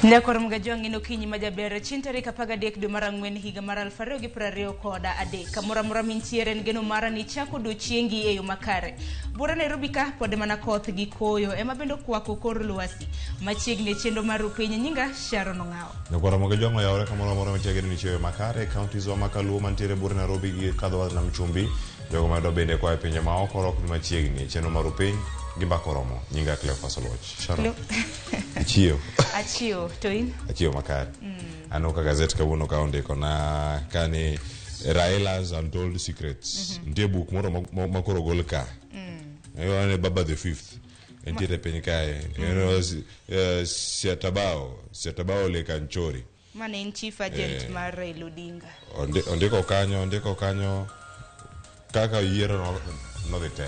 Nyakor Mgajwang' en okinyi ma jaber chieng' tarik 13 dwe mar ang'wen higa mar 2023. Kamoro amora mintiere en geno mara ni ichako odiochiengi e yo makare. Buore Nairobi ka pod mana koth gi koyo ema bende okwako kor lwasi. Machiegni e chenro mar Rupiny nyinga Sharon Ong'awo. Nyakwara Mgajwang' oyawore kamoro amora mantie geno ni chiwo makare e counties wa ma kaluo mantiere buore Nairobi gi kadho nam chumbi. Jogo mayudo bende koa e pinje ma oko rok ni machiegni e chenro mar Rupiny gi mbaka oromo. Nyinga Cleophas Oluoch. Sharon. Ichiew. Achiew to in? Achiew makare. Aneno ka gazet kawuono ka ondiko na ka ni Raila's Untold Secrets. Nitie buk moro ma koro ogol ka. Iluongo ni Baba the Fifth. Entiere e piny kae. Siatabao, Siatabao le Kanchori. Ma ne en chief agent mar Raila Odinga. Ondiko kanyo kaka yiero nodhi te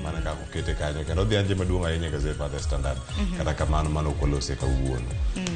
mana kaka okete kanyo kendo odhi anje maduong' ahinya e gazet mar The Standard. Kata kamano mano ok walose kawuono.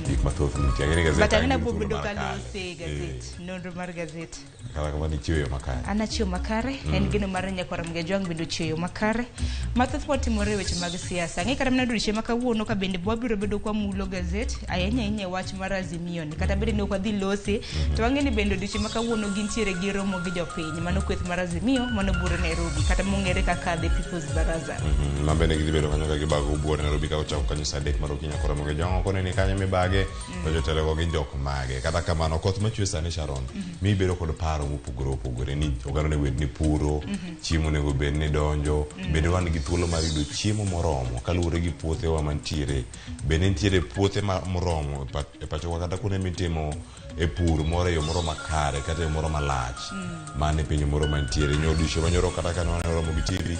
Gik mathoth nitie. Ang'e ni gazet But ang'e ang' na thuolo bedo mar ka kale. lose e gazet, nonro mar gazet. Kata kamano ichiwo yo makare. An achiew makare, en geno mar nyakwar Mgajwang' bende ochiew yo makare. Mathoth motimore e weche mag siasa. Ang'e kata mana odiochieng' ma kawuono ka bende wabiro bedo kwamulo gazet ahinya ahinya e wach mar Azimio ni. Kata bed ni ok wadhi lose, to wang'e ni bende odiochieng' ma kawuono gintiere gi romo gi jopiny. Mano kweth mar Azimio, mano buore Nairobi, kata mong'ere kaka The People's Baraza. Ma bende gidhi bedo kanyo ka gibago buore Nairobi ka ochako kanyo saa 3 mar okinyi koro Mgajwang' ok oneni kanyo mibage to jotelo go gin jok mage. Kata kamano koth machwe sani Sharon mi bedo kod paro mopogore opogore ni oganda onego bed ni puro, chiemo onego bed ni donjo, bende wan gi thuolo mar yudo chiemo moromo kaluwore gi puothewa mantiere. Bende nitiere puothe moromo e pachowa kata kuonde mitimo e pur moro e yo moro makare kata e yo moro malach. Mano e penjo moro mantiere. Nyo odiochieng' manyoro kata kane wan e romo gi TV,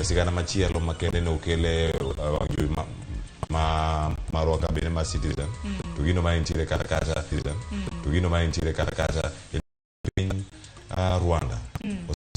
sigana machielo makende ne okele wang' jowi ma marwa ka bende mar Citizen. To gino ma nitiere kata kacha Citizen. To gino ma nitiere kata kacha e piny Rwanda.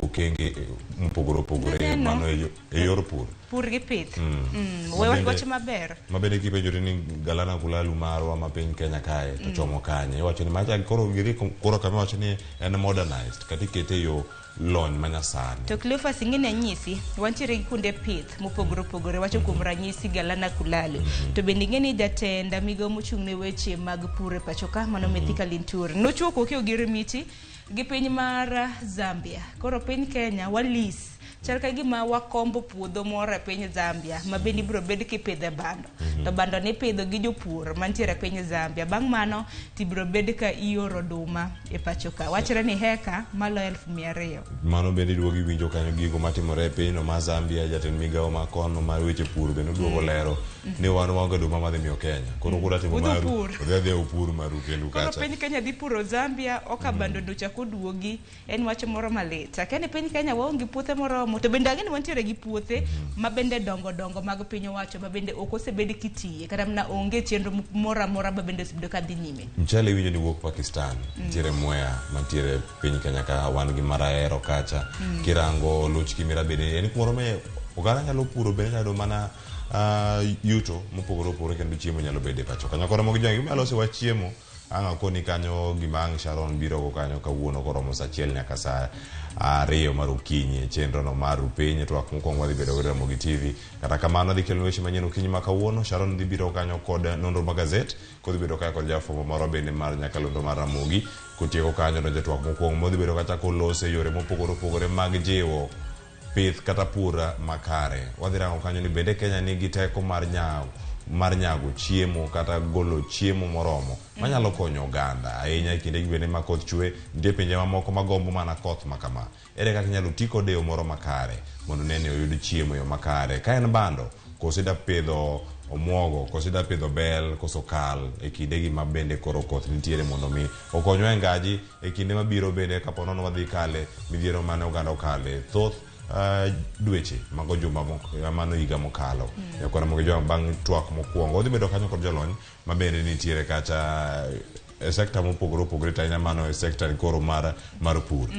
Okenge mopogore opogore Naneno. mano e yor pur. Pur gi pith. Ma We wach maber. Ma bende kipenjori ni Galana Kulalu marwa ma piny Kenya kae to chomo kanye iwacho ni macha koro giriko koro kama iwacho ni en modernized kata ikete e yo lony manyasani. To Cleophas ing'e ni anyisi, wantiere gi kuonde pith mopogore opogore. Wacho kuom ranyisi Galana Kulalu. To bende ing'e ni jatend migawo mochung' ne weche mag pur e pacho ka, mano Mithika Linturi, nochiwo koke ogirimiti gi piny mar Zambia. Koro piny Kenya walis chal ka gima wakombo puodho moro e piny Zambia ma bende ibiro bed kipidhe bando. To bando nipidho gi jopur mantiere e piny Zambia. Bang' mano tibiro bed ka ioro oduma e pacho ka. Wachre ni heka maloyo 200,000. Mano bende iduogo iwinjo kanyo gigo matimore e pinyno ma Zambia. Jatend migawo ma kono mar weche pur bende oduogo lero ni wan waonge oduma madhi miyo Kenya. Koro kura timo Udhi maru, upur. udhi adhiya upur maru kendu Koro kacha. piny Kenya dhi puro Zambia, oka bando ndo chak oduogi. En wach moro malit. Akia ni piny Kenya waonge puothe moromo, to bende ang'e ni wantiere gi puothe ma bende dongo dongo mag piny owacho ma bende ok osebed kitiye kata mana onge chenro moro amora ma bende osebedo ka dhi nyime. Mchele iwinjo ni wuok Pakistan, nitiere Mwea mantiere piny Kenya ka, wan gi Maraero kacha. Kirango Luch Kimira bende en kumoro ma oganda nyalo puro bende nyalo yudo mana yuto mopogore opogore kendo chiemo nyalo bedo e pacho kanyo. Koro mogi jwangi gima lose wach chiemo ang' akoni kanyo gima ang' Sharon biro go kanyo kawuono koromo saa 1 nyaka saa 2 mar okinyi e chenro no mar Rupiny e twak mokwongo wadhi bedo go Ramogi TV. Kata kamano adhi kelo weche manyien okinyi ma kawuono. Sharon dhi biro kanyo kod nonro mar gazet kodhi bedo kae kod jafwambo marwa bende mar nyakalondo mar Ramogi. Kotieko kanyo donjo e twak mokwongo modhi bedo kacha kolose yore mopogore opogore mag jiwo pith kata pur makare. Wadhi rango kanyo ni bende Kenya nigi teko mar nyago chiemo kata golo chiemo moromo manyalo konyo oganda ahinya e kinde gi bende ma koth chwe. Nitie pinje mamoko magombo mana koth ma kama. Ere kaka inyalo ti kode e yo moro makare mondo ne ni oyud chiemo e yo makare? Ka en bando, koso ida pidho omuogo, koso ida pidho bel, koso kal e kindegi ma bende koro koth nitiere mondo mi okonywa e ngaji e kinde mabiro bende kapo nono wadhi kale midhiero mane oganda okale thoth dweche mago juma mano higa mokalo. Nyakwar Ramogi Jwang' bang' twak mokwongo odhi bedo kanyo kod jolony ma bende nitiere kacha. e sekta mopogore opogore to ahinya mano e sekta koro mar pur.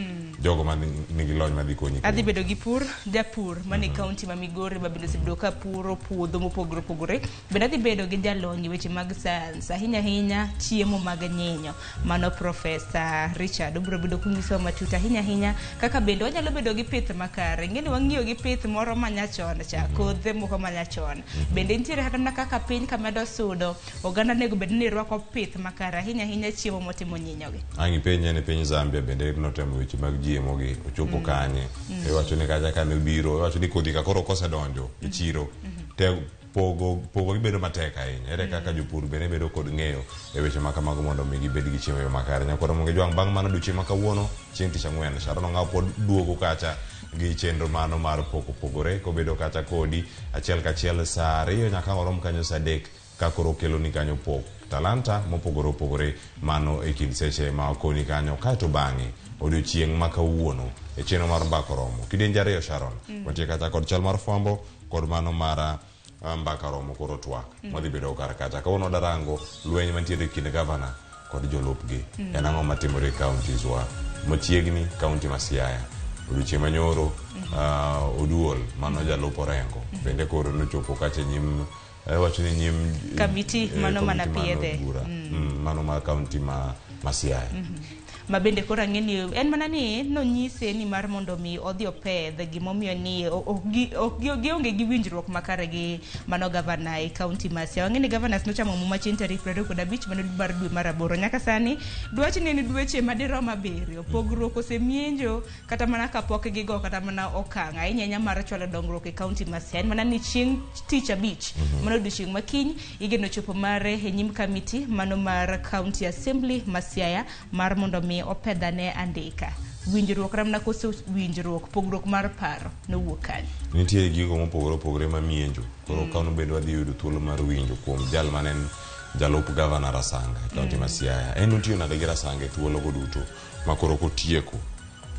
Jogo ma nigi lony madhi konyi. Adhi bedo gi pur, japur mane kaunti ma Migori ma bende osebedo ka puro puodho mopogore opogore. Bende adhi bedo gi jalony e weche mag science, ahinya ahinya chiemo mag nyinyo. Mano Professor Richard obiro bedo konyisowa matut ahinya ahinya kaka bende wanyalo bedo gi pith makare. Ing'e ni wang'iyo gi pith moro manyachon cha, kothe moko manyachon. Bende nitiere kata mana kaka piny kamedo sudo, oganda onego bed ni rwako pith makare ahinya ahinya chiemo motimo nyinyo gi. Ang' ipenje ni piny Zambia bende notemo weche mag GMO gi ochopo kanye. Iwacho ni kacha kane obiro, iwacho ni kodhi ka koro kosedonjo e chiro, te pogo gibedo matek ahinya. Ere kaka jopur bende bedo kod ng'eyo e weche ma kamago mondo mi gibed gi chiemo e yo makare. Nyakwara Moge Jwang' bang' mano odiochieng' ma kawuono, chieng' tich ang'wen, Sharon Ong'awo pod duogo kacha gi chenro mano mar pok opogore kobedo kacha kodi achiel kachiel saa 2 nyaka orom kanyo saa 3 ka koro keloni kanyo pok talanta mopogore opogore mano e kind seche ma okoni kanyo. Kaeto bang'e odiochieng' ma kawuono e chenro mar Mbaka Oromo kidienje 2 Sharon, wantie kacha kod chal mar fwambo kod mano mar Mbaka Oromo koro twak madhi bedo kar kacha. Kawuono wadarango lweny mantiere e kind gavana kod jolupgi. En ang'o matimore e counties wa machiegni, county ma Siaya odiochieng' manyoro Oduol mano jalup Orengo bende koro nochopo kacha e nyim wacho ni nyim Kamiti mano mana piedhe. Mano mar county ma Siaya. Ma bende koro ang'e ni en mana ni nonyise ni mar mondo mi odhi opedh gimomiyo ni gionge gi winjruok makare gi mano gavana e county ma Siaya. Wang'e ni governors nochamo muma chieng' tarik 25 mano mar dwe mar 8. Nyaka sani dwach ni en dweche madirom 7. Pogruok osemienjo kata mana kapok gigo kata mana okang' ahinya ahinya mar chwalo dongruok e county ma Siaya. En mana ni chieng' tich abich mano odiochieng' ma kiny igeno chopo mare e nyim kamiti mano mar county assembly ma Siaya mar mondo mi opedhane andika. Winjruok ramna koso winjruok, pogruok mar paro nowuok kanyo. Nitie gigo mopogore opogore ma mienjo. Koro kawuono bende wadhi yudo thuolo mar winjo kuom jal mane en jalup gavana Rasanga e county ma Siaya. En notiyo nade gi Rasanga e thuolo go duto ma koro kotieko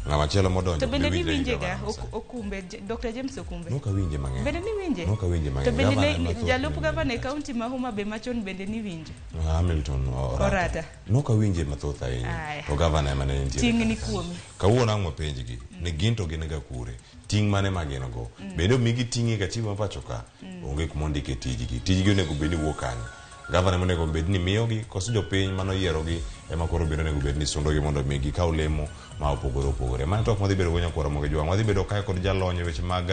ng'ama chielo modonjo To bende ok winjre gi niwinje ga gavana Rasanga. Okumbe, Dr. James Okumbe. Nok awinje mang'eny. Bende niwinje? Nok awinje mang'eny. To bende Gavana mathoth jalup ne gavana e winje. county ma Homa Bay machon bende niwinje? Hamilton Orata. Orata. Nok awinje mathoth ahinya. Aya. To gavana ema ne nitiere Ting' ni kacha. kuomi. Kawuono ang' wapenjgi ni gin to gin ga kure. Ting' mane ma gin go. Bende omigi ting' e katiba ma pacho ka. Onge kuma ondike tijgi. Tijgi onego bed ni wuok kanye. Gavana ema onego bed ni miyogi koso jopiny manoyierogi ema koro bende onego bed ni sundogi mondo mi gikaw lemo ma opogore opogore. Mano twak madhi bedo go nyakwara Moge Jwang'. Wadhi bedo kae kod jalony e weche mag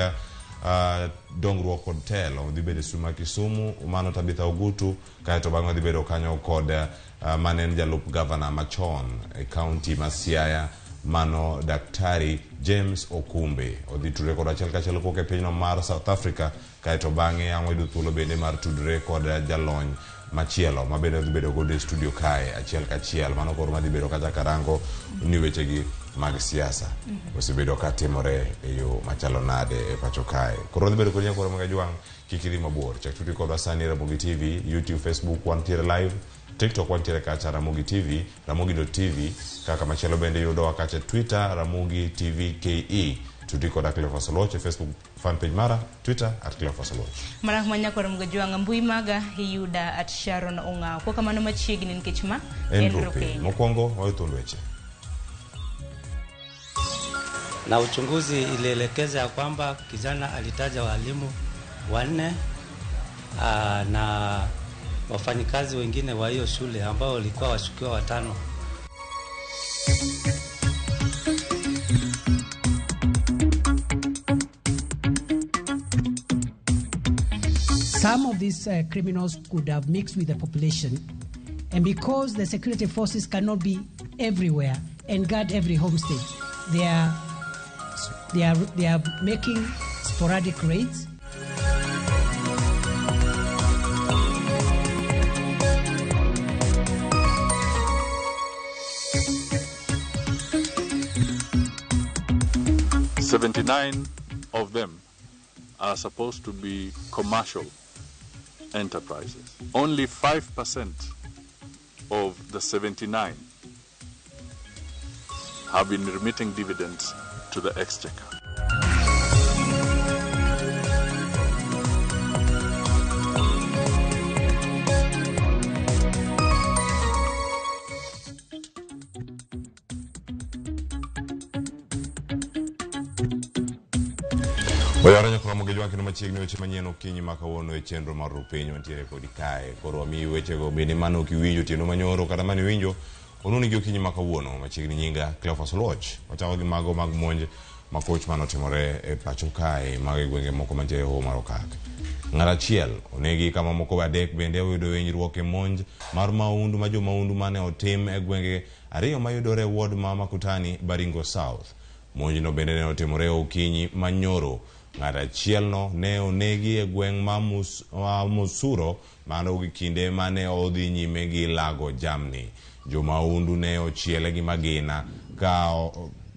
dongruok kod telo. Wadhi bedo e Suma Kisumu, mano Tabitha Ogutu, kaeto bang'e wadhi bedo kanyo kod mane en jalup gavana machon e county ma Siaya, mano Daktari James Okumbe. Odhi tudre kod achiel kachiel kowuok e pinyno mar South Africa, kaeto bang'e ang' wayudo thuolo bende mar tudre kod jalony machielo ma bende dhi bedo godo e studio kae achiel kachiel. Mano koro madhi bedo kacha karango ni wechegi mag siasa osebedo ka timore e yo machalo nade e pacho kae. Koro dhi bedo kod nyakwara Moge Jwang', kik idhi mabor. Chak tudri kodwa sani Ramogi TV, YouTube, Facebook wantiere live, TikTok wantiere kacha Ramogi TV, Ramogi.tv, kaka machielo bende yudowa kacha Twitter Ramogi TV KE. Tudri koda Cleophas Oluoch e Facebook fan page mara, Twitter at Cleophas Oluoch. Mana kuma nyakwara Moge Jwang' mbui maga iyuda at Sharon Ong'awo. Kwa kamano machiegni nikech ma En en Rupiny. Rupiny. Mokwongo wayo thuond weche. Na uchunguzi ilielekeza ya kwamba kijana alitaja walimu 4 na wafanyikazi wengine wa hiyo shule ambao walikuwa washukiwa 5. Some of these criminals could have mixed with the population, and because the security forces cannot be everywhere and guard every homestead, they are making sporadic raids. 79 of them are supposed to be commercial enterprises. Only 5% of the 79 have been remitting dividends to the exchequer. Oyawore nyakora mogejo kendo machiegni weche manyien okinyi ma kawuono e chenro mar Rupiny wantiere kodi kae. Koro wamiyi wechego bende mane ok iwinjo otieno manyoro kata mane iwinjo onuni gi okinyi ma kawuono machiegni nyinga Cleophas Oluoch. Wachako gi mago mag monj makoch mane otimore e pacho kae mago e gwenge moko mantiere e hoho mar Okak. Ng'at achiel onegi kama moko adek bende oyudo hinyruok e monj mar mahundu ma jomahundu mane otim e gwenge ariyo mayudore e ward ma Makutani, Baringo South. Monjno bende ne otimore okinyi manyoro. Ng'at achielno ne onegi e gweng' ma Musuro mano kinde mane odhi nyime gi lago jamni. Jomahundu ne ochiele gi magina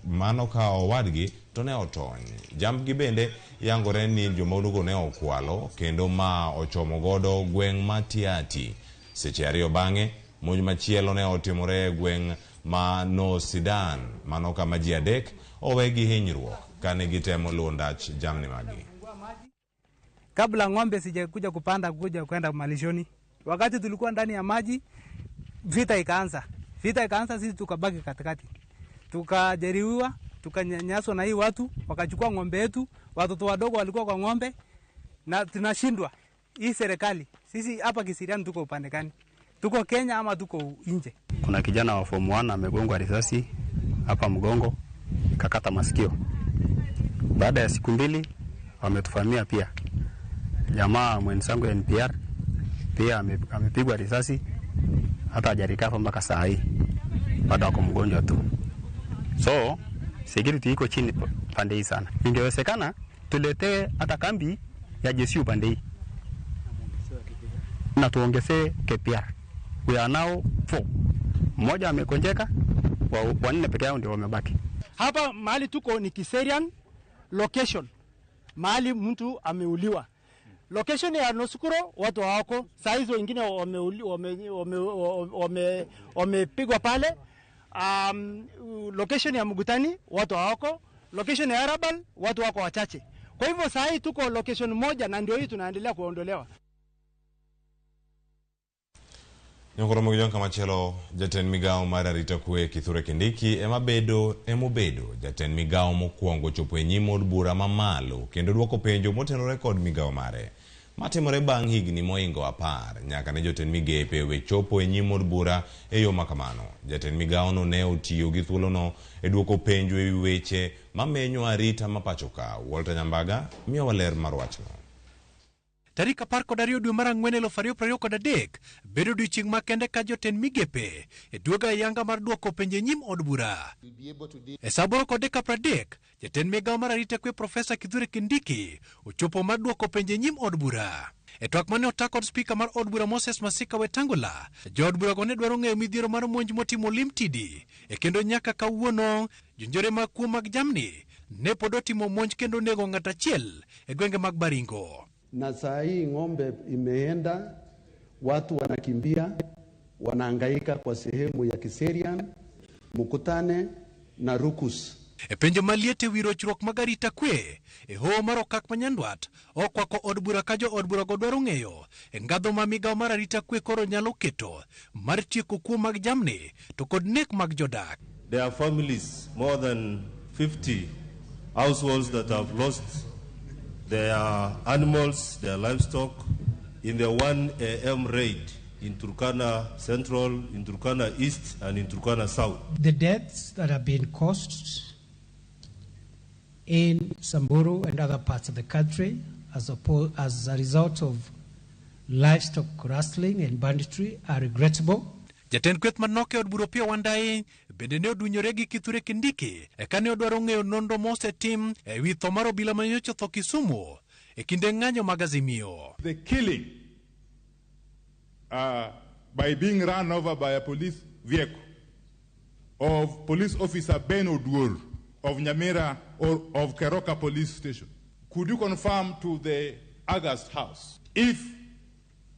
mano ka owadgi to ne otony. Jambgi bende yangore ni jomahundugo ne okwalo kendo ma ochomo godo gweng' ma Tiati. Seche ariyo bang'e, monj machielo ne otimore e gweng' ma Nosidan, mano kama ji adek owe gi hinyruok kane gitemo luwo ndach jamni maggi. Kabla ng'ombe sijakuja kupanda kuja kwenda malishoni, wakati tulikuwa ndani ya maji, vita ikaanza. Vita ikaanza, sisi tukabaki katikati, tukajeruhiwa, tukanyanyaswa na hii watu, wakachukua ng'ombe yetu, watoto wadogo walikuwa kwa ng'ombe, na tunashindwa hii serikali. Sisi hapa Kiserian tuko upande gani? Tuko Kenya ama tuko nje? Kuna kijana wa form 1 amegongwa risasi hapa mgongo, kakata masikio. Baada ya siku mbili wametufamia pia. Jamaa mwenzangu NPR pia amepigwa risasi, hata hajarikafa mpaka saa hii, bado ako mgonjwa tu. So security iko chini pande hii sana. Ingewezekana tuletee hata kambi ya jeshi upande hii na tuongezee KPR. We are now 4. Mmoja amegonjeka, wanne peke yao ndio wamebaki. Hapa mahali tuko ni Kiserian location, mahali mtu ameuliwa. Location ya Nosukuro watu hawako, saa hizo wengine wamepigwa pale. Location ya Mugutani watu hawako, location ya Arabal watu wako wachache. Kwa hivyo saa hii tuko location moja na ndio hii tunaendelea kuondolewa. Nyokoro mogijon kamachielo jatend migawo mar arita kwe Kithure Kindiki emobedo jatend migawo mokwongo chopo e nyim od bura mamalo kendo duoko penjo motenore kod migawo mare. Matimore bang' higni moingo 10 nyaka ne jotend migepe we chopo e nyim od bura e yo makamano. Jatend migawono ne otiyo gi thuolono e duoko penjo e wi weche mamenyo arita ma pacho ka. Walter Nyambaga miyowa ler mar wachno. Tarik 12 dwe mar ang'wen 2023 bedo odiechieng' makende ka jotend migepe e duogo ayanga mar duoko penjo e nyim od bura. E saa 8:30 jatend migawo mar arita kwe Profesa Kithure Kindiki ochopo mar duoko penjo e nyim od bura. E twak mane ota kod spika mar od bura Moses Masika Wetangula, jood burago ne dwaro ng'eyo midhiero mar monj motimo Limtidi e kendo nyaka kawuono jonjore mag kuo mag jamni ne pod otimo monj kendo nego ng'at achiel e gwenge mag Baringo. Na saa hii ng'ombe imeenda, watu wanakimbia, wanahangaika kwa sehemu ya Kiserian, Mukutane na Rukus. E penjo maliet e wi rochruok mag arita kwe e hoho mar Okak ma Nyandwat okwako od bura ka jo od burago dwaro ng'eyo e ngadho ma migawo mar arita kwe koro nyalo keto mar tieko kuo mag jamni to kod nek mag jodak. There are families, more than 50 households that have lost their animals, their livestock in the 1 a.m. raid in Turkana Central, in Turkana East, and in Turkana South. The deaths that have been caused in Samburu and other parts of the country as a result of livestock rustling and banditry are regrettable. Jatend kweth manok e od bura Opiyo Wandayi bende ne odunyore gi Kithure Kindiki eka ne odwaro ng'eyo nonro mosetim e wi tho mar obila manyocha otho Kisumu e kinde ng'anyo mag Azimio. The killing by being run over by a police vehicle of police officer Ben Oduor of Nyamira or of Keroka police station. Could you confirm to the August House if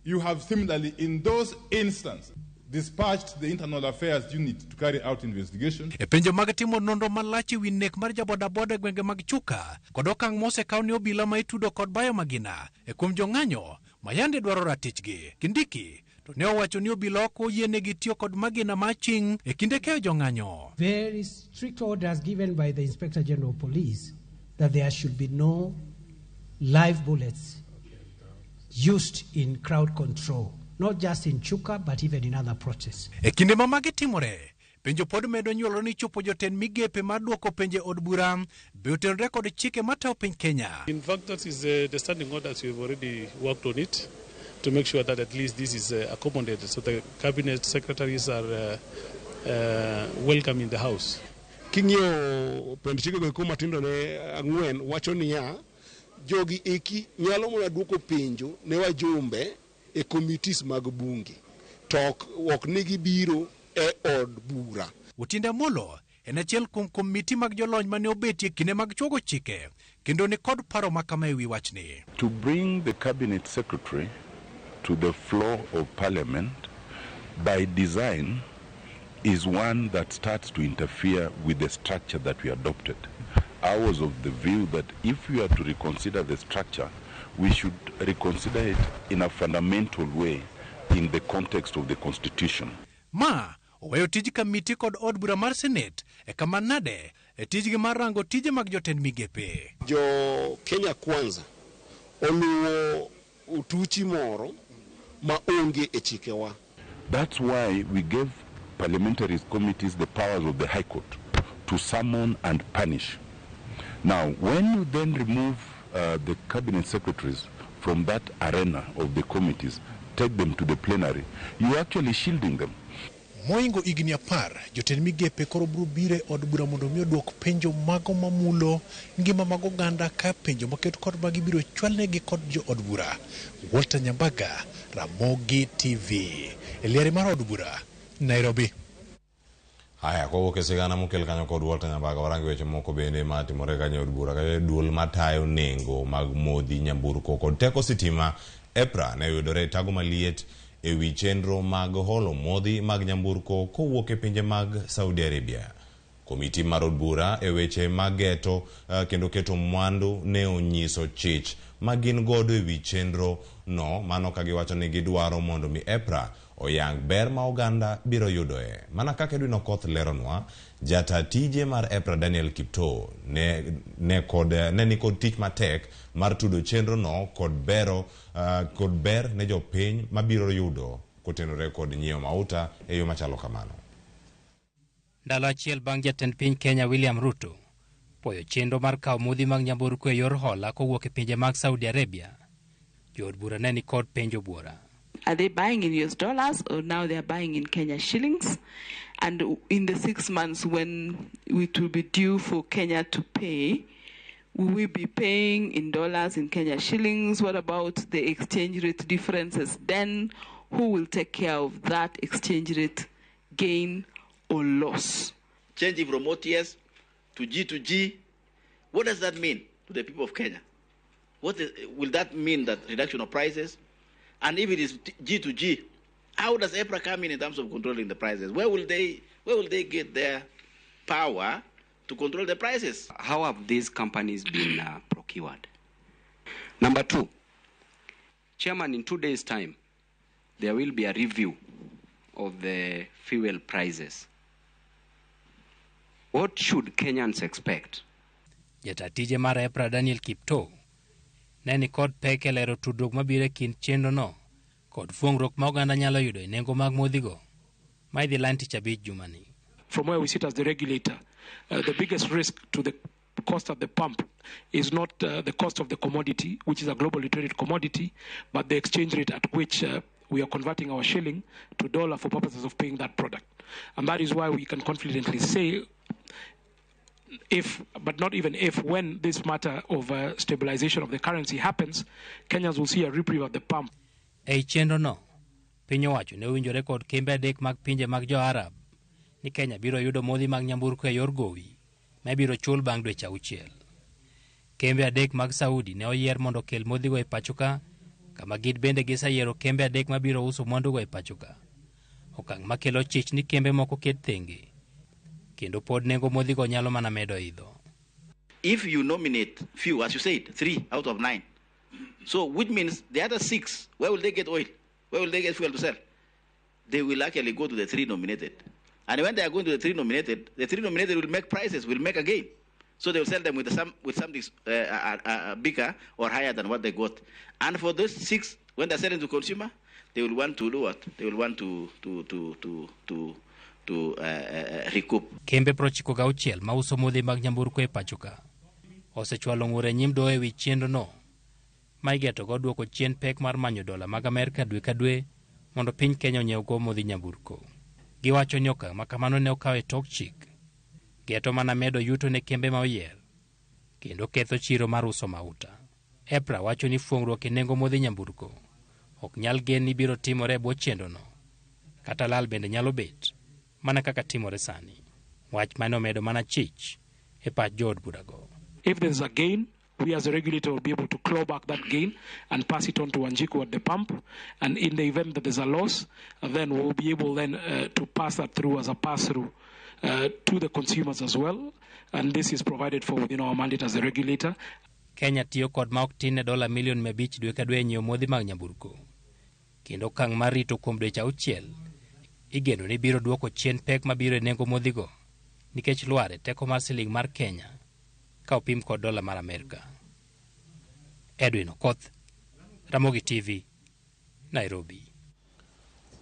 you have similarly in those instances dispatched the Internal Affairs Unit to carry out investigation? E penjo mag timo nonro malach e wi nek mar jabodaboda e gwenge mag Chuka kod okang' mosekaw ne obila ma itudo kod bayo magina e kuom jong'anyo ma yande dwaro ratichgi. Kindiki to ne owacho ni obila ok oyienegi tiyo kod magina ma aching' e kinde keyo jong'anyo. Very strict orders given by the Inspector General of Police that there should be no Live bullets used in crowd control, not just in Chuka, but even in other protests. E kinde ma magi timore, penjo pod medo nyuolore ni chopo jotend migepe mar duoko penjo e od bura be otenore kod chike matayo piny Kenya. In fact, that is the standing orders. We've already worked on it to make sure that at least this is accommodated, so the cabinet secretaries are welcome in the house. King'iyo pend chikego eko matindo ne ang'wen wacho niya jogi eki nyalo mana duoko penjo ne wajumbe e committees mag bunge to ok ni gibiro e od bura. Otiende Amollo en achiel kuom komiti mag jolony mane obetie kinde mag chuogo chike kendo ni kod paro ma kama e wi wachni. To bring the cabinet secretary to the floor of parliament by design is one that starts to interfere with the structure that we adopted. I was of the view that if we are to reconsider the structure, we should reconsider it in a fundamental way in the context of the Constitution. Ma oweyo tij kamiti kod od bura mar Senate e kama nade e tijgi mar rango tije mag jotend migepe. Jo Kenya Kwanza oluwo utuchi moro ma onge e chikewa. That's why we gave parliamentary committees the powers of the High Court to summon and punish. Now, when you then remove the cabinet secretaries from that arena of the committees, take them to the plenary, you are actually shielding them. Moingo higni 10, jotend migepe koro biro biro e od bura mondo mi oduok penjo mago mamulo ngima mag oganda ka penjo maket kod magi biro chwalnegi kod jo od bura. Walter Nyambaga, Ramogi TV, e liare mar od bura, Nairobi. Haya, kowuok e sigana mokel kanyo kod Walter Nyambaga, warango weche moko bende matimore kanyo e od bura. Kanyo duol matayo nengo mag modhi nyamburko kod teko sitima EPRA ne oyudore e tago maliet e wi chenro mag holo modhi mag nyamburko kowuok e pinje mag Saudi Arabia. Komiti mar od bura e weche mag geto kendo keto mwandu ne onyiso chich ma gin godo e wi chenro no, mano ka giwacho ni gidwaro mondo mi EPRA oyang ber ma oganda biro yudoe. Mana kaka Edwin Okoth leronwa, jata tije mar EPRA Daniel Kiptoo ne ni kod tich matek mar tudo chenro no kod bero kod ber ne jopiny mabiro yudo kotenore kod nyiewo mauta e yo machalo kamano. Ndalo achiel bang' jatend piny Kenya William Ruto poyo chenro mar kawo modhi mag nyamburko e yor hola kowuok e pinje mag Saudi Arabia, jood bura ne ni kod penjo buora. Are they buying in US dollars or now they are buying in Kenya shillings? And in the 6 months when it will be due for Kenya to pay, will we be paying in dollars, in Kenya shillings? What about the exchange rate differences then? Who will take care of that exchange rate gain or loss? Changing from OTS to G to G, what does that mean to the people of Kenya? Will that mean that reduction of prices? And if it is G to G, how does EPRA come in terms of controlling the prices? Where will they get their power to control the prices? How have these companies been procured? Number two, Chairman, in 2 days' time, there will be a review of the fuel prices. What should Kenyans expect? Jata tije mar EPRA Daniel Kiptoo ne ni kod pek e lero tudruok mabiro e kind chenro no kod fuong'ruok ma oganda nyalo yudo e nengo mag modhigo ma idhi land tich abich jumani. From where we sit as the regulator, the biggest risk to the cost at the pump is not the cost of the commodity, which is a globally traded commodity, but the exchange rate at which we are converting our shilling to dollar for purposes of paying that product. And that is why we can confidently say, if, but not even if, when this matter of stabilization of the currency happens, Kenyans will see a reprieve at the pump. Ei chenro no, piny owacho ne owinjore kod kembe adek mag pinje mag jo Arab ni Kenya biro yudo modhi mag nyamburko e yor gowi ma ibiro chul bang' dweche 6. Kembe adek mag Saudi ne oyier mondo okel modhigo e pachoka, kama gin bende giseyiero kembe adek mabiro uso mwandugo e pachoka. Okang' makelo chich ni kembe moko ket thenge, kendo pod nengo modhigo nyalo mana medo idho. If you nominate few, as you said, 3 out of 9, so which means the other 6, where will they get oil? Where will they get fuel to sell? They will actually go to the 3 nominated. And when they are going to the 3 nominated, the 3 nominated will make prices, will make a gain. So they will sell them with something bigger or higher than what they got. And for those 6, when they're selling to consumer, they will want to do what? They will want to recoup. Kembe 96 mauso modhi mag nyamburko e pacho ka osechwalo ng'ur e nyim doho ewi chenro no ma igetogo duoko chien pek mar manyo dola mag Amerka dwe ka dwe mondo piny Kenya onyiewgo modhi nyamburko. Giwacho ni okang' ma kamano ne okaw e tok chik, geto mana medo yuto ne kembe ma oyier kendo ketho chiro mar uso mauta. EPRA wacho ni fuong'ruok e nengo modhi nyamburko ok nyal gen ni biro timore e bwo chenrono, kata lal bende nyalo bet mana kaka timore sani. Wach mane omedo mana chich e pach jood burago. If there's a gain, we as a regulator will be able to claw back that gain and pass it on to Wanjiku at the pump. And in the event that there's a loss, then we'll be able then to pass that through as a pass-through to the consumers as well. And this is provided for within our mandate as a regulator. Kenya tiyo kod ma ok tin ne dola milion 500 dwe ka dwe e nyiewo modhi mag nyamburko, kendo okang' mar rito kuom dweche 6 igeno ni biro duoko chien pek mabiro e nengo modhigo nikech lwar e teko mar siling mar Kenya ka opim kod dola mar Amerka. Edwin Okoth, Ramogi TV, Nairobi.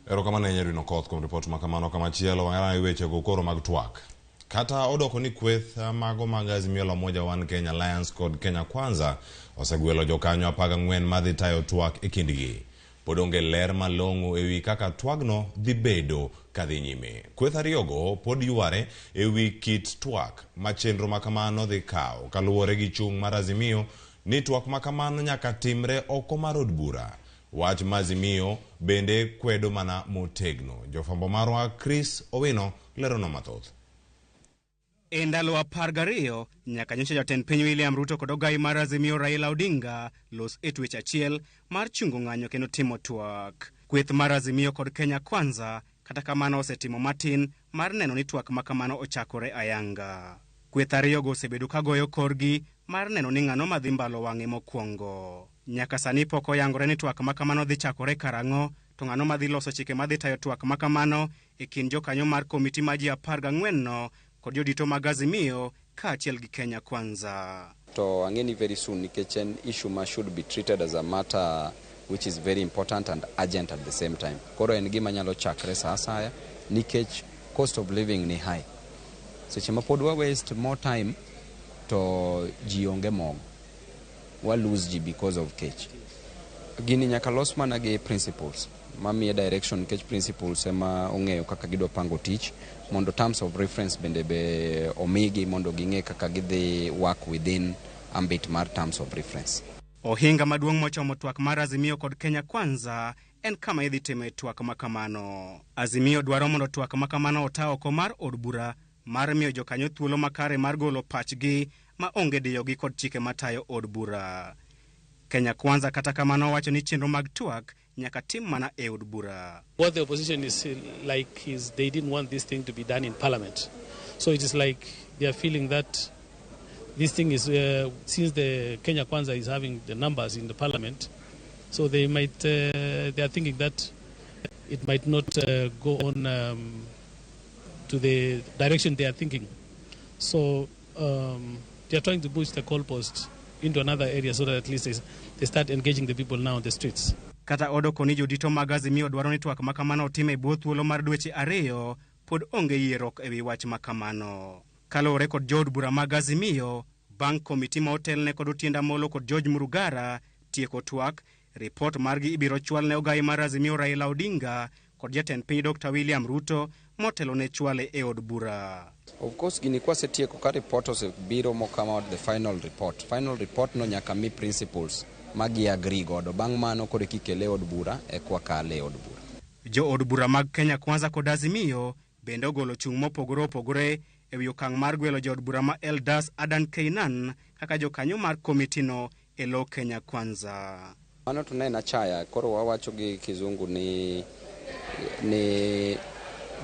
Erokamano ahinya Edwin Okoth kuom ripot ma kamano. Kamachielo wang'e wechego koro mag twak. Kata odoko ni kweth mago mag Azimio la Umoja One Kenya Alliance kod Kenya Kwanza osegwelo jokanyo 14 madhi tayo twak e kindgi, pod onge ler malong'o ewi kaka twagno dhi bedo kadhi nyime. Kweth ariyogo pod yware ewi kit twak ma chenro ma kamano dhi kawo kaluwore gi chung' mar Azimio ni twak ma kamano nyaka timre oko mar od bura. Wach ma Azimio bende kwedo mana motegno. Jofwambo marwa Chris Owino lerono mathoth. E ndalo 12 nyaka nyocha jatend piny William Ruto kod ogai mar Azimio Raila Odinga los e twech achiel mar chungo ng'anyo kendo timo twak. Kweth mar Azimio kod Kenya Kwanza kata kamano osetimo matin mar neno ni twak ma kamano ochakore ayanga. Kweth ariyogo osebedo ka goyo korgi mar neno ni ng'ano madhi mbalo wang'e mokwongo. Nyaka sani pok oyangore ni twak ma kamano dhi chakore karang'o, to ng'ano madhi loso chike madhi tayo twak ma kamano e kind jokanyo mar komiti ma ji 14 no kod jodito mag Azimio kaachiel gi Kenya Kwanza. To ang'e ni very soon nikech en issue ma should be treated as a matter which is very important and urgent at the same time. Koro en gima nyalo chakre sa asaya nikech cost of living ni high. Seche ma pod wa waste more time to ji onge mogo. Wa lose ji because of kech. Gini nyaka los mana gi principles mamiye direction nikech principles ema ong'eyo kaka gidwa pango tich mondo terms of reference bende be omigi mondo ging'e kaka gidhi work within ambit mar terms of reference. Ohinga maduong' mochomo twak mar Azimio kod Kenya Kwanza en kama idhi time twak ma kamano. Azimio dwaro mondo twak ma kamano ota oko mar od bura mar miyo jokanyo thuolo makare mar golo pachgi ma onge diyogi kod chike matayo od bura. Kenya Kwanza kata kamano wacho ni chenro mag twak nyaka tim mana e od bura. What the opposition is like is they didn't want this thing to be done in parliament. So it is like they are feeling that this thing is, since the Kenya Kwanza is having the numbers in the parliament, so they might, they are thinking that it might not go on to the direction they are thinking. So they are trying to push the goalpost into another area so that at least they start engaging the people now on the streets. Kata odoko ni jodito mag Azimio dwaro ni twak ma kamano otim e bwo thuolo mar dweche 2, pod onge yierruok ewi wach ma kamano. Kaluwore kod jood bura mag Azimio, bang' komiti ma otelne kod Otiende Amollo kod George Murugara tieko twak, ripot margi ibiro chwal ne ogai mar Azimio Raila Odinga kod jatend piny Dr. William Ruto motelo ne chwale e od bura. Of course gini kwasetieko ka report osebiro mo come out the final report. Final report no nyaka mi principles magi agree godo. Bang' mano koro kikele od bura ekwa kale od bura. Jo od bura mag Kenya Kwanza kod Azimio bende ogolo chung' mopogore opogore ewi okang' mar gwelo jood bura ma Eldas Adan Keynan kaka jokanyo mar komitino e lo Kenya Kwanza. Mano to ne en achaya, koro wawacho gi kizungu ni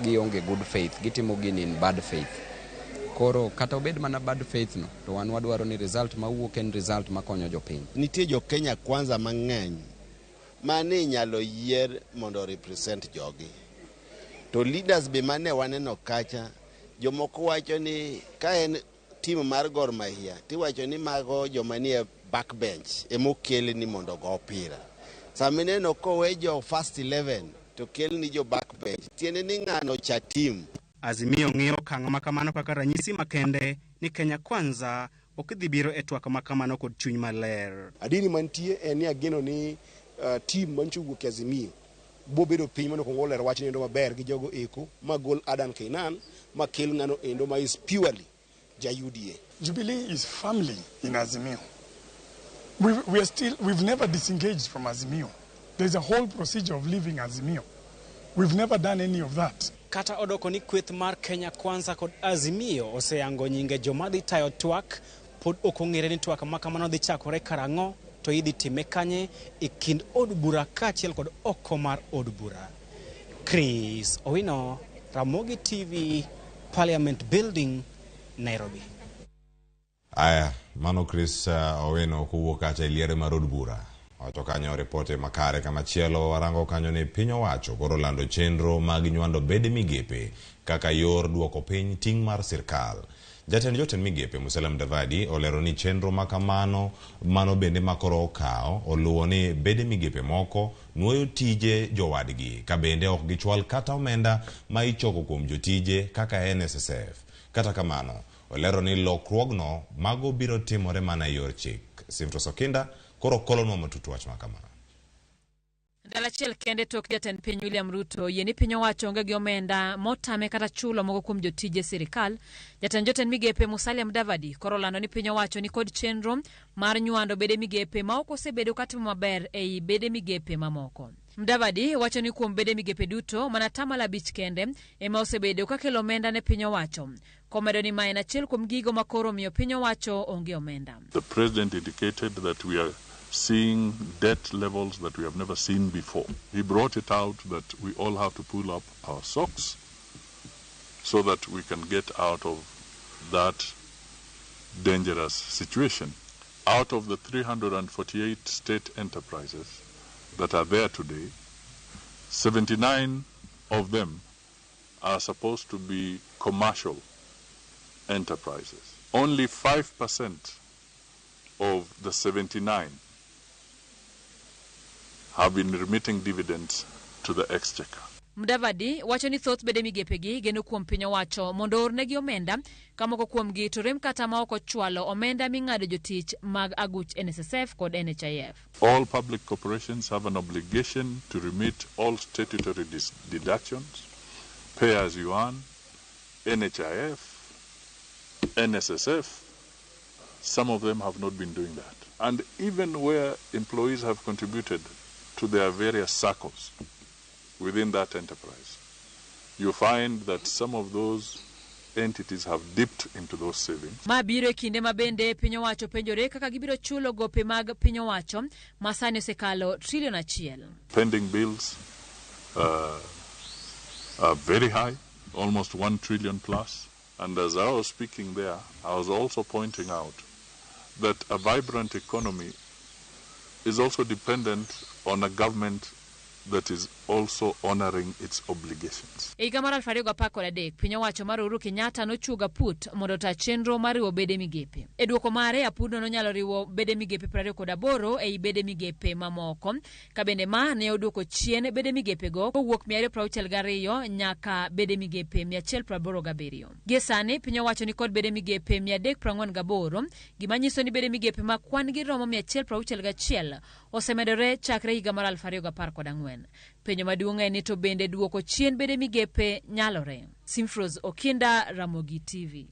gionge good faith, gitimo gini in bad faith. Koro kata obed mana bad faith no, to wan wadwaro ni result mawuok en result makonyo jopiny. Nitie jo Kenya Kwanza mang'eny mane inyalo yier mondo represent jogi. To leaders be mane waneno kacha, jomoko wacho ni ka en Tim mar Gor Mahia tiwacho ni mago joma nie backbench emokel ni mondo ogo opira. Sama ineno kowe jo first 11 to kel ni jo backbench, tiende ni ng'ano cha team. Azimio ng'iyo okang' ma kamano kaka ranyisi makende ni Kenya Kwanza ok dhi biro e twak ma kamano kod chuny maler. Adieri mantie en ni ageno ni team mancho owuok e Azimio bo bedo piny mondo okuong oler wachni endo maber gi jogo eko ma gol Adan Keynan ma kel ng'ano endo ma is purely ja UDA. Jubilee is family in Azimio. We've never disengaged from Azimio. There's a whole procedure of leaving Azimio. We've never done any of that. Kata odoko ni kweth mar Kenya Kwanza kod Azimio oseyango nyinge joma dhi tayo twak, pod ok ong'ere ni twak ma kamano dhi chakore karang'o to idhi time kanye e kind od bura kaachiel kod oko mar od bura. Chris Owino, Ramogi TV, Parliament Building, Nairobi. Aya, mano Chris Owino kowuok kacha e liare mar od bura. Wacho kanyo ripote makare. Kamachielo warango kanyo ni piny owacho koro lando chenro mag nywando bede migepe kaka yor duoko piny ting' mar sirkal. Jatend jotend migepe Musalia Mudavadi olero ni chenro makamano mano bende makoro okawo oluwo ni bede migepe moko nuoyo tije jowadgi ka bende ok gichwal kata omenda ma ichoko kuom jotije kaka NSSF. Kata kamano, olero ni lokruogno mago biro timore mana e yor chik. Simtos Okinda koro kolonwa matut wach makamano. Ndalo achiel kende tok jatend piny William Ruto yie ni piny owacho onge gi omenda motame kata chulo moko kuom jotije sirikal. Jatend jotend migepe Musalia Mudavadi koro olando ni piny owacho ni kod chenro mar nywando bede migepe ma ok osebedo katimo maber ei bede migepe mamoko. Mudavadi wacho ni kuom bede migepe duto mana 5% kende ema osebedo kakelo omenda ne piny owacho. Komedo ni ma en achiel kuom gigo ma koro miyo piny owacho onge omenda. The president indicated that we are seeing debt levels that we have never seen before. He brought it out that we all have to pull up our socks so that we can get out of that dangerous situation. Out of the 348 state enterprises that are there today, 79 of them are supposed to be commercial enterprises. Only 5% of the 79 have been remitting dividends to the exchequer. Mudavadi wacho ni thoth bede migepegi geno kuom piny owacho mondo oornegi omenda ka moko kuomgi to rem kata ma ok ochwalo omenda ming'ado jotich mag aguch NSSF kod NHIF. All public corporations have an obligation to remit all statutory deductions, pay as you earn, NHIF, NSSF. Some of them have not been doing that. And even where employees have contributed to their various circles within that enterprise, you find that some of those entities have dipped into those savings. Ma biro e kinde ma bende piny owacho penjore kaka gibiro chulo gope mag piny owacho ma sani osekalo trilion 1. Pending bills are very high, almost 1 trillion plus. And as I was speaking there, I was also pointing out that a vibrant economy is also dependent on a government that is also honoring its obligations. E higa mar 2013, piny owacho mar Uhuru Kenyatta nochuogo aput mondo ota chenro mar riwo bede migepe. E duoko mare, apudno nonyalo riwo bede migepe 28 ei bede migepe mamoko, ka bende ma ne oduoko chien bede migepego kowuok 262 nyaka bede migepe 187. Gie sani, piny owacho ni kod bede migepe 348, gima nyiso ni bede migepe ma kwan gi romo 161 osemedore chakre higa mar 2014. Penjo maduong' en ni to bende duoko chien bede migepe nyalore. Simfros Okinda, Ramogi TV.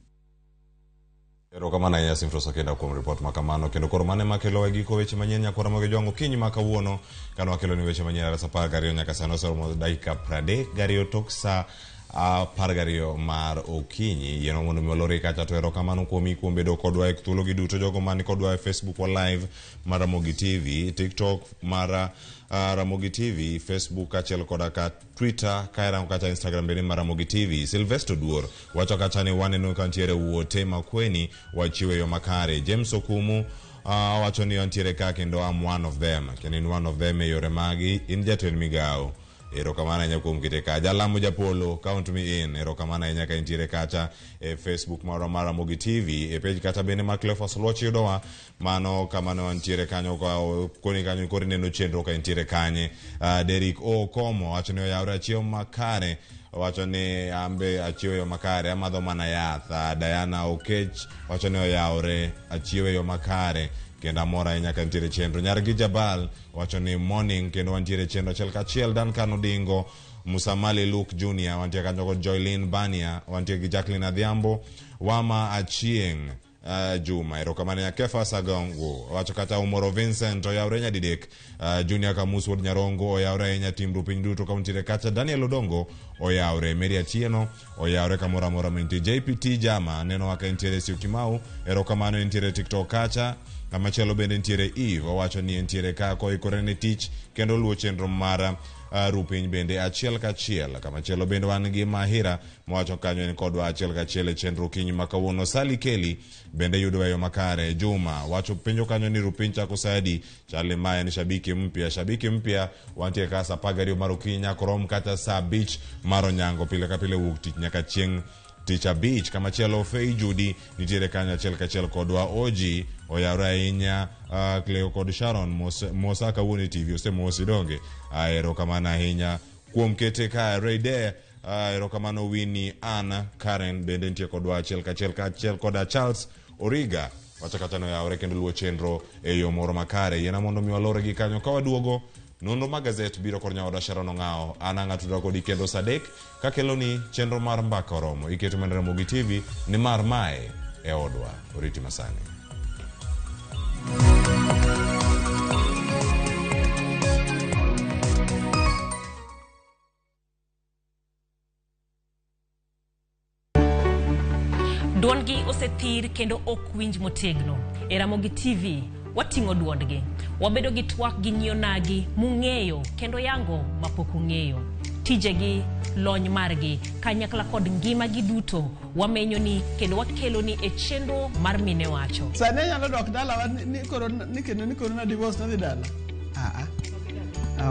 Erokamano ahinya Simfros Okinda kuom ripot ma kamano. Kendo koro mane makelo e giko weche manyien nyakwa Ramogi Jwang' okinyi ma kawuono kane wakelo ni weche manyien arasa 12 nyaka sani oseromo dakika 32 tok sa 12 mar okinyi. Yienwa mondo mi walori kacha to erokamano kuomi kuom bedo kodwa e thuologi duto, jogo man kodwa e Facebook wa live mar Ramogi TV, TikTok mar Ramogi TV, Facebook kaachiel koda ka Twitter, ka irango kacha Instagram bende mar Ramogi TV. Sylvester Duor wacho kacha ni waneno ka ntiere wuote makweni wachiwe yo makare. James Okumu wacho ni antiere ka kendo I'm one of them. Kendo in one of them e yore magi in jatend migawo. Erokamano ahinya kuom kete ka. Jalamo Japolo, count me in. Erokamano ahinya ka intiere kacha e Facebook marwa mar Ramogi TV, e page kata bende mar Cleophas Oluoch yudowa. Mano kama ne wantiere kanyo ka koni kanyo koro ineno chenro ka intiere kanye. Derrick O Komo wacho ni oyawre achiew makare. Wacho ni ambe achiew e yo makare, amadho mana yath. Diana Okech wacho ni oyawre achiew e yo makare kendo amor ahinya ka nitiere chenro. Nyargi Jabal wacho ni morning kendo wantiere chenro achiel kachiel. Duncan Odingo, Musamali Luke Junior, wantie kanyo kod Joylin Bania, wantie gi Jacqueline Adhiambo, Wama Achieng' Juma, erokamano ya Kefa Sagongo wacho kata Umoro Vincent oyawre nyadidek, Junior Kamus wuod Nyarongo oyawre ahinya, tim Rupiny duto ka untiere kacha, Daniel Odongo oyawre, Mary Atieno oyawre kamoro amora mantie, JPT Jama neno ka entiere Syokimau, erokamano entiere TikTok kacha. Kamachielo bende nitiere Eve owacho ni entiere ka koikore ne tich kendo luwo chenro mar Rupiny bende achiel kachiel. Kamachielo bende wan gi Mahira mowacho kanyo en kodwa achiel kachiel e chenro okinyi ma kawuono. Sally Kelly bende yudowa e yo makare. Juma wacho penjo kanyo ni Rupiny chako saa adi? Chal ni ma en shabiki mpya. Shabiki mpya wantie ka saa 12 mar okinyi nyaka rom kata saa 5 mar onyango pile ka pile wuok tich nyaka chieng' tich abich. Kamachielo Fei Judy nitiere kanyo achiel kachiel kodwa. Oji oyawre ahinya. Cleo kod Sharon mosa kawuono e TV osemosi donge. Erokamano ahinya kuom kete ka Rayde. Erokamano Winnie Anna Karen bende nitie kodwa achiel kachiel kaachiel koda Charles Origa wacho kata noyawre kendo luwo chenro e yo moro makare. Yiena mondo mi walore gi kanyo ka waduogo nonro mag gazet biro kod nyaoda Sharon Ong'awo. An ang' atudra kodi kendo saa 3 kakelo ni chenro mar mbaka oromo. Iketo mana Ramogi TV ni mar mae e odwa. Oriti masani. Duondgi osethir kendo ok winj motegno. E Ramogi TV, wating'o duondgi. Wabedo gi twak gi nyionagi mung'eyo kendo yango mapok ung'eyo. Tijegi, lony margi, kanyakla kod ngimagi duto wamenyoni kendo wakeloni e chenro mar Mine Wacho. Sani anyalo dok dalawa ni koro ni kendo ni koro na divorce nadhi dala. Ah,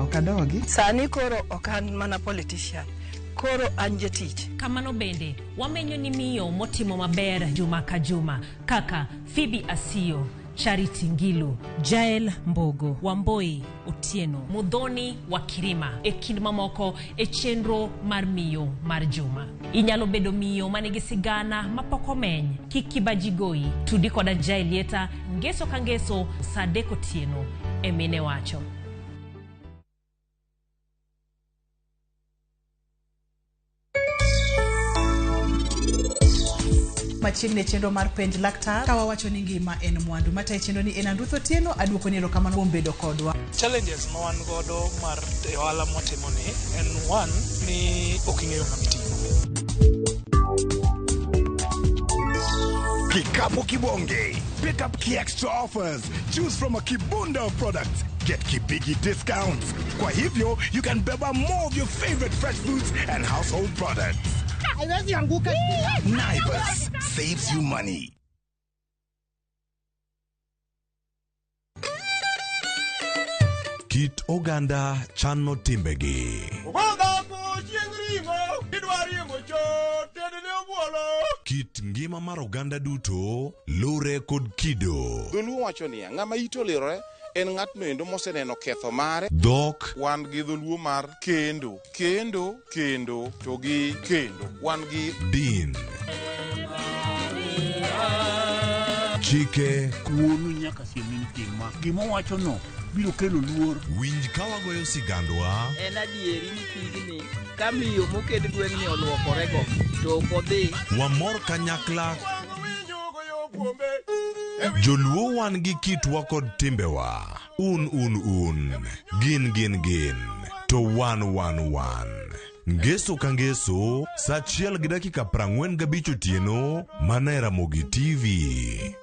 ok adogi. Sani koro ok an mana politician. Koro an jatich. Kamano bende, wamenyo ni miyo motimo maber juma ka juma kaka Phoebe Asiyo, Charity Ngilu, Jael Mbogo, Wamboi Otieno, Muthoni wa Kirima e kind mamoko e chenro mar miyo mar juma. Inyalo bedo miyo manigi sigana mapok omeny. Kik kibaji goyi. Tudi koda Jael Lieta ngeso ka ngeso saa 3 otieno e Mine Wacho. Machiegni e chenro mar penj laktar ka wawacho ni ngima en mwandu matayo chenro ni en Anruth Otieno aduoko ni erokamano kuom bedo kodwa. Challenges ma wan godo mar e ohala mwatimo ni en one ni ok ing'eyo ng'ama iting'o. Kikapu Kibonge. Pick up key extra offers. Choose from a kibunda of products. Get kibigi discounts. Kwa hivyo, you can beba more of your favorite fresh foods and household products. Haiwezi anguka. Naivas saves you money. Kit oganda chano timbegi. Kit ngima mar oganda duto lure kod kido. Dholuo wacho niya, ng'ama ite olirore en ng'atno endo moseneno ketho mare. Dhok. Wan gi dholuo mar kendo, kendo, kendo, to gi kendo. Wan gi din. Chike. Wuonu nyaka siem ni tim ma. Gima owachono biro kelo luor. Winj ka wagoyo sigandwa. En adieri ni pigni ka miyo moket gweng'ni oluokorego to ok odhi. Wamor kanyakla. Joluo wan gi kitwa kod timbewa. Un un un. Gin gin gin. To wan wan wan. Ngeso ka ngeso, saa 1:45 otieno, mana e Ramogi TV.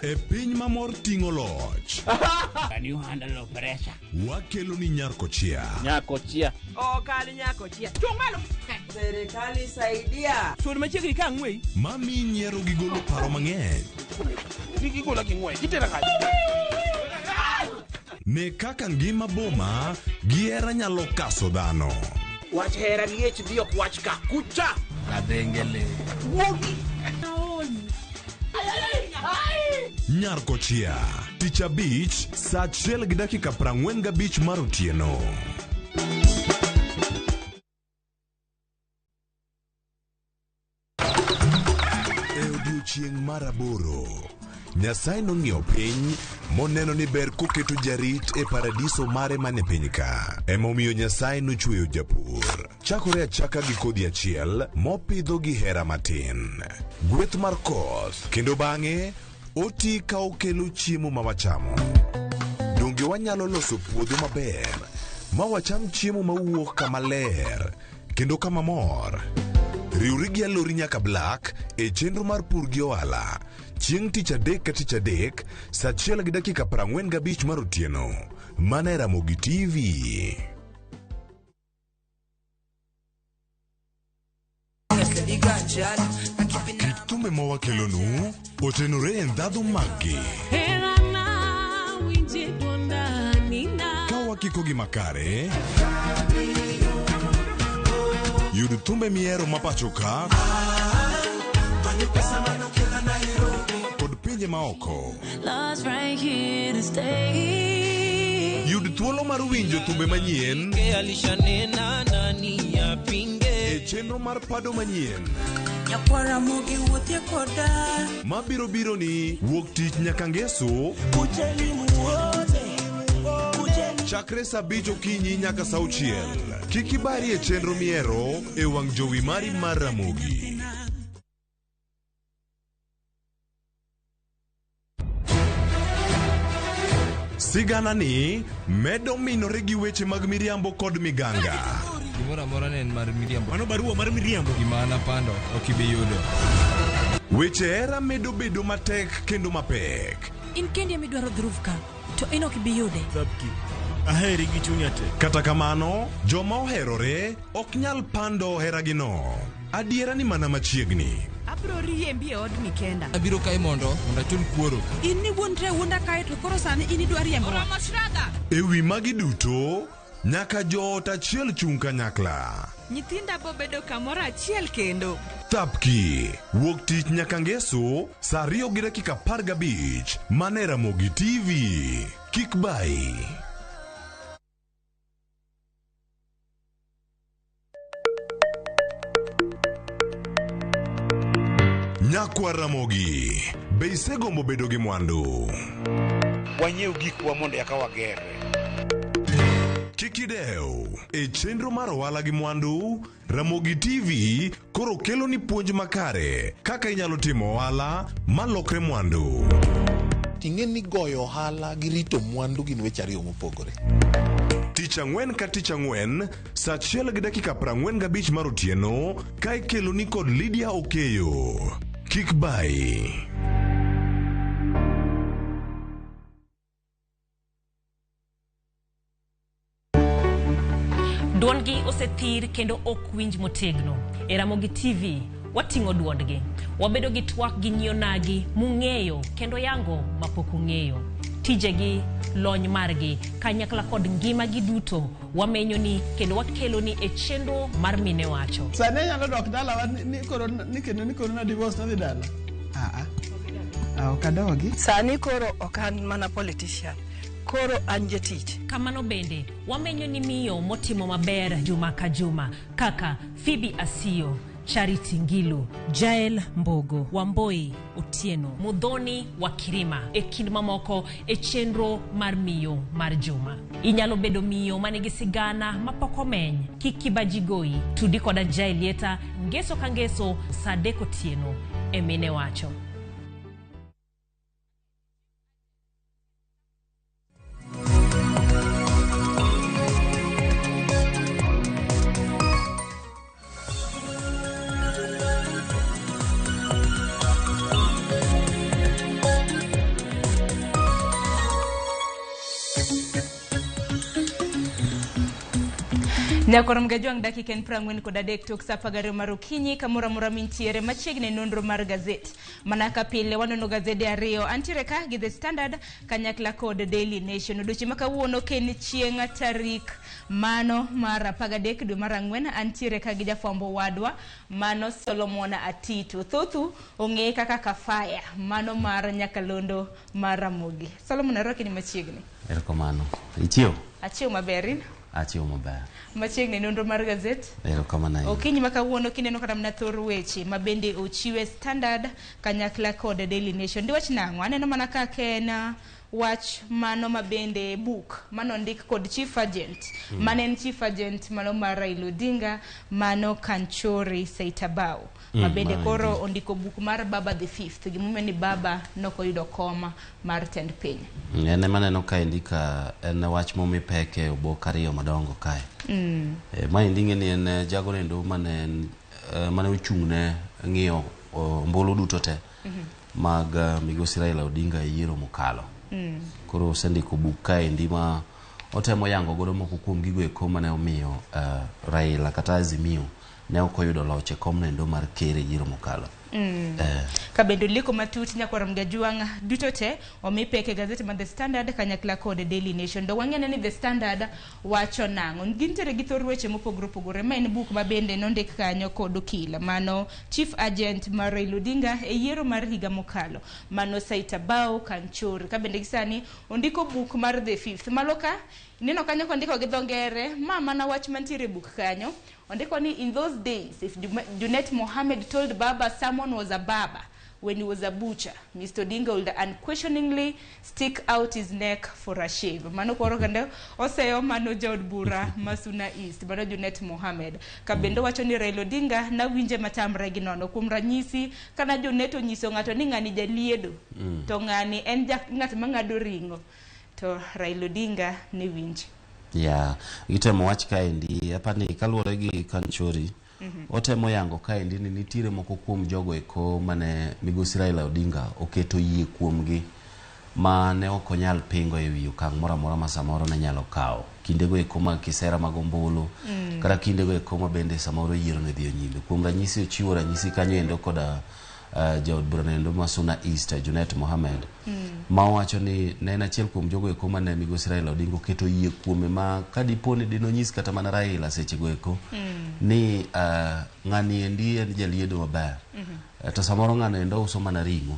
E piny mamor ting'o loch. Can you handle pressure? Wakelo ni Nyarkochia. Nyakochia. Ok an nyakochia. Chung' malo. Serikali saidia. Sud machiegni ka ang'weyi. Mami nyiero gi golo paro mang'eny. Igola gi ng'wech. Itera kanye? Ne kaka ngima boma gi hera nyalo kaso dhano. Wach hera gi HD ok wach ka. Kucha. Kadhengele. Wuogi. Nyar Kochia, tich abich, saa 1:45 mar otieno. E odiechieng' mar aboro, Nyasaye nong'iyo piny moneno ni ber koketo jarit e paradiso mare mane piny ka. Emomiyo Nyasaye nochweyo japur. Chakore achaka gi kodhi achiel mopidho gi hera matin. Gweth mar koth kendo bang'e oti ka okelo chiemo ma wachamo. Donge wanyalo loso puodho maber ma wacham chiemo mawuok kama ler kendo kama mor? Riwri gi Alori nyaka Black e chenro mar pur gi ohala chieng' tich adek ka tich adek saa 1:45 mar otieno mana e Ramogi TV. Kit thumbe ma wakelonu otenore e ndhadhu maggi ka wakiko gi makare. Yud thumbe mihero ma pacho ka kod pinje maoko. Love's right here to stay. Yud thuolo mar winjo thumbe manyien Alishanena nani apinge e chenro mar pado manyien Nyakwara mogi wuothie koda mabiro biro ni wuok tich nyaka ngeso Kujeni muone chakre saa 5 okinyi nyaka saa 6. Kik ibari e chenro mihero e wang' jowi mari mar Ramogi. Sigana ni medo minore gi weche mag miriambo kod miganga. Gimoro amora ne en mar miriambo. Mano barua mar miriambo. Gima an apando ok ibi yudo. Weche hera medo bedo matek kendo mapek. In kendi ema idwaro dhruv ka, to in ok ibi yude. Aheri gi chunya te. Kata kamano, joma oherore ok nyal pando heragino. Adiera ni mana machiegni. Abiro riembi e odni kenda. Abiro kae mondo achul kuoro. In ni wuondre wuonda kae to koro sani in idwa riembowa. E wi magi duto, nyaka joot achiel chung' kanyakla. Nyithinda bo bedo kamoro achiel kendo. Thapki, wuok tich nyaka ngeso, saa 2:15, mana e Ramogi TV. Kik bayi. Nyakwar Ramogi, be isegombo bedo gi mwandu? Wanyiew gikwa mondo eka wagerre. Kik idew. E chenro mar ohala gi mwandu, Ramogi TV koro kelo ni puonj makare kaka inyalo timo ohala malokre mwandu. Ting'e ni goyo ohala gi rito mwandu gin weche ariyo mopogore. Tich ang'wen ka tich ang'wen, saa 1:45 mar otieno, ka ikelo ni kod Lydia Okeyo. Kik bayi. Duondgi osethir kendo ok winj motegno. E Ramogi TV, wating'o duondgi. Wabedo gi twak gi nyionagi mung'eyo kendo yango mapok ung'eyo. Tijegi, lony margi, kanyakla kod ngimagi duto wamenyo ni kendo wakelo ni e chenro mar Mine Wacho. Sani anyalo dok dalawa ni koro ni kendo ni koro na divorce nadhi dala. Ah, ok adogi. Sani koro ok an mana politician. Koro an jatich. Kamano bende, wamenyo ni miyo motimo maber juma ka juma kaka Phoebe Asiyo, Charity Ngilu, Jael Mbogo, Wamboi Otieno, Muthoni wa Kirima e kind mamoko e chenro mar miyo mar juma. Inyalo bedo miyo manigi sigana mapok omeny. Kik kibaji goyi. Tudi koda Jael Lieta ngeso ka ngeso saa 3 otieno e Mine Wacho. Nyakoro Mgajwang' dakika en 43 tok sa 12 mar okinyi kamoro amora mintiere machiegni e nonro mar gazet. Mana ka pile wanono gazede ariyo antiere ka gi The Standard kanyakla kod Daily Nation. Odiochieng' ma kawuono ken chieng' tarik mano mar 13 dwe mar ang'wen antiere ka gi jafwambo wadwa mano Solomon Atitu. Thothu ong'eye kaka Kafaya mano mar Nyakalondo mar Ramogi. Solomon arwaki ni machiegni. Erokamano. Ichiew? Achiew maber in? Achiew maber. Machiegni nonro mar gazet. Erokamano ahinya. Okinyi ma kawuono kineno kata mana thor weche ma bende ochiwe Standard kanyakla kod Daily Nation. Diwach nang'o? Aneno mana kaka en wach mano ma bende book manondik kod chief agent. Mane en chief agent mano mar Raila Odinga mano Kanchori Saitabao. Ma bende koro ondiko buk mar Baba the Fifth. Gimomiyo ni Baba nokoyudo koma mar tend piny. En ema aneno kaendi ka en wach momi pek e obok ariyo madongo kae. Maendi ing'e ni en jago nendo mane mane ochung' ne ng'iyo ombulu duto te mag migosi Raila Odinga e yiero mokalo. Koro osendiko buk kaendi ma otemo yango godo moko kuom gigo eko mane omiyo Raila kata Azimio ne ok oyudo loch e kom nendo mar ker e yiero mokalo. Ka bende oliko matut nyakwar Mgajwang' duto te omi pek e gazeti mar The Standard kanyakla kod Daily Nation. Do wang'e ni The Standard wacho nang'o. Gintiere gi thor weche mopogore opogore. Ma en buk ma bende nondik kanyo kod okil mano chief agent mar Raila Odinga e yiero mar higa mokalo mano Saitabao Kanchori. Ka bende gisani ondiko buk mar The Fifth. Malo ka ineno kanyo kondiko gi dho ngere ma mana wach mantiere e buk kanyo. Ondiko ni in those days if Junet Mohammed told Baba someone was a baba when he was a butcher, Mr. Odinga would unquestioningly stick out his neck for a shave. Mano koro kendo oseyo mano jaod bura Masuna East, mano Junet Mohammed. Ka bende wacho ni Raila Odinga nawinje matamre gi nono. Kuom ranyisi, kana Junet onyiso ng'ato ni ng'ani jaliedo, to ng'ani en ng'at mang'ado ring'o, to Raila Odinga ne winje. Ya, gitemo wach kaendi, apani kaluwore gi Kanchori, otemo yango kaendi ni nitiere moko kuom jogo eko mane migosi Raila Odinga oketo yie kuomgi ma ne ok onyal pingo e wi okang' moro amora ma samoro ne nyalo kawo. Kindego eko mag kisera mag ombulu, kata kindego eko ma bende samoro yiero ne dhi nyime. Kuom ranyisi ochiwo ranyisi kanyo endo koda jaod bura endo ma Suna East, Junet Mohammed, ma owacho ni ne en achiel kuom jogo eko mane migosi Raila Odinga oketo yie kuome ma kadipo ni dinonyis kata mana Raila sechego eko ni ng'ani endi en jaliedo maber. To samoro ng'ano endo uso mana ring'o.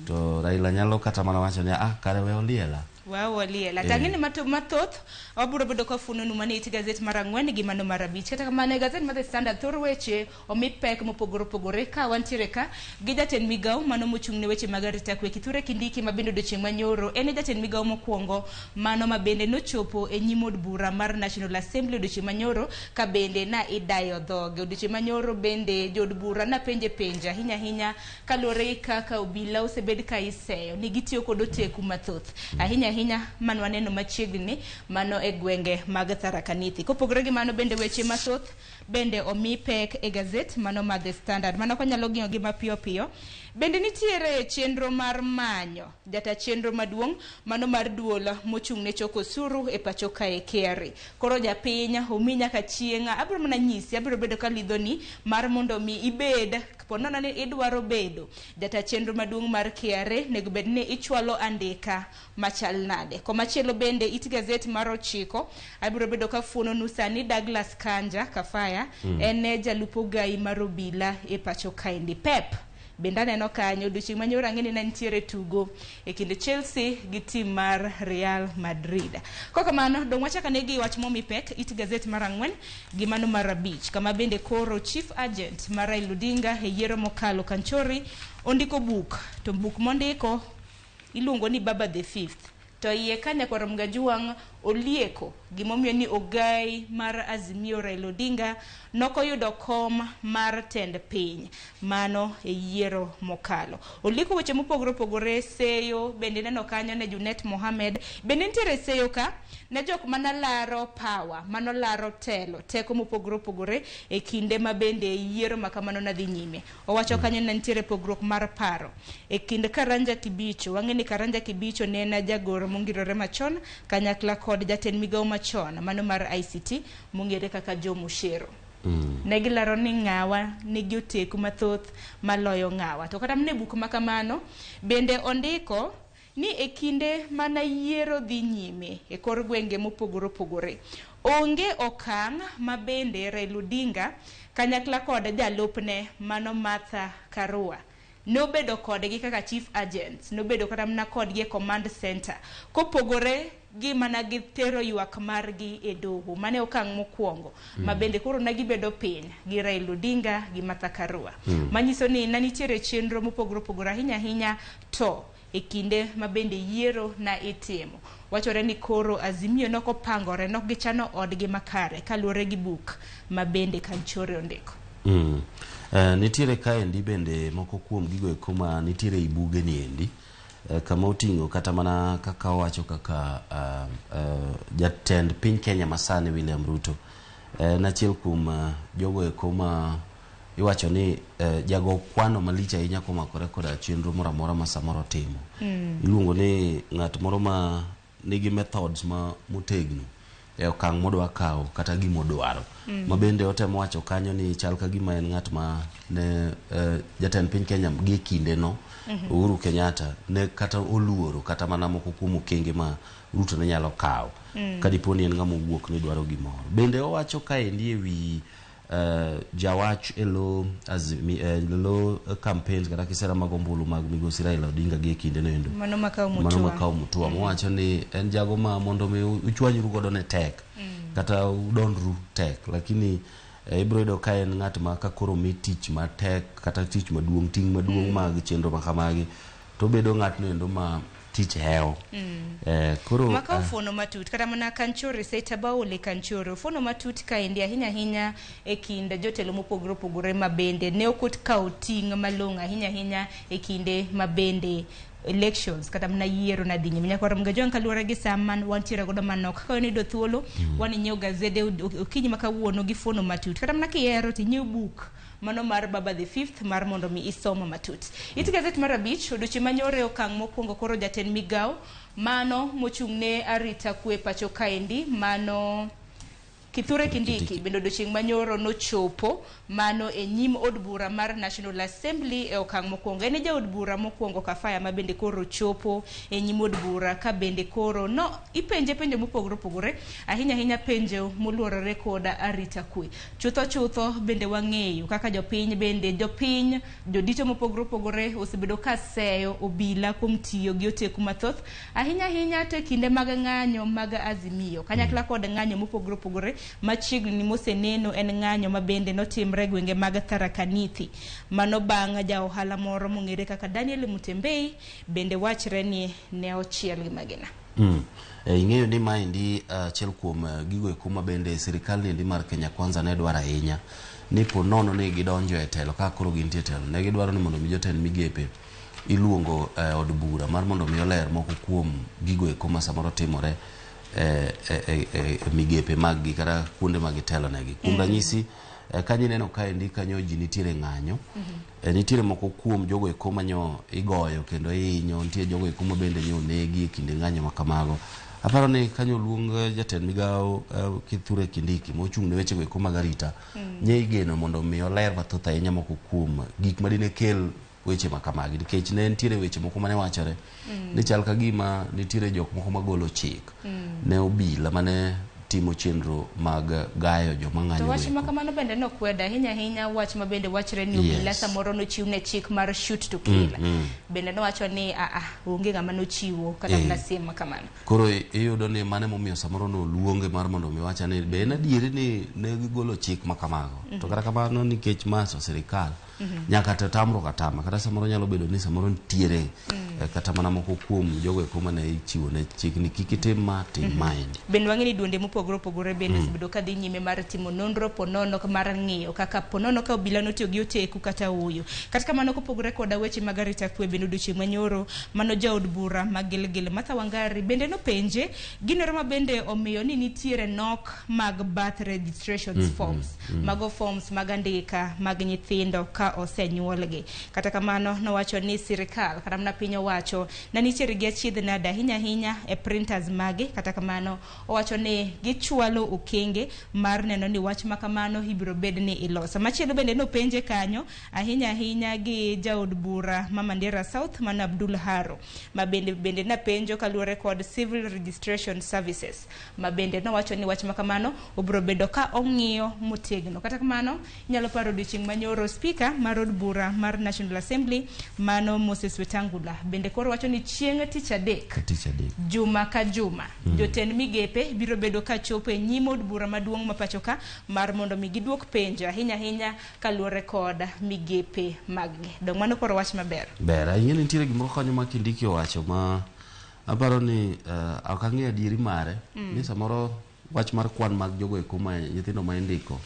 To Raila nyalo kata mana wacho ni kare we oliela. Wa oliela. Tang'eni mathoth wabiro bedo ka funonu mana it gazet mar 4 gi mano mar 5. Kata kamano e gazet mar The Standard thor weche omi pek mopogore opogore ka wantiere ka gi jatend migawo mano mochung' ne weche mag arita kwe Kithure Kindiki ma bende odiochieng' manyoro en e jatend migawo mokwongo mano ma bende nochopo e nyim od bura mar National Assembly odiochieng' manyoro ka bende na idayo dhoge. Odiochieng' manyoro bende jood bura napenje penjo ahinya ahinya kaluwore gi kaka obila osebed ka iseyo ni gitiyo kod oteku mathoth ahinya ahinya mano waneno machiegni mano e gwenge mag Tharaka Nithi. Kopogore gi mano bende weche mathoth bende omi pek e gazet mano mar The Standard. Mano konyalo ng'iyo gi mapiyo piyo. Bende nitiere chenro mar manyo jata chenro maduong' mano mar duol mochung' ne choko osuru e pacho kae KRA. Koro japiny omi nyaka chieng' abiro mana nyisi abiro bedo ka lidhoni mar mondo mi ibed ponono ni idwaro bedo jata chenro maduong' mar KRA nego bed ni ichwalo andika machal nade. Komachielo bende it gazet mar 9 abiro bedo ka fuononu sani Douglas Kanja Kafaya en jalup ogai mar obila e pacho kaendi. Pep bende aneno kanyo odiochieng' manyoro ang'e ni ne nitiere tugo e kind Chelsea gi tim mar Real Madrid. Kokamano dong' wachak ane gi wach momi pek it gazet mar 4 gi mano mar 5 kama bende koro chief agent mar Raila Odinga e yiero mokalo Kanchori ondiko buk to buk mondiko iluongo ni Baba the Fifth. To iye ka nyakwar Mgajuang' olieko gimomiyo ni ogai mar Azimio Raila Odinga nokoyudo kom mar tend piny mano e yiero mokalo. Olieko weche mopogore opogore seyo bende neno kanyo ne Junet Mohammed bende nitiere seyo ka ne jok manalaro power manolaro telo teko mopogore opogore e kinde ma bende yiero makamano nadhi nyime. Owacho kanyo ne nitiere pogruok mar paro e kind Karanja Kibicho. Wang'e ni Karanja Kibicho ne en jagoro mongirore machon kanyakla kod jatend migawo machon machon mano mar ICT mong'ere kaka Joe Mucheru. Ne gilero ni ng'awa nigi oteku mathoth maloyo ng'awa. To kata mana e buk ma kamano bende ondiko ni e kinde mana yiero dhi nyime e kor gwenge mopogore opogore, onge okang' ma bende Raila Odinga kanyakla kod jalupne mano Martha Karua nobedo kodgi kaka chief agents, nobedo kata mana kodgi e command center, kopogore gi mana gitero ywak margi e doho. Mane okang' mokwongo ma bende koro ne gibedo piny gi Raila Odinga gi Martha Karua. Manyiso ni ne nitiere chenro mopogore opogore ahinya ahinya to e kinde ma bende yiero na itimo. Wachore ni koro Azimio nok opangore, nok gichano odgi makare kaluwore gi buk ma bende Kanchori ondiko. Nitiere kaendi bende moko kuom gigo eko ma nitiere ei buge ni endi kama oting'o kata mana kaka owacho kaka jatend piny Kenya masani William Ruto en achiel kuom jogo eko ma iwacho ni jago kwano malich ahinya komakore koda chenro moro amora ma samoro timo. Iluongo ni ng'at moro ma nigi methods ma motegno e okang' modwa kawo kata gimodwaro. Ma bende otemo wacho kanyo ni chal ka gima en ng'at ma ne jatend piny Kenya gi kinde no Uhuru Kenyatta ne kata oluoro kata mana moko kuom okenge ma Ruto ne nyalo kawo ka dipo ni en ng'ama owuok ni dwaro gimoro. Bende owacho kaendi e wi jawach e lo lo campaigns kata kisera mag ombulu mag migosi Raila Odinga gi e kinde no endo. Mano Makau Mano Mutua. Makau Mutua. Mowacho ni en jago ma mondo mi uchwanyru godo ne tek. Kata udondru tek. Lakini ibiro yudo ka en ng'at ma ka koro mi tich matek kata tich maduong', ting' maduong' mag chenro ma kamagi, to obedo ng'atno endo ma tich hewo. Koro Makau fuono matut kata mana Kanchori Setabaole Kanchori fuono matut kaendi ahinya ahinya e kind jotelo mopogore opogore ma bende ne ok okawo ting' malong'o ahinya ahinya e kinde ma bende elections kata mana yiero na dhi nyime. Nyakwar Mgajwang' kaluwore gi sa man wantiere godo manok ka wan thuolo wan inyiew gazede okinyi ma kawuono gi fuono matut kata mana kihero to inyiew buk mano mar Baba the Fifth mar mondo mi isom matut. It gazet mar 5 odiochieng' manyore okang' mokwongo koro jatend migawo mano mochung' ne arita kwe pacho kaendi mano Kithure Kindiki bende odiochieng' manyoro nochopo mano e nyim od bura mar National Assembly e okang' mokwongo. En e jaod bura mokwongo Kafaya ma bende koro chopo e nyim od bura ka bende koro no ipenje penjo mopogore opogore ahinya ahinya penjo moluorore koda arita kwe. Chutho chutho bende wang'eyo kaka jopiny bende jopiny jodito mopogore opogore osebedo ka seyo obila kuom tiyo gi oteku mathoth ahinya ahinya to e kinde mag ng'anyo mag Azimio kanyakla kod ng'anyo mopogore opogore machiegni moseneno en ng'anyo ma bende notimre gwenge mag Tharaka Nithi. Mano bang' ja ohala moro mong'ere kaka Daniel Mutembei bende wachre ni ne ochiel gi magina. Ing'eyo ni maendi achiel kuom gigo eko ma bende sirikal niendi mar Kenya Kwanza ne dwaro ahinya ni po nono ni gidonjo e telo ka koro gintie e telo ne gidwaro ni mondo mi jotend migepe iluongo od bura mar mondo mi oler moko kuom gigo eko ma samoro timore e migepe mag gi kata kuonde ma gitelo negi. Kuom ranyisi kanyo ineno kaendi kanyo ji nitiere ng'anyo. Nitiere moko kuom jogo eko manyo igoyo kendo ihinyo, nitie jogo eko ma bende nyo onegi e kinde ng'anyo ma kamago. Aparo ni kanyo oluong jatend migawo Kithure Kindiki mochung' ne wechego eko mag arita. Nye igeno mondo mi oler mathoth ahinya moko kuom gik madine kel weche ma kamagi nikech ne nitiere weche moko mane wachore ni chal ka gima nitiere jok moko magolo chik ne obila mane timo chenro mag gayo joma To ng'anyo wach go ma eko. kamano bende nokweda ahinya ahinya wach ma bende wachre ni obila samoro nochiw ne chik mar shoot to kill. Bende nowacho ni a onge ng'ama nochiwo kata mana siem ma kamano. Koro iyudo ni mano emomiyo samoro noluonge mar mondo mi wacha ni be en adieri ni ne gigolo chik ma kamago. To kata kamano nikech ma to sirikal nyaka to tamruok atama kata samoro nyalo bedo ni samoro nitiere kata mana moko kuom jogo eko mane ichiwo ne chik ni kik itim ma tim maendi. Bende wang'e ni duonde mopogore opogore bende osebedo ka dhi nyime mar timo nonro ponono mar ng'iyo kaka ponono ka obila notiyo gi oteku kata ooyo. Kata kamano kopogore koda weche mag arita kwe bende odiochieng' manyoro mano jaod bura ma Gilgil Martha Wangari bende nopenje ginoro ma bende omiyo ni nitiere nok mag birth registrations forms. Mago forms mag andika mag nyithindo ka ka osenyuolgi. Kata kamano nowacho ni sirikal kata mana piny owacho ne nitiere gi achiedh nade ahinya ahinya e printers mage. Kata kamano owacho ni gichwalo okenge mar neno ni wach ma kamano ibiro bed ni iloso. Machielo bende nopenje kanyo ahinya ahinya gi jaod bura ma Mandera South mano Abdul Haro, ma bende napenjo kaluwore kod Civil Registration Services, ma bende nowacho ni wach ma kamano obiro bedo ka ong'iyo motegno. Kata kamano inyalo paro odiochieng' manyoro spika mar od bura mar National Assembly mano Moses Wetangula bende koro wacho ni chieng' tich adek, Tich adek, juma ka juma, jotend migepe biro bedo ka chopo e nyim od bura maduong' ma pacho ka mar mondo mi giduok penjo ahinya ahinya kaluwore kod migepe mag-gi. Dong' mano koro wach maber. Ber ahinya. Nitiere gimoro kanyo ma Kindiki owacho ma aparo ni ok ang'eyo adieri mare, ni samoro wach mar kwan mag jogo eko ma nyithindo ma indiko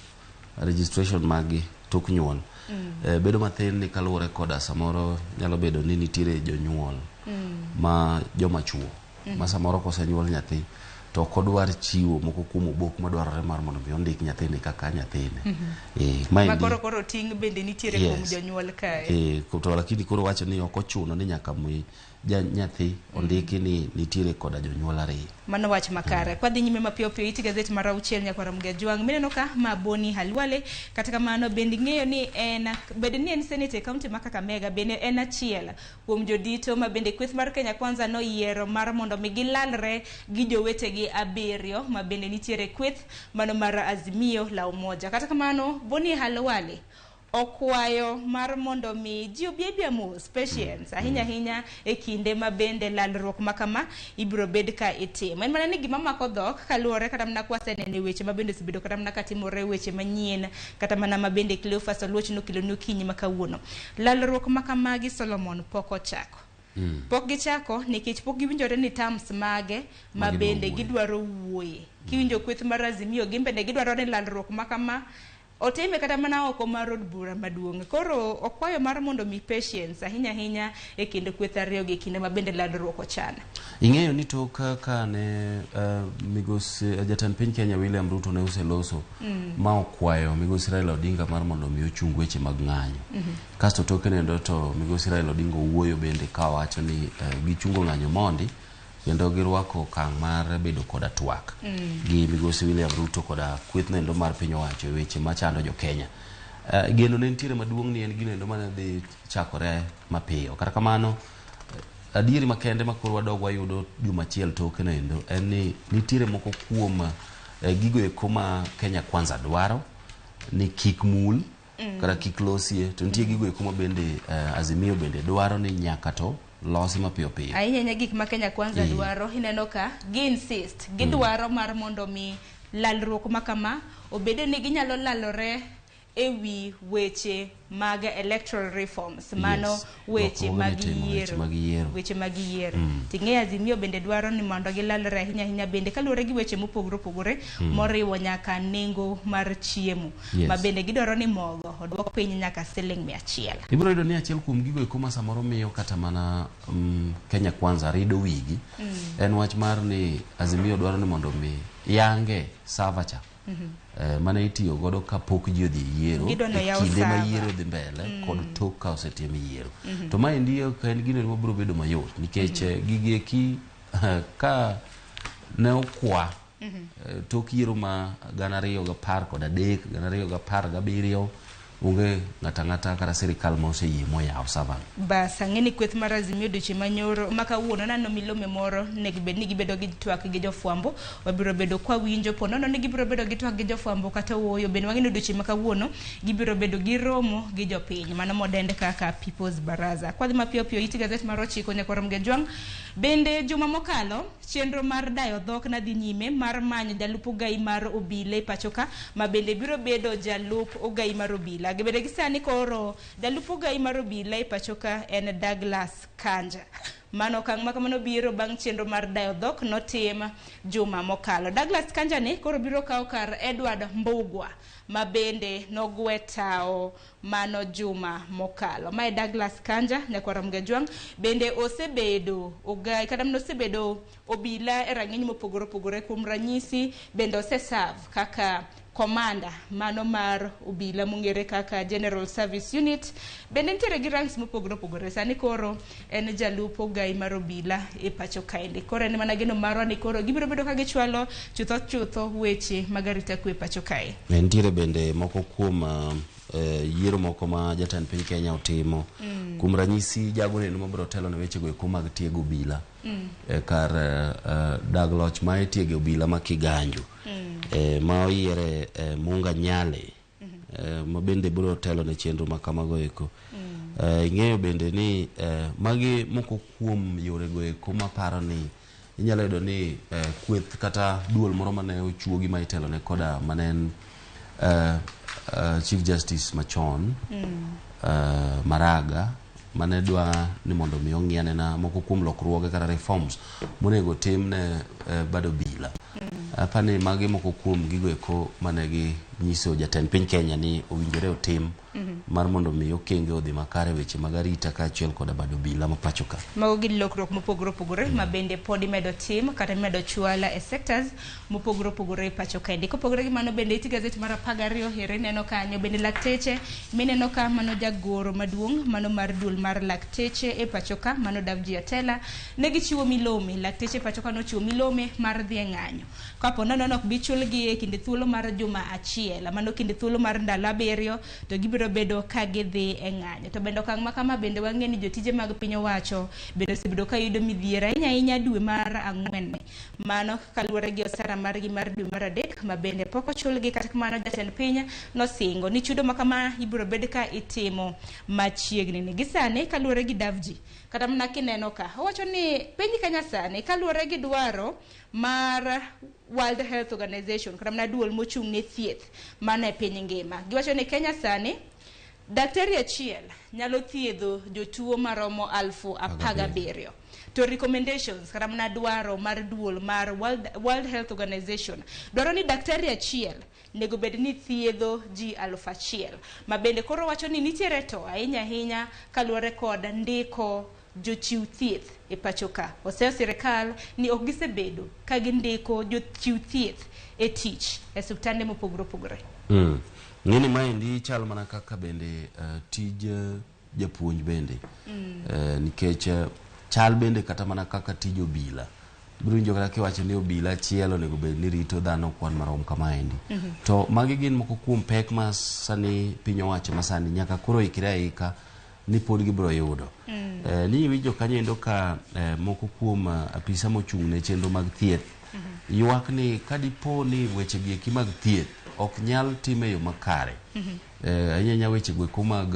registration mag-gi tok nyuol bedo mathin ni kaluwore koda samoro nyalo bedo ni nitiere jonyuol ma joma chuo ma samoro kosenyuol nyathi to ok odwar chiwo moko kuom obok madwarore mar mondo mi ondik nyathini kaka nyathine. Ma Maendi koro ting' bende nitiere kuom jonyuol kae. To lakini koro wacho ni ok ochuno ni nyaka mi nyathi ondiki ni nitiere koda jonyuol ariyo. Mano wach makare. Kwadhi nyime mapiyo piyo iti gazet mar auchiel nyakwara Mgajwang' mineno ka ma Boni Halwale. Kata kamano bende ing'eyo ni en bed ni en senator e kaunti ma Kakamega, bende en achiel kuom jodito ma bende kweth mar Kenya Kwanza noyiero mar mondo mi gilalre gi jowetegi 7 ma bende nitiere kweth mano mar Azimio la Umoja. Kata kamano Boni Halwale okwayo mar mondo mi ji obi abia mos, patience ahinya ahinya e kinde ma bende lalruok ma kama ibiro bed ka itimo. En mana ni gima mako dhok kaluwore kata mana kwaseneno weche ma bende osebedo kata mana katimore, weche manyien kata mana ma bende Cleophas Oluoch nokelonu okinyi ma kawuono. Lalruok ma kamagi Solomon pok ochako. Pok gichako nikech pok giwinjore ni terms mage ma bende gidwaro wuoye. Kiwinjo kweth mar Azimio gin bende gidwaro ni lalruok ma kama otime kata mana oko mar od bura maduong'. Koro okwayo mar mondo mi patience ahinya ahinya e kind kweth ariyo gi kinde ma bende lalruok ochan. Ing'eyo ni tok ka ne migosi jatend piny Kenya William Ruto ne oseloso ma okwayo migosi Raila Odinga mar mondo mi ochung weche mag ng'anyo. Kasto toke nendo to migosi Raila Odinga owuoyo bende ka wacho ni gichungo ng'anyo mondi kendo girwako okang' mar bedo koda twak gi migosi William Ruto koda kweth nendo mar piny owacho e weche machando jo Kenya. Geno ne nitiere maduong' ni en gino endo mane dhi chakore mapiyo. Kata kamano adieri makende ma koro wadog wayudo juma achiel toke nendo en ni nitiere moko kuom gigo eko ma Kenya Kwanza dwaro ni kik mul kata kik losie, to nitie gigo eko ma bende Azimio bende dwaro ni nyaka to losi mapiyo piyo. Ahinya ahinya gik ma Kenya Kwanza dwaro, ineno ka gi insist, gidwaro mar mondo mi lalruok ma kama obede ni ginyalo lalore e wi weche mag electoral reforms, mano weche mag yiero, weche mag yiero. Ting'eyo Azimio bende dwaro ni mondo gilalre ahinya ahinya bende kaluwore gi weche mopogore opogore moriwo nyaka nengo mar chiemo ma bende gidwaro ni mogo oduok piny nyaka siling 100. Ibiro yudo ni achiel kuom gigo eko ma samoro miyo kata mana Kenya Kwanza rido wigi en wach mar ni Azimio dwaro ni mondo mi yange savacha mane itiyo godo kapok ji odhi yiero, kinde ma yiero dhi mbele kod tok ka osetim yiero. To maendi ok en gino mabiro bedo mayot nikech gigi eki ka ne okwa tok yiero ma 2013, 2017 onge ng'ata ng'ata kata sirikal ma oseyie moyawo server. Bas ang'e ni kweth mar Azimio odiochieng' manyoro ma kawuono naneno milome moro nego bed ni gibedo gi twak gi jofwambo. Wabiro bedo kwa winjo po nono ni gibiro bedo gi twak gi jofwambo kata ooyo. Bende wang'e ni odiochieng' ma kawuono gibiro bedo gi romo gi jopiny mano modend kaka People's Baraza. Kwadhi mapiyo piyo iti gazet mar 9 nyakwar Mgejwang'. Bende juma mokalo chenro mar dayo dhok nadhi nyime mar manyo jalup ogai mar obila e pacho ka ma bende biro bedo jalup ogai mar obila. Gibede gi sani koro jalup ogai mar obila e pacho ka en Douglas Kanja. Mano okang' ma kamano biro bang' chenro mar dayo dhok notim juma mokalo. Douglas Kanja ni koro biro kawo kar Edward Mbugua ma bende nogwe tao mano juma mokalo. Mae Douglas Kanja nyakwar Mgejwang' bende osebedo ogai kata nosebedo obila e rang'iny mopogore opogore. Kuom ranyisi bende oseserve kaka komanda mano mar obila mong'ere kaka General Service Unit. Bende nitiere gi ranks mopogore opogore. Sani koro en jalup ogai mar obila e pacho kaendi. Koro en mana geno marwa ni koro gibiro bedo ka gichwalo chutho chutho weche mag arita kwe e pacho kae. Nitiere bende moko kuom yiero moko ma jatend piny Kenya otimo. Kuom ranyisi jago neno mabiro telo ne wechego eko mag tiego obila kar dag loch ma itiege obila ma Kiganjo. Ma oyiere Munga Nyale ma bende biro telo ne chenro ma kamago eko. Ing'eyo bende ni magi moko kuom yorego eko maparo ni inyalo yudo ni kweth kata duol moro mane ochuogi ma itelo ne koda mane en Chief Justice machon Maraga mane dwa ni mondo mi ong'i anena moko kuom lokruoge kata reforms monego tim ne bad obila. Apani magi moko kuom gigo eko mane ginyiso jatend piny Kenya ni owinjore otim mar mondo mi okenge odhi makare weche mag arita kaachiel koda bad obila ma pacho ka. Mago gin lokruok mopogore opogore ma bende pod imedo tim kata imedo chwal e sectors mopogore opogore e pacho kaendi. Kopogore gi mano bende iti gazet mar 12 here ineno kanyo bende lakteche mineno ka mano jagoro maduong' mano mar duol mar lakteche e pacho ka mano Davji Atela ne gichiwo milome. Lakteche e pacho ka nochiwo milome mar dhi e ng'anyo kapo nono ok bi chulgi e kinde thuolo mar juma achiel, mano kinde thuolo mar ndalo 7 to gibiro bedo ka gidhi e ng'anyo. To bende okang' ma kama bende wang'e ni jotije mag piny owacho bende osebedo ka yudo midhiero ahinya ahinya dwe mar 4, mano kaluwore gi osara margi mar dwe mar 3 ma bende pok ochulgi. Kata kamano jatend piny nosingo ni chudo ma kama ibiro bed ka itimo machiegni ni. Gi sani kaluwore gi Davji, kata mana kineno ka owacho ni piny Kenya sani kaluwore gi dwaro mar World Health Organization kata mana duol mochung' ne thieth mana e piny ngima, giwacho ni Kenya sani daktari achiel nyalo thiedho jotuo maromo 17,000. To recommendations kata mana dwaro mar duol mar World Health Organization dwaro ni daktari achiel nego bed ni thiedho ji 1,000, ma bende koro wacho ni nitiere to ahinya ahinya kaluwore kod ndiko jochiw thieth e pacho ka. Oseyo sirikal ni ok gisebedo ka gindiko jochiw thieth e tich e osiptande mopogore opogore. Ng'eni maendi chal mana kaka bende tij japuonj bende. Nikech chal bende kata mana kaka tij obila. Ibiro winjo kata kiwacho ni obila achiel onego bed ni rito dhano kwan marom kamaendi. To magi gin moko kuom pek ma sani piny owacho ma sani nyaka koro ikre aika ni pod gibiro yudo. Ni iwinjo kanyo endo ka moko kuom apisa mochung' ne chenro mag thieth ywak ni kadipo ni weche gi eki mag thieth ok nyal tim e yo makare. Ahinya ahinya weche go eko mag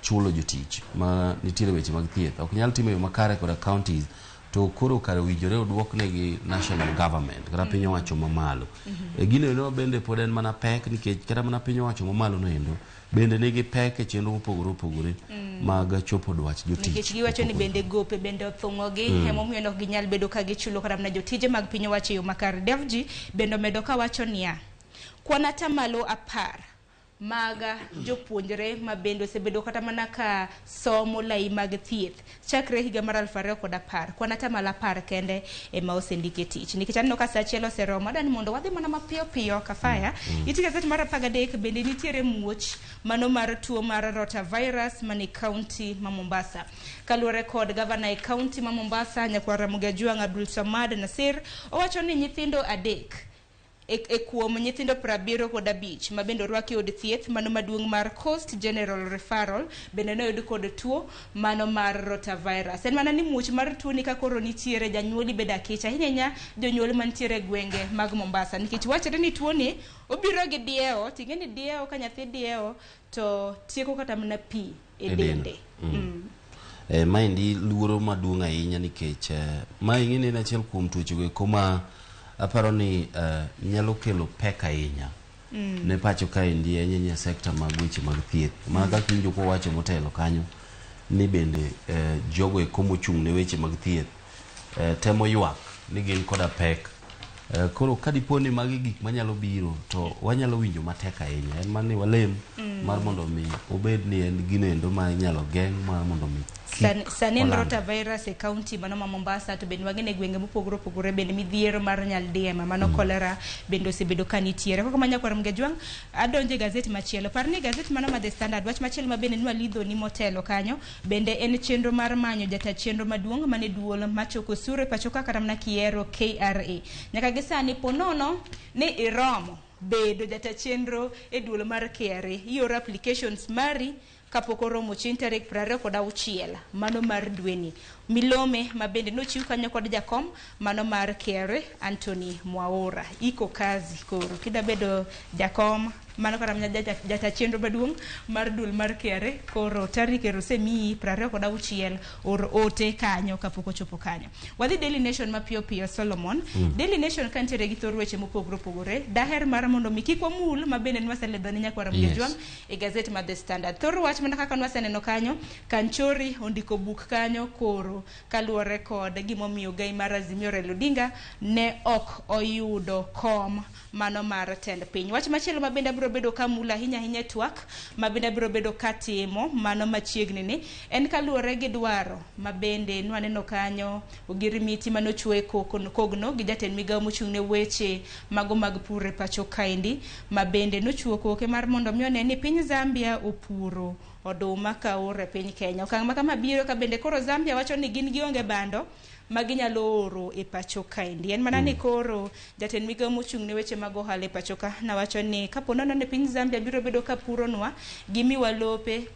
chulo jotich ma nitiere weche mag thieth ok nyal tim e yo makare koda counties, to koro kare owinjore oduoknegi national government kata piny owacho mamalo. Gino endo bende pod en mana pek nikech kata mana piny owacho mamalo no endo bende nigi pek e chenro mopogore opogore mag chopo dwach jotich. Nikech giwacho ni bende gope bende othung'ogi emomiyo ok ginyal bedo ka gichulo kata mana jotije mag piny owacho e yo makare. Davji bende omedo kawacho niya, kwan atamalo 10 mag jopuonjre ma bende osebedo kata mana ka somo lai mag thieth chakre higa mar 2010, kwan atamalo 10 kende ema osendiki tich. Nikech aneno ka saa achiel oseromo, adwani mondo wadhi mana mapiyo piyo Kafaya. Iti gazet mar 13 bende nitiere muoch mano mar tuo mar rotavirus mane kaunti ma Mombasa. Kaluwore kod gavana e kaunti ma Mombasa Nyakwar Ramogi Ajwang' Abdul Samad Nasir owacho ni nyithindo 3 e kuom nyithindo 75 ma bende orwaki e od thieth mano maduong' mar Coast General Referral bende noyud kod tuo mano mar rotavirus. En mana ni muoch mar tuo ni ka koro nitiere janyuol ibedo akich ahinya ahinya jonyuol mantiere e gwenge mag Mombasa, nikech wachore ni tuo ni obiro gi diewo, ting'e ni diewo ka nyathi diewo to tieko kata mana pi e dende. Maendi luoro maduong' ahinya nikech ma ing'e ni en achiel kuom tuoche go eko ma aparo ni nyalo kelo pek ahinya ne pacho kaendi ahinya ahinya sekta mag weche mag thieth. Mana kaka iwinjo kowacho motelo kanyo ni bende jogo eko mochung' ne weche mag thieth temo ywak ni gin koda pek Koro ka dipo ni magi gik manyalo biro to wanyalo winjo matek ahinya. En mana ni walem mar mondo mi obed ni en gino endo ma inyalo geng' mar mondo mi kik Sani en olandre. rotavirus e kaunti mano ma Mombasa, to bende wang'e e gwenge mopogore opogore bende midhiero mar nyaldiema mano cholera bende osebedo ka nitiere. Koko manya kwar Mgejwang', adonjo e gazet machielo. Par ni gazet mano ma The Standard, wach machielo ma bende nwalidho ni motelo kanyo, bende en chenro mar manyo jata chenro maduong' mane duol machoko osuru e pacho ka kata mana kiero KRA. Nyaka gi sani po nono ni iromo bedo jata chenro e duol mar KRA. Ioro applications mari kapok oromo chieng' tarik 26 mano mar dweni. Milome ma bende nochiw kanyo kod jakom mano mar KRA Anthony Mwaura. Iko kazi koro kida bedo jakom mano kata mana jata chenro maduong' mar duol mar KRA, koro tarik ero osemiyi 26, or ote kanyo kapok ochopo kanyo. Wadhi Daily Nation mapiyo piyo, Solomon. Daily Nation ka nitiere gi thor weche mopogore opogore, daher mar mondo mi kik wamul ma bende nwaseledho ne nyakwara Mgejwang' e gazet mar The Standard. Thor wach mana kaka nwaseneno kanyo, Kanchori ondiko buk kanyo koro kaluwore kod gimomiyo gai mar Azimio Raila Odinga ne ok oyudo kom mano mar tend piny. Wach machielo ma bende abiro bedo ka mulo ahinya ahinya e twak ma bende abiro bedo katimo mano machiegni ni en kaluwore gi dwaro ma bende nwaneno kanyo ogirimiti manochwe kogno gi jatend migawo mochung' ne weche mago mag pur e pacho kaendi, ma bende nochiwo koke mar mondo mi one ni piny Zambia opuro oduma ka oro e piny Kenya. Okang' ma kama biro ka bende koro Zambia wacho ni gin gionge bando ma ginyalo oro e pacho kaendi. En mana ni koro jatend migawo mochung' ne weche mag ohala e pacho ka nawacho ni kapo nono ni piny Zambia biro bedo ka puronwa, gimiwa lope,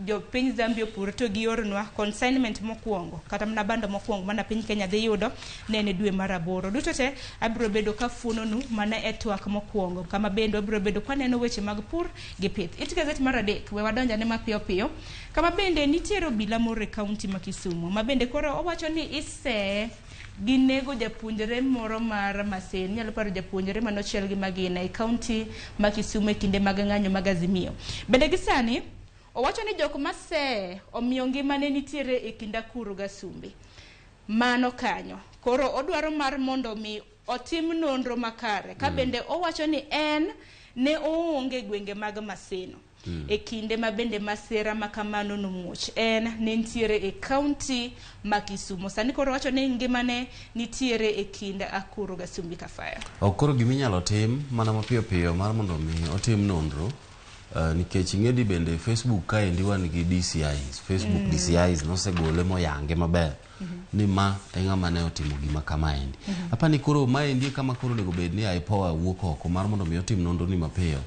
jo piny Zambia opur to giornwa consignment mokwongo kata mana bando mokwongo mana piny Kenya dhi yudo ne en e dwe mar 8. Duto te abiro bedo ka fuononu mana e twak mokwongo kama bende wabiro bedo kwaneno weche mag pur gi pith. It gazet mar 3 we wadonjane mapiyo piyo kama bende nitiere obila moro e kaunti ma Kisumu ma bende koro owacho ni iseye ginego japuonjre moro mar Masin. Inyalo paro japuonjre manochiel gi magina e kaunti ma Kisumu e kinde mag ng'anyo mag Azimio. Bende gi sani owacho ni jok maseye omiyo ngimane nitiere e kind akuru gasumbe. Mano kanyo. Koro odwaro mar mondo mi otim nonro makare. Ka bende owacho ni en ne oonge gwenge mag Maseno. E kinde ma bende masira ma kamano nomuoch, en ne nitiere e kaunti ma Kisumu. Sani koro wacho ni ngimane nitiere e kind akuru gasumbi kafaya. Ok koro giminyalo tim mana mapiyo piyo mar mondo mi otim nonro, nikech ing'e bende Facebook kaendi wan gi DCIs, Facebook DCIs nosegole moyange maber ni ma e ng'ama ne otimo gima kamaendi. Apani koro maendi e kama koro onego bed ni IPOA wuok oko mar mondo mi otim nonro ni mapiyo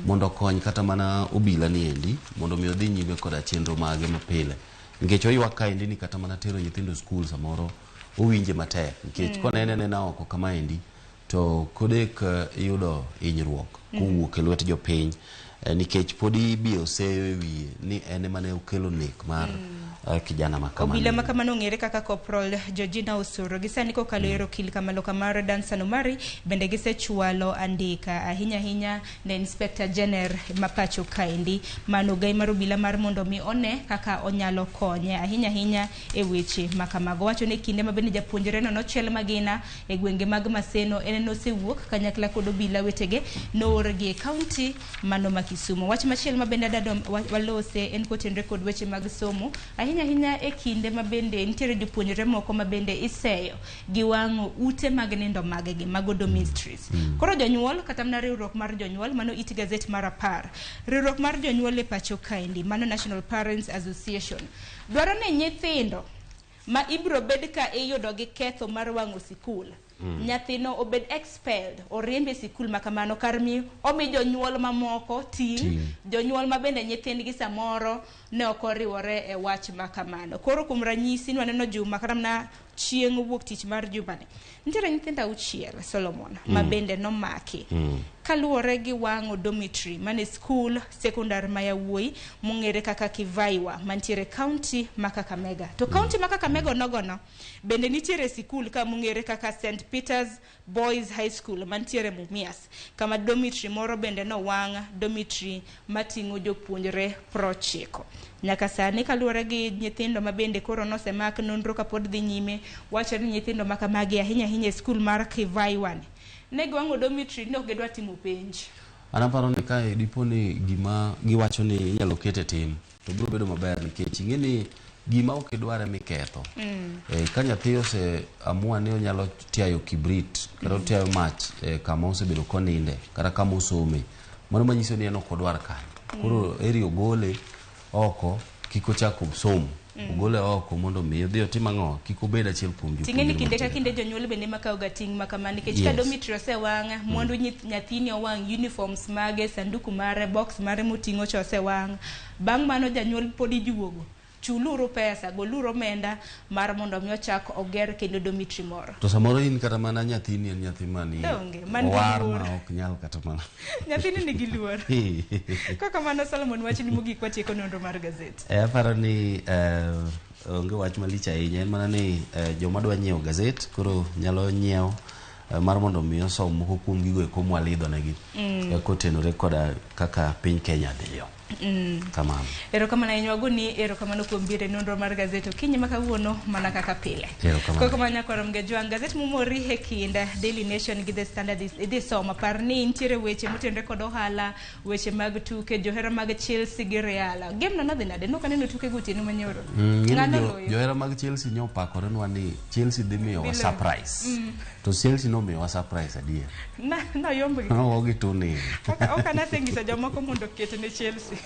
mondo okony kata mana obila ni endi mondo mi odhi nyime koda chenro mage mapile, nikech oywak kaendi ni kata mana tero nyithindo skul samoro owinje matek nikech konene nena oko kamaendi to kodek yudo hinyruok kowuok e lwet jopiny, nikech pod ibiyo seyo e wiye ni en ema ne okelo nek mar kijana ma kamano. Obila ma kamano ong'ere kaka Corporal Georgina Osoro. Gi sani kokalo e okil Kamalo Kamaro Dansan Omari bende gisechwalo andika ahinya ahinya ne Inspector General ma pacho kaendi mano gai mar obila mar mondo mi one kaka onyalo konye ahinya ahinya e weche ma kamago. Wacho ni kinde ma bende japuonjre no nochiel magina e gwenge mag Maseno, en nosewuok kanyakla kod obila wetege noorgi e kaunti mano ma Kisumu. Wach machielo ma bende adado walose en kotenre kod weche mag somo ahinya ahinya e kinde ma bende nitiere jopuonjre moko ma bende iseyo gi wang'o ute mag nindo maggi mago dormitories. Koro jonyuol kata mana riwruok mar jonyuol mano it gazet mar 10. Riwruok mar jonyuol e pacho kaendi mano National Parents Association dwaro ni nyithindo ma ibiro bed ka iyudo gi ketho mar wang'o sikul nyathino obed expelled, oriembe e sikul ma kamano kar mi omi jonyuol mamoko ting' jonyuol ma bende nyithindgi samoro ne ok oriwore e wach ma kamano. Koro kuom ranyisi nwaneno juma kata mana chieng' wuok tich mar jumani nitiere nyithindo 6 Solomon ma bende nomaki kaluwore gi wang'o dormitory mane skul sekondar ma yawuoyi mong'ere kaka Kivaiwa mantiere kaunti ma Kakamega. To kaunti ma Kakamega onogono bende nitiere sikul ka mong'ere kaka St Peter's Boys High School mantiere Mumias, kama dormitory moro bende nowang', dormitory mating'o jopuonjre 90. Nyaka sani kaluwore gi nyithindo ma bende koro nosemak, nonro kapod dhi nyime, wachore ni nyithindo ma kamagi ahinya ahinya e skul mar Kivaiwa ni Ne giwang'o dormitory ni ok gidwa timo penj. An aparo ni kae dipo ni gima giwacho ni inyalo ket e tim to biro bedo maber nikech ing'e ni gima ok idwar ema iketho. Ka nyathi ose amua ni onyalo tiayo kibrit kata otiayo mach kama osebedo koninde kata kama osome, mano manyiso ni en ok odwar kanyo. Koro eri ogole oko kik ochak osom. Ogole oko mondo mi odhi otim ang'o kik obed achiel kuom Ting'e ni jopuonjre kinde ka mantiere. kinde jonyuol bende ema kawo ga ting' ma kama nikech ka dormitory osewang', mwandu nyathini owang', uniforms mage, sanduku mare, box mare moting'o cha osewang'. Bang' mano janyuol pod ijuogo. Chuluru pesa, goluru omenda mar mondo mi ochak oger kendo dormitory moro. To samoro in kata mana nyathini en nyathi mani Donge, man gi owar luor. ma ok nyal kata mana. Nyathini nigi luor. Kaka mano Solomon wachni mogik watieko nonro mar gazet. Aparo ni onge wach malich ahinya en mana ni joma dwa nyiewo gazet koro nyalo nyiewo mar mondo mi osom moko kuom gigo eko mwalidhonegi kotenore koda kaka piny Kenya dhiyo. Kamano. Erokamano ahinya wagoni erokamano kuom biro e nonro mar gazet okinyi ma kawuono mana kaka pile. Erokamano. Koko mana nyakwar Mgejwang' gazet momori e kind Daily Nation gi The Standard idhi somo par ni nitiere weche motenore kod ohala, weche mag tuke, johera mag Chelsea gi Real. Game no nodhi nade? Nok aneno tuke gotieno manyoro. Ng'ano loyo? Johera mag Chelsea nyopakorenwa ni Chelsea dhi miyowa Dhi loyo. surprise. To Chelsea nomiyowa surprise adier. Na noyombgi. Nogogi 2-0. Ok anasenyiso jomoko mondo oket ne Chelsea.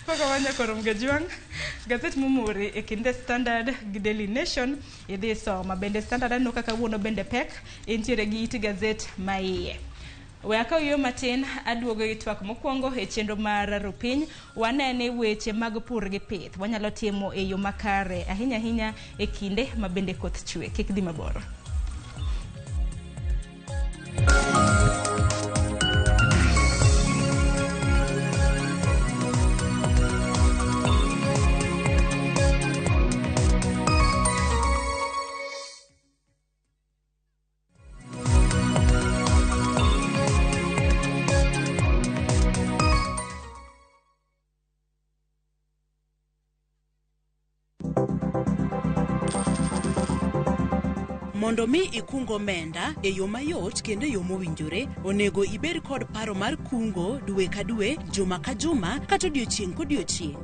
Kaka wanyakoro Mgejwang', gazet momori e kind The Standard gi Daily Nation idhi soma. Bende Standard aneno kaka kawuono bende pek entiere gi it gazet ma iye. We akaw yo matin aduogo gi twak mokwongo e chenro mar rupiny wanene weche mag pur gi pith wanyalo timo e yo makare ahinya ahinya e kinde ma bende koth chwe. Kik dhi mabor. Mondo mi ikung omenda e yo mayot kendo e yo mowinjore, onego ibed kod paro mar kungo dwe ka dwe, juma ka juma, kata odiochieng' kodiochieng'.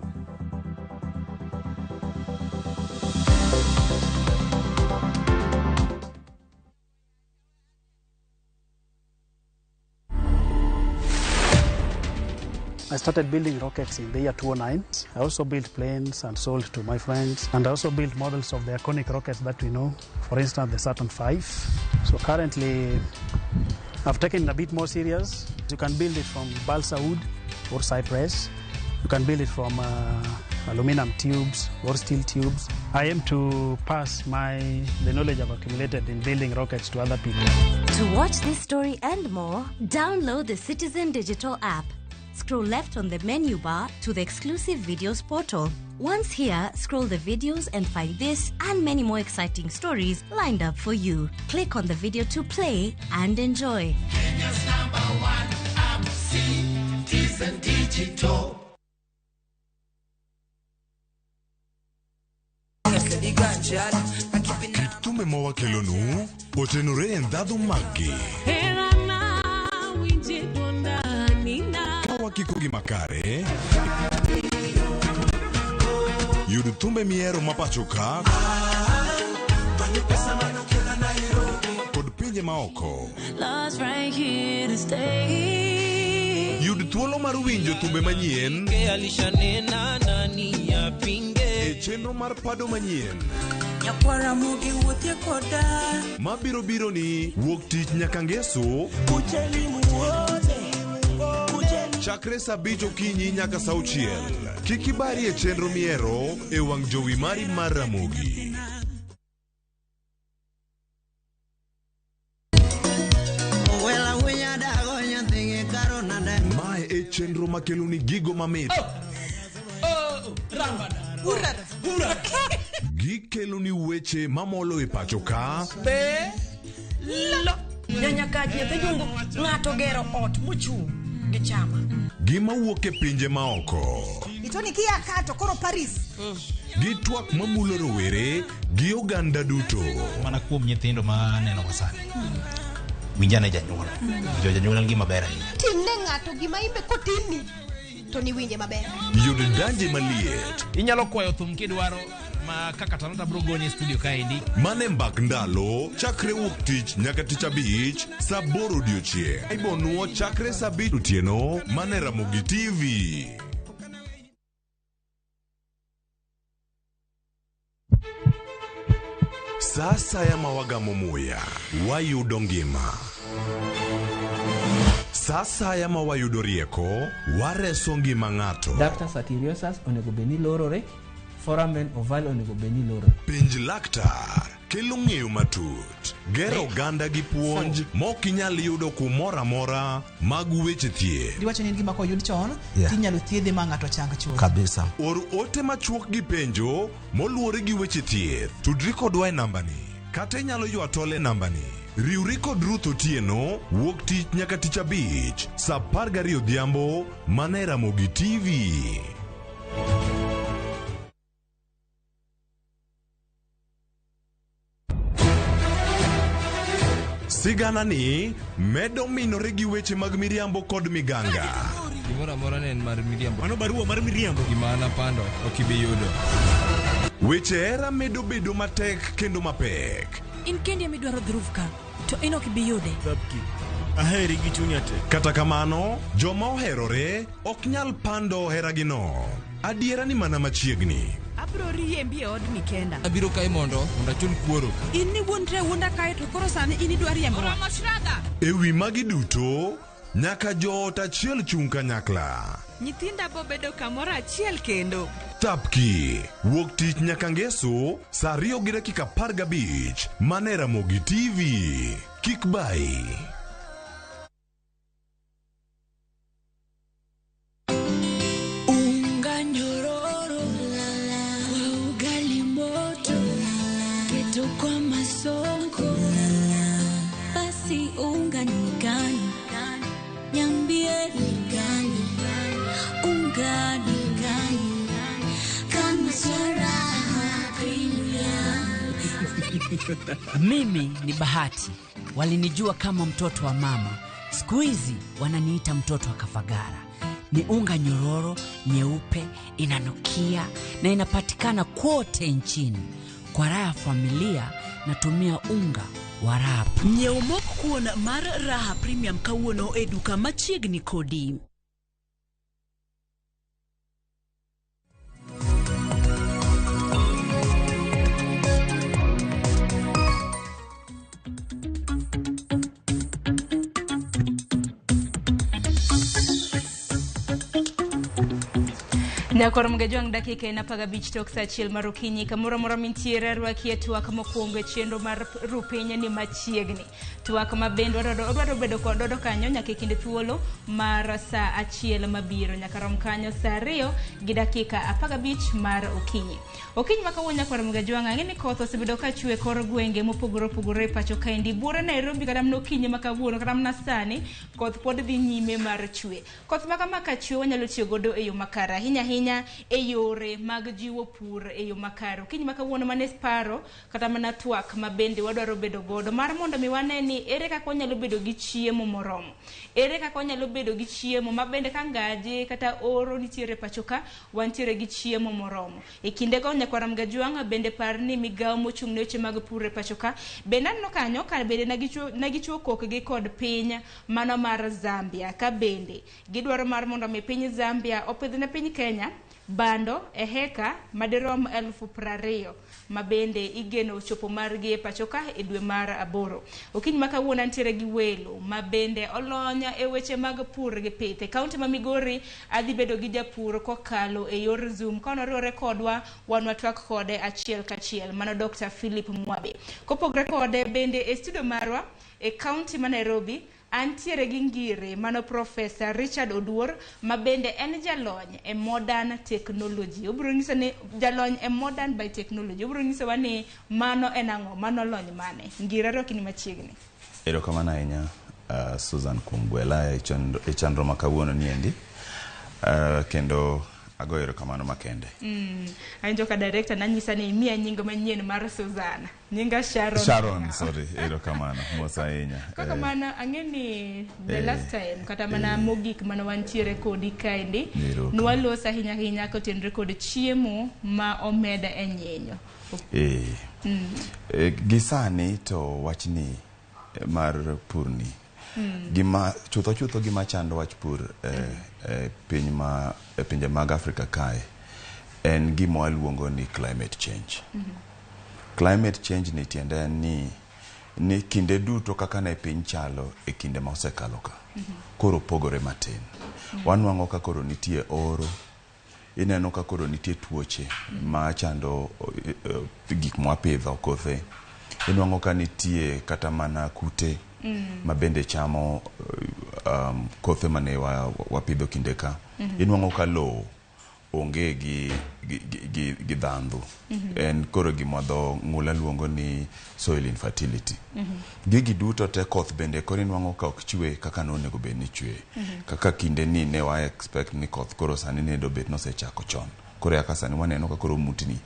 I started building rockets in the year 2009. I also built planes and sold to my friends. And I also built models of the iconic rockets that we know, for instance, the Saturn V. So currently, I've taken it a bit more serious. You can build it from balsa wood or cypress. You can build it from aluminum tubes or steel tubes. I aim to pass the knowledge I've accumulated in building rockets to other people. To watch this story and more, download the Citizen Digital app. Scroll left on the menu bar to the exclusive videos portal. Once here, scroll the videos and find this and many more exciting stories lined up for you. Click on the video to play and enjoy. Kenya's number one app, Citizen Digital. Kit thumbe ma wakelonu otenore e ndhadhu maggi. Ka wakiko gi makare, yud thumbe mihero ma pacho ka kod pinje maoko. Love's right here to stay. Yud thuolo mar winjo thumbe manyien e chenro mar pado manyien Nyakwara mogi wuothie koda mabiro biro ni wuok tich nyaka ngeso kucheli muone chakre saa 5 okinyi nyaka saa 6. Kik ibari e chenro mihero e wang' jowi mari mar Ramogi. Mae e chenro makeloni gigo mamit. Gikeloni weche mamolo e pacho ka Nyanya ka nyathi jungu ng'ato gero ot mochung' gi chama. Gima wuok e pinje maoko. Itoni kia ka to koro Paris. Gi twak mamulo rowere gi oganda duto. Mana kuom nyithindo ma aneno go sani. Winjane janyuol. Jo janyuol en gima ber ahinya. Timne ng'ato gima imbe kotimni to niwinje maber. Yud danje maliet. Inyalo kwayo thum kidwaro ma kaka Talanta bro gonye e studio kaendi. Mane mbak ndalo chakre wuok tich nyaka tich abich saa aboro odiochieng'. Ibonuo chakre saa abich otieno mane Ramogi TV. Sa asaya ma wagamo muya, wayudo ngima. Sa asaya ma wayudo rieko, wareso ngima ng'ato. Ductus arteriosus onego bed ni lorore, foramen ovale onego bed ni lorore. Penj laktar kelo ng'eyo matut, gero oganda gi puonj mok inyal yudo kumoro amora mag weche thieth. Diwacho ni en gima koyud chon Yeah. tinyalo thiedhe ma ng'ato chang chuth. Kabisa. Or ote machuok gi penjo moluwore gi weche thieth. Tudri kodwa e nambani kata inyalo ywa tol e nambani. Riwri kod Ruth Otieno wuok tich nyaka tich abich saa 12 odhiambo mana e Ramogi TV. Sigana ni medo minore gi weche mag miriambo kod miganga. Gimoro amora ne en mar miriambo. Mano barua mar miriambo. Gima napando ok ibi yudo. Weche hera medo bedo matek kendo mapek. In kendi ema idwaro dhruv ka, to in ok ibi yude. Aheri gi chunya te. Kata kamano, joma oherore ok nyal pando heragino. Adiera ni mana machiegni. Abro riembi e odni kenda. Abiro kae mondo achul kuoro. In niwuondre awuonda kae to koro sani in idwa riembowa. E wi magi duto, nyaka joot achiel chung' kanyakla. Nyithinda bo bedo kamoro achiel kendo. Thapki, wuok tich nyaka ngeso, saa 2:15, mana e Ramogi TV. Kik bayi. Unga nyororo kwa ugali moto, keto kwa masonko. Basi unga ni gani? Niambie ni gani? Unga ni gani? Kama sio Raha Premium. Mimi ni Bahati, walinijua kama mtoto wa mama, siku hizi wananiita mtoto wa Kafagara. Ni unga nyororo, nyeupe, inanukia na inapatikana kote nchini. Kwa raha ya familia natumia unga wa Raha. Nyiew mok kuon mar Raha Premium kawuono e duka machiegni kodi. Nyakor Mgejwang' dakika en 15 tok saa 1 mar okinyi kamoro amora mintiere rwaki e twak mokwongo e chenro mar rupiny ni machiegni. Twak ma bende odwaro bedo kod odo kanyo nyaka e kind thuolo mar saa 1 mabiro nyaka rom kanyo saa 2:15 mar okinyi. Okinyi ma kawuono Nyakwar Mgejwang' ang'e ni koth osebedo ka chwe kor gwenge mopogore opogore e pacho kaendi. Buore Nairobi kata mana okinyi ma kawuono kata mana sani koth pod dhi nyime mar chwe. Koth ma kama ka chwe wanyalo tiyo godo e yo makare ahinya ahinya e yore mag jiwo pur e yo makare. Okinyi ma kawuono mane paro kata mana twak ma bende wadwaro bedo godo mar mondo mi wane ni ere kaka wanyalo bedo gi chiemo moromo. Ere kaka wanyalo bedo gi chiemo ma bende ka ngaje kata oro nitiere pacho ka wantiere gi chiemo moromo. E kinde go Nyakwar Mgajwang' bende par ni migawo mochung' ne weche mag pur e pacho ka bende aneno kanyo ka bende nagichwo kokgi kod piny mano mar Zambia ka bende gidwaro mar mondo mi piny Zambia opidh ne piny Kenya bando e heka madirom 20,000 ma bende igeno chopo margi e pacho ka e dwe mar 8. Okinyi ma kawuono antiere gi welo ma bende olony e weche mag pur gi pith. E kaunti ma Migori adhi bedo gi japur kokalo e yor Zoom. Ka onoriwore kodwa wan watwak kode achiel kachiel. Mano Dr. Philip Mwabe. Kopogore kode bende e studio marwa e kaunti ma Nairobi antiere gi ngire mano Professor Richard Oduor ma bende en jalony e modern technology. Obiro nyiso ni jalony e modern by technology. Obiro nyisowa ni mano en ang'o, mano lony mane. Ngire rwaki ni machiegni. Erokamano ahinya Susan kuom gwela e chenro ma kawuono ni endi. Kendo Agoyo erokamano makende. Awinjo ka director nanyisa ni imiya nying manyien mar Suzana. Nyinga Sharon. Sharon, sorry, erokamano. Mos ahinya. Kaka mana ang'e ni the last time kata mana mogik mana wantiere kodi kaendi Erokamano. nwaloso ahinya ahinya kotenore kod chiemo ma omed e nyinyo. Gi sani to wachni mar purni gima chutho chutho gima chando wach pur piny ma e pinje mag Afrika kae en gima waluongo ni climate change. Climate change ni tiende en ni kinde duto kaka ne piny chalo e kinde ma osekalo ka koro pogore matin. Wanwang'o ka koro nitie oro, ineno ka koro nitie tuoche ma chando gik mwapidho kothe. Inwang'o ka nitie kata mana kute ma bende chamo kothe mane wapidho kinde ka. Inwang'o ka lowo onge gi dhandhu. En koro gima dho ng'ula luongo ni soil infertility. Gigi duto te koth bende koro inwang'o ka ok chwe kaka nonego bed ni chwe. Kaka kinde ni ne wa expect ni koth koro sani ne dobet nosechako chon. Koro yaka sani waneno ka koro mutni.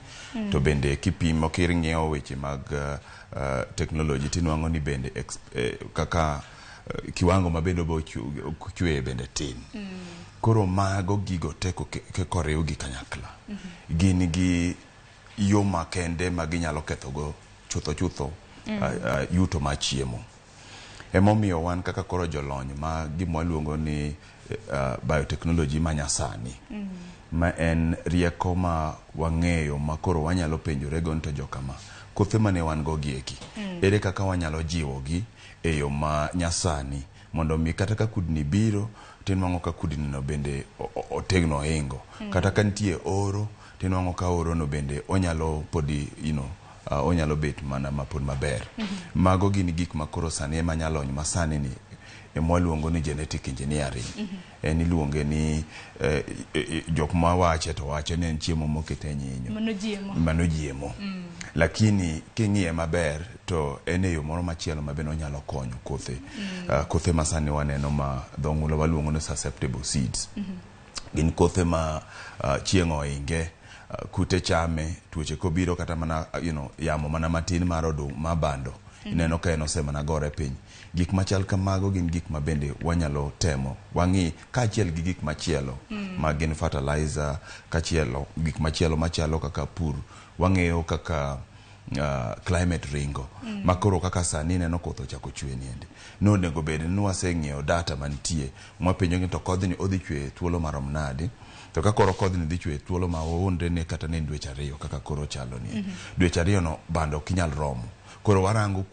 To bende kipimo king'iyo weche mag technology tinwang'o ni bende kaka kiwango ma bende obo chwe bende tin. Koro mago gigo te koriwgi kanyakla. Gin gi yo makende ma ginyalo kethogo chutho chutho yuto mar chiemo. Emomiyo wan kaka koro jolony ma gima waluongo ni biotechnology ma nyasani ma en rieko ma wang'eyo ma koro wanyalo penjore go ni to jokama kothe mane wan go gieki ere kaka wanyalo jiwogi e yo ma nyasani mondo mi kata ka kudni biro tinwang'o ka kudni no bende otegno ohingo. Kata ka nitie oro tinwang'o ka oro no bende onyalo podi onyalo bet mana mapod maber. Mago gin gik ma koro sani ema nyalony ma sani ni ema waluongo ni genetic engineering. En iluonge ni jok mawache to wacho ni en chiemo moket e nyinyo. Mano jiemo. Mano jiemo. Lakini king'iye maber to en e yo moro machielo ma bende onyalo konyo kothe. Kothe ma sani waneno ma dho ng'ula waluongo ni susceptible seeds. Gin kothe ma chieng' ohinge, kute chame, tuoche kobiro kata mana yamo mana matin mar oduma bando. Ineno ka en osemana gore piny. Gik machal kamago gin gik ma bende wanyalo temo wang'i kaachiel gi gik machielo ma gin fertilizer, kachielo gik machielo machalo kaka pur. Wang'eyo kaka climate ringo. Ma koro kaka sani ineno koth ochako chwe niendi. Nonego bed ni waseng'iyo data mantie mwapenjo ni to kodhni odhi chwe thuolo marom nade. To ka koro kodhni dhi chwe thuolo ma wawuondre ni kata ne en dweche 2 kaka koro chalo ni. Dweche 2 no bando ok inyal romo. Koro warango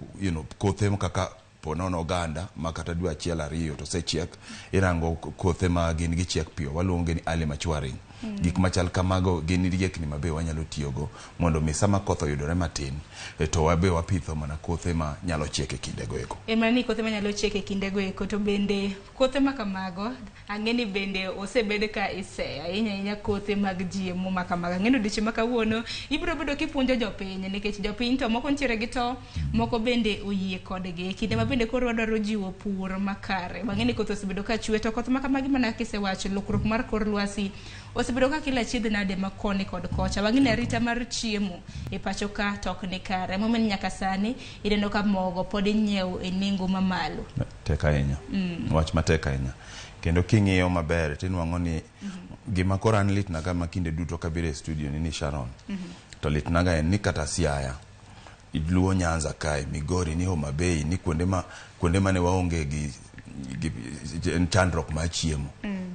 kothe kaka ponono oganda ma kata dwe 1 2 to osechiek, irango kothe ma gin gichiek piyo, waluongo ni early maturing. Gik machal kamago gin riekni ma be wanyalo tiyogo mondo mi sama koth oyudore matin to wabe wapitho mana kothe ma nyalo chiek e kindego eko. En mana ni kothe manyalo chiek e kindego eko, to bende kothe ma kamago ang'e ni bende osebed ka iseyo ahinya ahinya kothe mag GMO ma kamago. Ang'e ni odiochieng' ma kawuono ibiro bedo kipuonjo jopiny, nikech jopiny to moko nitiere gi to moko bende oyie kodgi. E kinde ma bende koro wadwaro jiwo pur makare, wang'e ni koth osebedo ka chwe, to koth ma kamagi mana kisewacho lokruok mar kor lwasi osebedo ka kelo achiedh nade ma koni kod kocha. Wang'e ni arita mar chiemo e pacho ka to ok ni kare, emomiyo nyaka sani ineno ka mogo pod inyiewo e nengo mamalo. Tek ahinya. Wach matek ahinya. Kendo king'iyo maber tinwang'o ni gima koro an litnaga ma kinde duto kabiro e studio ni Sharon. To litnaga en ni kata Siaya, Luo Nyanza kae, Migori, ni Homa Bay, ni kuonde mane waonge gi chandruok mar chiemo.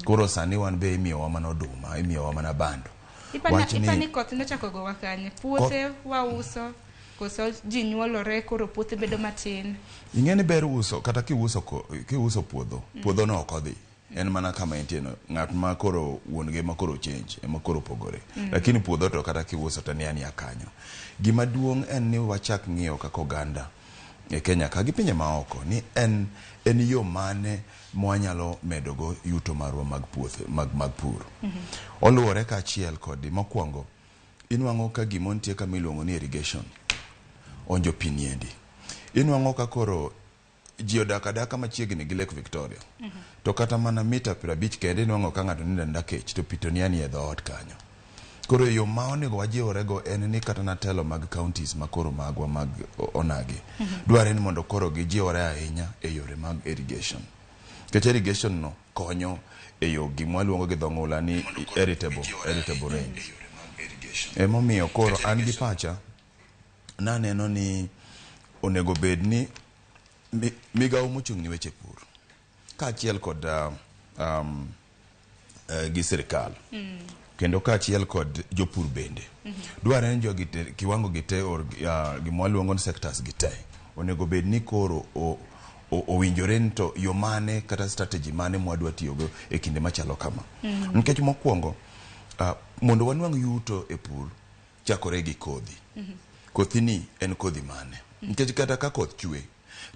Koro sani wan be imiyowa mana oduma, imiyowa mana bando. Ipani koth nochako gowa kanye? Puothe wauso, koso ji nyuolore koro puothe bedo matin. Ing'e ni ber uso, kata kiuso puodho, puodho no ok odhi. En mana kama entie no, ng'at ma koro wuon gi ema koro change, ema koro pogore. Lakini puodho to kata kiuso to ni ania kanyo. Gima duong' en ni wachak ng'iyo kaka oganda e Kenya ka gi pinje maoko ni en yo mane mwanyalo medogo yuto marwa mag puothe, mag pur. Oluwore kaachiel kod mokwongo, inwang'o ka gima nitie kama iluongo ni irrigation, onjo pi niendi. Inwang'o ka koro ji odak adaka machiegni gi Lake Victoria. To kata mana mita 50 kende inwang'o ka ng'ato nindo aninda kech to pi to ni anie dhoot kanyo. Koro yo ma onego wajiwrego en ni kata na telo mag counties ma koro magwa mag onagi dwarre ni mondo koro gijiwre ahinya e yore mag irrigation. Nikech irrigation no konyo e yo gima waluongo gi dho ng'ula ni irritable rains. Emomiyo koro an gi pacha naneno ni onego bed ni migawo mochung' ni weche pur kaachiel kod gi sirikal kendo kaachiel kod jopur bende dwarre ni jogi te, kiwango gi te or gima waluongo ni sectors gi te onego bed ni koro owinjore ni to yo mane kata strategy mane mwadwa tiyogo e kinde machalo kama. Nikech mokwongo mondo wanwang' yuto e pur chakore gi kodhi. Kothi ni en kodhi mane? Nikech kata ka koth chwe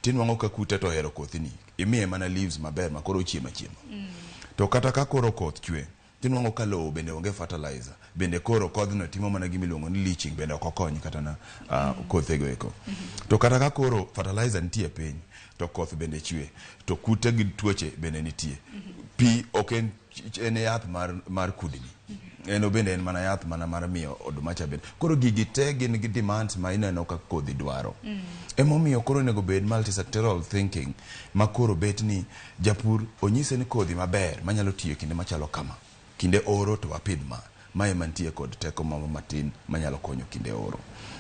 tinwang'o ka kute to ohero kothi ni, imiye mana leaves maber ma koro ochiemo achiema. To kata ka koro koth chwe tinwang'o ka lowo bende onge fertilizer, bende koro kodhno timo mana gima iluongo ni leaching, bende ok okony kata na kothego eko. To kata ka koro fertilizer nitie piny to koth bende chwe to kute gi tuoche bende nitie. Pi ok en yath mar kudni. En bende en mana yath mana mar miyo oduma cha bende. Koro gigi te gin gi demands ma ineno ka kodhi dwaro. Emomiyo koro onego bed multisectoral thinking ma koro bet ni japur onyise ni kodhi maber manyalo tiyo e kinde machalo kama. Kinde oro to wapidh ma. Mae mantie kod teko moro matin manyalo konyo kinde oro.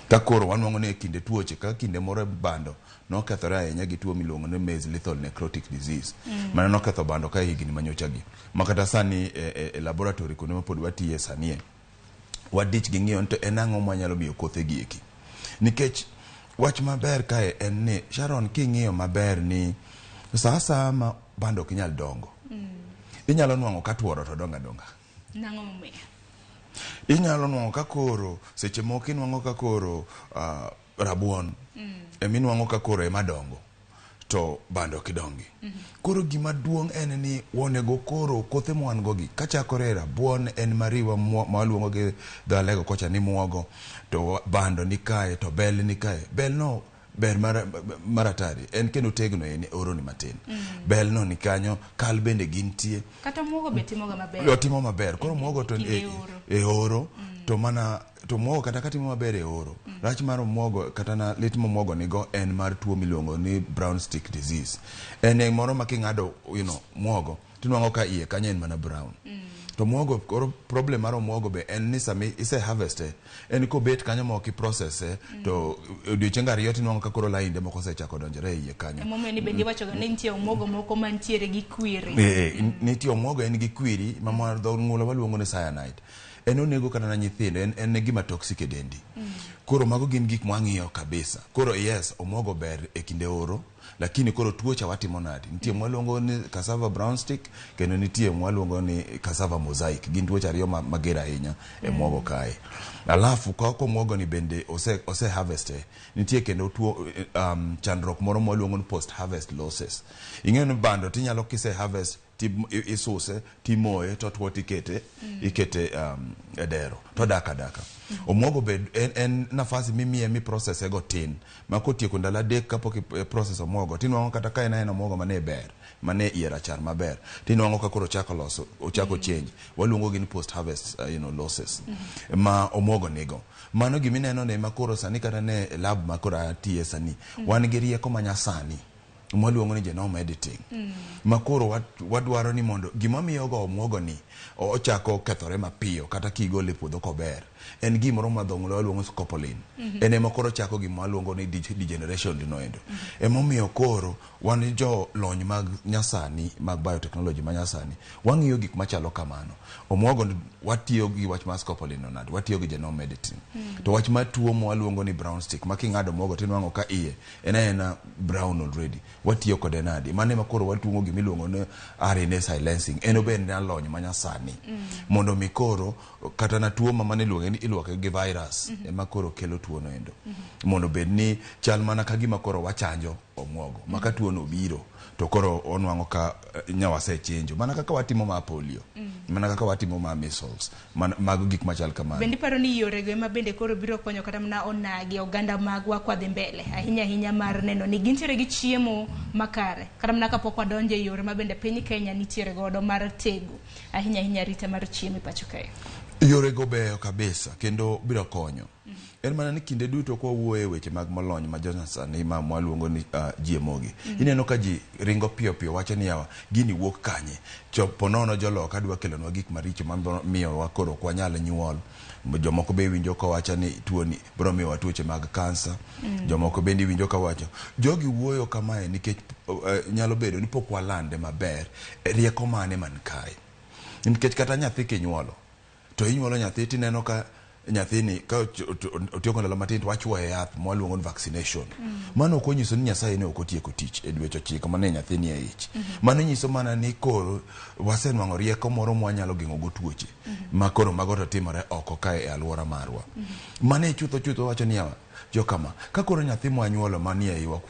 Ka koro wanwang'o ni e kinde tuoche ka kinde moro bando nokethore ahinya gi tuo miluongo ni maize lethal necrotic disease. Mano noketho bando ka higni manyocha gi. Ma kata sani e laboratory kuonde ma pod watiye sani e, wadich gi ng'iyo ni to en ang'o mwanyalo miyo kothe gi eki. Nikech wach maber kae en ni Sharon king'iyo maber ni sa asaya ma bando ok nyal dongo, inyalo nwang'o ka tuoro to dongo adonga. Nang'o momiyo? Inyalo nwang'o ka koro seche moko inwang'o ka koro rabuon eminwang'o ka koro ema dongo to bando ok dongi. Koro gima duong' en ni onego koro kothe mwan go gi kachakore e rabuon en mariwa ma waluongo gi dho alego kocha ni muogo, to bando ni kae to bel ni kae. Bel no ber mar atari en kendo tegno en oro ni matin. Bel no ni kanyo, kal bende gintie. Kata muogo be timoga maber. Otimo maber. Koro muogo to Kinde oro. e oro to mana to muogo kata katimo maber e oro. Rach mar muogo kata na lit ma muogo nigo en mar tuo miluongo ni brown stick disease. En e moro ma king'ado muogo tinwang'o ka iye kanyo en mana brown. To muogo koro problem mar muogo be en ni sami ise harveste en kobet kanyo ma ok iprocesse to odiochienge ariyo tinwang'o ka koro lainde moko osechako donjore e iye kanyo. Emomiyo ni bende iwachoga ni nitie omuogo moko mantiere gi kwiri. Nitie omuogo en gi kwiri ma dho ng'ula waluongo ni cyanide. En onego kata na nyithindo, en gima toxic e dendi. Koro mago gin gik mwang'iyo kabisa. Koro yes, omuogo ber e kinde oro, lakini koro tuocha watimo nade? Nitie mwaluongo ni cassava brown stick kendo nitie mwaluongo ni cassava mosaic. Gin tuoche ariyo mager ahinya e muogo kae. Alafu ka muogo ni bende ose harveste, nitie kendo tuo chandruok moro mwaluongo ni post harvest losses. Ing'eyo ni bando tinyalo kise harvest isuse timoye to tuo tikete ikete e dero to dak adaka. Omuogo be en nafasi mimiye mi process go tin ma kotieko ndalo 3 kapok process omuogo tinwang'o kata ka en aena omuogo mane ber mane iye rachar maber tinwang'o ka koro ochako loso ochako change waluongo gi ni post harvest losses ma omuogo nigo. Mano gimineno ne ma koro sani kata ne e lab ma koro atiye sani wan gi rieko manyasani mwaluongo ni genome editing. Ma koro wadwaro ni mondo gima miyo go omuogo ni ochako kethore mapiyo kata kigole e puodho kober en gimoro ma dho ng'ula waluongo ni scopolin. En ema koro chako gima waluongo ni degeneration noendo. Emomiyo koro wan jo lony mag nyasani mag biotechnology ma nyasani wang'iyo gik machalo kamano. Omuogo watiyo gi wach mar scopolin no nade, watiyo gi genome editing. To wach mar tuo ma waluongo ni brown stick ma king'ado omuogo tinwang'o ka iye en aena brown already, watiyo kode nade? Mano ema koro watuong'o gima iluongo ni RNA silencing. En obende en lony ma nyasani mondo mi koro kata na tuo ma mane iluonge ni iluoke gi virus ema koro kelo tuo no endo. Mondo bed ni chal mana ka gima koro wachanjo omuogo ma ka tuo no obiro to koro onwang'o ka nyawasechenjo mana kaka watimo ma polio. Mana kaka watimo ma measles, mago gik machal kamano. Bende iparo ni yorego ema bende koro biro konyo kata mana onagi oganda magwa kwadhi mbele ahinya ahinya mar neno ni gintiere gi chiemo makare kata mana kapok wadonjo e yore ma bende piny Kenya nitiere godo mar tego ahinya ahinya arita mar chiemo e pacho kae. Yorego beyo kabisa kendo biro konyo. En mana ni kinde duto kwa wuoyo e weche mag molony ma jonyasani ma mwaluongo ni GMO gi. Ineno ka ji ringo piyo piyo wacho ni yawa gini wuok kanye. Chopo nono joloka dwa kelonwa gik maricho ma miyowa koro ok wanyal nyuol. Jomoko be winjo kawacho ni tuoni biro miyowa tuoche mag kansa. Jomoko bende winjo kawacho. Jogi wuoyo kamae nikech nyalo bedo ni pok walande maber rieko mane man kae. Nikech kata nyathi kinyuolo to inyuolo nyathi tineno ka nyathini ka otieko ndalo matin to wachuoye yath mwaluongo ni vaccination. Mano ok onyiso ni Nyasaye ne ok otieko tich e dweche 9 mane nyathini e ich. Mano nyiso mana ni koro wasenwang'o rieko moro mwanyalo geng'o go tuoche ma koro mago to timore oko kae e alwora marwa. Mano e chutho chutho wacho ni yawa jokama ka koro nyathi mwanyuolo manie iwa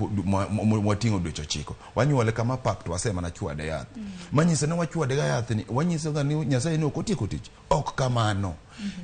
mwating'o dweche 9 wanyuole kama pap to wasemana chwade yath. Manyiso ni wachwade ga yath ni wanyiso ga ni Nyasaye ne ok otieko tich. Ok kamano.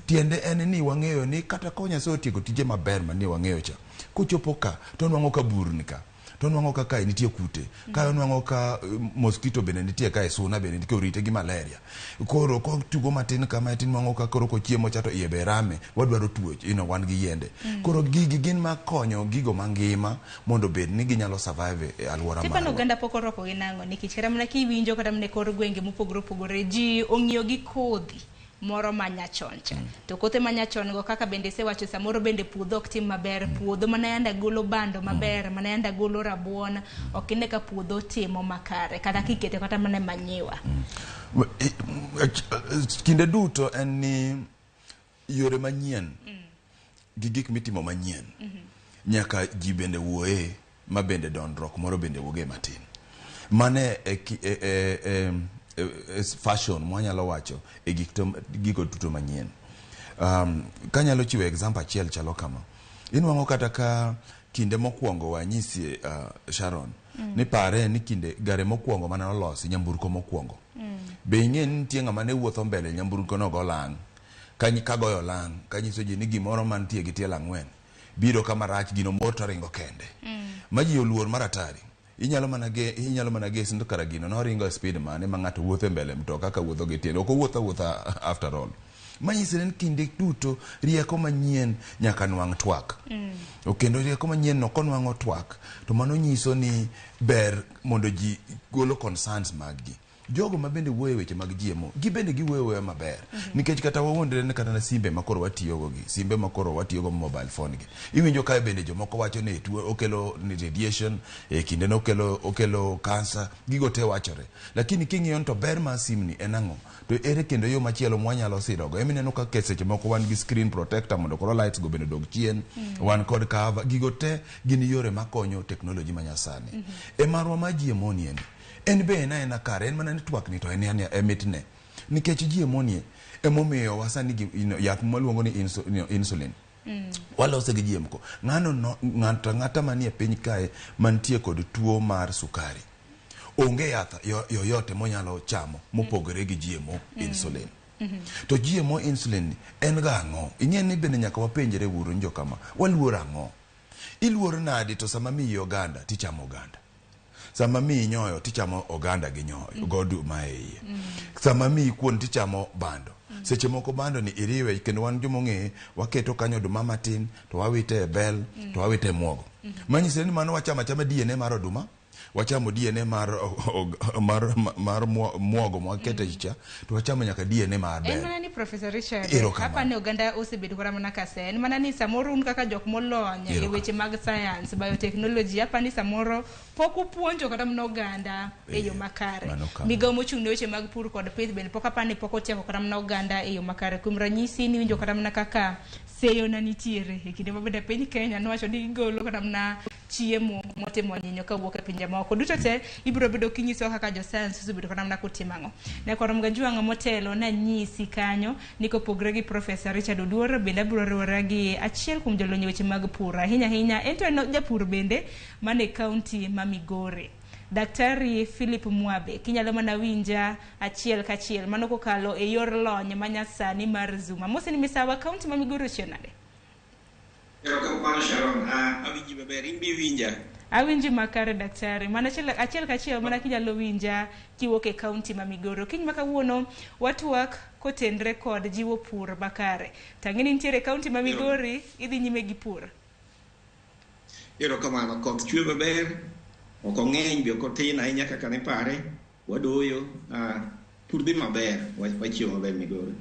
Tiende en ni wang'eyo ni kata ka Nyasaye otieko tije maber manie wang'eyo cha, kochopo ka to onwang'o ka burni ka, to onwang'o ka kae nitie kute, kae onwang'o ka mosquito bende nitie kae, suna bende nitie, orite gi malaria. Koro kotugo matin kama tinwang'o ka koro kochiemo cha to iye be rame, wadwaro tuoche, wan gi yiende. Koro gigi gin makonyo gigo mangima mondo obed ni ginyalo survive e alwora Tipano marwa. oganda pok orwako gi nang'o nikech kata mana kiwinjo kata mana e kor gwenge mopogore opogore ji ong'iyo gi kodhi moro ma nyachon cha. To kothe ma nyachon go kaka bende isewacho samoro bende puodho ok tim maber, puodho mana yande golo bando maber, mana yande golo rabuon, ok ine ka puodho timo makare kata kikete kata mana e manyiwa. Kinde duto en ni yore manyien gi gik mitimo manyien nyaka ji bende wuoye ma bende dondruok moro bende wuoge matin. Mane e fashion mwanyalo wacho e gigo duto manyien. Kanyalo chiwo example achiel chalo kama. Inwang'o kata ka kinde mokwongo wanyisi Sharon ni pare ni kinde gare mokwongo mane olosi nyamburko mokwongo. Be ing'e ni nitie ng'ama ne wuotho mbele nyamburko no go lang'. Kagoyo lang' kanyiso ji ni gimoro mantie gi tielo 4 biro kama rach gino mor to ringo kende. Ma ji oluor mar atari. Inyalo mana gesi ni to kara gino noringo e speed mane ma ng'ato wuotho e mbele mtoka ka wuotho gi tiende. Ok owuotho awuotha after all. Manyiso ni kinde duto rieko manyien nyaka nwang' twak. Kendo rieko manyien no konwang'o twak to mano nyiso ni ber mondo ji golo concerns maggi. Jogo ma bende wuoyo e weche mag GMO, gibende giwuoyo wuoyo maber. Nikech kata wawuondre ni kata na simbe ma koro watiyogo gi, simbe ma koro watiyogo mobile phone gi. Iwinjo kae bende jomoko wacho ni tuo okelo ni radiation, e kinde no okelo cancer, gigo te wachore. Lakini king'iyo to ber mar simni en ang'o? To ere kendo yo machielo mwanyalo sirogo? Emineno ka seche moko wan gi screen protector mondo koro lights go bende odog chien, wan kod cover, gigo te gin yore makonyo technology manyasani. E marwa ma GMO ni endi, en be en aena kare, en mana ni twak ni to en e mitne. Nikech GMO ni emomiyo wasani yath mwaluongo ni insulin. Walose gi GMO. Ng'ano no, ng'ato ang'ata manie piny kae mantie kod tuo mar sukari onge yath yoyote monyalo chamo mopogore gi GMO insulin. To GMO insulin ni en ga ang'o? Ing'e ni bende nyaka wapenjre uru njo kama. Waluor ang'o? Iluor nadi to sama miyi oganda tichamo oganda. Sama miyi nyoyo tichamo oganda gi nyoyo, goduma e iye. Sama miyi kuon tichamo bando. Seche moko bando ni iriwe kendo wan jomong'eye waketo kanyo oduma matin to wawite e bel to wawite e muogo. Manyiso ni mano wachamo achama DNA mar oduma, wachamo DNA mar muogo mwakete cha to wachamo nyaka DNA mar En bel. mana ni Professor Richard, Erokamano. hapa ni oganda osebedo kata mana ka sen, mana ni samoro un kaka jok molony e Erokamano. weche mag science, biotechnology, hapa ni samoro pok upuonjo kata mana oganda e yo makare. Mano kamano. Migawo mochung' ne weche mag pur kod pith bende pok apani pok otieko kata mana oganda e yo makare. Kuom ranyisi niwinjo kata mana kaka seyo na nitiere e kinde mabende piny Kenya nowacho ni gigolo kata mana chiemo motimo nyinyo kawuok e pinje moko. Duto te ibiro bedo kinyisowa kaka jo science osebedo kata mana kotimo ang'o. Ne koro Mgajuang'o motelo nanyisi kanyo ni kopogre gi Professor Richard Oduor bende abiro riwora gi achiel kuom jolony e weche mag pur ahinya ahinya en to en japur bende man e kaunti ma Migori. Daktari Philip Mwabe, kinyalo mana winja achiel kachiel, mano kokalo e yor lony manyasani mar Zoom. Amosi ni misawa, kaunti ma Migori ochiew nade? Erokamano Sharon, awinji maber, in be iwinja? Awinji makare daktari. Mana achiel kachiel mana kinyalo winja kiwuok e kaunti ma Migori. Okinyi ma kawuono watwak kotenre kod jiwo pur makare. Tang'e ni nitiere kaunti ma Migori, idhi nyime gi pur. Erokamano, koth chwe maber, ok ong'eny be ok otin ahinya kaka nipare, wadoyo, pur dhi maber, wachiewo maber Migori.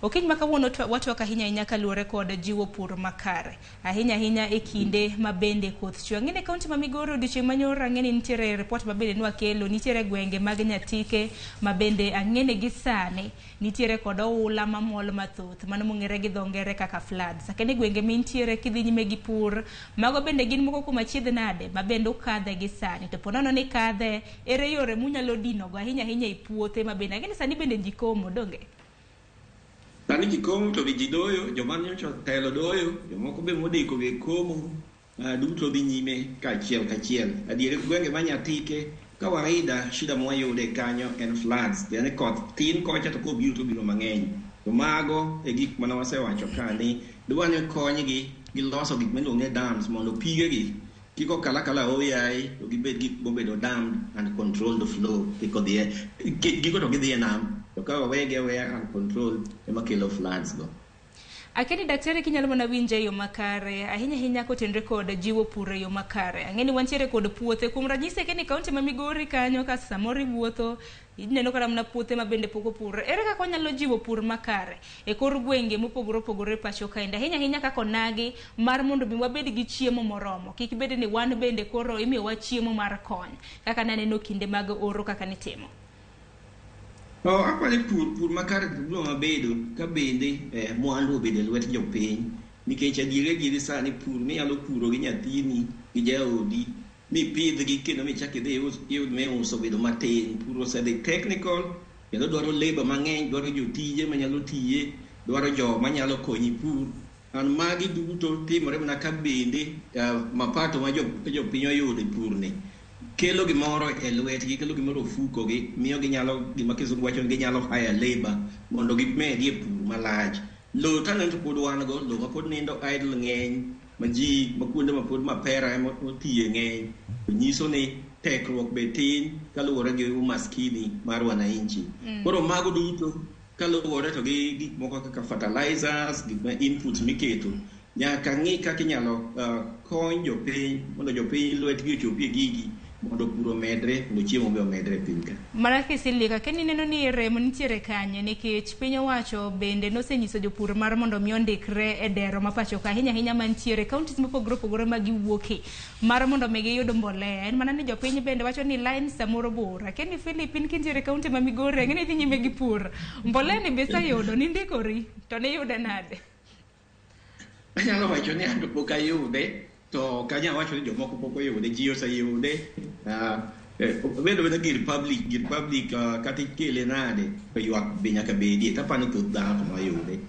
Okinyi ma kawuono watwak ahinya ahinya kaluwore kod jiwo pur makare. Ahinya ahinya e kinde ma bende koth chwe. Ang'e ni kaunti ma Migori odiochieng' manyoro ang'e ni nitiere report ma bende nwakelo, nitiere gwenge mag Nyatike ma bende ang'e ni gi sani nitiere kod oula mamol mathoth, mano mong'ere gi dho ngere kaka floods. Akia ni gwenge mintiere kidhi nyime gi pur, mago bende gin moko kuom achiedh nade ma bende ukadhe gi sani. To po nono ni kadhe, ere yore munyalo dinogo ahinya ahinya e puothe ma bende ang'e ni sani bende ji komo, donge? Sani ji komo to be ji doyo, joma nyocha otelo doyo, jomoko be modeko be komo, duto dhi nyime kaachiel kachiel. Adier gwenge ma Nyatike, kawaida shida mwayude kanyo en floods, yani koth tin kocha to kobiro to obiro mang'eny. To mago e gik mane wasewacho ka ni dwa ni konygi gi loso gik miluongo ni dams mondo pigegi kik okal akala aoyaye to gibed gik mobedo dammed and controlled flow kik odhi e giko to gidhi e nam. To ka wawegi aweya uncontrolled ema kelo floods go. Akeni daktari kinyalo mana winje e yo makare, ahinya ahinya kotenre kod jiwo pur e yo makare. Ang'e ni wantiere kod puothe, kuom ranyisi akeni kaunti ma Migori kanyo ka samoro iwuotho, ineno kata mana puothe ma bende pok opur. Ere kaka wanyalo jiwo pur makare e kor gwenge mopogore opogore pacho kaendi, ahinya ahinya kaka onagi mar mondo mi wabed gi chiemo moromo. Kik bed ni wan bende koro imiyowa chiemo mar kony, kaka naneno kinde mag oro kaka nitimo. Aparo ni pur makare biro mabedo ka bende mwandu obedo e lwet jopiny, nikech adieri adieri sani pur minyalo puro gi nyathini gi jaodi mipidhgi kendo michak idhi iyud miuso obedo matin. Pur osedhi technical kendo dwaro labour mang'eny, dwaro jotije manyalo tiye, dwaro joma nyalo konyi pur. An magi duto timore mana ka bende mapato ma jopiny oyudo e purni kelo gimoro e lwetgi, kelo gimoro e ofukogi, miyo ginyalo, gima kizungu wacho ni ginyalo hire labour mondo gimedie e pur malach. Lowo to aneno to pod wan go, lowo ma pod nindo idle ng'eny, ma ji ma kuonde ma pod mapera ema otiye ng'eny, to nyiso ni tekruok be tin kaluwore gi umaskini mar wananchi. Koro mago duto kaluwore to gi gik moko kaka fertilizers, gik ma inputs miketo, nyaka ng'i kaka inyalo kony jopiny mondo jopiny lwetgi ochopie gigi mondo pur omedre, mondo chiemo be omedre e piny ka. Mana kisilika, kendo ineno ni rem nitiere kanye nikech piny owacho bende nosenyiso jopur mar mondo mi ondikre e dero ma pacho ka, ahinya ahinya mantiere counties mopogore opogore ma giwuoke mar mondo mi giyud mbolea. En mana ni jopiny bende wacho ni line samoro bor. Akeni Philip, in kintiere kaunti ma Migori, ang'e ni idhi nyime gi pur. Mbolea ni be iseyudo, nindikori, to niyude nade? Anyalo wacho ni an to pok ayude, to ok anyal wacho ni jomoko pok oyude, ji oseyude. Obedo beda gir public, kata ikele nade, to ywak be nyaka bedie. To apani thoth dhano to noyude.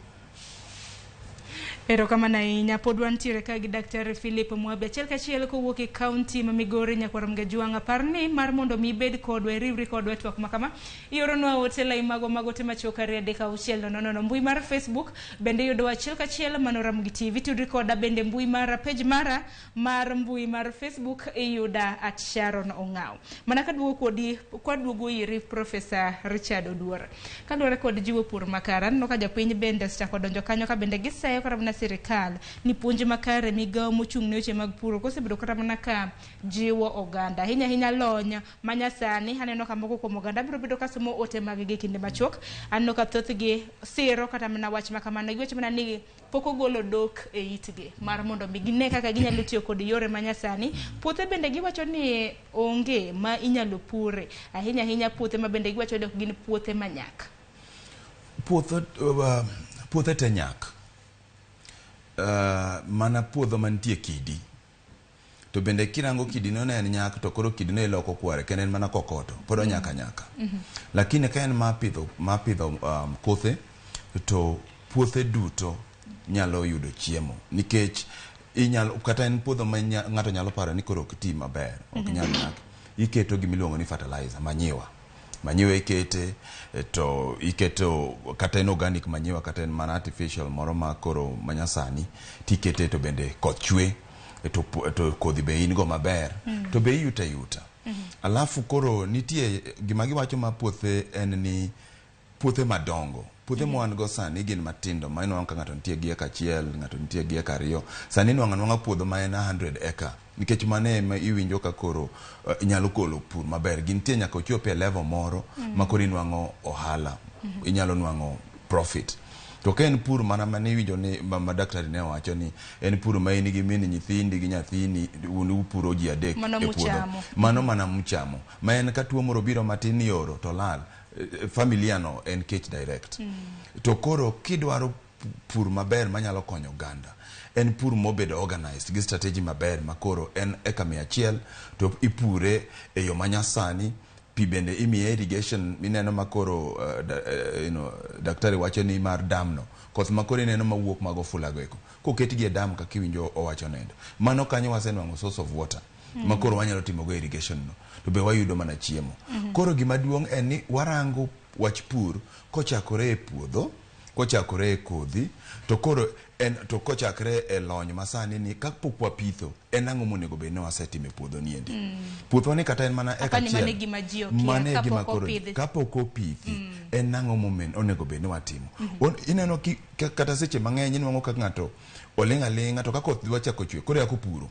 Erokamano ahinya. Pod wantiere ka gi Daktari Philip Mwabi achiel kachiel kowuok e kaunti ma Migori nyakwar Mgajwang'. Apar ni mar mondo mi ibed kodwa, iriwri kodwa e twak ma kama, ioronwa ote lai magwa mag ote machuok 2 3 6 0 0. Mbui mar Facebook bende iyudowa achiel kachiel mano Ramogi TV. Tudri koda bende mbui mara, page mara mar mbui mar Facebook iyuda at Sharon Ong'aw. Mana kaduogo kodi, kwaduogo iri Professor Richard Oduor. Kaluwore kod jiwo pur makare, aneno ka jopiny bende osechako donjo kanyo ka bende giseyo kata mana sirikal ni puonj makare migawo mochung' ne weche mag pur ok osebedo kata mana ka jiwo oganda. Ahinya ahinya lony manyasani, aneno ka moko kuom oganda biro bedo ka somo ote mag gi kinde machuok. Aneno ka thothgi siro kata mana wach ma kamano. Giwacho mana ni pok ogolo dok e itgi mar mondo mi gine kaka ginyalo tiyo kod yore manyasani. Puothe bende giwacho ni onge ma inyalo pure. Ahinya ahinya puothe ma bende giwacho ni ok gin puothe manyak. Puothe te nyak. Mana puodho mantie kidi. To bende kirango kidi no ne en nyak to koro kidi no iloko kware kendo en mana kokoto pod onyak anyaka. Lakini ka en ma pidho kothe to puothe duto nyalo yudo chiemo nikech inyalo kata en puodho ma ng'ato nyalo paro ni koro ok ti maber ok nyal nyak. iketo gimiluongo ni fertilizer, manyiwa. Manyiwa ikete to iketo kata en organic manyiwa kata en mana artificial moro ma koro manyasani tikete to bende koth chwe to, to kodhi be in go maber to be iyuto ayuta. Alafu koro nitie gima giwacho ma puothe en ni puothe madongo puothe ma wan go sani gin matindo ma inwang'o ka ng'ato nitie gi eka achiel ng'ato nitie gi eka ariyo sani inwang'o anwang'a puodho ma en 100 eka nikech mano ema iwinjo ka koro nyalo golo pur maber gintie nyaka ochopi e level moro ma koro inwang'o ohala inyalo nwang'o profit to ka en pur mana mane iwinjo ni ma daktari ne owacho ni en pur ma in gi min nyithindi gi nyathini un upuro ji adek Mano e puodho muchamo. mano mana muchamo ma en ka tuo moro biro matin ioro to lal familia no en kech direct to koro kidwaro pur maber manyalo konyo oganda en pur mobedo organized gi strategy maber ma koro en eka 100 to ipure e yo manyasani pi bende imiye irrigation mineno ma koro you know, daktari wacho ni mar dam no koth ma koro ineno mawuok mag ofula go eko koketgi e dam kaka iwinjo owacho nendo mano kanyo wasenwang'o source of water ma koro wanyalo timogo irrigation no to be wayudo mana chiemo koro gima duong' en ni warango wach pur kochakore e puodho kochakore e kodhi to koro en to kochakre e lony masani ni kapok wapitho en ang'o monego bed ni wasetimo e puodho niendi puothwa ni kata en mana eka Apani mano e achiel gima ji okia, mano e gima kapok koro opidhi. kapok opithi en ang'o momen onego bed ni watimo ineno kata seche mang'eny inwang'o ka ng'ato oling' aling'a to ka koth dwa chako chwe koro eka opuro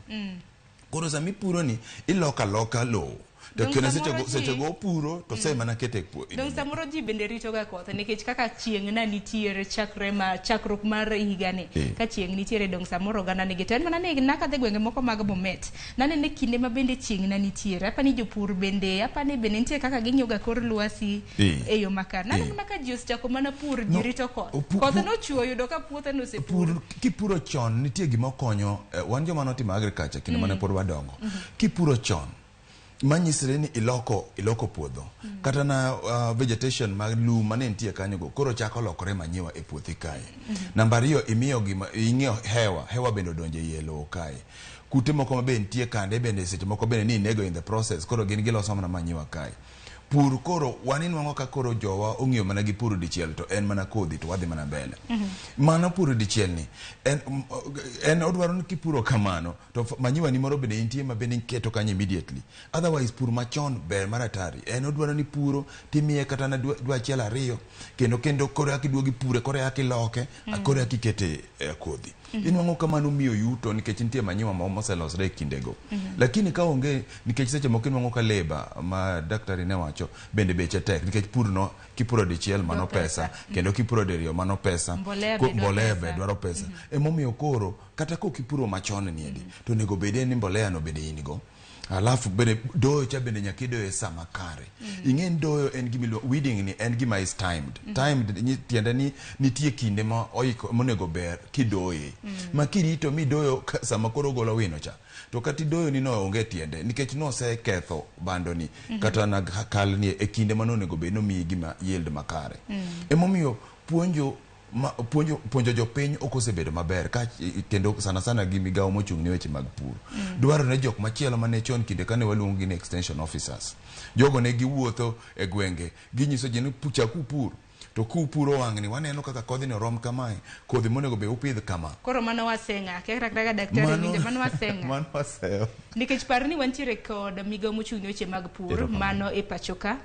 koro sama ipuro ni iloko aloka lowo to Dong' kendo samoro seche go opuro to se mana kete e puodho Dong' samoro ji bende rito ga koth nikech kaka chieng' na nitiere chakre ma chakruok mar higani ka chieng' nitiere dong' samoro oganda nigi to en mana ni nakadhe gwenge moko mag Bomet nanene kinde ma bende chieng' na nitiere apani jopur bende apani bende nitie kaka ging'iyo ga kor lwasi e yo makare naneno mana ka ji osechako mana pur ji rito koth koth nochwe oyudo ka puothe nosepur pur kipuro chon nitie gima okonyo wan joma notimo agriculture kinde mane pod wadongo kipuro chon manyisre ni iloko puodho kata na vegetation mag lum mane nitie kanyo go koro chako lokore manyiwa e puothi kae namba ariyo imiyo gima ing'iyo hewa bende odonjo e lowo kae kute moko ma be nitie kande bende seche moko bende ni inego in the process koro gin giloso mana manyiwa kae pur koro wan inwang'o ka koro jowa ong'iyo mana gi puro dichiel to en mana kodhi to wadhi mana mbele mano puro dichiel ni en odwaro ni kipuro kamano to manyiwa ni moro bende nitie ma bende iketo kanyo immediately otherwise pur machon ber mar hatari en odwaro ni puro timiye kata na dwe achiel ariyo kendo koro eka iduogo ipure koro eka iloke koro eka ikete kodhi inwang'o kamano miyo yuto nikech nitie manyiwa ma moselosre e kindego lakini ka onge nikech seche moko inwang'o ka leba ma daktari ne wacho bende beche tek nikech pur no kipuro dichiel mano pesa kendo kipuro diriyo mano pesa mbolea be dwaro pesa emomiyo koro kata kok ipuro machon niendi to onego bede ni mbolea no bende in go alafu bende doyo cha bende nyaka idoyo e sa makare ing'e ni doyo en gima weeding ni en gima is timed timed tiende ni nitie kinde ma oiko monego ber kidoye ma kirito midoyo sama koro golo wino cha to kata idoyo ni no onge tiende nikech noseketho bando ni kata na kal ni e kinde mane onego bed nomiyi gima yield makare emomiyo puonjo jopiny ok osebedo maber ka kendo sana sana gi migawo mochung' ne weche mag pur dwarore ne jok machielo mane chon kinde kane waluongo gi ni extension officers jogo ne giwuotho e gwenge ginyiso ji ni chaku pur to kupuro wang'ni waneno kaka kodhi ni orom kamae kodhi monego be upidh kama koro mano waseng'a kaka kaka daktari winjo mano waseng'a mano waseyo nikech par ni wantiere kod migawo mochung' ne weche mag pur mano e pacho ka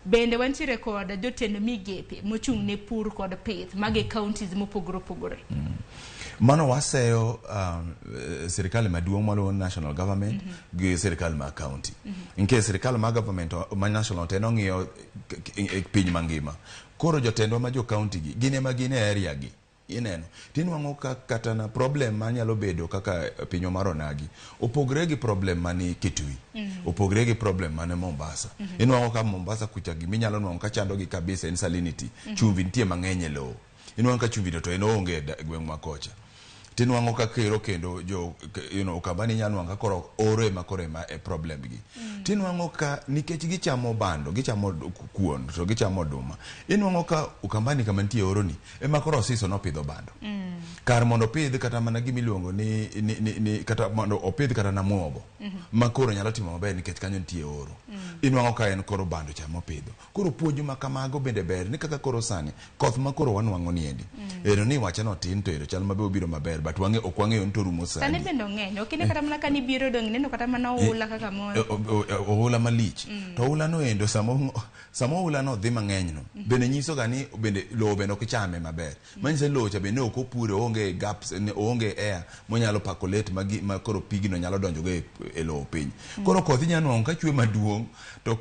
bende wantiere kod jotend migepe mochung' ne pur kod pith mag e counties mopogore opogore mano waseyo sirikal maduong' maluongo ni national government gi sirikal ma county nikech sirikal ma government ma national to en ong'iyo piny mangima koro jotendwa ma jo county gi gin ema gin e area gi ineno tinwang'o ka kata na problem manyalo bedo kaka pinywa mar onagi opogre gi problem mani Kitui opogre gi problem mane Mombasa inwang'o ka Mombasa kucha giminyalo nwang'o ka chando gi kabisa en salinity chumvi nitie mang'eny e lowo inwang'o ka chumvi to en oonge e gweng' ma kocha tinwang'o ka kero kendo jo you know Ukambani inyalo nwang'o ka koro oro ema koro ema e problem gi tinwang'o ka nikech gichamo bando gichamo kuon to gichamo oduma inwang'o ka Ukambani kama nitie oro ni ema koro osiso nopidho bando kar mondo opidh kata mana gimiluongo ni kata mondo opidh kata na muogo Ma koro nyalo timo maber nikech kanyo nitie oro. Inwang'o ka en koro bando cha mopidho. Koro puonj ma kamago bende ber ni kaka koro sani koth ma koro wanwang'o niendi. Ero ni wacha notin to ero chal mabe obiro maber, but wang'e ok wang'eyo ni to orumo Sani sani. bende ong'eny. Ok ine kata mana ka nibiro dong' ineno kata mana oula kaka mor. Oula malich. To oula no endo sama oula no dhi mang'eny no bende nyiso ga ni bende lowo bende ok chame maber. Manyiso ni lowo cha bende ok opure, oonge gaps, oonge air monyalo percolate ma koro pigno nyalo donjo go e lowo piny. Koro koth inyalo nwang'o ka chwe maduong' to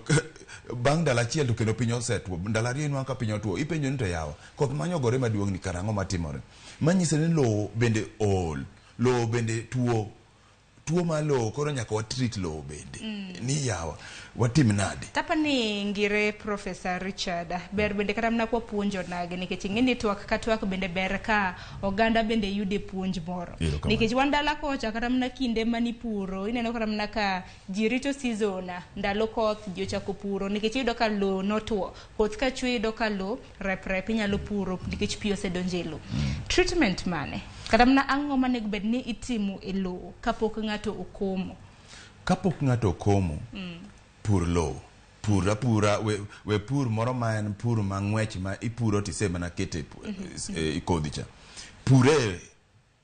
bang' ndalo achiel to kendo piny osetuo. Ndalo ariyo inwang'o ka piny otuo. Ipenjo ni to yawa, koth manyogore maduong' ni karang'o matimore? Manyiso ni lowo bende ool, lowo bende tuo. Tuo mar lowo koro nyaka watreat lowo bende. Ni yawa, watim nade? Tapa ni ngire Professor Richard ber bende kata mana kwa puonjo nage nikech ing'e ni twak ka twak bende ber ka oganda bende yude puonj moro. Erokamano. Nikech wan dala kocha kata mana kinde manipuro ineno kata mana ka ji rito season ndalo koth ji ochako puro nikech iyudo ka lowo notwo koth ka chwe iyudo ka lowo rep rep inyalo puro nikech pi osedonjo e lowo. Treatment mane kata mana ang'o manego bed ni itimo e lowo kapok ng'ato okomo? Kapok ng'ato okomo, pur lowo. Pur apura, we pur moro ma en pur ma ng'wech ma ipuro tise mana kete e kodhi cha. Pure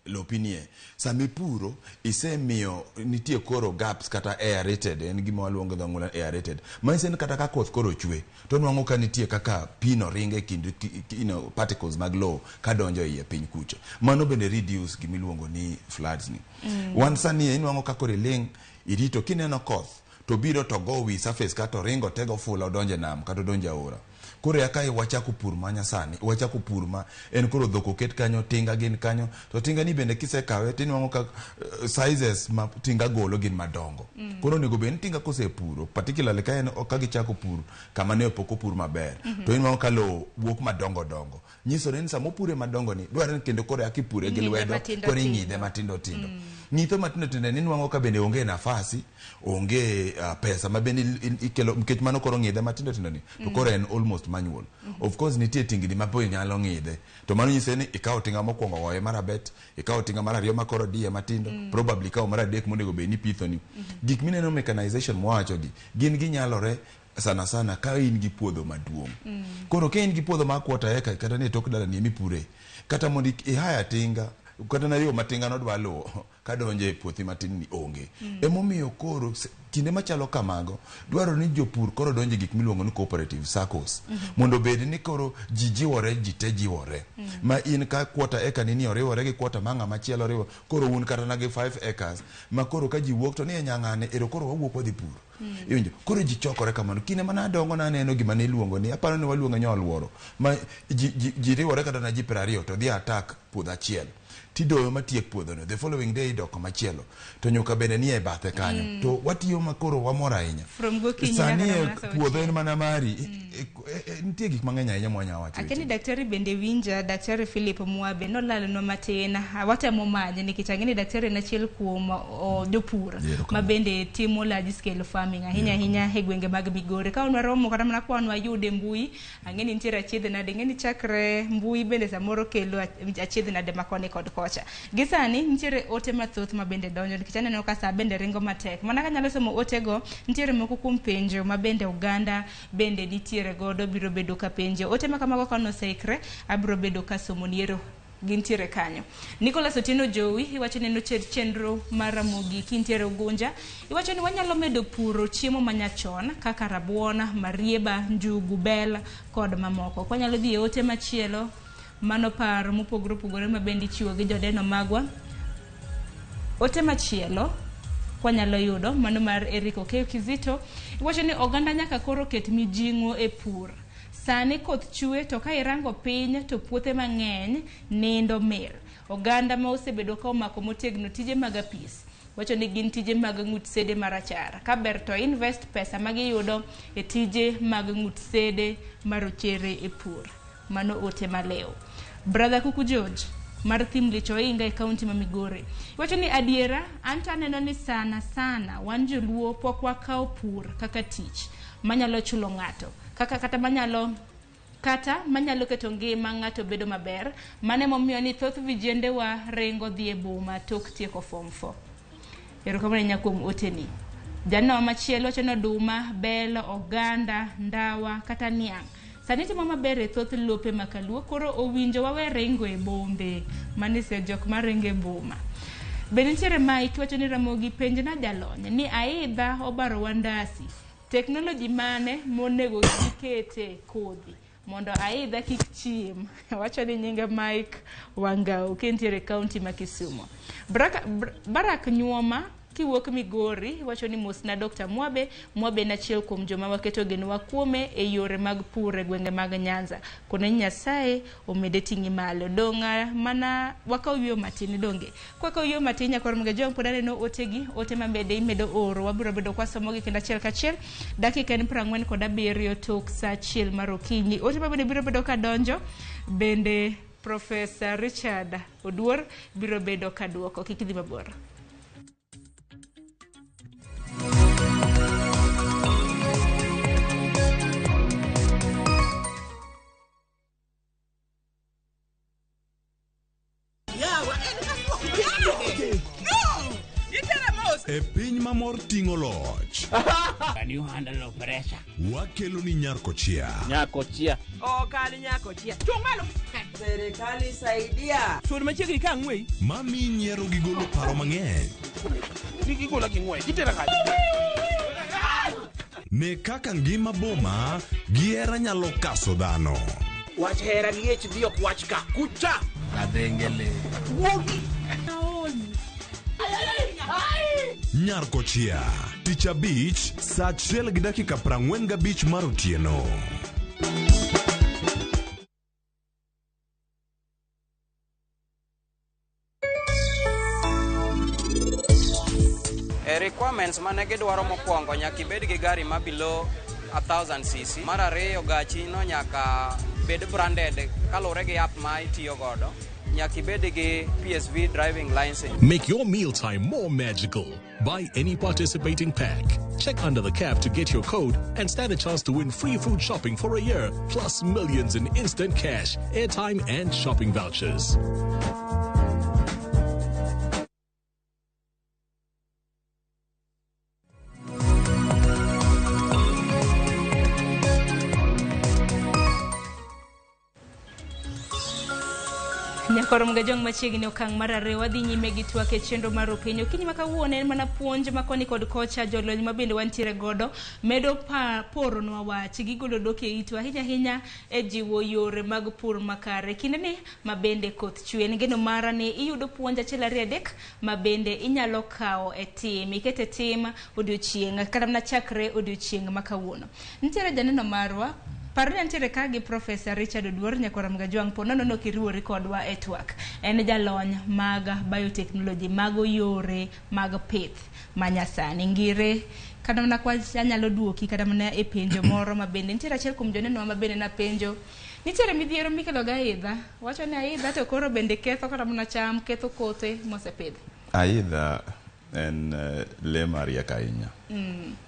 lopi nie. Sama ipuro, isemiyo nitie koro gaps kata aerated, en gima waluongo gi dho ng'ula aerated. Manyiso ni kata ka koth koro chwe, to nwang'o ka nitie kaka pi no ringo e kind particles mag lowo kadonjo iye piny kucho. Mano bende reduce gima iluongo ni floods ni. Wan sani inwang'o ka koro iling', irito kineno koth, to biro to go wi surface kata oringo tego fula odonjo e nam kata odonjo e aora. Koro ya kae wachako pur ma nyasani, wachako pur ma en koro dhok oket kanyo, tinga gin kanyo, to tinga ni bende kisekawe tinwang'o ka sizes ma tinga golo gin madongo. Koro onego bed ni tinga kosepuro, particularly ka en ka gichako pur kama ne pok opur maber, to inwang'o ka lowo wuok madongo dongo. Nyisore ni sama opure madongo ni, dwarore ni kendo koro eka ipure gi Ing'idhe lwedo, matindo koro tindo. ing'idhe matindo tindo. Ng'itho matindo tindo ni nwang'o ka bende onge nafasi, onge pesa ma bende ikelo, nikech mano koro ng'idhe matindo tindo ni, to koro en almost manual. Of course nitie tingni ma be nyalo ng'idhe, to mano nyiso ni ikawo tinga mokwongo goye mar abet, ikawo tinga mar ariyo ma koro diye matindo, probably ikawo mar adek monego bed ni pitho ni. Gik mineno mechanization mwawacho gi, gin ginyalore sana sana ka in gi puodho maduong'. Koro ka in gi puodho mar quarter acre kata ni e tok dalani emipure, kata mondo ihaya tinga, kata na yo ma tinga no dwa luwo kadonjo e puothi matin ni onge. Emomiyo koro kinde machalo kamago dwarore ni jopur koro donjo e gik miluongo ni cooperative SACCOs, mondo obed ni koro ji jiwore, ji te jiwore. Ma in ka quarter acre ni oriwore gi quarter ma ng'ama chielo oriwo, koro un kata na gi 5 acres, ma koro ka ji wuok to ni e nyang'ane, ero koro wawuok wadhi pur. Iwinjo? Koro ji chokore kamano. Kinde mane adongo naneno gima ne iluongo ni, aparo ni waluonge nyoluoro, ma ji riwore kata na ji 20 to dhi attack puodho achiel. Tidoyo matiek puodhono, the following day idok machielo. To nyuka bende nie bathe kanyo. To watiyo ma koro wamor ahinya. From gokinyi Sani nyaka e mana saa puodho en auchiel. mana mari. Nitie gik mang'eny ahinya mwanya wacho. Akeni daktari bende winja, Daktari Philip Mwabe nolalonwa matin, watemo manye nikech ang'e ni daktari en achiel kuom jopur ma bende timo large scale farming ahinya ahinya e gwenge mag Migori. Ka wan waromo kata mana kwa wan wayude mbui, ang'e ni nitiere achiedh nade, ing'e ni chakre mbui bende samoro kelo achiedh nade ma koni kod kocha. Gi sani nitiere ote mathoth ma bende donjo nikech aneno ka saa bende ringo matek. Mana kanyalo somo otego, nitiere moko kuom penjo ma bende oganda bende nitiere godo biro bedo ka penjo. Ote ma kamago ka noseikre, abiro bedo ka somo niero gintiere kanyo. Nicholas Otieno Jowi iwacho ni nocher chenro mar Ramogi kintiere Ugunja. Iwacho ni wanyalo medo puro chiemo manyachon kaka rabuon, marieba, njugu, bel kod mamoko. Kwanyalo dhi e ote machielo, mano paro mopogore opogore ma bende ichiwo gi joneno magwa. Ote machielo kwanyalo yudo mano mar Eric Okeyo Kizito iwacho ni oganda nyaka koro ket mijing'o e pur. Sani koth chwe to ka irango piny to puothe mang'eny nindo mil. Oganda ma osebedo ka omako motegno tije mag apis wacho ni gin tije mag ng'ut sede marachar. Ka ber to invest pesa ma giyudo e tije mag ng'ut sede marochere e pur. Mano ote malew. Brother Kuku George mar Thim Lich Ohinga e kaunti ma Migori wacho ni adiera anto aneno ni sana sana wan joluo pok wakawo pur kaka tich manyalo chulo ng'ato kaka kata manyalo kata manyalo keto ngima ng'ato bedo maber. Mano emomiyo ni thoth vijendewa ringo dhi e boma tok tieko form 4. Erokamano ahinya kuom oteni. Janeno machielo wacho ni oduma, bel, oganda, ndawa kata niang' sani timo maber e thoth lope ma kaluo koro owinjo wawe ringo e bombe manise jok maringo e boma. Be nitiere Mike wacho ni Ramogi penjna jalony ni aidha obaro ndasi teknoloji mane monego gikete kodhi mondo aidha kik chiem wacho ni nyinge Mike Wangau kintiere e kaunti ma Kisumu. Barak Nyuoma kiwuok Migori wacho ni mosna Dr. Mwabe. Mwabe en achiel kuom joma waketo genowa kuome e yore mag pur e gwenge mag Nyanza. Kone Nyasaye omede ting'i malo. Dong' mana wakaw yueyo matin donge. Kwakaw yueyo matin nyakwar Mgejong pod aneno otegi, ote mabende imedo oro. Wabiro bedo kwasomogi kendo achiel kachiel. Dakika en 47 tok saa 1 mar okinyi. Ote mabende biro bedo kadonjo bende Professor Richard Oduor biro bedo kaduoko. Kik idhi mabor. E piny ma mor ting'o loch. Can you handle pressure? Wakelo ni Nyarkochia. Nyakochia. Ok an nyakochia. Chung' malo. Serikali saidia. Sud machiegni ka ang'weyi. Mami nyiero gi golo paro mang'eny. Gigola gi ng'wech. Gitera kanye? Ne kaka ngima boma gi hera nyalo kaso dhano. Wach hera gi HB ok wach ka. Kucha. Kadhengele. Wuogi. Nyarkochia. Tich abich, saa 1:45 mar otieno. E requirements mane gidwaro mokwongo nyaka ibed gi gari ma below 1000 cc. Mar ariyo gachi no nyaka bed branded kaluwore gi app ma itiyo godo. Nyaka ibed gi PSV driving license. Make your mealtime more magical. Buy any participating pack. Check under the cap to get your code and stand a chance to win free food shopping for a year, plus millions in instant cash, airtime, and shopping vouchers. Nyakoro Mgajong machiegni okang' mar ariyo wadhi nyime gi twak e chenro mar okinyi. Okinyi ma kawuono en mana puonj ma koni kod kocha jolony ma bende wantiere godo medo poronwa wach gigolo dok e itwa ahinya ahinya e jiwo yore mag pur makare. Kindeni ma bende koth chwe en geno mara ni iyudo puonj 1 2 3 ma bende inyalo kawo e tim ikete tim odiochieng' kata mana chakre odiochieng' ma kawuono. Nitiere janeno marwa Parni nitiere ka gi Professor Richard Oduor nyakwar Mgajwang' po nono nok iriwori kodwa e twak. En jalony mag biotechnology, mago yore mag pith manyasani. Ngire kata mana kwa anyalo duoki kata mana e penjo moro ma bende nitiere achiel kuom jonenowa ma bende napenjo. Nitiere midhiero mikelo gi aidha. Wacho ni aidha to koro bende ketho kata mana cham, ketho kothe mosepidhi. Aidha en le mariek ahinya.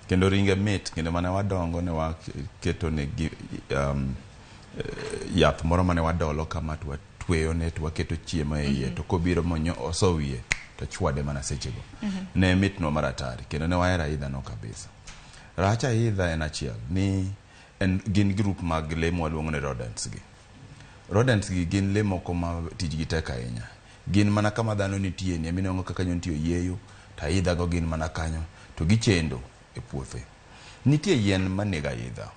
Kendo ringe mit, kendo mane wadongo ne waketo ne gi yath moro mane wadolo kama to watweyone to waketo chiemo e iye to kobiro monyo oso wiye to chwade mana sechego. Ne mitnwa mar atari kendo ne wahero aidha no kabisa. Rach aidha en achiel ni en gin group mag lee mwaluongo ni rodents gi. Rodents gi gin lee moko ma tijgi tek ahinya. Gin mana kama dhano nitie ni eminwang'o kaka kanyo nitie oyieyo to aidha go gin mana kanyo to gichendo e puothe. Nitie yien manego aidha.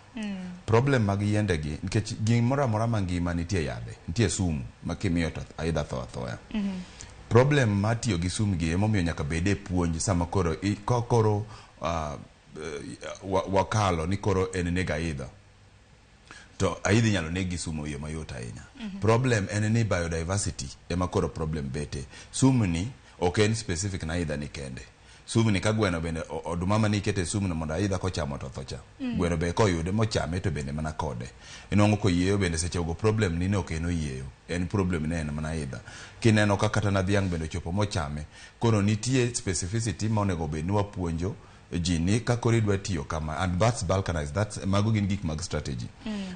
Problem mag yiende gi nikech gimoro amora mangima nitie yadhe, nitie sumu ma kimiyo to aidha tho athoya. Problem mar tiyo gi sum gi emomiyo nyaka bed e puonj sama koro koro wakalo ni koro en nego aidha. To aidha inyalo neg gi sumu e yo mayot ahinya. Problem en ni biodiversity ema koro problem bete. Sum ni ok en specific na aidha ni kende. Sum ni ka gweno bende oduma mane ikete sum no mondo aidha kochamo to tho cha. Gweno be koyude mochame to bende mana kode. Inwang'o koyieyo bende seche go problem ni ne ok en oyieyo. En problem ne en mana aidha. Kineno ka kata na dhiang' bende ochopo mochame. Koro nitie specificity ma onego bed ni wapuonjo ji ni ka koro idwa tiyo kama and that's balkanized, that's mago gin gik mag strategy.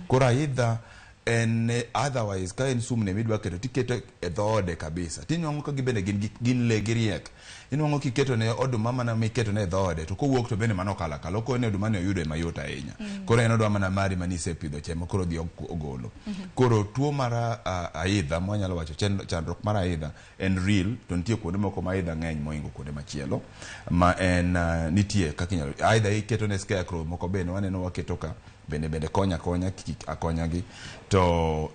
Koro aidha En otherwise ka en sum ne midwa keto tiketo e dhoode kabisa tinwang'o ka gibende gin, gin le giriek inwang'o kiketo ne oduma mana miketo ne e dhoode to kowuok to bende mano okalo akala okone oduma ni oyudo mayot ahinya. Koro en odwa mana mari manisepidho cha ema koro odhi ogolo. Koro tuo mar aidha mwanyalo wacho chandruok mar aidha en real to nitie kuonde moko ma aidha ng'eny mohingo kuonde machielo ma en nitie kaka inyalo aidha iketo ne scarecrow moko bende waneno waketo ka bende bende konya akonya kik akonya gi to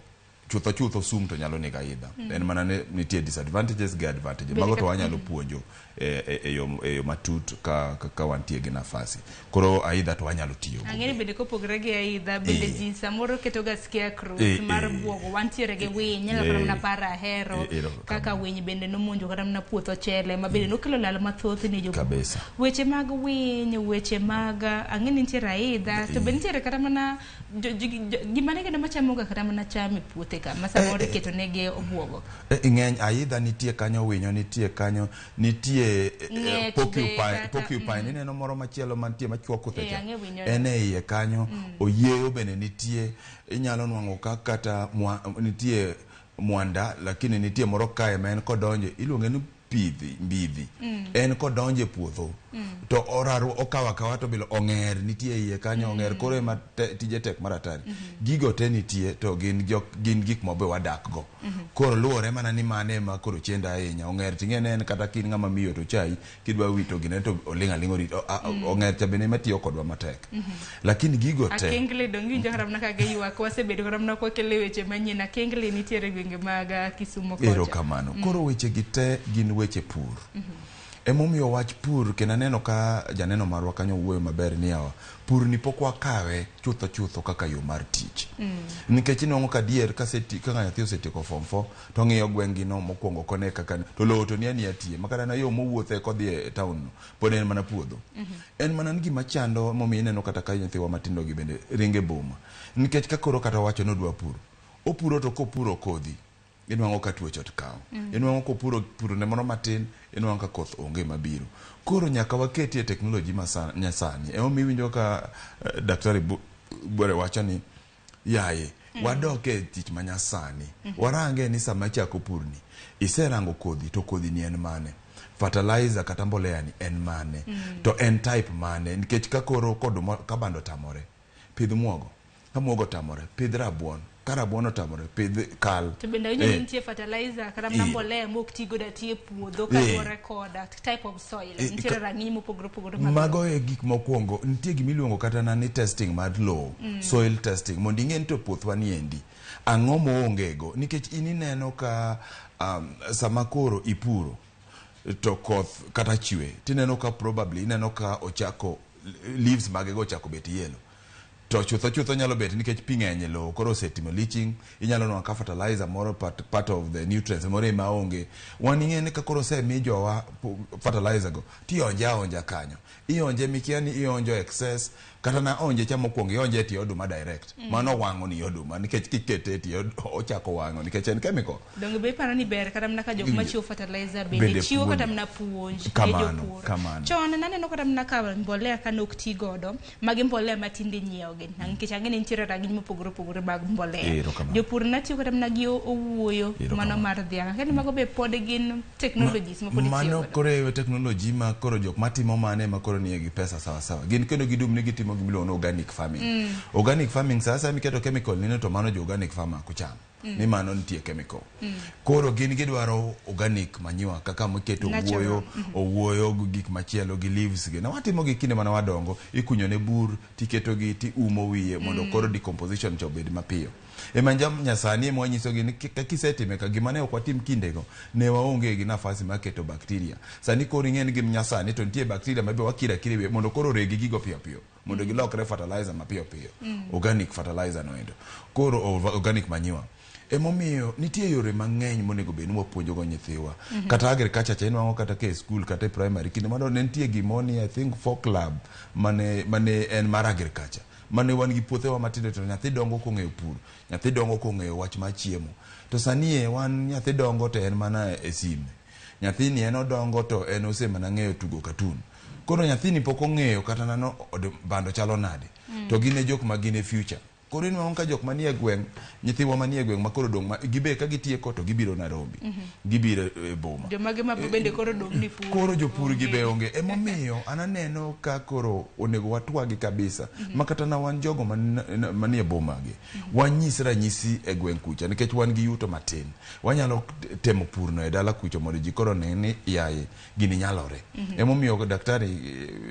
chutho chutho sum to nyalo nego aidha. En mana ni nitie disadvantages gi advantages. Bende Mago to kata- wanyalo puonjo e yo matut ka wantie gi nafasi. Koro aidha to wanyalo tiyo go. Ang'eni bende kopogore gi aidha bende ji samoro keto ga scarecrows mar buogo wantiere gi winy nyalo kata mana paro ahero kaka winy bende nomonjo kata mana puoth ochele ma bende nokelo lal mathoth ne jopur. Kabisa. Weche mag winy, weche mag ang'e ni nitiere aidha to be nitiere kata mana gima ne kendo machamoga kata mana cham e puothe ka ma samoro iketo negi obuogo. Ng'eny aidha nitie kanyo, winyo nitie kanyo, nitie Ng'ech be porcupine, porcupine ineno moro machielo mantie machuo kuthe cha. Ang'e winyo En e iye kanyo, oyieyo bende nitie, inyalo nwang'o ka kata nitie mwanda, lakini nitie moro kae ma en kodonje iluonge ni pidhi mbidhi. En kodonje e puodho to oraru okawo akawa to bilo ong'er nitie iye kanyo. Ong'er koro ema tije tek mar atari. Gigo te nitie to gin gik ma be wadak go. Koro luwore mana ni mane ema koro chendo ahinya. Ong'er ting'e ne en kata kin ng'ama miyo to chai kidwa wito gine to oling' aling' orito. Ong'er cha bende ema tiyo kodwa matek. Lakini gigo te Akengli dong iwinjo kata mana ka giywak wasebedo kata mana kwakelo weche manyien. Akengli nitiere e gwenge mag Kisumo kocha. Erokamano. Koro weche gi te gin weche pur. Emomiyo wach pur kendo aneno ka janeno marwa kanyo wuoyo maber ni yawa pur ni pok wakawe chutho chutho kaka yo mar tich. Nikech inwang'o ka adier kaka nyathi osetieko form 4 to ong'iyo gweng' gi no mokwongo kone kaka to lowo to ni ania tiye makata na yo mowuothe kodhi e town no pod en mana puodho. En mana ni gima chando momiyo ineno kata ka nyithiwa matindo gi bende ringo e boma. Nikech ka koro kata wacho ni odwa puro, opuro to kopuro kodhi inwang'o ka tuoche okawo. Inwang'o kopuro puro ne moro matin inwang'o ka koth onge mabiro. Koro nyaka waketie teknoloji nyasani. Emomiyo iwinjo ka Daktari Bwere wacho ni yaye wadok e tich manyasani. Warange ni sama ichako purni iserango kodhi to kodhi ni en mane, fertilizer kata mbolea ni en mane, to en type mane, nikech ka koro koduma ka bando otamore pidh muogo, ka muogo otamore pidh rabuon, ka rabuon otamore pidh kal. To bende awinjo ni nitie fertilizer kata mana mbolea mok ti godo ati e puodho kaluwore koda type of soil. Nitiere rang'iny mopogore opogore mag Mago e gik mokwongo. Nitie gimiluongo kata na ni testing mar lowo, soil testing, mondo ing'e ni to puothwa ni endi ang'o moonge go, nikech in ineno ka sama koro ipuro to koth kata chwe tineno ka probably ineno ka ochako leaves mage go ochako bet yellow to chutho chutho nyalo bet nikech pi ng'eny e lowo koro osetimo leaching. Inyalo nwang'o ka fertilizer moro part of the nutrients moro ema onge. Wan ing'e ni ka koro osemi jowa fertilizer go tionje aonja kanyo, ionje mikia ni ionjo excess kata na onje cha mokwongo ionje e tie oduma direct. Mano wang'o ni oduma nikech kikete e tie ochako wang'o nikech en chemical. Donge be iparo ni ber kata mana ka jok machiwo fertilizer bende Bende chiwo kata puonjo. mana puonj ne Kamano, jopur. kamano. Chon naneno kata mana ka mbolea ka nok ti godo, magi mbolea ma tinde inyiewo gi. Nikech ang'e ni nitiere rang'iny mopogore opogore mag mbolea. Erokamano. Jopur natiyo kata mana gi owuoyo mano mar dhiang'. Akia ni mago be pod gin technologies ma pod itiyo Mano godo. koro e technology ma koro jok matimo mane ema koro nie gi pesa sawa sawa. Gin kendo gidum ni gitimo gimiluongo ni organic farming. Organic farming sa asaya miketo chemical nino to mano jo organic farmer ok cham. Ni mano nitie chemical. Koro gin gidwaro organic manure kaka miketo Natural. owuoyo, owuoyo gi gik machielo gi leaves gi. Na watimo gi kinde mane wadongo, ikunyo ne bur tiketo gi tiumo wiye mondo koro decomposition cha obed mapiyo. Ema nyasani ema wanyisogi ni ka kisetime ka gima ne ok watim kindego ne waonge gi nafasi mar keto bacteria. Sani koro ing'e ni gi nyasani to nitie bacteria ma be wakiro akira e wiye mondo koro oregi gigo piyo piyo mondo gilokre fertilizer mapiyo piyo. Organic fertilizer no endo. Koro organic manure. Emomiyo nitie yore mang'eny monego bed ni wapuonjogo nyithiwa. Kata agriculture cha inwang'o kata ka e school kata e primary kinde mano ne nitie gimoro ni I think folk club mane en mar agriculture. Mane wan gi puothewa matindo to nyathi dongo kong'eyo pur, nyathi dongo kong'eyo wach mar chiemo. To sani e wan nyathi dongo to en mana e sime. Nyathini en odongo to en osemana ng'eyo tugo cartoon. Koro nyathini pok ong'eyo kata nano bando chalo nade. To gin e jok ma gin e future. Koro inwang'o ka jok manie gweng', nyithiwa manie gweng' ma koro odong' ma gibe ka gitieko to gibiro Nairobi. Gibiro e boma. Jomage ma bende koro odong' ni pur. Koro jopur gi be onge. Emomiyo an aneno ka koro onego watwagi kabisa. Ma kata na wan jogo manie boma gi, wanyis ranyisi e gweng' kucha nikech wan gi yuto matin. Wanyalo temo purno e dala kucho mondo ji koro one ni yaye gini nyalore. Emomiyo daktari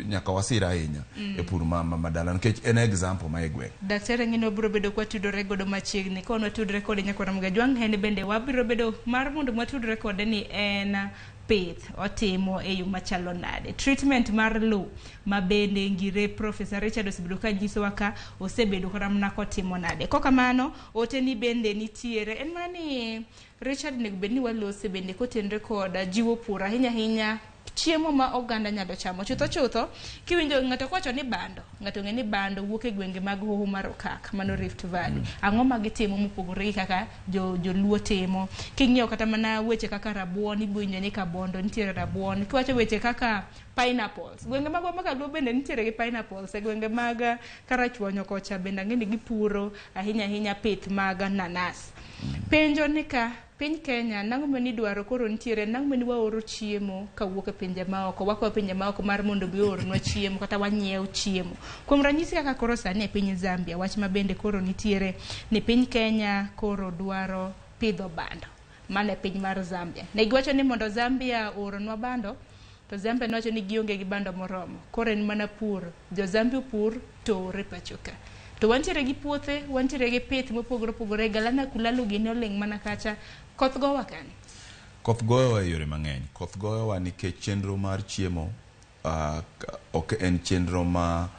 nyaka wasir ahinya e pur ma dala nikech en example ma e gweng'. Daktari ang'e wabiro bedo kwatudore godo machiegni. Ka watudore kode nyakwar Ramogi Ajwang', en bende wabiro bedo mar mondo watudore kode ni en pith otimo e yo machalo nade. Treatment mar lowo ma bende ngire Professor Richard osebedo ka nyisowa ka osebedo kata mana kotimo nade. Kokamano, ote ni bende nitiere. En mana ni Richard onego bed ni walose bende kotenre kod jiwo pur ahinya ahinya chiemo ma oganda nyalo chamo. Chutho chutho, kiwinjo ng'ato kowacho ni bando, ng'ato ng'e ni bando wuok e gwenge mag hoho mar Okak, mano Rift Valley. Ang'o ma gitimo mopogore gi kaka joluo timo? King'iyo kata mana weche kaka rabuon, ibo winjo ni Kabondo nitiere rabuon. Kiwacho weche kaka pineapples, gwenge magwa ma Kaluo bende nitiere gi pineapples. E gwenge mag Karachuonyo kocha bende ang'e ni gipuro ahinya ahinya pith mag nanas. Penjo ni ka piny Kenya nang'o ma nidwaro koro nitiere nang'o ma waoro chiemo kawuok e pinje maoko wakwayo pinje maoko mar mondo mi oornwa chiemo kata wanyiew chiemo kuom ranyisi kaka koro sani e piny Zambia wach ma bende koro nitiere ni piny Kenya koro dwaro pidho bando mana e piny mar Zambia ne giwacho ni mondo Zambia oornwa bando to Zambia nowacho ni gionge gi bando moromo koro en mana pur jo Zambia opur to ore pacho ka to wantiere gi puothe wantiere gi pith mopogore opogore Galana Kulalu gini oling' mana kacha koth gowa kanye Koth goyowa e yore mang'eny. Koth goyowa nikech chenro mar chiemo ok en chenro ma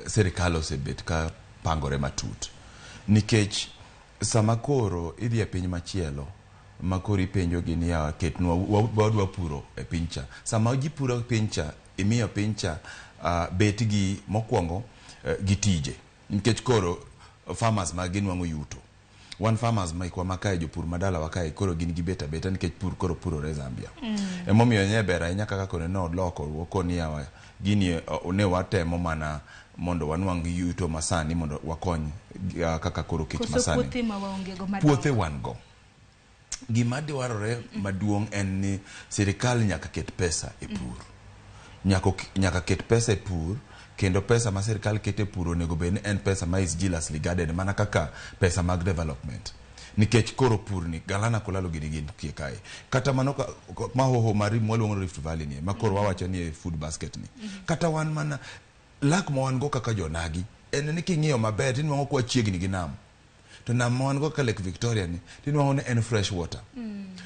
sirikal osebet ka pangore matut. Nikech sama koro idhi e piny machielo ma koro ipenjo gi ni yawa ketnwa wadwa puro e piny cha. Sama ji puro e piny cha, imiyo piny cha bet gi mokwongo gi tije. Nikech koro farmers ma ginwang'o yuto. Wan farmers mekwa ma kae jopur madalawa kae koro gin gibet abeta nikech pur koro purore Zambia. Emomiyo nye ber ahinya kaka koro ne oloko koni yawa gini ne watemo mana mondo wanwang' yuto masani mondo wakony kaka koro kech koso masani. puothe ma waonge go madongo Puothe wan go. Gima dwarore maduong' en ni sirikal nyaka ket pesa e pur. Nyaka ket pesa e pur kendo pesa ma sirikal keto e pur onego bed ni en pesa ma is jealously guarded mana kaka pesa mag development. Nikech koro pur ni Galana Kulalu gini gintie kae. Kata mano ma hoho mar mwaluongo ni Rift Valley ni ma koro wawacho ni e food basket ni. Kata wan mana lak ma wan go kaka jonagi en ni king'iyo maber tinwang'o kwa chiegni gi nam. To nam ma wan go kaka Lake Victoria ni tinwang'o ni en fresh water.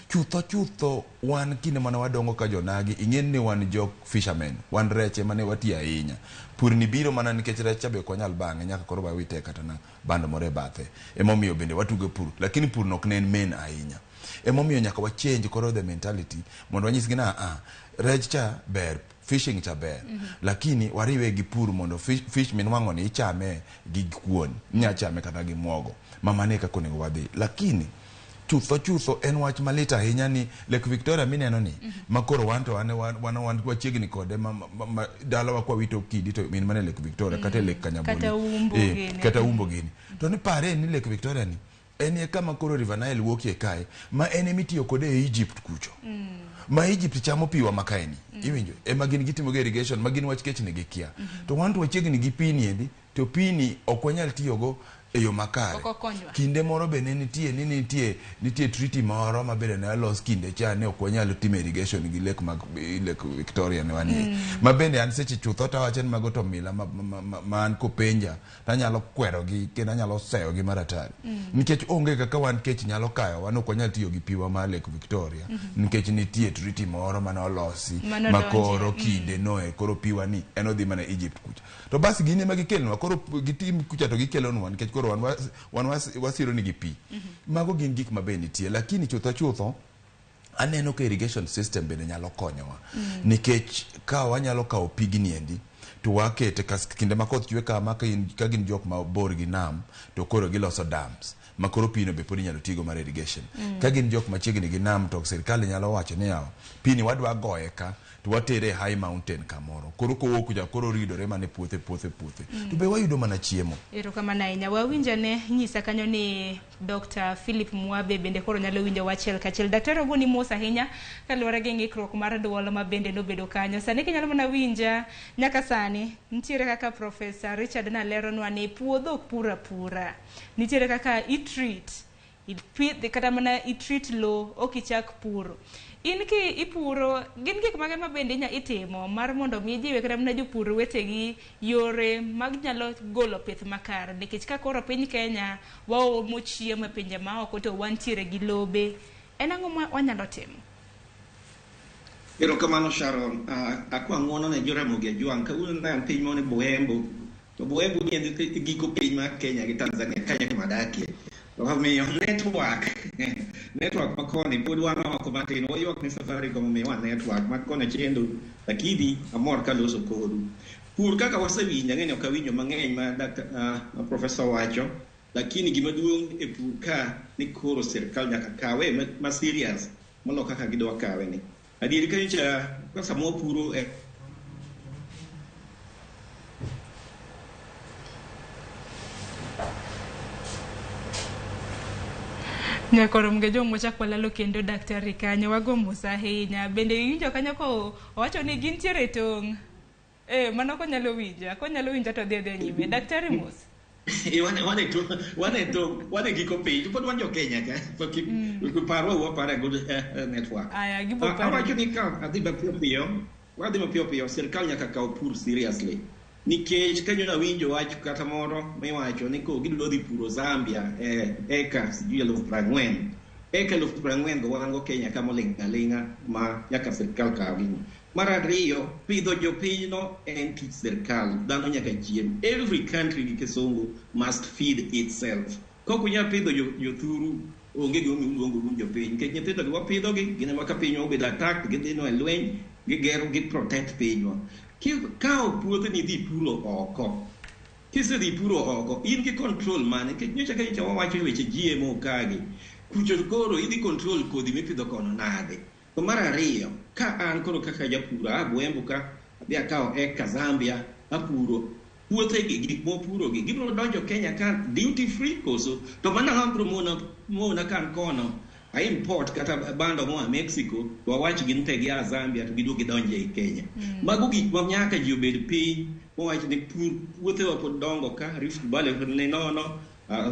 Chutho chutho wan kinde mane wadongo ka jonagi ing'e ni wan jok fishermen wan rech ema ne watiyo ahinya. Pur ni biro mana nikech rech cha be ok wanyal bang'e nyaka koro wawite kata na bando moro e bathe. Emomiyo bende watugo pur lakini pur no ok ne en main ahinya. Emomiyo nyaka wa change koro the mentality mondo wanyisgi na rech cha ber fishing cha ber lakini wariwe gi pur mondo fish minwang'o ni ichame gi kuon inya chame kata gi muogo ma mano e kaka onego wadhi lakini chutho chutho en wach malit ahinya ni Lake Victoria mineno ni ma koro wan to wan wachiegni kode ma dalawa kwa wito kidi to min mana e Lake Victoria kata e Lake Kanyaboli Kata Umbo gini. Kata Umbo gini to ni pare ni Lake Victoria ni en e kama koro River Nile wuokie kae ma en emitiyo kode e Egypt kucho ma Egypt chamo piwa ma kae ni iwinjo ema gin gitimo go irrigation ma gin wach kech ni gikia to wan to wachiegni gi pi ni endi to pi ni ok wanyal tiyogo e yo makare Ok okonywa. kinde moro be ne nitie ni nitie treaty moro ma bende ne olos kinde cha ne ok wanyal timo irrigation gi lake mag Lake Victoria ne wanie ma bende an seche chutho tawacho ni mago to mila ma an kopenja tanyalo kwerogi kendo anyalo seyogi maratari nikech onge kaka wan kech nyalo kayo wan ok wanyal tiyo gi piwa mar Lake Victoria nikech nitie treaty moro mane olosi Mane ma odonje. koro kinde noe koro piwa ni en odhi mana Egypt kucha to bas gin ema gikelonwa koro gitim kucha to gikelonwa nikech koro wan wasiro nigi pi mago gin gik ma be nitie lakini chutho chutho aneno ka irrigation system bende nyalo konyowa nikech ka wanyalo kawo pigni endi to wakete kinde ma koth chwe kama ka gin jok mabor gi nam to koro giloso dams Ma koro pino be pod inyalo tigo mar irrigation. Ka gin jok machiegni gi nam to sirkal nyalo wacho ni yawa, pini wadwa goye ka to watere e high mountain kamoro. Koro kowuok kucha koro ridore mana e puothe puothe puothe. To be wayudo mana chiemo. Erokamano ahinya. Wawinjane nyisa kanyo ni Dr. Philip Mwabe bende koro nyalo winjo achiel kachiel. Daktari ogoni mos ahinya kaluwore gi ng'ikruok mar duol ma bende nobedo kanyo. Sani kinyalo mana winja nyaka sani nitiere kaka Professor Richard naleronwa ni puodho ok pur apura. Nitiere kaka itreat ipidh kata mana itreat lowo ok ichak puro. In ki ipuro gin gik mage ma bende inya itimo mar mondo mi ijiwe kata mana jopur wetegi yore mag nyalo golo pith makare nikech ka koro piny Kenya waomo chiemo e pinje maoko to wantiere gi lobe en ang'o ma wanyalo timo? Erokamano Sharon. Akwa ng'uono ne Joramogi Ajwang'. Kawuono ne an piny moro ni Buhembo. To Buhembo ni e giko piny mar Kenya gi Tanzania, kanyo kama adakie. Omiyo network ma koni pod wan oko matin. Waywak ni Safaricom omiyowa network ma koni chendo, lakini amor kaloso kodu. Pur kaka wasewinjo, ang'e ni ok awinjo mang'eny ma ma professor wacho, lakini gima duong' e pur ka ni koro sirkal nyaka kawe ma serious molo kaka gidwa kawe ni. Adieri kanyocha ka sama wapuro e Nyakoro mgejo mochak walalo kendo daktari kanyo wago mos ahinya. Bende iwinjo kanyo ko owacho ni gintiere e tong'. Mano konyalo winja, konyalo winja to dhi adhiya nyime. Daktari mos. Wan e giko piny, to pod wan jo Kenya ka. To kik parwa wapar e good network. Aya, gibo paro. Awacho ni ka adhi mapiyo piyo, wadhi mapiyo piyo, sirkal nyaka kaw pur seriously. Nikech kanyo nawinjo wach kata moro miwacho ni ko gidwa dhi puro Zambia e eka sijui 40,000. Eka 40,000 go wan go Kenya ka moling' aling'a ma nyaka sirkal kaw gini. Mar ariyo, pidho jopinyno en tich sirkal. Dhano nyaka chiem. Every country gi kisungu must feed itself. Kok unyal pidho jothuru, onge gima uluongo un jopiny. Nikech nyithindo gi wapidhogi, gin ema ka pinywa obedo attacked, gidhi e lweny, gigero, gi protect pinywa. Kikawo puothe ni idhi puro oko, kisedhi puro oko, in gi control mane? Nikech nyocha ka nyocha wawacho weche GMO kagi, kucho koro idhi control kodhi mipidho kono nade? To mar ariyo, ka an koro kaka japur aa Buhembo ka, adhi akawo eka Zambia, apuro. Puothegi, gik mwapurogi, gibiro donjo Kenya ka duty free koso? To mano ang'o biro mona ka an kono, a import kata bando moa Mexico, to wawach gin te gia Zambia to giduog gidonj ei Kenya. Mago gik ma nyaka ji obed piny, mowach ni pur puothewa pod dongo ka, Rift Valley pod ni nono,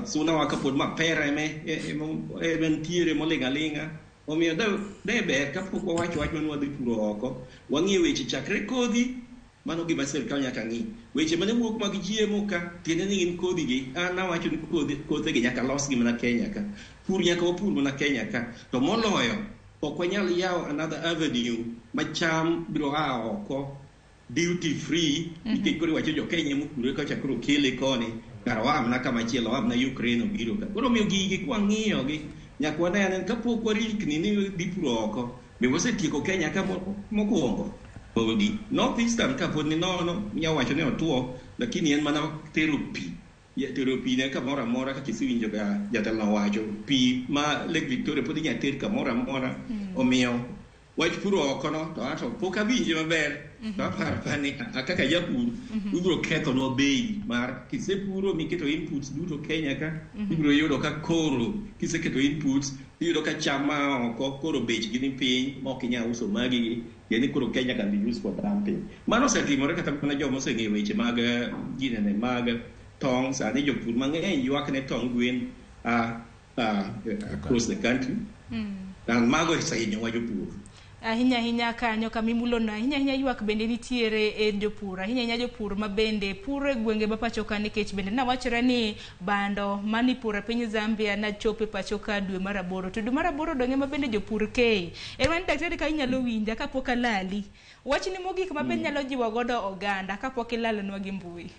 Suna wa ka pod mapera eme nitiere moling' aling'a. Omiyo de ber kapok wawacho wach mane wadhi puro oko, wang'iyo weche chakre kodhi, mano gima sirkal nyaka ng'i. Weche mane wuok mag GMO ka, tiende ni gin kodhi gi, an awacho ni kothegi nyaka losgi mana Kenya ka. Pur nyaka wapur mana Kenya ka. To moloyo, ok wanyal yawo another avenue ma cham biro a oko duty free, nikech koro iwacho jo Kenya emopure kocha koro kele koni, kara oa mana kama chielo, oa mana Ukraine obiro ka. Koro omiyo gigi kwang'iyogi, nyaka wane ane kapok warikni ni dhi puro oko, be wasetieko Kenya ka mokwongo. Podi. North Eastern ka pod ni nono, inyalo wacho ni otuo, lakini en mana tero pi. Tero pi ne kamoro amora kaka isewinjo ka jatelo wacho, pi ma Lake Victoria pod inyalo ter kamoro amora. Omiyo wach puro oko no, to ato pok awinje maber. To aparo apara ni kaka japur, ibiro kethonwa bei mar kisepuro miketo inputs duto Kenya ka, ibiro yudo ka koro kiseketo inputs, iyudo ka cham ma oko koro bechgi ni piny ma ok inyal uso magi gi, tiende ni koro Kenya can be used for dumping. Mano osetimore kata mana joma oseng'eyo weche mag ginene mag tong', sani jopur mang'eny ywak ne tong' gwen across the country. And mago osehinyowa jopur. Ahinya ahinya kanyo kama imulono, ahinya ahinya ywak bende nitiere e jopur, ahinya ahinya jopur ma bende puro e gwenge ma pacho ka, nikech bende nawachore ni bando manipuro e piny Zambia nachopo e pacho ka dwe mar 8, to dwe mar 8 dong' ema bende jopur keyo. En mana ni daktari ka inyalo winja kapok alali, wachni mogik ma bende nyalo jiwo godo oganda kapok ilalonwa gi mbui.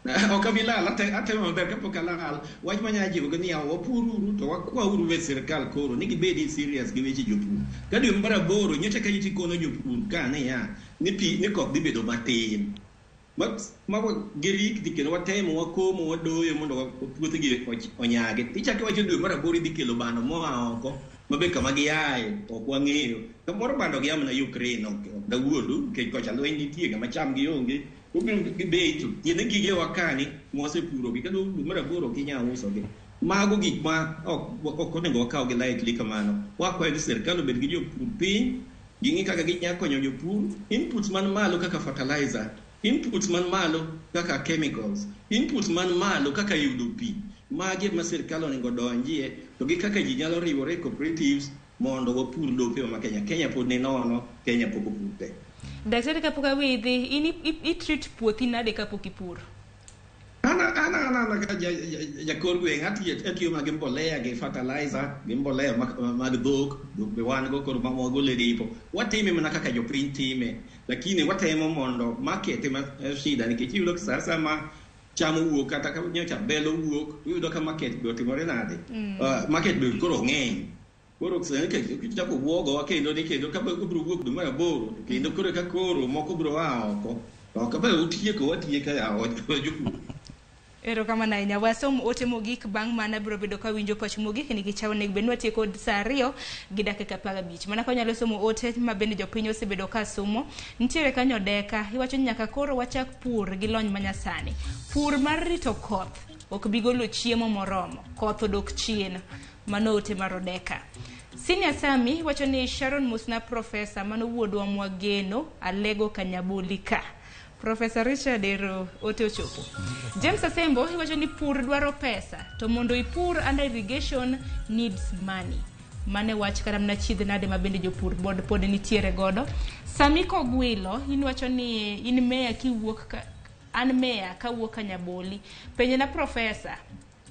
Ok abi lal, atemo maber kapok alal. Wach manyalo jiwogo ni yawa wapururu to wakwauru we sirkal koro ni gibed serious gi weche jopur. Ka dwe mar 8 nyocha ka iti kono jopur ka niya ni pi ni koth dhi bedo matin. Ma girikni kendo watemo wakomo wadoyo mondo puothegi onyagi. Ichako iwacho dwe mar aboro idhi kelo bando moa oko mabe kama giaye ok wang'eyo. Kamoro bando gia mana Ukraine ok dawuondu nikech kocha lweny nitie kama cham gionge. Obiro gi bei to tiende gigewa kani mwasepurogi kendo dwe mar aboro ok inyal usogi. Mago gik ma ok onego wakaw gi lightly kamano. Wakwayo ni sirkal obed gi jopur piny, ging'i kaka ginyalo konyo jopur, inputs man malo kaka fertilizer, inputs man malo kaka chemicals, inputs man malo kaka yudo pi. Magi ema sirkal onego donjie to gi kaka ji nyalo riwore e cooperatives mondo wapur lopewa ma Kenya. Kenya pod ni nono, Kenya pok opur te. Daktari kapok aweyi dhi, in i treat puothi nade kapok ipuro? An ka jakor gweng' atiyo mana gi mbolea gi fertilizer gi mbolea mag dhok, dhok be wan go koro wagolo e dipo. Watime mana kaka jopiny time, lakini watemo mondo market ema shida nikech iyudo sa asaya ma cham owuok kata ka nyocha bel owuok, iyudo ka market be otimore nade? Market be koro ng'eny. Koro sani kichako buogowa kendo ni kendo ka obiro wuok dwe mar aboro to kendo koro eka koro moko biro a oko. To ka be utieko watieka yawa jopur. Erokamano ahinya. Wasom ote mogik bang' mano abiro bedo ka winjo pach mogik nikech onego bed ni watieko saa 2:15. Mana ka wanyalo somo ote ma bende jopiny osebedo ka somo. Nitiere kanyo Deka, iwacho ni nyaka koro wachak pur gi lony manyasani. Pur mar rito koth ok bi golo chiemo moromo. Koth odok chien. Mano ote mar Odeka. Senior Sami wacho ni Sharon Musna Profesa, mano wuodwa mwageno, Alego Kanyaboli ka. Professor Richard ero ote ochopo. James Asembo iwacho ni pur dwaro pesa to mondo ipur under irrigation needs money. Mane wach kata mana chiedh nade ma bende jopur pod nitiere godo. Sami Kogwilo in wacho ni in meya kiwuok ka, an meya kawuok Kanyaboli. Penjo na professor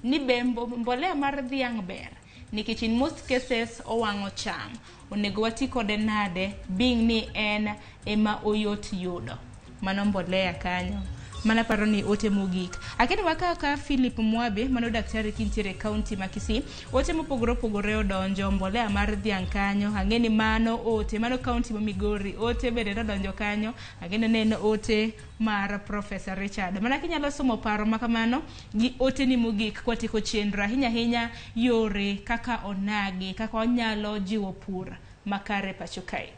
ni be mbolea mar dhiang' ber nikech in most cases owang'o cham. Onego wati kode nade being ni en ema oyot yudo. Mano mbolea kanyo. Mana paro ni ote mogik. Akeni waka ka Philip Mwabe, mano daktari kintiere e county ma Kisii, ote mopogore opogore odonjo, mbolea mar dhiang' kanyo, ang'e ni mano ote, mano county ma Migori, ote bende nodonjo kanyo, ang'e ni en ote mar Professor Richard. Mana kinyalo somo paro ma kamano gi ote ni mogik kwatieko chenro, ahinya ahinya yore kaka onagi, kaka wanyalo jiwo pur makare pacho kae.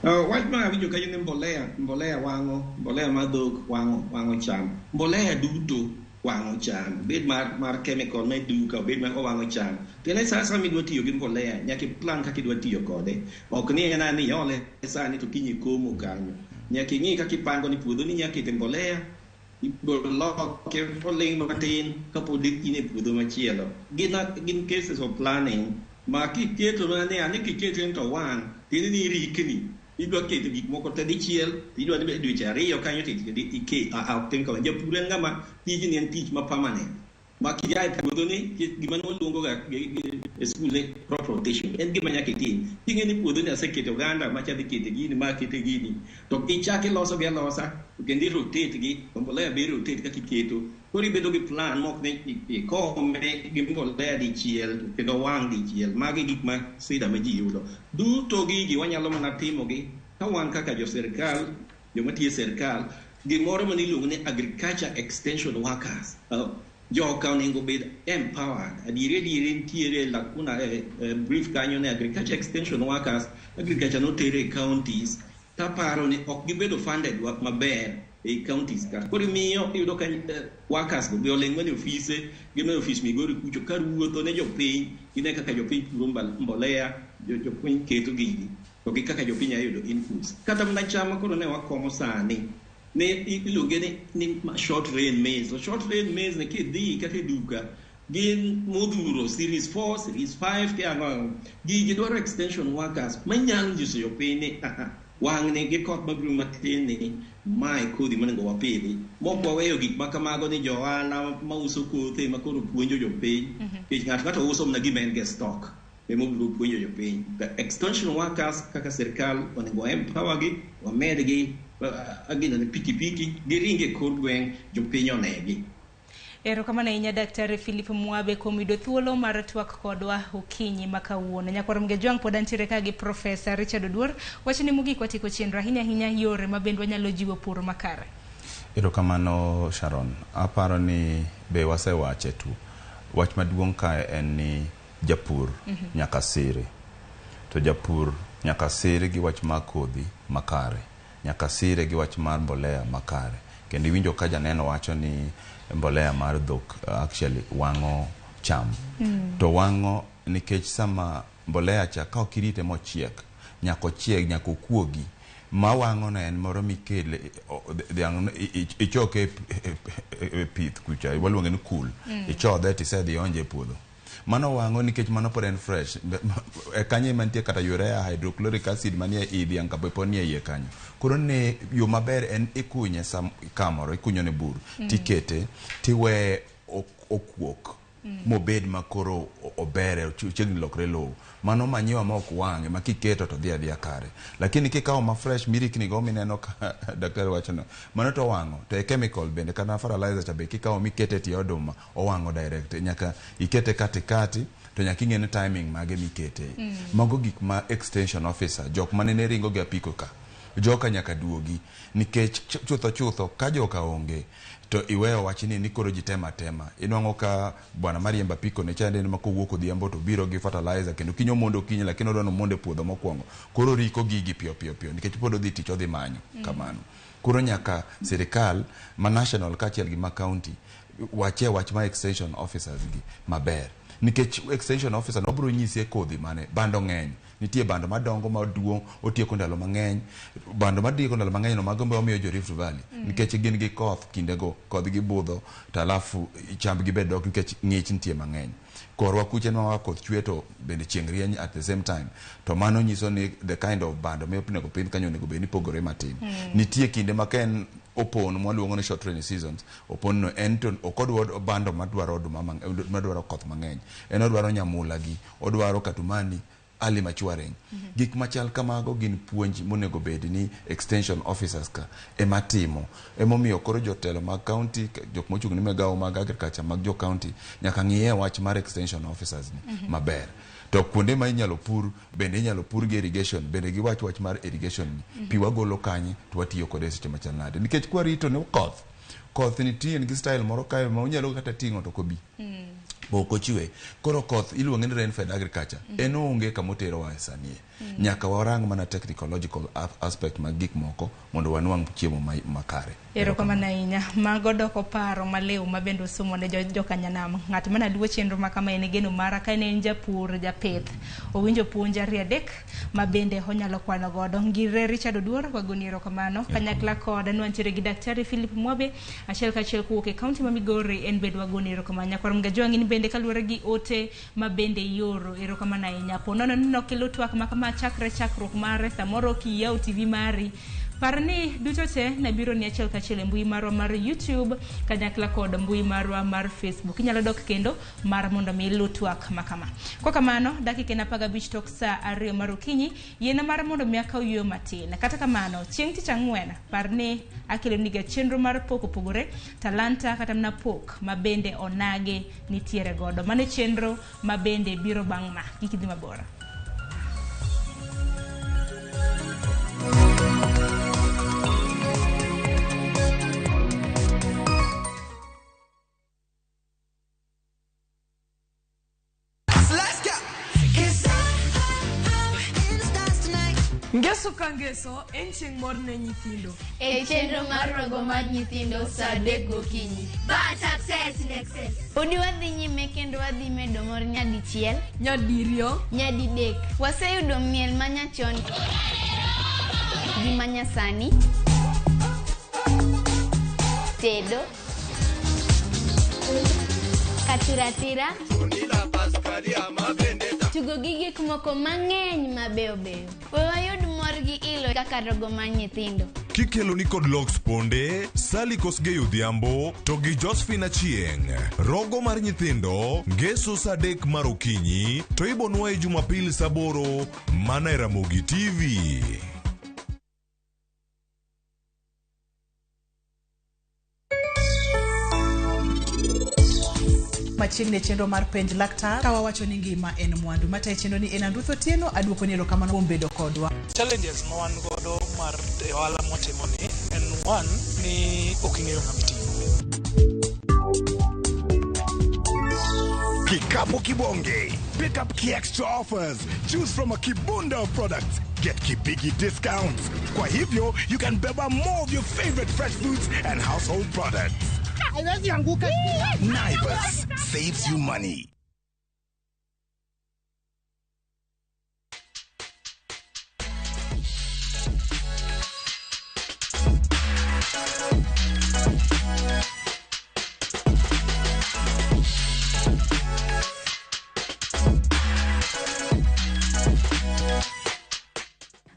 Wach ma awinjo kanyo ni mbolea wang'o, mbolea mar dhok wang'o cham. Mbolea duto wang'o cham. Bed mar chemical ma duka, bed mar owang'o cham. Tiende sa asaya midwa tiyo gi mbolea, nyaka iplan kaka idwa tiyo kode. Ok ni en ni iole sani to kiny ikomo kanyo. Nyaka ing'i kaka ipango ni puodho ni nyaka kete mbolea, ibiro loke oling' matin kapod in e puodho machielo. Gin cases of planning ma kiketo mana ni ani kikete to wang', tiende ni irikni. Idwa keto gik moko te dichiel, idwa ni dweche 2 kanyo to ok tim kamano. Japur en ng'ama tijni en tich ma permanent. Ma kiya e puodho ni, gima ne waluongo ga e skul ni crop rotation. En gima nyaka itim. King'e ni puodho ni aseketo oganda, macha adhi kete gini, ma kete gini. To ichak iloso gi alosa, to kendo i rotate gi, to mbolea be i rotate kaka iketo. Koro ibedo gi plan mok ni ikome gi mbolea dichiel, kendo wang' dichiel. Magi gik ma sida ma ji yudo. Duto gigi wanyalo mana timogi ka wan kaka jo sirkal, joma tiyo e sirkal, gimoro mane iluongo ni agriculture extension workers. Joka onego bed empowered. Adieri adieri nitiere lacuna brief kanyo ne agriculture extension workers, agriculture notere e counties, taparo ni ok gibedo funded maber e counties ka. Koro imiyo iyudo ka workers go be oling' mana e ofise, gin e ofis Migori kucho kar wuotho ne jopiny, gine kaka jopiny puro mbolea, jopiny keto gigi, to gi kaka jopiny nyalo yudo inputs. Kata mana cham ma koro ne wakomo sani, ne iluonge ni short rain maize. So short rain maize ne kidhi kata e duka, gin modhuro series 4, series 5, ke ang'o. Gigi dwaro extension workers manyalo nyiso jopiny ni wang'ni gi koth mabiro matin ni mae kodhi monego wapidhi. Mok waweyo gik ma kamago ni jo ohala mauso kothe ma koro puonjo jopiny. Nikech ng'ato ng'ato uso mana gima en go e stock ema obiro puonjo jopiny. The extension workers kaka sirkal onego empower gi, wamedgi agina ni pikipiki, giring e kor gweng', jopiny onegi. Erokamano ahinya Daktari Philip Mwabe kuom yudo thuolo mar twak kodwa okinyi ma kawuono. Nyakwar Mgejwang' pod antiere ka gi Profesa Richard Oduor. Wachni mogik watieko chenro ahinya ahinya yore ma bende wanyalo jiwo pur makare. Erokamano Sharon. Aparo ni be wasewache tu. Wach maduong' kae en ni japur nyaka siri. To japur nyaka siri gi wach mar kodhi makare. Nyaka sire gi wach mar mbolea makare. Kendo iwinjo ka janeno wacho ni mbolea mar dhok actually wang'o cham. To wang'o nikech sama mbolea cha ka ok irite mochiek, nyaka ochieg, nyaka okuogi. Ma wang'o no en moro mikele dhiang' ichoke e pith kucha, waluonge ni kul. Ichodhe tisedhi ionje e puodho. Mano wang'o nikech mano pod en fresh. E kanyo ema nitie kata urea, hydrochloric acid manie i dhiang' ka be pod nie iye kanyo. Koro ne yo maber en ikunye kamoro, ikunyo ne bur, tikete, tiweye okuok. Mobed ma koro obere, ochiegni lokre lowo. Mano manyiwa ma ok wang' ma kiketo to dhi adhiya kare. Lakini kikawo ma fresh mirikni go mineno ka daktari wacho no, mano to wang'o. To e chemical bende kata fertilizer cha be kikawo mikete e tie oduma, owang'o direct. Nyaka ikete katikati, to nyaka ing'e ni timing mage mikete. Mago gik ma extension officer, jok manene ringo gi apiko ka, joka nyaka duogi. Nikech chutho chutho ka joka onge, to iweyo wachni ni koro ji tema tema. Inwang'o ka bwana mariembo apiko ne chande en ma kowuok odhiambo to biro gi fertilizer kendo kiny omondo okinyi lakini odwa ni omondo e puodho mokwongo. Koro oriko gigi piyo piyo piyo nikech pod odhi tich odhi manyo kamano. Koro nyaka sirikal ma national kaachiel gi ma county wachie wach ma extension officers gi maber. Nikech extension officer no biro nyisi e kodhi mane bando ng'eny. Nitie bando madongo maduong' otieko ndalo mang'eny. Bando matieko ndalo mang'eny no mago be omiyo jo Rift Valley. Nikech gin gi koth kindego, kodhgi budho to alafu chambgi be dok nikech ng'ich nitie mang'eny. Korwa kuche nwa koth chwe to bende chieng' rieny at the same time. To mano nyiso ni the kind of bando monego pidh kanyo onego bed ni pogore matin. Nitie kinde ma ka en opon mwaluongo ni short rainy seasons, opon no en to ok odwar bando madwaro oduma madwaro koth mang'eny. En odwaro nyamula gi, odwaro katumani, early maturing. Gik machal kamago gin puonj monego bed ni extension officers ka ema timo. Emomiyo koro jotelo mag county, jok mochung' ne migawo mag agriculture mag jo county nyaka ng'iye wach mar extension officers ni maber. To kuonde ma inyalo pur bende inyalo pur gi irrigation, bende giwach wach mar irrigation ni. Pi wagolo kanye to watiyo kode e seche machal nade. Nikech kwarito ni koth, koth nitie gi style moro kae ma unyalo kata ting'o to ok obi. Bo ok ochwe. Koro koth iluonge ni rain-fed agriculture. En onge kamoterowa e sani. Nyaka warang mana technological aspect mag gik moko mondo wanwang' chiemo makare. Erokamano ahinya. Mago doko paro maliw ma bende osomo ne jokanyanam. Ng'at mane luwo chenro ma kama en geno mara ka en japur, japith. Owinjo puonj ariyo adek ma bende onyalo kwano godo. Ngire Richard Oduor, wagoni erokamano. Kanyakla koda nwantiere gi Daktari Philip Mwabe, achiel kachiel kowuok e kaunti ma Migori, en bende wagoni erokamano. Nyakwar Mgajwang' in bende kaluwore gi ote ma bende ioro, erokamano ahinya. Po nono ni nokelo twak ma kama chakre chakruok mare, samoro kiyawo TV mari. Par ni duto te nabiro ni achiel kachiel e mbui marwa mar YouTube kanyakla kod mbui marwa mar Facebook. Inyalo dok kendo mar mondo mi ilu twak ma kama. Kwa kamano, dakika en 15 tok saa 2 mar okinyi, yiena mar mondo mi akaw yueyo matin. Kata kamano, chieng' tich ang'wen, par ni akeloniga chenro mar pok opogore, talanta kata mana pok ma bende onagi nitiere godo. Mano e chenro ma bende biro bang' ma. Kik idhi mabor. Let's go. 'Cause I'm in the stars tonight. Ngeso ka ngeso en chieng' mor ne nyithindo. E chenro mar rogo mar nyithindo saa 3 gokinyi. But success in excess. Podi wadhi nyime kendo wadhi medo mor nyadichiel, nyadiriyo, nyadidek. Waseyudo miel manyachon gi manyasani, tedo, katiratira, tugo gi gik moko mang'eny mabeyo beyo. We wayud mor gi ilo kaka rogo mar nyithindo. Kikelo ni kod Lox Ponde, Sally Kosgei Odhiambo to gi Josephine Achieng'. Rogo mar nyithindo, ngeso saa 3 mar okinyi to ibonwa e Jumapil saa 8 mana e Ramogi TV. Machiegni e chenro mar penj laktar ka wawacho ni ngima en mwandu matayo chenro ni en Anduth Otieno aduoko ni erokamano kuom bedo kodwa. Challenges ma wan godo mar e ohala mwatimo ni en one ni ok ing'eyo ng'ama iting'o. Kikapu Kibonge. Pick up key extra offers. Choose from a kibunda of products. Get kibigi discounts. Kwa hivyo, you can beba more of your favorite fresh foods and household products. Haiwezi anguka. Naivas saves you money.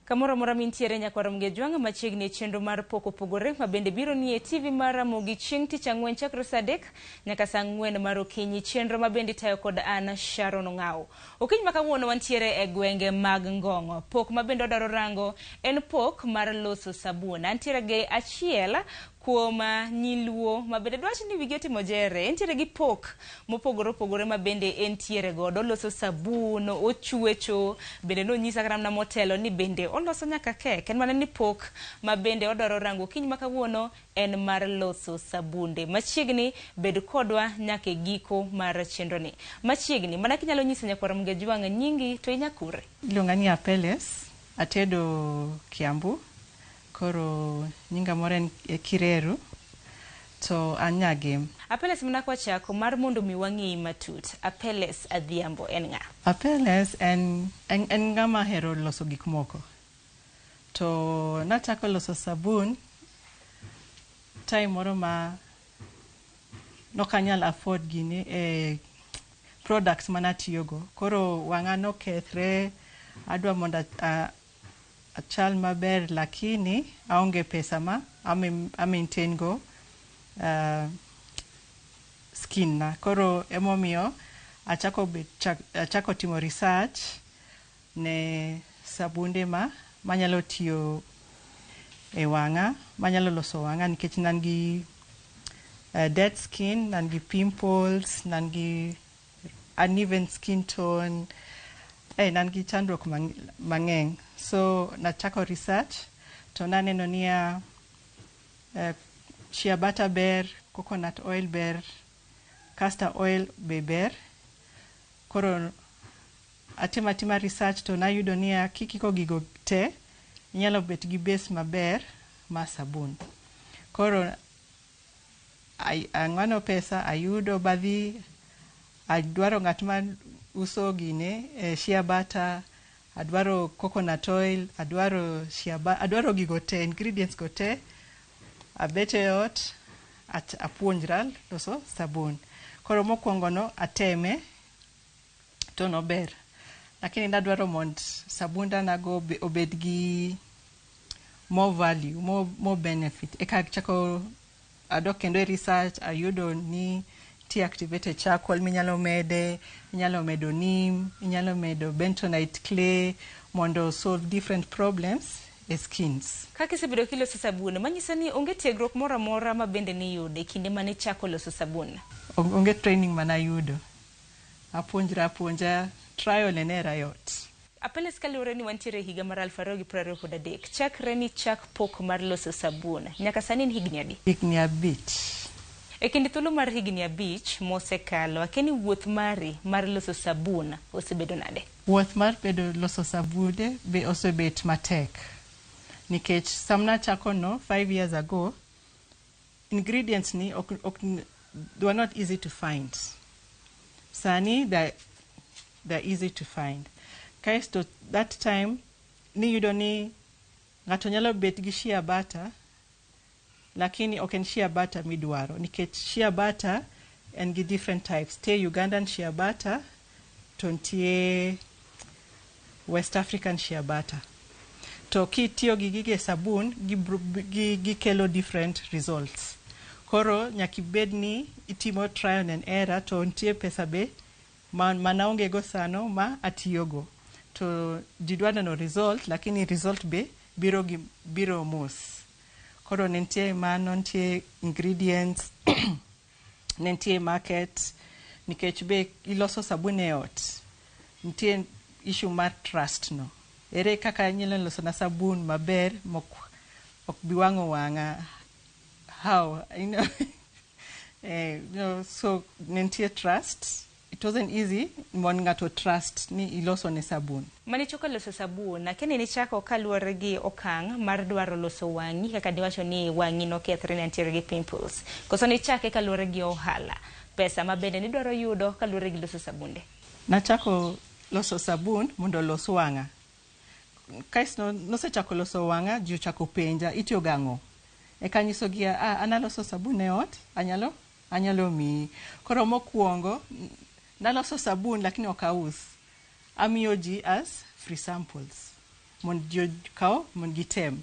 Kamoro amora mintiere nyakwar Mgejwang' machiegni e chenro mar pok opogore ma bende biro nie TV mar Ramogi chieng' tich ang'wen chakre saa 3 nyaka saa 4 mar okinyi, chenro ma bende itayo kod an Sharon Ong'awo. Okinyi ma kawuono wantiere e gwenge mag Ngong'. Pok ma bende odwaro rango en pok mar loso sabun. Antiere gi achiel kuom nyiluo ma bende dwach ni wigi otimo jere. Entiere gi pok mopogore opogore ma bende entiere godo. Oloso sabun, ochwecho, bende nonyisa kata mana motelo ni bende oloso nyaka kek. En mana ni pok ma bende odwaro rango okinyi ma kawuono en mar loso sabunde. Machiegni bed kodwa nyaka e giko mar chenro ni. Machiegni mana kinyalo nyiso nyakwar Mgejwang' nyingi to inyakure. Iluonga ni Apeles, atedo Kiambu. Koro nyinga moro en Kireru to an Nyagem. Apeles mana kwachako mar mondo mi wang'eyi matut. Apeles Adhiambo en ng'a? Apeles en ng'ama hero loso gik moko. To nachako loso sabun time moro ma nokanyal afford gini products manatiyogo. Koro wang'a nokethre, adwa mondo achal maber lakini aonge pesa ma a maintain go skin na. Koro emomiyo achako timo research ne sabunde ma manyalo tiyo e wang'a, manyalo loso wang'a nikech nan gi dead skin, nan gi pimples, nan gi uneven skin tone, nan gi chandruok mang'eny. So nachako research to naneno niya shea butter ber, coconut oil ber, castor oil be ber. Koro atima research to nayudo niya kikiko gigo te inyalo bet gi base maber mar sabun. Koro ang'wano pesa ayudo badhi adwaro ng'at ma uso gine shea butter, adwaro coconut oil, adwaro shea butter, adwaro gigo te, ingredients go te. Abet e ot apuonjra loso sabun. Koro mokwongo no ateme to nober. Lakini nadwaro mond sabunda nago obed gi more value, more benefit. Eka chako adok kendo e research ayudo ni tea activated charcoal minyalo mede, inyalo medo neem, inyalo medo bentonite clay mondo solve different problems e skins. Kaka isebedo kiloso sabun, manyiso ni onge tiegruok moro amora ma bende niyudo e kinde mane ichako loso sabun? Onge training manayudo. Apuonjra apuonja, trial and error yot. Apeles kaluwore ni wantiere higa mar 2023. Chakre ni chak pok mar loso sabun. Nyaka sani en higni adi? Higni 5. E kind thuolo mar higni 5 mosekalo, akia ni wuoth mari mar loso sabun osebedo nade? Wuoth mar bedo loso sabunde be osebet matek. Nikech sama nachako no 5 years ago, ingredients ni they were not easy to find. Sani they're easy to find. Kaeto that time niyudo ni ng'ato nyalo bet gi shea butter lakini ok en shea butter midwaro nikech shea butter en gi different types. Nitie Ugandan shea butter to nitie West African shea butter. To kitiyo gi gige sabun gikelo different results. Koro nyaka ibed ni itimo trial and error to nitie pesa be manaonge go sano ma atiyogo. To ji dwa neno result lakini result be biro mos. Koro ne nitie mano, nitie ingredients, ne nitie market, Nikech be iloso sabun e ot, nitie issue mar trust no. Ere kaka inyalo loso na sabun maber mok ok bi wang'o wang'a? How? So ne nitie trust. It wasn't easy mondo ng'ato trust ni iloso ne sabun. Manichako loso sabun, lakini nichako kaluwore gi okang' mar dwaro loso wang'i kaka diwacho ni wang'i nokethre ne nitiere gi pimples. Koso nichake kaluwore gi ohala, pesa ma bende nidwaro yudo kaluwore gi loso sabunde? Nachako loso sabun mondo olos wang'a. Kasto nosechako loso wang'a, ji ochako penja, itiyo gang'o? Eka anyisogi, ah, an aloso sabun e ot, anyalo miyi. Koro mokwongo, naloso sabun lakini ok aus. Amiyo ji as free samples. Mondo ji okaw, mondo gitem.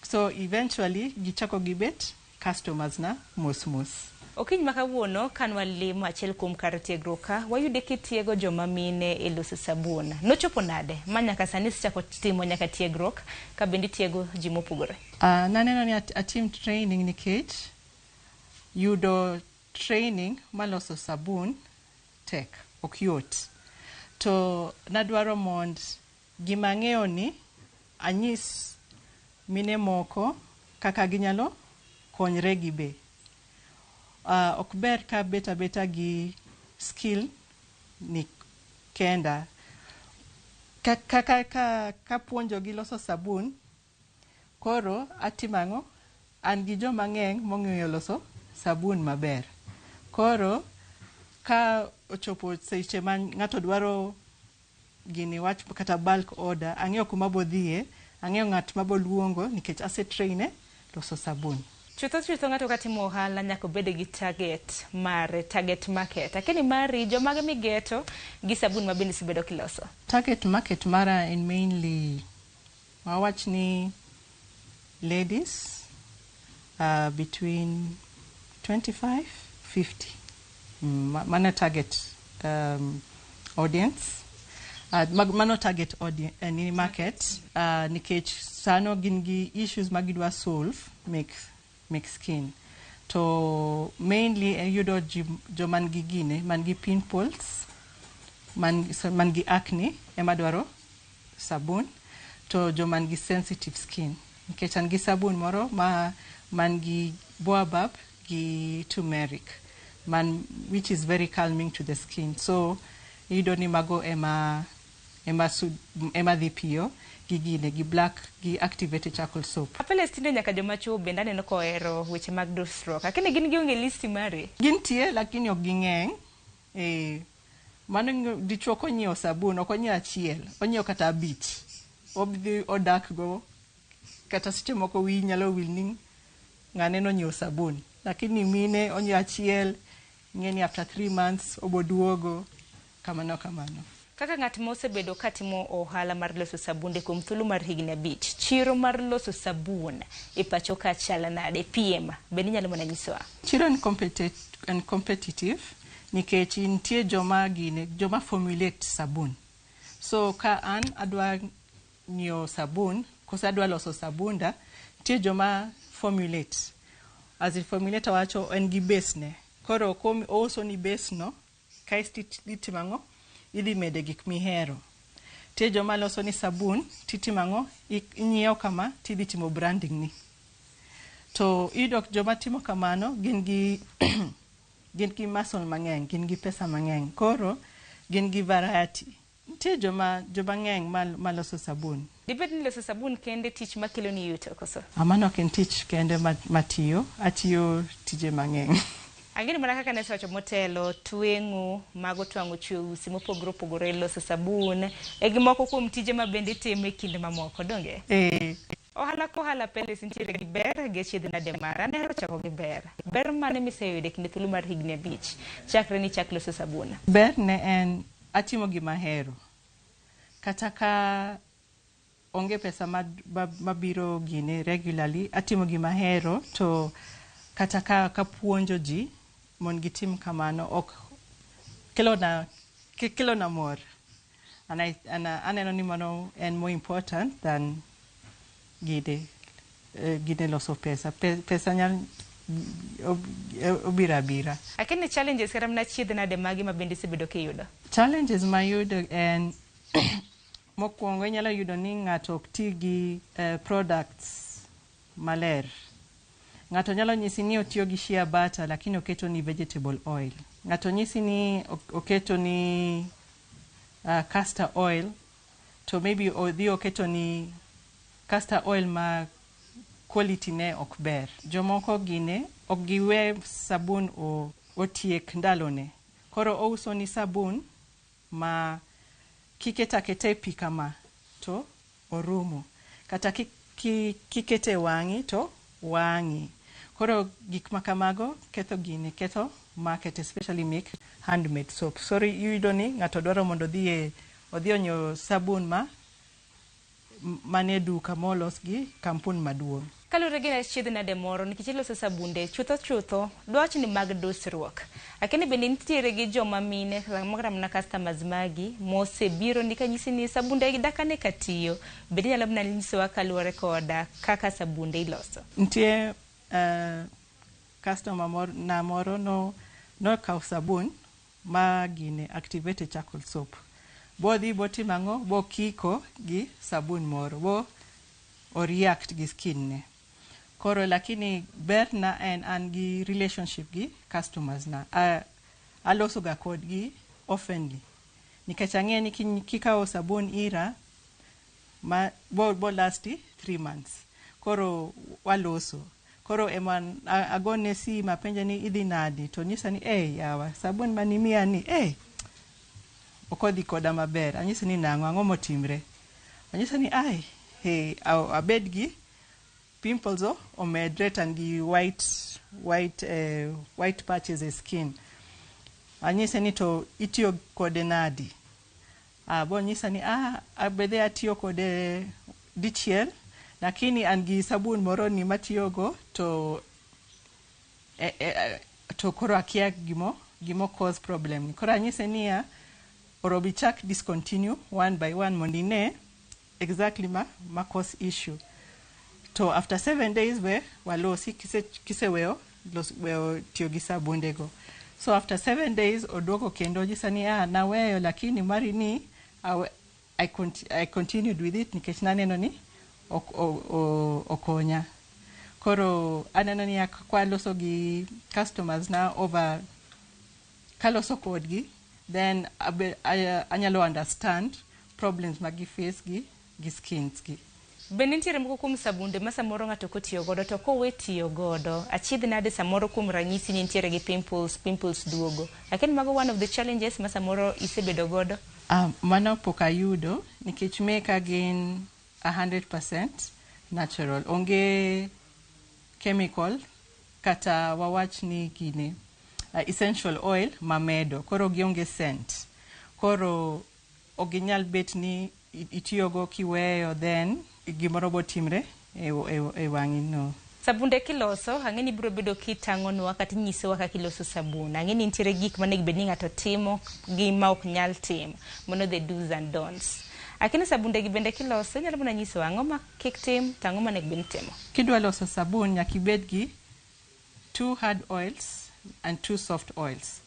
So eventually, gichako gibet customers na mos mos. Okinyi ma kawuono kan walimo achiel kuom kar tiegruok ka, wayude kitiego joma mine e loso sabun. Nochopo nade ma nyaka sani isechako timo nyaka tiegruok ka bende itiego ji mopogore? Naneno ni atim training nikech yudo training maloso sabun tek, ok yot. To nadwaro mond gima ang'eyo ni anyis mine moko kaka ginyalo konyre gibe. Ok ber ka bet abeta gi skill ni kenda. Ka puonjo gi loso sabun, koro atimo ang'o? An gi joma ng'eny mong'eyo loso sabun maber. Koro ka ochopo seche ma ng'ato dwaro gini wach kata bulk order, ang'eyo kuma bodhiye, ang'eyo ng'at maboluongo nikech ase train loso sabun. Chutho chutho ng'ato katimo ohala nyaka obed gi target mare, target market. Lakini mari, jomage migeto gi sabun ma bende isebedo kiloso? Target market mara en mainly, wawach ni ladies between 25 50. Mano target audience. Mano target audience, ni market, nikech sano gin gi issues ma gidwa solve make skin. To mainly yudo joma nigi gine, man gi pimples, man gi acne ema dwaro sabun, to joma nigi sensitive skin. Nikech an gi sabun moro ma man gi baobab gi turmeric, man, which is very calming to the skin. So iyudo ni mago ema dhi piyo gi gine, gi black, gi activated charcoal soap. Apeles tinde nyaka joma chuo bende aneno kohero weche mag dusruok. Lakini gin gionge listi mari? Gintie lakini ok ging'eny. Mano dichuo konyiewo sabun, ok onyiew achiel, onyiewo kata 5. Odhi odak go, kata seche moko wiyi nyalo wil ni ng'ane nonyiewo sabun. Lakini mine onyiewo achiel, ing'e ni after 3 months oboduogo, kamano kamano. Kaka ng'at mosebedo katimo ohala mar loso sabunde kuom thuolo mar higni 5, chiro mar loso sabun e pacho ka chal nade? PM, bende inyalo mana nyisowa? Chiro en competitive nikech nitie joma gine, joma formulate sabun. So ka an adwa nyiewo sabun, koso adwa loso sabunda, nitie joma formulate. As in formulator wacho en gi base ne. Koro ouso ni base no, kaeto itimo ang'o? Idhi mede gik mihero. Nitie joma loso ni sabun, titimo ang'o? Inyiewo kama, tidhi timo branding ni. To iyudo joma timo kamano, gin gi muscle mang'eny, gin gi pesa mang'eny. Koro, gin gi variety. Nitie joma ng'eny maloso sabun. Dibed ni loso sabun kende tich makelo ni yuto koso? Mano ok en tich kende matiyo, atiyo tije mang'eny. Ang'eni mana kaka ne asewacho motelo, tweng'o, mago twang'o usi mopogore opogore, loso sabun, e gimoko kuom tije ma bende itimo e kinde mamoko, donge? Ohala kohala Peles nitiere gi ber gi achiedh nade mara, aneno chako gi ber. Ber mane miseyudo e kinde thuolo mar higni 5, chakre ni chak loso sabun? Ber ne en atimo gima ahero. Kata ka onge pesa mabiro gine regularly, atimo gima ahero, to kata ka puonjo ji mondo gitim kamano, ok kelona mor. And aneno ni mano en more important than gine loso pesa. Pesa nyalo Obiro abira. Lakini challenges kata mana chiedh nade magi ma bende isebedo kiyudo? Challenges mayudo en mokwongo inyalo yudo ni ng'ato ok ti gi products maler. Ng'ato nyalo nyisi ni otiyo gi shea butter lakini oketo ni vegetable oil. Ng'ato nyisi ni oketo ni castor oil to maybe odhi oketo ni castor oil ma quality ne ok ber. Jomoko gine ok giwe sabun otiek ndalone. Koro ouso ni sabun ma kiketo aketa e pi kama to orumo. Kata kikete e wang'i to wang'i. Koro gik ma kamago ketho gini, ketho market, especially make handmade soap. So iyudo ni ng'ato dwaro mondo odhi onyiew sabun ma manie duka molos gi kampun maduong'. Kaluwore gi achiedh nade moro nikech iloso sabunde chutho chutho dwach ni mag dusruok. Lakini bende nitiere gi joma mine kata mana customers magi mosebiro ni kanyisi ni sabunde dakane ka tiyo. Bende inyalo mana nyisowa kaluwore koda kaka sabunde iloso. Nitie customer na moro no nokawo sabun ma gine activated charcoal soap. Bodhi botimo ang'o? Bokiko gi sabun moro. Bo o react gi skin ne. Koro lakini ber na en an gi relationship gi customers na. Aloso ga kodgi oftenly. Nikech ang'e ni kikawo sabun ira ma bo lasti 3 months. Koro waloso. Koro ema agone sim apenje ni idhi nadi to nyisa ni yawa sabun manimiya ni ok odhi koda maber. Anyise ni nang'o, ang'o motimre? Anyise ni ai, hey, abed gi pimples o omedre to an gi white patches e skin. Anyise ni to itiyo kode nadi? Bonyisa ni abedhe atiyo kode dichiel, lakini an gi sabun moro ni matiyogo to to koro akia gimo cause problem ni. Koro anyise niya, orobi chak discontinue one by one mondo ine exactly ma cause issue. To after 7 days we walosi kiseweyo weyo tiyo gi sabundego. So after 7 days oduogo kendo onyisa ni naweyo lakini mari ni I continued with it nikech naneno ni okonya. Koro aneno ni kwaloso gi customers na over kaloso kodgi, then anyalo understand problems ma gi face gi skins gi. Bende nitiere moko kuom sabunde ma samoro ng'ato kotiyo godo to kowe tiyo godo achiedh nade samoro kuom ranyisi ni nitiere gi pimples duogo. Lakini mago one of the challenges ma samoro isebedo godo. Mano pok ayudo nikech meka gin 100% natural. Onge chemical kata wawach ni gini essential oil mamedo. Koro gionge scent. Koro ok ginyal bet ni itiyogo kiweyo then gimoro botimre e wang'i no. Sabunde kiloso, ang'e ni ibiro bedo kitang'onwa kata inyisowa kaka iloso sabun. Ang'e ni nitiere gik monego bed ni ng'ato timo gi ma ok nyal timo. Mano the do's and don'ts. Lakini sabunde gi bende kiloso, inyalo mana nyisowa ang'o ma kik tim to ang'o monego bed ni itimo. Kidwa loso sabun nyaka ibed gi 2 hard oils and 2 soft oils.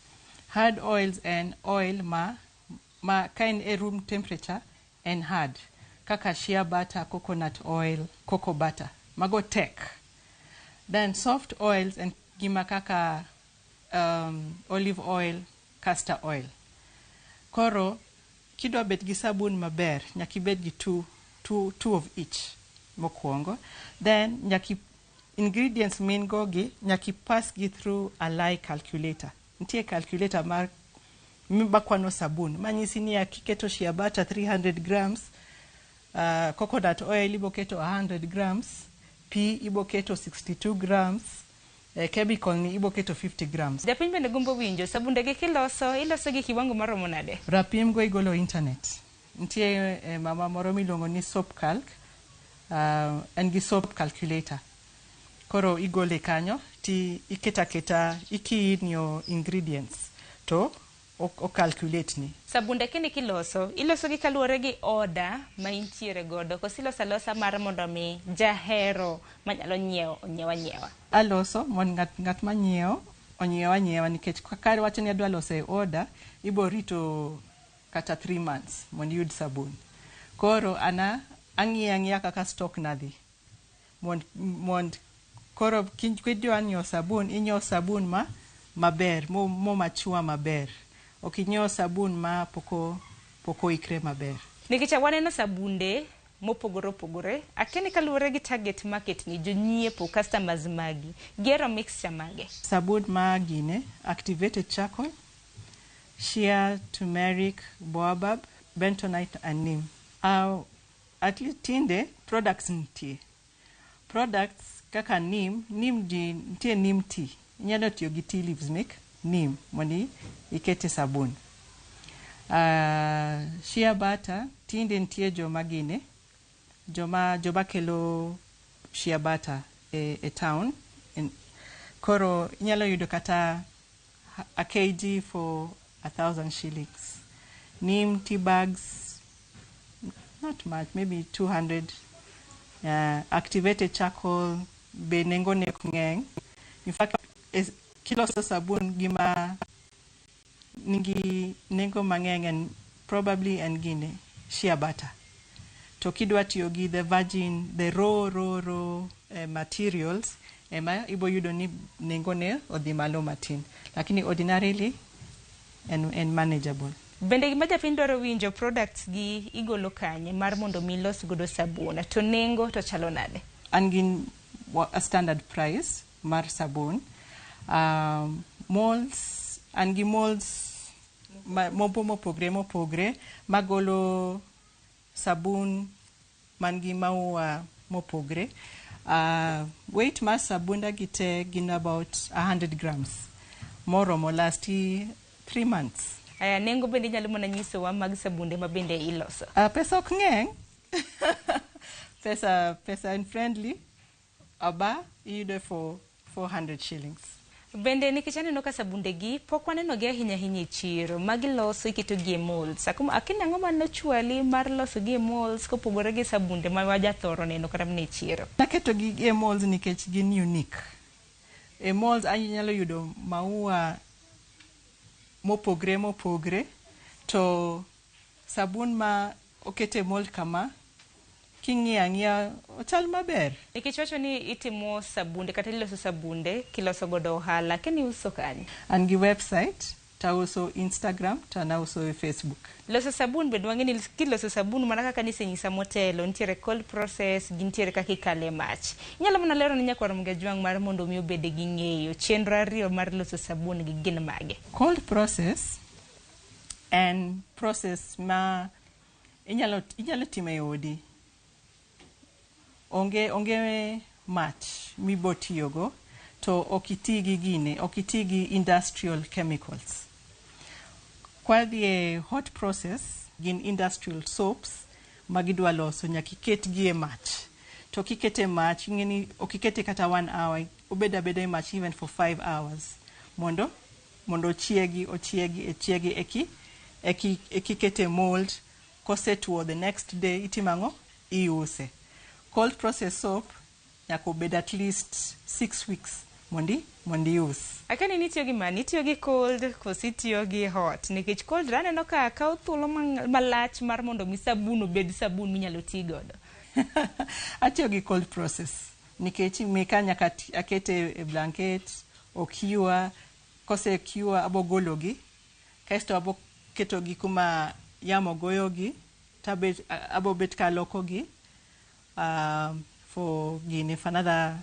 Hard oils en oil ma ka en e room temperature en hard. Kaka shea butter, coconut oil, cocoa butter. Mago tek. Then soft oils en gima kaka olive oil, castor oil. Koro, kidwa bet gi sabun maber, nyaka ibed gi two of each mokwongo. Then, nyaka ingredients min go gi, nyaka pass gi through a lye calculator. Nitie calculator mar makwano sabun. Manyisi ni kiketo shea butter 300 grams, coconut oil iboketo 100 grams, pi iboketo 62 grams, chemical ni iboketo 50 grams. Japiny bende gombo winjo, sabunde gi kiloso, iloso gi kiwango maromo nade? Rapim go igolo internet. Nitie mama moro miluongo ni soap calc, en gi soap calculator. Koro igole kanyo, ti iketa keta, ikey in your ingredients, to o calculate ni. Sabunde kini kiloso, iloso gi kaluwore gi order ma intiere godo, koso iloso alosa mar mondo mi jahero manyalo nyiewo onyiew anyiewa? Aloso mondo ng'at manyiewo onyiew anyiewa, nikech ka wacho ni adwa loso e order, ibo rito kata 3 months mondo iyud sabun. Koro ana ang'iyo ang'iya kaka stock na dhi. Mond koro kidwa nyiewo sabun, inyiewo sabun ma maber, mo machua maber. Ok inyiew sabun ma pok oikre maber. Nikech waneno sabunde mopogore opogore, akia ni kaluwore gi target market ni, jonyiepo, customers magi, gihero mixture mage? Sabun ma gine, activated charcoal, shea, turmeric, baobab, bentonite and neem. At least tinde products nitie. Products kaka neem, neem ji nitie neem tea. Inyalo tiyo gi tea leaves mek neem mondo ikete sabun. Shea butter, tinde nitie joma gine, joma kelo shea butter e town. Koro inyalo yudo kata a kg for 1,000 shillings. Neem tea bags, not much, maybe 200. Activated charcoal be nengo ne ok ng'eny. In fact, kiloso sabun gima nigi nengo mang'eny en probably en gine shea butter. To kidwa tiyo gi the virgin, the raw materials, ema ibo yudo ni nengo ne odhi malo matin. Lakini ordinarily en manageable. Bende gima japiny dwaro winjo, products gi igolo kanye mar mondo mi los godo sabun, to nengo to chalo nade? An gi a standard price mar sabun. Molds, an gi molds mopogre mopogre magolo sabun man gi maua mopogre. Weight mar sabunda gi te gin about 100 grams. Moromo last 3 months. Aya, nengo bende inyalo mana nyisowa mag sabunde ma bende iloso? Pesa ok ng'eny. Pesa en friendly. Aba iyudo for 400 shillings. Bende nikech aneno ka sabunde gi pok waneno gi ahinya ahinya e chiro, magiloso iketo gi e molds. Akia ang'o mane ochwali mar loso gi e molds kopogore gi sabunde ma wajathoro neno kata mana e chiro? Naketo gi e molds nikech gin unique. E molds anyalo yudo maua mopogre mopogre, to sabun ma okete mold kama, king'iyo ang'iya ochal maber. Nikech wacho ni itimo sabunde kata iloso sabunde kiloso godo ohala, kendo iuso kanye? An gi website, tauso Instagram, to nauso e Facebook. Loso sabun bende wang'e ni kiloso sabun mana kaka nisenyisa motelo, nitiere cold process, gi nitiere kaka ikale mach. Inyalo mana lero ne nyakwar Mgajwang' mar mondo mi obed gi ng'eyo chenro ariyo mar loso sabun gi gin mage? Cold process en process ma inyalo timo e odi. Onge mach mibo tiyogo, to ok iti gi gine, ok iti gi industrial chemicals. Kwadhi e hot process, gin industrial soaps ma gidwa loso, nyaka iket gi e mach. To kikete e mach, ing'e ni ok ikete kata 1 hour, obed abeda e mach even for 5 hours. Mondo ochiegi, ochiegi, eki eki ikete mold, kosetuo the next day itimo ang'o? Iuse. Cold process soap nyaka obed at least 6 weeks mondi ius. Akia ni itiyo gi mane, itiyo gi cold koso itiyo gi hot? Nikech cold aneno ka kawo thuolo malach mar mondo mi sabun obed sabun minyalo ti godo. Atiyo gi cold process nikech meka nyaka akete e blanket, okiwa, kose cure abo gologi, kaeto abo ketogi kuma yamo goyogi, abo bet ka alokogi for gini for another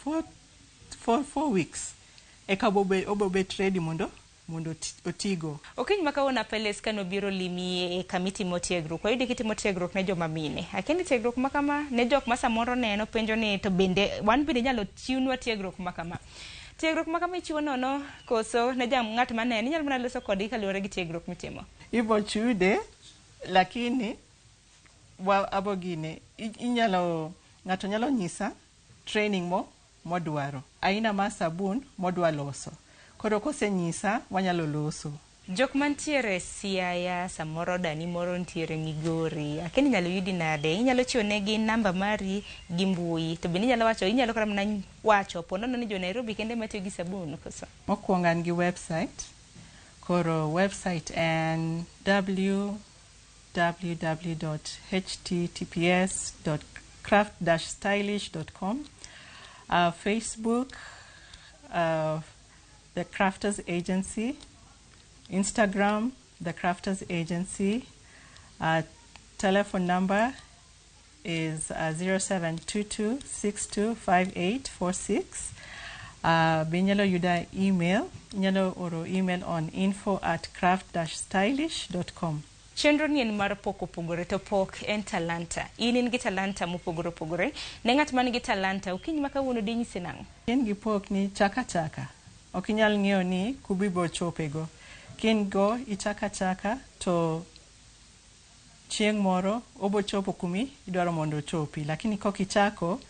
4 weeks. Eka obo bet ready mondo otigo. Okinyi ma kawuono Apeles kane obiro limi e kama itimo tiegruok, wayudo kitimo tiegruok ne joma mine. Akia ni tiegruok ma kama ne jok ma samoro neno penjo ni to bende wan bende inyalo chiwnwa tiegruok ma kama. Tiegruok ma kama ichiwo nono koso ne jam ng'at maneno, inyalo mana loso kodgi kaluwore gi tiegruok mitimo? Ibo chude, lakini abo gine, inyalo, ng'ato nyalo nyisa training modwaro, aina mar sabun modwa loso. Koro kosenyisa wanyalo loso. Jok mantiere Siaya, samoro dani moro ntiere Migori, akia ni inyalo yudi nade? Inyalo chiwo negi namba mari gi mbui, to bende inyalo wacho, inyalo kata mana wacho po nono ni jo Nairobi kende ema tiyo gi sabun koso? Mokwongo an gi website. Koro website en www.https.craft-stylish.com. Facebook, The Crafters Agency. Instagram, The Crafters Agency. Telephone number is 0722625846. Be inyalo yuda email, inyalo oro email on info@craft-stylish.com. Chenro ni en mar pok opogore to pok en talanta. In in gi talanta mopogore opogore. Ne ng'at man gi talanta, okinyi ma kawuono dinyise nang'o? In gi pok ni chaka chaka. Ok inyal ng'eyo ni kubibo chopego. Kin go ichaka chaka to chieng' moro obo chopo kumi idwaro mondo ochopi. Lakini kok ichako,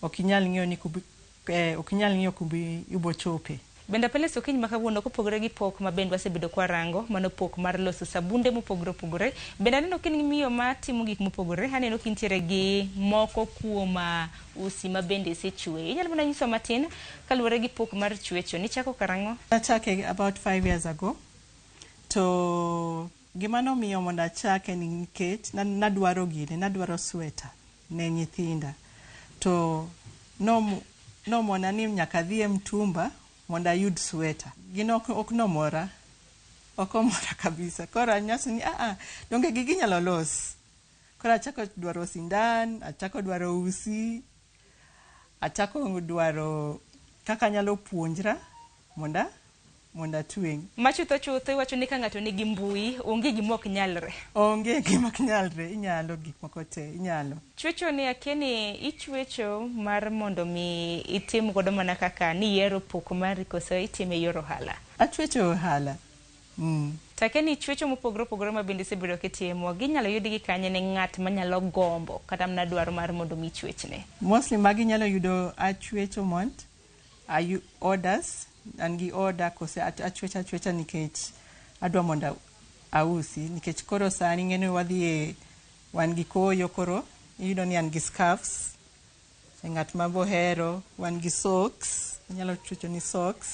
ok inyal ng'eyo ni kubi, ok inyal ng'eyo kumi ibo chope. Bende Apeles okinyi ma kawuono kopogore gi pok ma bende wasebedo kwarango, mano pok mar loso sabunde mopogore opogore. Bende aneno ka in gi miyo ma timo gik mopogore, aneno ka intiere gi moko kuom usi ma bende isechweyo. Inyalo mana nyiso matin kaluwore gi pok mar chwecho, nichako karang'o? Nachake about 5 years ago. To gima nomiyo mondo achake ni nikech nadwaro gini, nadwaro sweta ne nyithinda. To nomona ni nyaka adhi e mtumba mondo ayud sweta. Gino ok nomora. Ok omora kabisa. Koro anyaso ni donge gigi inyalo los. Koro achako dwaro sindan, achako dwaro usi, achako dwaro kaka anyalo puonjra mondo atweng'. Ma chutho chutho iwacho ni ka ng'ato nigi mbui, onge gima ok nyalre. Onge gima ok nyalre, inyalo gik moko te, inyalo. Chwecho ni akia ni ichwecho mar mondo mi itim godo mana kaka niyiero pok mari koso itime e yor ohala? Achwecho ohala. To akia ni chwecho mopogore opogore ma bende isebedo kitimo, ginyalo yudgi kanye ne ng'at manyalo gombo kata mana dwaro mar mondo mi ichwechne? Mostly magi inyalo yudo achwecho mond ayu orders, an gi order kose achwecho achwecha nikech adwa mondo ausi, nikech koro sani ing'eni wadhi e wan gi koyo, koro iyudo ni an gi scarves e ng'at ma bohero, wan gi socks, inyalo chwecho ni socks,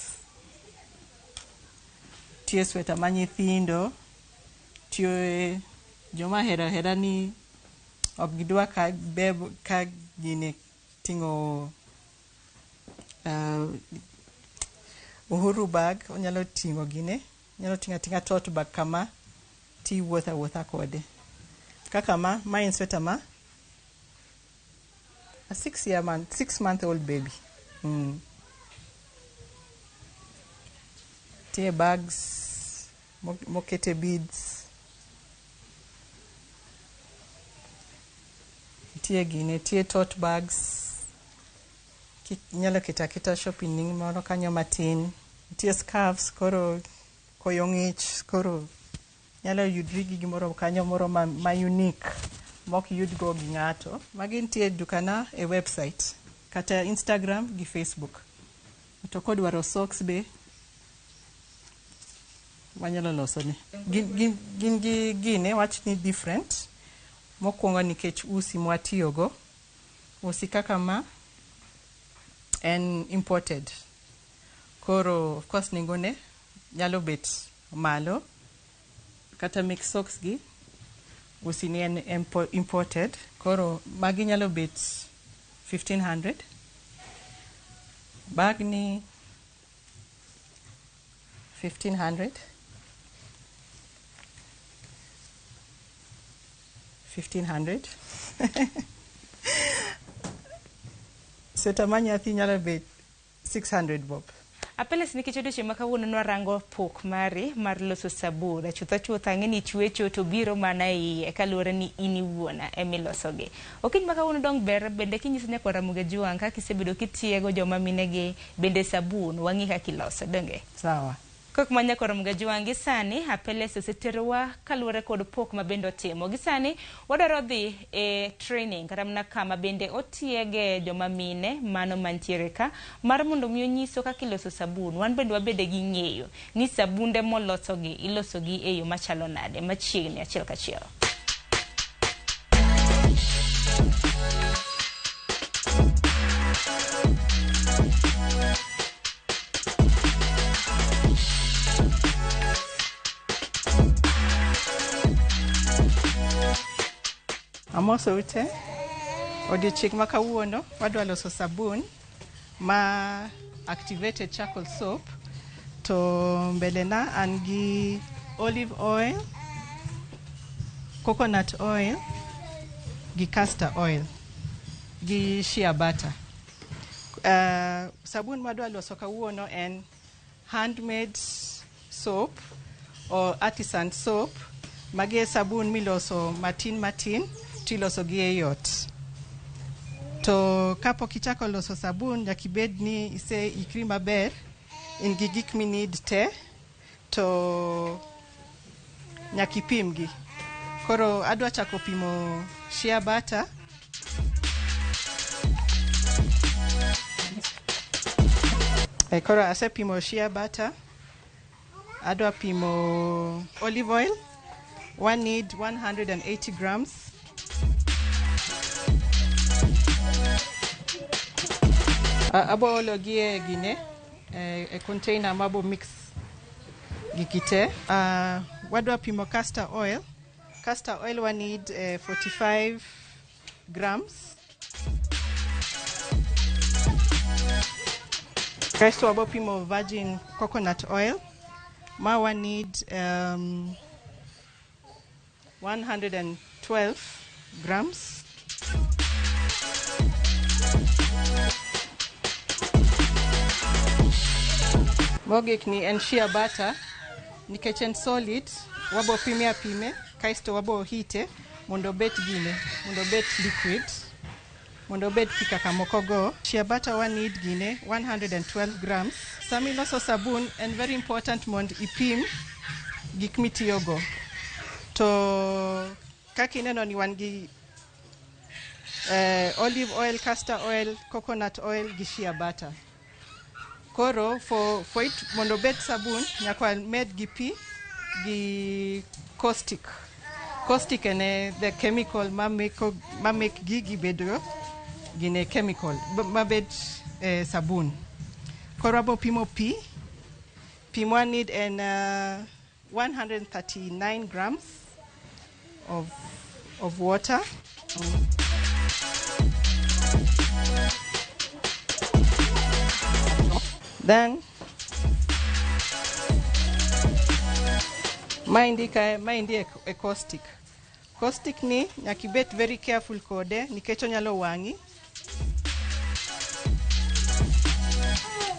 tie sweta ma nyithindo, tie joma hero ahera ni ok gidwa ka beb ka gini ting'o Uhuru bag, onyalo ting'o gine, onyalo ting'o ating'a tote bag kama tiwuotho awuotha kode. Kaka ma en sweta ma a 6 month old baby. Tie bags mokete beads. Tie gine, tie tote bags. Inyalo keto aketa shopping ni moro kanyo matin. Nitie scarves, koro koyo ng'ich, koro nyalo yudri gi gimoro kanyo moro ma unique mok yudgo gi ng'ato. Magi nitie e dukana e website kata Instagram gi Facebook. To kodwaro socks be wanyalo losone. Gin gi gine, wach ni different. Mokwongo nikech usi mwatiyogo, usi kaka ma en imported. Koro of course nengone nyalo bet malo. Kata mek socks gi usi ni en imported. Koro magi nyalo bet 1500. Bag ni 1500. 1500. Sweta ma nyathi nyalo bet 600 bob. Apeles nikech odiochieng' ma kawuono nwarango pok mari mar loso sabun. Chutho chutho ang'e ni chwecho to biro mana e iye kaluwore ni in iwuon emilosogi. Okinyi ma kawuono dong' ber bende kinyiso nyakwar Ramogi Ajwang' kaka isebedo kitiego joma minegi bende sabun wang'i kaka iloso, donge? Sawa. Kok manya koro Mgajuangi sani Apeles oseterowa kaluwore kod pok ma bende otimo. Gi sani wadwaro dhi e training kata mana kama bende otiege joma mine mano mantiere ka mar mondo mi onyiso kaka iloso sabun. Wan bende wabede gi ng'eyo ni sabunde molosogi ilosogi e yo machalo nade machiegni achiel kachiel. Amoso ute. Odiochieng' ma kawuono wadwa loso sabun ma activated charcoal soap to mbele na an gi olive oil, coconut oil gi castor oil gi shea butter. Sabun madwa loso kawuono en handmade soap or artisan soap. Magi e sabun miloso matin matin tiloso gi e ot. To kapok ichako loso sabun nyaka ibed ni iseikri maber, in gi gik minid te to nyaka ipimgi. Koro adwa chako pimo shea butter. Koro asepimo shea butter. Adwa pimo olive oil. One need 180 grams. Abo olo gi e gine, e container mabo mix giki te. Wadwa pimo castor oil. Castor oil one need 45 grams. Kaeto wabo pimo virgin coconut oil. Ma one need 112 grams. Mogik ni en shea butter nikech en solid, wabo pime apime kaeto wabo hite mondo obet gine, mondo obet liquid, mondo obed pi kaka moko go. Shea butter one need gine 112 grams. Sama iloso sabun en very important mondo ipim gik mitiyogo. To kaka ineno ni wan gi olive oil, castor oil, coconut oil gi shea butter. Koro for it mondo obed sabun nyaka wamed gi pi gi caustic. Caustic en the chemical ma make gigi bedo gine chemical mabed sabun. Koro wabo pimo pi. Pi mwa need en 139 grams of water. Then maendi kae, maendi e caustic. Caustic ni nyaka ibed very careful kode nikech onyalo wang'i.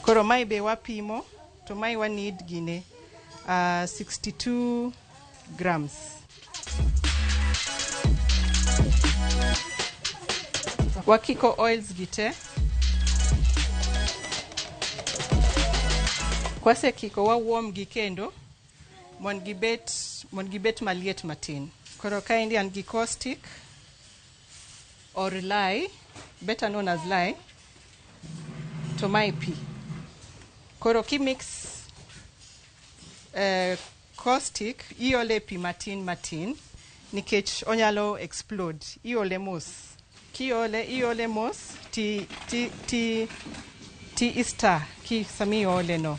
Koro mae be wapimo to mae wa need gine 62 grams. Wakiko oils gi te. Kwasekiko wa warm gi kendo mondo gibet maliet matin. Koro kaendi an gi caustic or lye, better known as lye, to mae pi. Koro ki mix caustic, iole pi matin matin nikech onyalo explode. Iole mos. Kiole, iole mos ti ti ti ti ista ki sami iole no.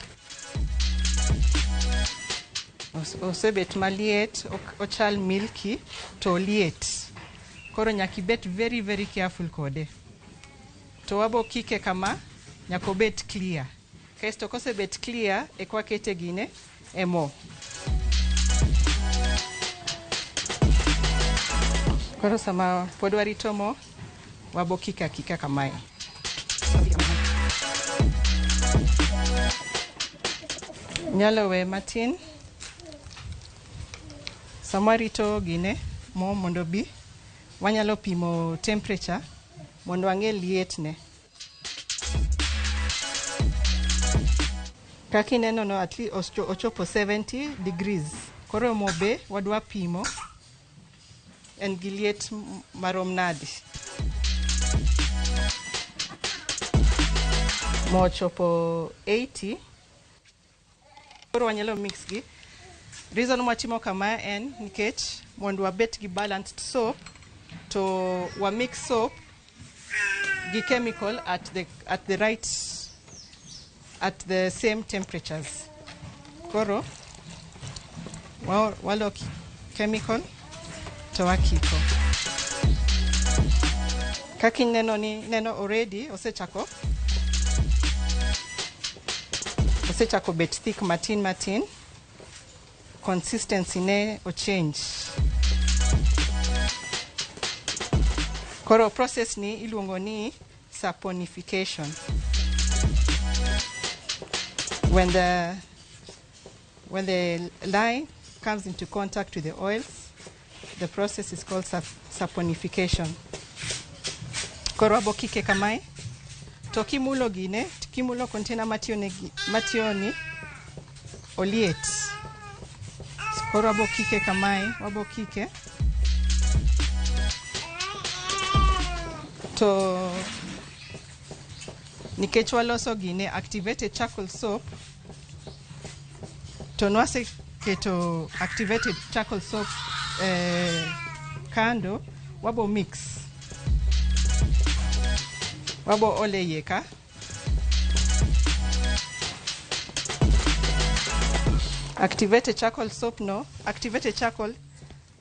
Osebet maliet, ochal milky to liet. Koro nyaka ibet very very careful kode. To wabo kike kama nyaka obet clear. Kaeto kosebet clear eka wakete gine e mo. Koro sama pod warito mo, wabo kika kika kamae. Nyalo we matin. Sama warito gine mo mondo bi, wanyalo pimo temperature mondo wang'e lietne. Kaka ineno no at least ochopo 70 degrees. Koro mo be wadwa pimo en gi liet marom nadi. Mo ochopo 80. Koro wanyalo mix gi. Reason mwatimo kama en nikech mondo wabet gi balanced soap to wa mix soap gi chemical at the right, at the same temperatures. Koro walok chemical to wakiko. Kaka ineno ni neno already osechako bet thick matin matin. Consistency ne o change. Koro process ni iluongo ni saponification. When the lye comes into contact with the oils, the process is called saponification. Koro wabo kike kamae. To kimulo gine, kimulo container mationi oliet. Koro wabo kike kamae, wabo kike. To nikech waloso gine activated charcoal soap, to nwase keto activated charcoal soap kando, wabo mix. Wabo ole iye ka. Activated charcoal soap no, activated charcoal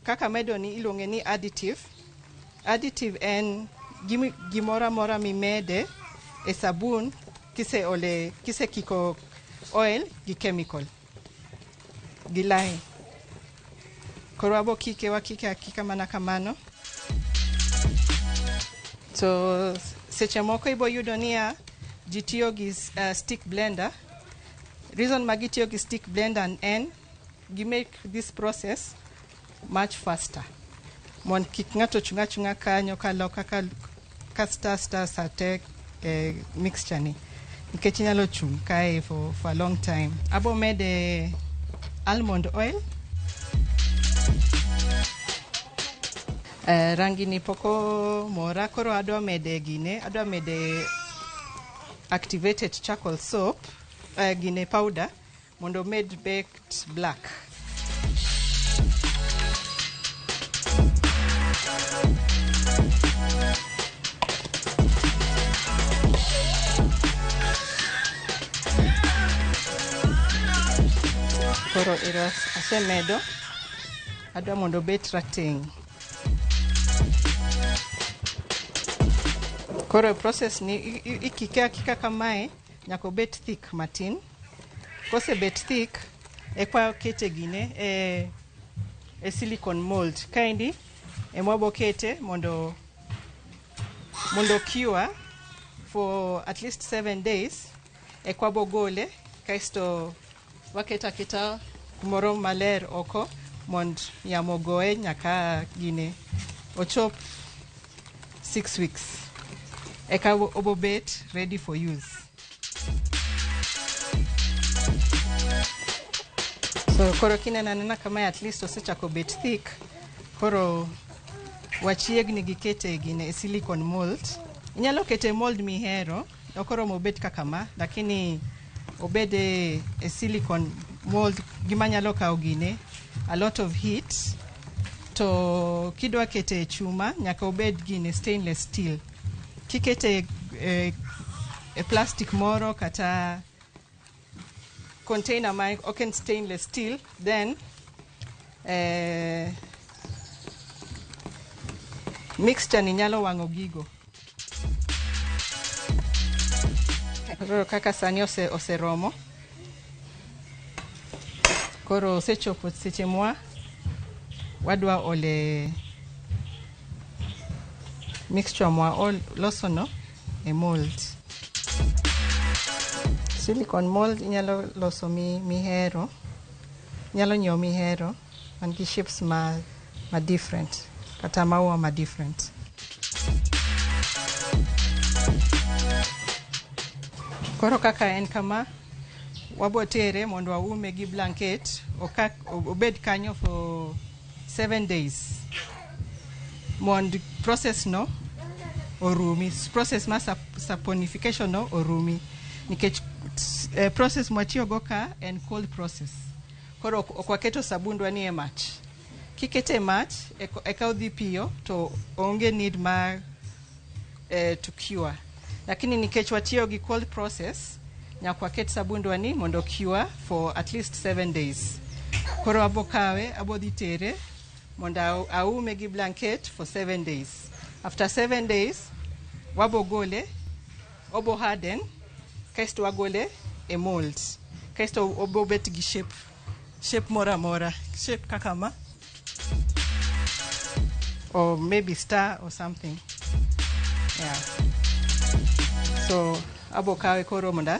kaka medo ni iluonge ni additive. Additive en gimoro amora mimede e sabun kise ole, kise kiko oil gi chemical gi lye. Koro wabo kike, wakike akika mana kamano. To seche moko ibo yudo niya ji tiyo gi stick blender. Reason ma gitiyo gi stick blender en gi make this process much faster. Mon kik ng'ato chung' achung'a kanyo ka loka ka stir stir sate mixture ni. Nikech inyalo chung' kae for a long time. Abo mede almond oil. Rangi ni pok omora, koro adwa mede gine, adwa mede activated charcoal soap, gine powder, mondo omed baked black. Koro ero asemedo, adwa mondo obet rateng'. Koro process ni ikike akika kamae nyaka obet thick matin. Kosebet thick, eka kete gine e silicone mold. Kaendi ema wabo kete mondo cure for at least 7 days. Eka wabo gole, kaeto waketo aketa kumoro maler oko mond yamo ogoye nyaka gine ochop 6 weeks. Eka obo bet ready for use. So koro kineno anena kamae at least osechako bet thick. Koro wachiegni gi kete gine e silicone mold. Inyalo kete e mold mihero, ok oromo obet kaka ma, lakini obed e silicone mold gima nyalo kawo gine a lot of heat. To kidwa kete e chuma nyaka obed gine stainless steel. Kikete e plastic moro kata container ma ok en stainless steel, then mixture ni nyalo wang'o gigo. Koro kaka sani oseromo. Koro osechopo seche mwa wadwa ole mixture mwa losono e mold. Silicone mold inyalo loso mihero, inyalo nyiewo mihero man gi shapes ma different kata maua ma different. Koro kaka en kama, Wabo tere mondo waume gi blanket obed kanyo for 7 days mond process no orumi, process mar saponification no orumi, nikech process mwatiyogo ka en cold process. Koro ok waketo sabundwa ni e mach. Kikete e mach eka odhi piyo to onge need mar to cure, lakini nikech watiyo gi cold process, nyaka waket sabundwa ni mondo cure for at least 7 days. Koro abo kawe, abo dhi tere mondo aume gi blanket for 7 days. After 7 days wabo gole, obo harden, kaeto wagole e mold, kaeto obo bet gi shape moro amora, shape kaka ma or maybe star or something. Yeah. So abo kawe koro mondo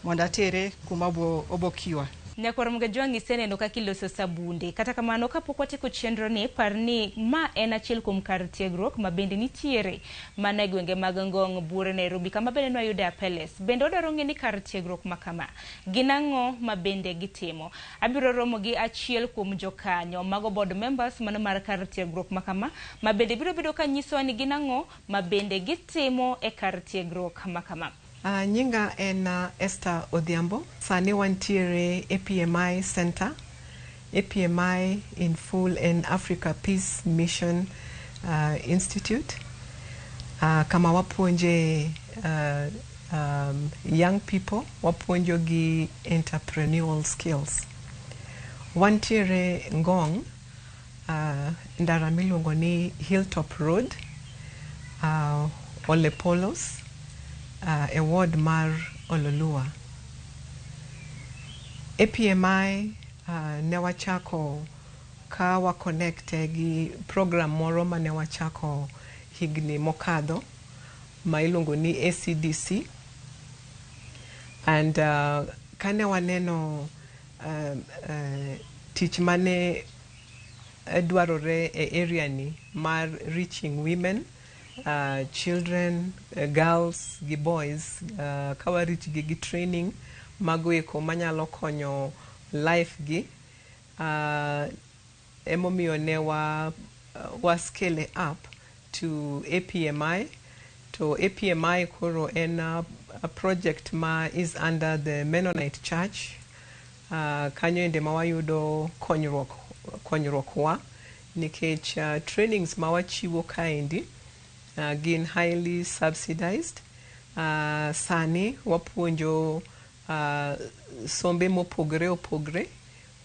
atere kuma obo cure. Nyakwar Mgajwang', iseneno kaka iloso sabunde. Kata kamano, kapok watieko chenro ni, par ni ma en achiel kuom kar tiegruok ma bende nitiere mana e gwenge mag Ngong Buore Nairobi, kama bende nwayude Apeles. Bende wadwaro ng'e ni kar tiegruok ma kama gin ang'o ma bende gitimo. Abiro romo gi achiel kuom jokanyo mago board members mano mar kar tiegruok ma kama, ma bende biro bedo ka nyisowa ni gin ang'o ma bende gitimo e kar tiegruok ma kama. Nyinga en Esther Odhiambo. Sani wantiere APMI Center. APMI in full en Africa Peace Mission Institute. Kama wapuonje young people, wapuonjo gi entrepreneurial skills. Wantiere Ngong, ndara miluongo ni Hilltop Road, Olepolos, e ward mar Ololua. APMI ne wachako ka wa connect gi program moro mane wachako higni mokadho ma iluongo ni ACDC, and kane waneno tich mane dwarore e area ni mar reaching women, children, girls gi boys, ka wa reach gi gi training mago eko manyalo konyo life gi, emomiyo ne wa scale up to APMI. To APMI koro en a project ma is under the Mennonite Church. Kanyo ende ma wayudo konyruok wa nikech trainings ma wachiwo kaendi gin highly subsidized. Sani wapuonjo sombe mopogore opogore.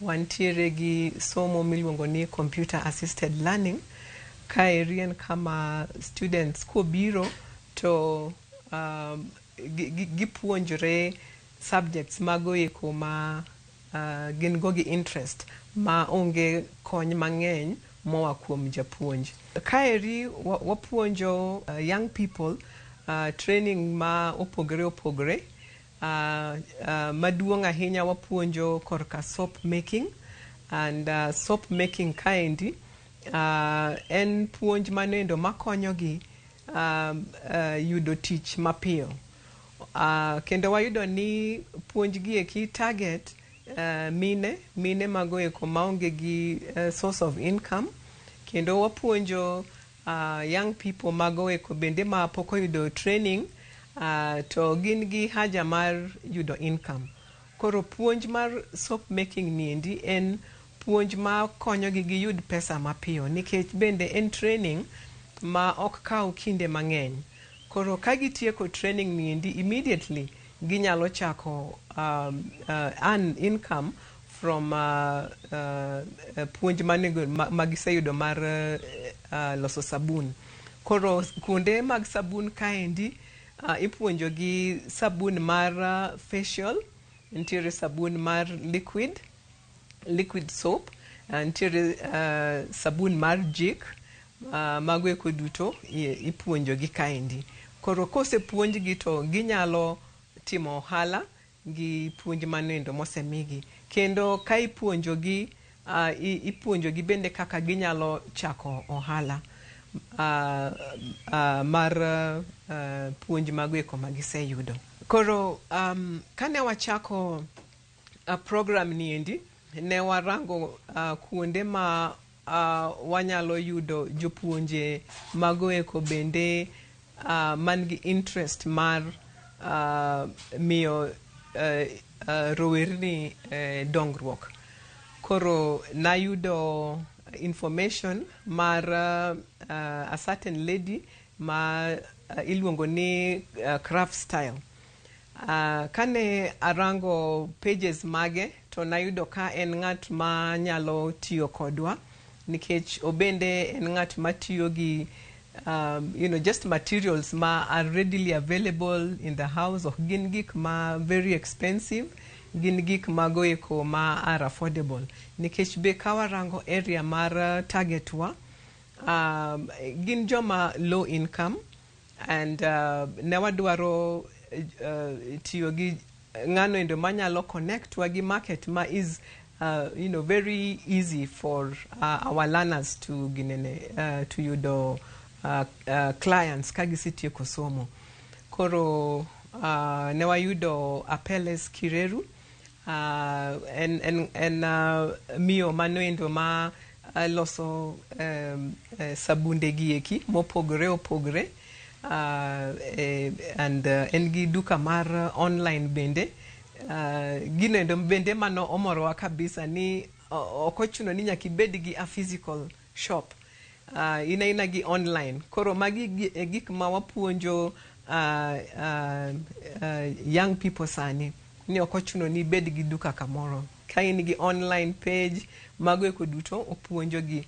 Wantiere gi somo miluongo ni computer assisted learning. Kaeri en kama students kobiro to gipuonjore subjects mago eko ma gin go gi interest ma onge kony mang'eny moa kuom japuonj. Kaeri wapuonjo young people training ma opogore opogore. Maduong' ahinya wapuonjo korka soap making, and soap making kaendi en puonj manendo makonyogi yudo tich mapiyo. Kendo wayudo ni puonj gi eki target mine mago eko maonge gi source of income, kendo wapuonjo young people mago eko bende ma pok oyudo training, to gin gi haja mar yudo income. Koro puonj mar soap making niendi en puonj ma konyogi giyud pesa mapiyo, nikech bende en training ma ok kaw kinde mang'eny. Koro ka gitieko training niendi, immediately ginyalo chako earn income from puonj manego ma giseyudo mar loso sabun. Koro kuonde mag sabun kaendi ipuonjo gi sabun mar facial, nitiere sabun mar liquid soap, nitiere sabun mar Jik, mago eko duto ipuonjo gi kaendi. Koro kosepuonjgi to ginyalo timo ohala gi puonj manendo mosemigi. Kendo ka ipuonjogi, ipuonjogi bende kaka ginyalo chako ohala mar puonj mago eko ma giseyudo. Koro kane wachako program niendi ne warango kuonde ma wanyalo yudo jopuonje mago eko bende man gi interest mar miyo rowerni dongruok. Koro nayudo information mar a certain lady ma iluongo ni Craft Style. Kane arango pages mage to nayudo ka en ng'at ma nyalo tiyo kodwa nikech obende en ng'at matiyo gi just materials ma are readily available in the house. Ok gin gik ma very expensive, gin gik mago eko ma are affordable. Nikech be ka warango area mar target wa, gin joma low income and ne wadwaro tiyo gi ng'ano endo manyalo connect wa gi market ma is very easy for our learners to ginene to yudo clients ka gisetieko somo. Koro ne wayudo Apeles Kireru, en miyo manoendo ma loso sabunde gi eki mopogore opogore, and en gi duka mar online bende. Gino endo bende mano omorowa kabisa ni ok ochuno ni nyaka ibed gi a physical shop, in aina gi online. Koro magi e gik ma wapuonjo young people sani ni ok ochuno ni ibed gi duka kamoro. Ka in gi online page, mago eko duto opuonjogi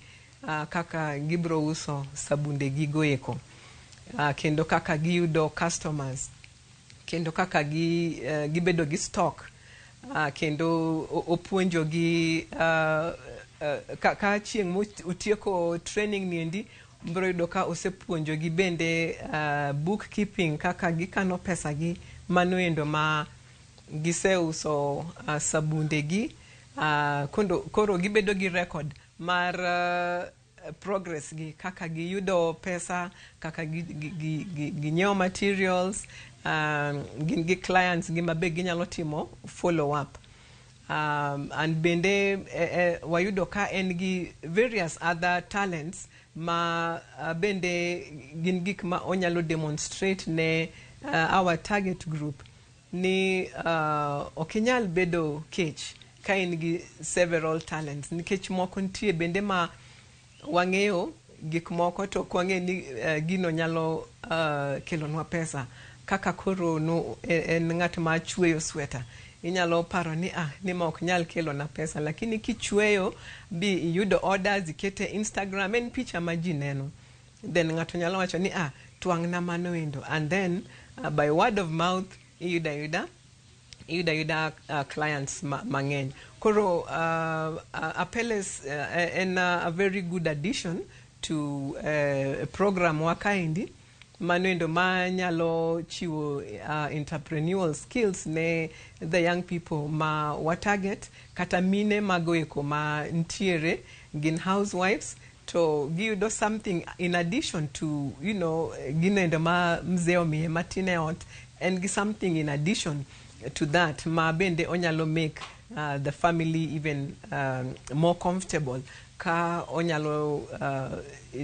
kaka gibro uso sabunde gigo eko, kendo kaka giyudo customers, kendo kaka gibedo gi stock, kendo opuonjogi ka chieng' motieko training niendi bro yudo ka osepuonjogi bende bookkeeping, kaka gikano pesa gi mano endo ma giseuso sabunde gi, koro gibedo gi record mar progress gi, kaka giyudo pesa, kaka ginyiewo materials, gin gi clients gi mabe ginyalo timo follow up. And bende wayudo ka en gi various other talents ma bende gin gik ma onyalo demonstrate ne our target group ni ok inyal bedo kech ka in gi several talents, nikech moko nitie bende ma wang'eyo gik moko to ok wang'e ni gino nyalo kelonwa pesa. Kaka koro no, en ng'at ma chweyo sweta, inyalo paro ni ni ma ok nyal kelona pesa, lakini kichweyo bi iyudo orders, ikete Instagram, en picha ma ji neno, then ng'ato nyalo wacho ni twang'na mano endo, and then by word of mouth iyudo ayuda clients mang'eny. Koro Apeles en a very good addition to program wa kaendi mano endo ma nyalo chiwo entrepreneurial skills ne the young people ma wa target, kata mine mago eko ma ntiere gin housewives to giyudo something in addition to gino endo ma mzee omiye matin e ot, en gi something in addition to that ma bende onyalo make the family even more comfortable ka onyalo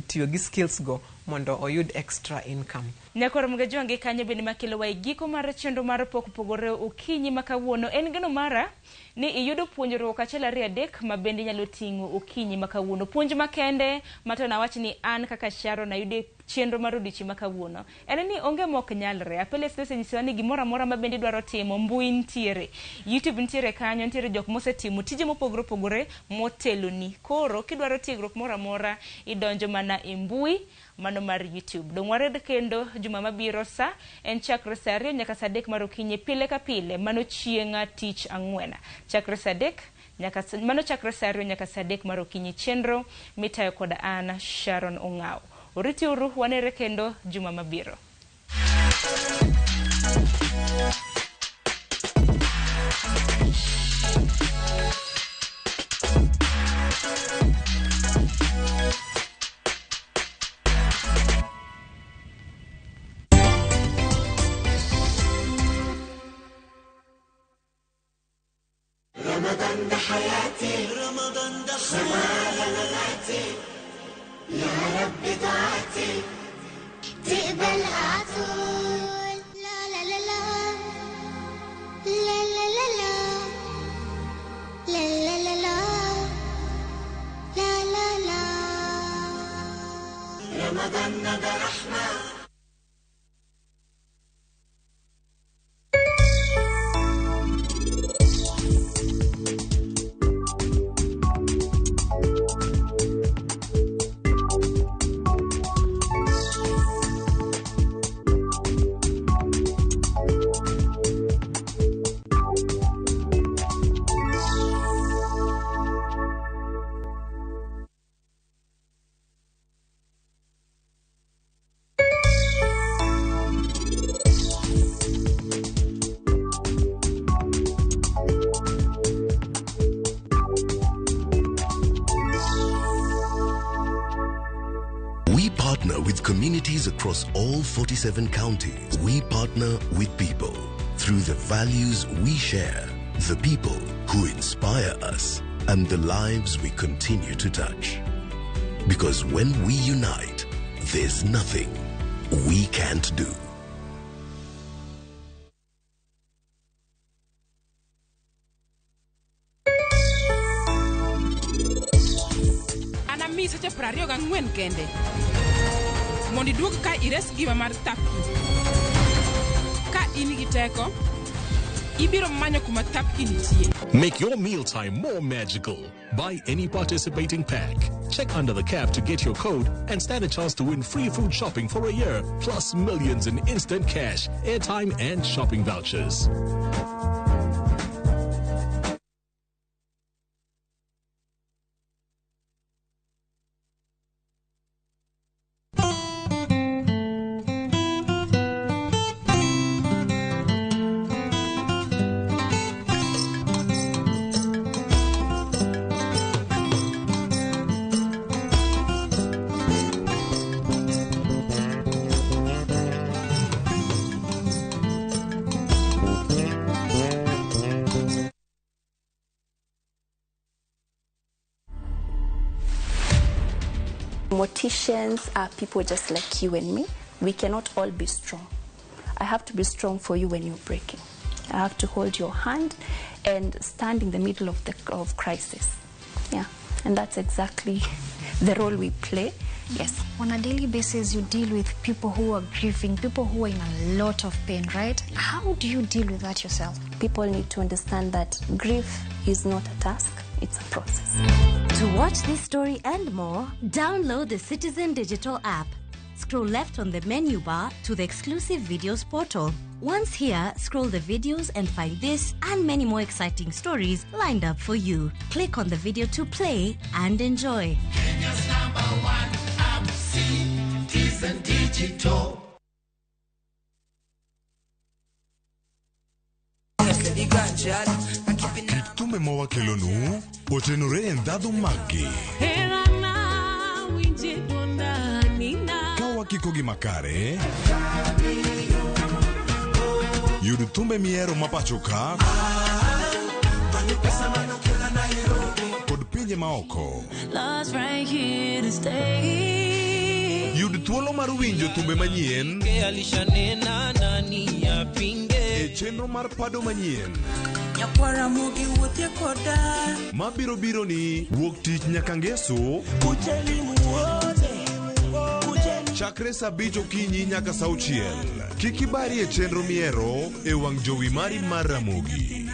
tiyo gi skills go mondo oyud extra income. Nyakwar Mgajwangi kanyo bende makelo wa e giko mar chenro mar Pok Opogore okinyi ma kawuono. En geno mara ni iyudo puonjruok 1 2 3 ma bende nyalo ting'o okinyi ma kawuono. Puonj makende ma to nawach ni an kaka Sharon ayudo chenro mar odiochieng' ma kawuono en ni onge mok nyalre. Apeles osenyisowa ni gimoro amora ma bende idwaro timo, mbui ntiere, YouTube ntiere kanyo, ntiere jok mosetimo tije mopogore opogore moteloni. Koro kidwaro tiegruok moro amora idonjo mana e mbui mano mar YouTube. Dong' wared kendo juma mabiro sa en chakre saa 2 nyaka saa 3 mar okinyi pile ka pile, mano chieng' tich ang'wen. Chakre saa 3 nyaka mano chakre saa 2 nyaka saa 3 mar okinyi, chenro mitayo kod an Sharon Ong'aw. Oriti uru, wanere kendo juma mabiro. رمضان ده حياتي، رمضان ده حياتي، مماتي، يا رب دعاتي تقبلها عطول. لا لا لا لا لا لا لا لا لا لا لا لا لا لا. رمضان ده رحمة. We partner with communities across all 47 counties. We partner with people through the values we share, the people who inspire us, and the lives we continue to touch. Because when we unite, there's nothing we can't do. An amiyi seche 24 kende mondo iduog ka ires ngima mar Tapki. Ka in gi teko, ibiro manyo kuma Tapki nitie. Make your mealtime more magical. Buy any participating pack. Check under the cap to get your code and stand a chance to win free food shopping for a year, plus millions in instant cash, airtime, and shopping vouchers. Morticians are people just like you and me. We cannot all be strong. I have to be strong for you when you're breaking. I have to hold your hand and stand in the middle of the of crisis. Yeah, and that's exactly the role we play. Yes. On a daily basis, you deal with people who are grieving, people who are in a lot of pain, right? How do you deal with that yourself? People need to understand that grief is not a task, it's a process. To watch this story and more, download the Citizen Digital app. Scroll left on the menu bar to the exclusive videos portal. Once here, scroll the videos and find this and many more exciting stories lined up for you. Click on the video to play and enjoy. Kenya's number one app, Citizen Digital. Kit thumbe ma wakelonu otenore e ndhadhu maggi. Ka wakikogi makare, yud thumbe mihero ma pacho ka kod pinje maoko. Love's right here to stay. Yud thuolo mar winjo thumbe manyien e chenro mar pado manyien Nyakwara mugi wuothie koda mabiro biro ni wuok tich nyaka ngeso chakre saa 5 okinyi nyaka saa 6. Kik ibari e chenro mihero e wang' jowi mari mar Ramogi.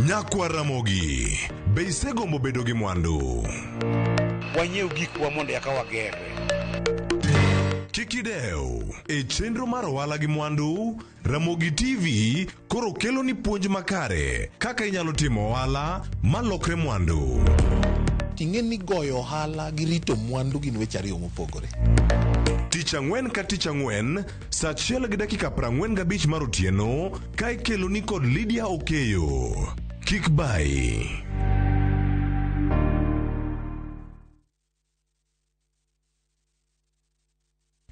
Nyakwar Ramogi, be isegombo bedo gi mwandu? Wanyiew gikwa mondo eka wagerre. Kik idew, e chenro mar ohala gi mwandu, Ramogi TV koro kelo ni puonj makare kaka inyalo timo ohala malokre mwandu. Ting'e ni goyo ohala gi rito mwandu gin weche ariyo mopogore. Tich ang'wen ka tich ang'wen, saa 1:45 mar otieno, ka ikelo ni kod Lydia Okeyo. Kik bai.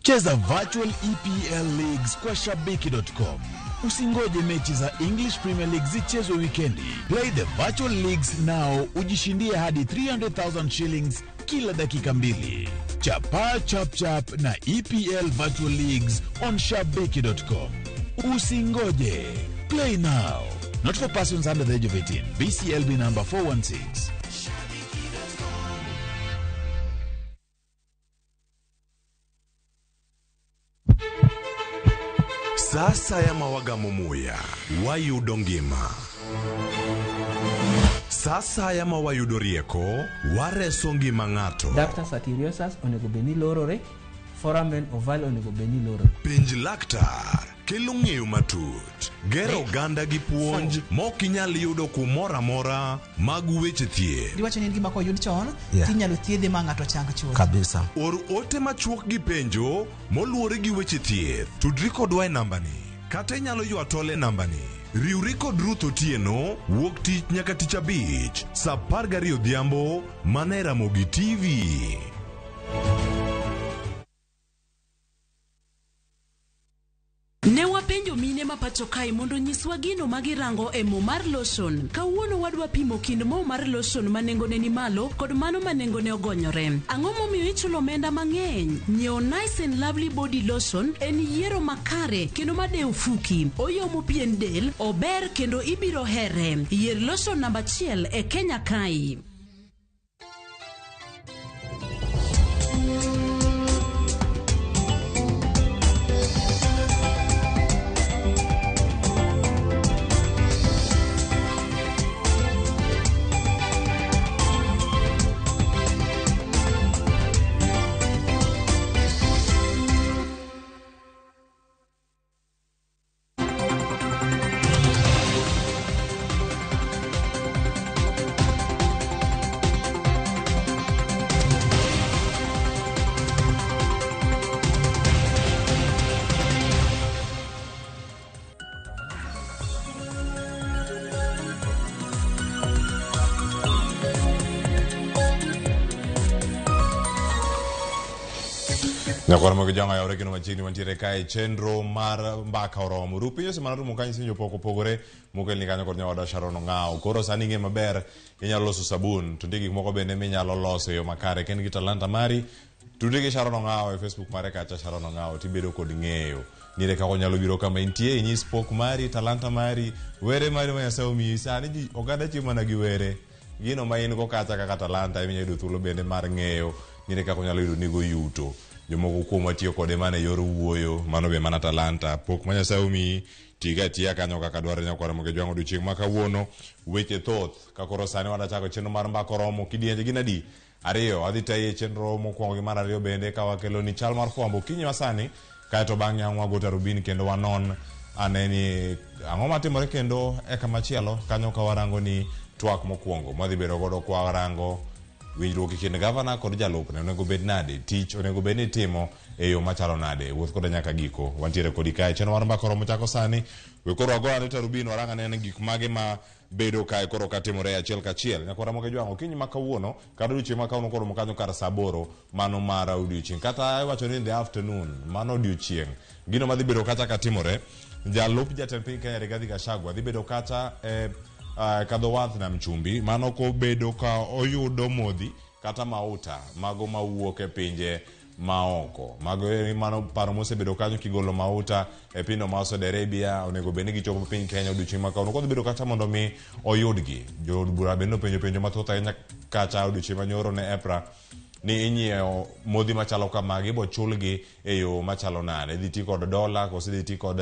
Cheza virtual EPL leagues kwa shabiki.com. Usingoje mechi za English Premier League zichezwe wikendi. Play the virtual leagues now, ujishindie hadi 300,000 shillings kila dakika mbili. Chapa chap chap na EPL virtual leagues on shabiki.com. Usingoje. Play now. Not for persons under the age of 18. BCLB number 416. Sasa ya mawagamo muya wayudo ngima. Sasa ya mawayudo rieko wareso ngima ng'ato. Ductus arteriosus onego bed ni lorore, foramen ovale onego bed ni lorore. Penj laktar kelo ng'eyo matut, gero oganda gi puonj mok inyal yudo kumoro amora mag weche thieth. Diwacho ni en gima koyud chon Yeah. tinyalo thiedhe ma ng'ato chang chuth. Kabisa. Or ote machuok gi penjo moluwore gi weche thieth. Tudri kodwa e nambani kata inyalo ywa tol e nambani. Riwri kod Ruth Otieno wuok tich nyaka tich abich saa 12 odhiambo mana e Ramogi TV. Ne wapenjo mine ma pacho kae mondo onyiswa gino ma girango e mo mar lotion. Kawuono wadwa pimo kind mo mar lotion ma nengone ni malo kod mano ma nengone ogonyore. Ang'o momiyo ichulo omenda mang'eny? Nyiewo Nice and Lovely Body Lotion en yiero makare kendo madewo fuki. Oyomo pien del, ober kendo ibiro here. Yier lotion namba achiel e Kenya kae. Nyakwar mag janga yawre kendo machiegni wantiere kae e chenro mar mbaka oromo. Ru piny osemana rumo kanyo sinjo pok opogore mokelni kanyo kod nyawadwa Sharon Ong'awo. Koro sani ing'e maber inyalo loso sabun to nitie gik moko bende minyalo loso e yo makare. Ka in gi talanta mari, tudri gi Sharon Ong'awo e Facebook mare kacha Sharon Ong'awo tibedo kod ng'eyo. Nire kaka onyalo biro kama intie inyis pok mari, talanta mari, were mari ma Nyasaye omiyi. Sani ji oganda chiemo mana gi were. Gino ma in go kacha kaka talanta ema inyalo yudo thuolo bende mar ng'eyo nire kaka onyalo yudo nigo yuto. Jomoko kuomwa tiyo kode mana e yor wuoyo, mano be mana talanta. Pok ma Nyasaye omiyi, tiga atiya kanyo kaka dwarore nyakwar Ramogi Jwang' odiochieng' ma kawuono. Weche thoth, ka koro sani wadwa chako chenro mar mbaka oromo kidienje gin adi? Ariyo, adhi tayi e chenro mokwongo gi mar ariyo bende ka wakelo ni chal mar fwambo okinyi ma sani, kaeto bang'e ang' wago tarubin kendo wanon ane ni ang'o matimore kendo e kamachielo kanyo ka warango ni twak mokwongo mwadhi bedo godo kwa warango winjruok e kind gavana kod jalupne onego bed nade, tich onego bed ni itimo e yo machalo nade. Wuoth koda nyaka giko, wantiere kodi kae. Chenro mar mbaka oromo chako sani. We koro wago ane tarubin warang ane ni gik mage ma bedo kae koro katimore achiel kachiel. Nyakwar Ramogi Jwang' okinyi ma kawuono kata odiochieng' ma kawuono koromo kanyo kar saa aboro mano mar odiochieng' kata iwacho ni in the afternoon mano odiochieng'. Gino madhi bedo kacha katimore, jalup jatend piny Kenya Rigathi Gachagua dhi bedo kacha e kadho wath nam chumbi mano kobedo ka oyudo modhi kata mauta mago mawuok e pinje maoko. Mago e mano paro mosebedo kanyo kigolo mauta e pinyno mar Saudi Arabia onego bed ni gichopo piny Kenya odiochieng' ma kawuono. Kodhi bedo kacha mondo mi oyudgi. Jood bura bende nopenjo penjo mathoth ahinya kacha odiochieng' manyoro ne EPRA ni inyiewo modhi machalo kamagi ibo chulgi e yo machalo nade. Idhi ti kod dola koso idhi ti kod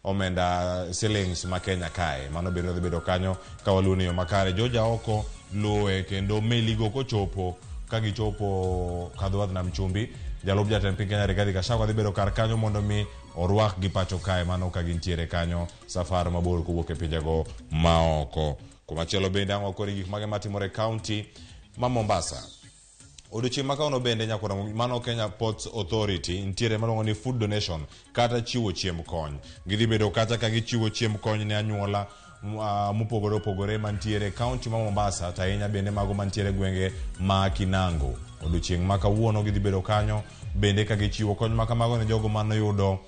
omenda shillings ma Kenya kae. Mano bende dhi bedo kanyo ka waluwo ni yo makare. Joja oko luwe kendo meligo kochopo ka gichopo kadho nam chumbi jalup jatend piny Kenya Rigathi Gachagua dhi bedo kar kanyo mondo mi orwakgi pacho kae mano ka gintiere kanyo safar mabor kowuok e pinjego maoko. Kumachielo bende ang' wakoni gik mage matimore e kaunti ma Mombasa. Odiochieng' ma kawuono bende nyakwar mano Kenya Ports Authority nitiere maluongo ni food donation kata chiwo chiemb kony. Gidhi bedo kacha ka gichiwo chiemb kony ne anyuola mopogore opogore mantiere e kaunti ma Mombasa to ahinya bende mago mantiere e gwenge ma Kinango. Odiochieng' ma kawuono gidhi bedo kanyo bende ka gichiwo kony ma kamago ne jogo manoyudo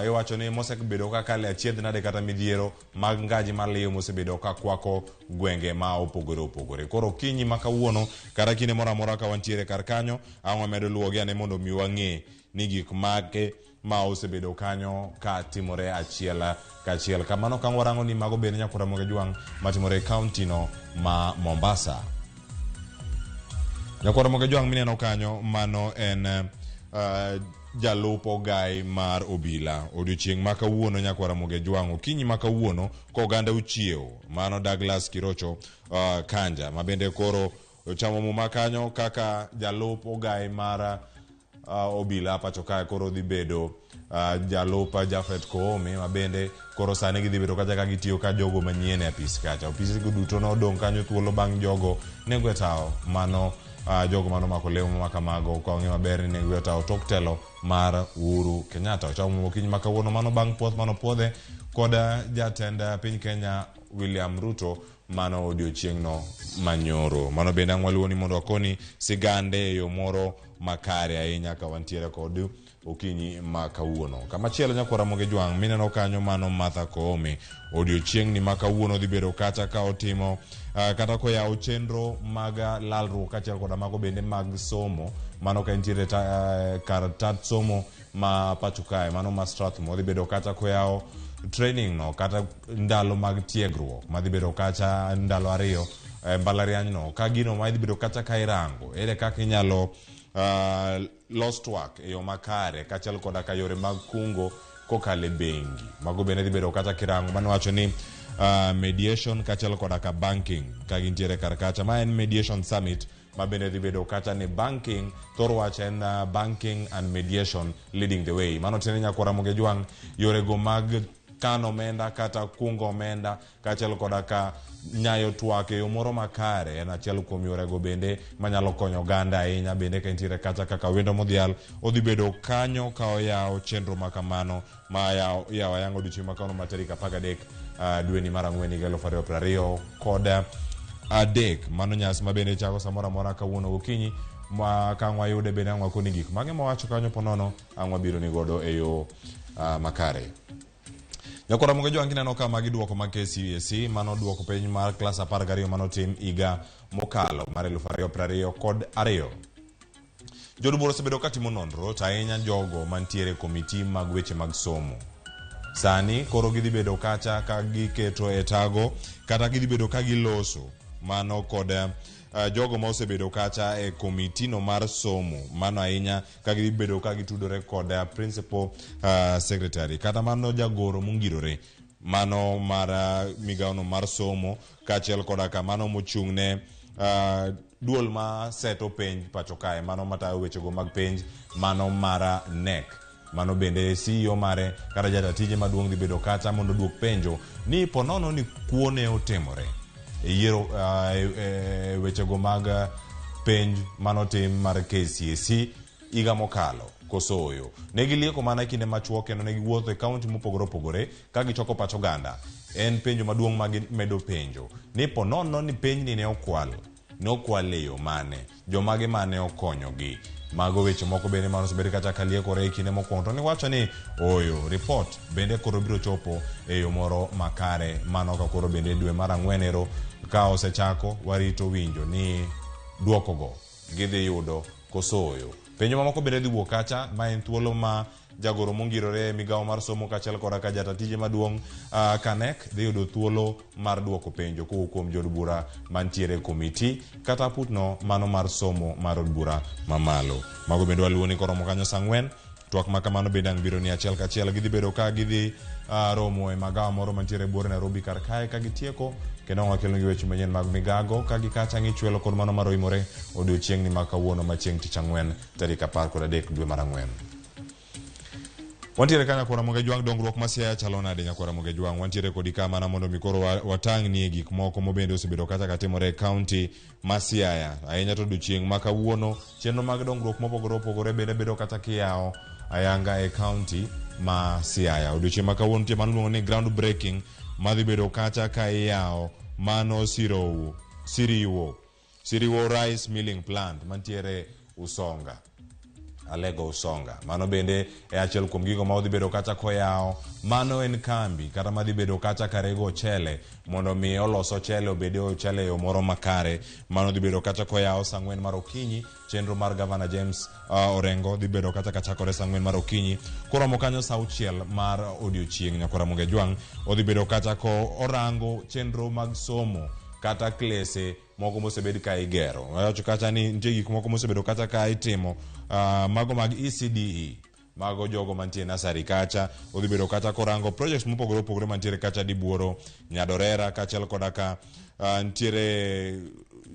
iwacho ni mosebedo ka kale achiedh nade kata midhiero mag ngaji maliyo mosebedo ka kwako gwenge ma opogore opogore. Koro okinyi ma kawuono kata kinde moro amora ka wantiere kar kanyo, ang' wamedo luwogi ane mondo mi wang'e ni gik mage ma osebedo kanyo ka timore achiel kachiel. Kamano ka warango ni mago bende nyakwar Ramogi Jwang' matimore e kaunti no ma Mombasa. Nyakwar Ramogi Jwang' mineno kanyo mano en jalup ogai mar obila. Odiochieng' ma kawuono nyakwar Ramogi Jwang' okinyi ma kawuono koganda ochiewo mano Douglas Kirocho Kanja ma bende koro ochamo muma kanyo kaka jalup ogai mar obila pacho kae koro dhi bedo jalup Japhet Koome ma bende koro sani gidhi bedo kacha ka gitiyo ka jogo manyien e apis kacha. Ofise go duto nodong' kanyo thuolo bang' jogo nego e tawo mano jogo mano mako lemo ma kamago ka wang'eyo maber ni nego e tawo tok telo mar Uhuru Kenyatta. Ochamo okinyi ma kawuono mano bang' puoth mano puodhe kod jatend piny Kenya William Ruto mano odiochieng'no manyoro. Mano bende ang' waluwo ni mondo wakoni sigande e yo moro makare ahinya ka wantiere kod okinyi ma kawuono. Kamachielo nyakwar Ramogi Jwang' mineno kanyo mano Martha Koome. Odiochieng'ni ma kawuono dhi bedo kacha ka otimo kata koyawo chenro mag lalruok kaachiel koda mago bende mag somo. Mano ka entiere kar tat somo ma pacho kae mano ma Strathmore dhi bedo kacha koyawo training no kata ndalo mag tiegruok madhi bedo kacha ndalo ariyo e mbalariany no ka gino ma idhi bedo kacha ka irango ere kaka inyalo los twak e yo makare kaachiel koda ka yore mag kungo kokalo e bengi. Mago bende dhi bedo kacha kirango mano wacho ni mediation kaachiel koda ka banking ka gintiere kar kacha. Ma en mediation summit ma bende dhi bedo kacha ni banking thor wach en banking and mediation leading the way. Mano tiende nyakwar Ramogi Jwang' yorego mag kano omenda kata kungo omenda kaachiel koda ka nyayo twak e yo moro makare en achiel kuom yorego bende manyalo konyo oganda ahinya bende ka entiere kacha kaka wendo modhial odhi bedo kanyo ka oyawo chenro ma kamano ma yawo ayanga odiochieng' ma kawuono ma tarik 13 dweni mar ang'wen higa 2023. Mano nyasi ma bende chako samoro amora kawuono gokinyi ma ka ang' wayude bende ang' wakoni gik mage mawacho kanyo ponono ang' wabiro ni godo e yo makare. Nyakwar Ramogi Jwang' kineno ka magi duoko mag KCSE mano duoko piny mar klas 12 manotim higa mokalo mar 2022. Jood bura osebedo katimo nonro to ahinya jogo mantiere e komiti mag weche mag somo. Sani koro gidhi bedo kacha ka giketo e tago kata gidhi bedo ka giloso mano kod jogo ma osebedo kacha e komiti no mar somo mano ahinya ka gidhi bedo ka gitudore kod principal secretary kata mano jagoro mongirore mano mar migawono mar somo kaachiel koda ka mano mochung' ne duol ma seto penj pacho kae mano matayo wechego mag penj mano mar KNEC. Mano bende CEO mare kata jata tije maduong' dhi bedo kacha mondo oduok penjo ni ponono ni kuo ne otimore e yiero e wechego mag penj manotim mar KCSE higa mokalo koso oyo. Ne gilieko mana e kinde machuok kendo ne giwuotho e kaunti mopogore opogore ka gichoko pach oganda. En penjo maduong' ma gimedo penjo ni ponono ni penjni ne okwal e yo mane, jomage mane okonyogi. Mago weche moko bende mane osebed kacha kaliekore e kinde mokwongo to niwacho ni oyo report bende koro biro chopo e yo moro makare mano ka koro bende dwe mar ang'wen ero ka osechako warito winjo ni duokogo gidhi yudo koso oyo. Penjo mamoko bende dhi wuok kacha ma en thuolo ma jagoro mongirore e migawo mar somo kaachiel koda ka jata tije maduong' Kanek dhi yudo thuolo mar duoko penjo kowuok kuom jood bura mantiere e komiti kata putno mano mar somo mar od bura mamalo. Mago bende waluwo ni koromo kanyo saa 4 twak ma kamano bende ang' biro ni achiel kachiel gidhi bedo ka gidhi romo e magawa moro mantiere e buore Nairobi kar kae ka gitieko kendo ang' wakelonegi weche manyien mag migago ka gikacha ng'ichwelo kod mano mar oimore odiochieng'ni ma kawuono ma chieng' tich ang'wen tarik 13 dwe mar ang'wen. Wantiere ka nyakwar Ramogi Jwang' dongruok ma Siaya chalo nade nyakwar Ramogi Jwang'? Wantiere kodi ka mana mondo mi koro watang'nie gik moko mobende osebedo kacha katimore e kaunti ma Siaya. Ahinya to odiochieng' ma kawuono chenro mag dongruok mopogore opogore bende bedo kata kiyawo ayanga e kaunti ma Siaya. Odiochieng' ma kawuono nitie mano iluongo ni ground breaking madhi bedo kacha ka iyawo mano Siriwo Rice Milling Plant mantiere Usonga. Alego Usonga. Mano bende e achiel kuom gigo ma odhi bedo kacha koyawo. Mano en kambi kata madhi bedo kacha karego ochele mondo mi olos ochele obed ochele e yo moro makare. Mano dhi bedo kacha koyawo saa 4 mar okinyi. Chenro mar Gavana James Orengo dhi bedo kacha kachakore saa 4 mar okinyi. Koromo kanyo saa 6 mar odiochieng' nyakora Ramogi Ajwang' odhi bedo kacha ko orango chenro mag somo kata klese moko mosebed ka igero. Wacho kacha ni nitie gik moko mosebedo kacha ka itimo mago mag ECDE, mago jogo mantie nasari kacha. Odhi bedo kacha korango projects mopogore opogore mantiere kacha Dibuoro, Nyadorera kaachiel koda ka nitiere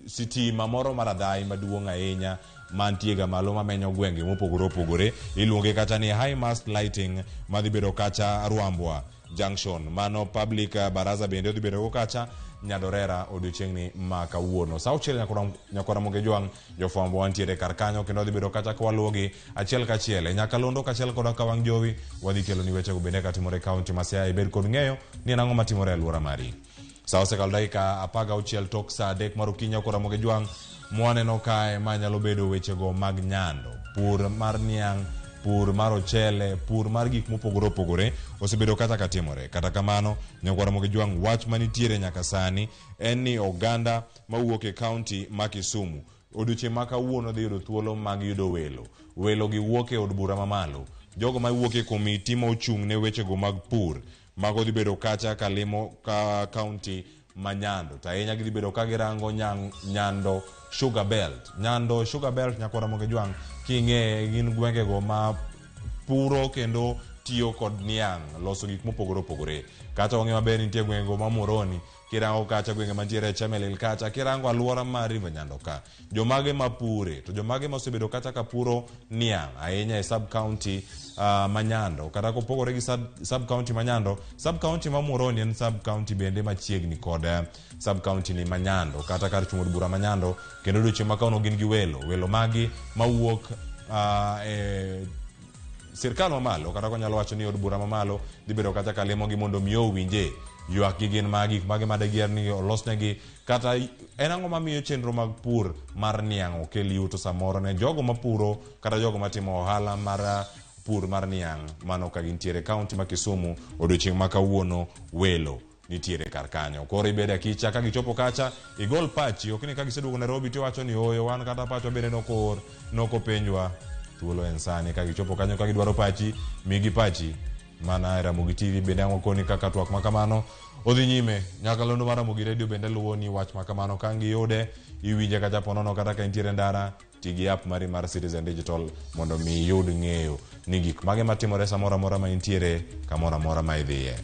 sitima moro mar adhai maduong' ahinya mantie ga malo mamenyo gwenge mopogore opogore. Iluonge kacha ni high mast lighting madhi bedo kacha Rwambwa Junction. Mano public baraza bende odhi bedo go kacha Nyadorera odiochieng'ni ma kawuono. Saa 6 nyakora Ramogi Ajwang' jofwambo wantiere kar kanyo kendo odhi bedo kacha kwaluwogi achiel kachiel e nyakalondo kachiel koda ka wang' jowi. Wadhi keloni wechego bende katimore e kaunti ma Siaya. Ibed kod ng'eyo ni en ang'o matimore e alwora mari. Saa osekalo dakika 16 tok saa 3 mar okinyi nyakora Ramogi Ajwang' mwaneno kae ma nyalo bedo wechego mag nyando, pur mar niang', pur mar ochele, pur mar gik mopogore opogore osebedo kata katimore. Kata kamano nyakora Ramogi Ajwang' wach manitiere nyaka sani en ni oganda mawuok e kaunti ma Kisumu odiochieng' ma kawuono dhi yudo thuolo mag yudo welo. Welo gi wuok e od bura mamalo, jogo mawuok e komiti ma ochung' ne wechego mag pur mago dhi bedo kacha kalimo ka kaunti ma Nyando. To ahinya gidhi bedo ka girango Nyando Sugar Belt. Nyando Sugar Belt nyakora Ramogi Ajwang' king'eye gin gwengego ma puro kendo tiyo kod niang' loso gik mopogore opogore. Kata wang'eyo maber nitie gwengego ma Muhoroni, kirango kacha gwenge mantiere e Chemelil kacha, kirango alwora mar River Nyando ka, jomage mapure to jomage mosebedo kacha ka puro niang' ahinya e sub county ma Nyando. Kata kopogore gi sub county ma Nyando, sub county ma Muhoroni en sub county bende machiegni kod sub county ni ma Nyando kata kar chung' od bura ma Nyando. Kendo odiochieng' ma kawuono gin gi welo, welo magi mawuok e sirkal mamalo kata konyalo wacho ni od bura mamalo dhi bedo kacha kalimogi mondo mi owinje ywak gi gin magi, gik mage madigiher ni olosnegi, kata en ang'o mamiyo chenro mag pur mar niang' okel yuto samoro ne jogo mapuro kata jogo matimo ohala mar pur mar niang' mano ka gintiere kaunti ma Kisumu. Odiochieng' ma kawuono welo nitiere kar kanyo. Koro ibedo akicha ka gichopo kacha igol pachi, ok ni ka giseduogo Nairobi tiwacho ni oyo wan kata pachwa bende nokoor nokopenjwa. Thuolo en sani ka gichopo kanyo ka gidwaro pachi, migi pachi. Mana e Ramogi TV bende ang' wakoni kaka twak ma kamano odhi nyime. Nyakalondo mar Ramogi Radio bende luwo ni wach ma kamano ka giyude iwinje kacha ponono kata ka intiere ndara, ti gi app mari mar Citizen Digital mondo mi iyud ng'eyo ni gik mage matimore samoro amora ma intiere kamoro amora ma idhiye.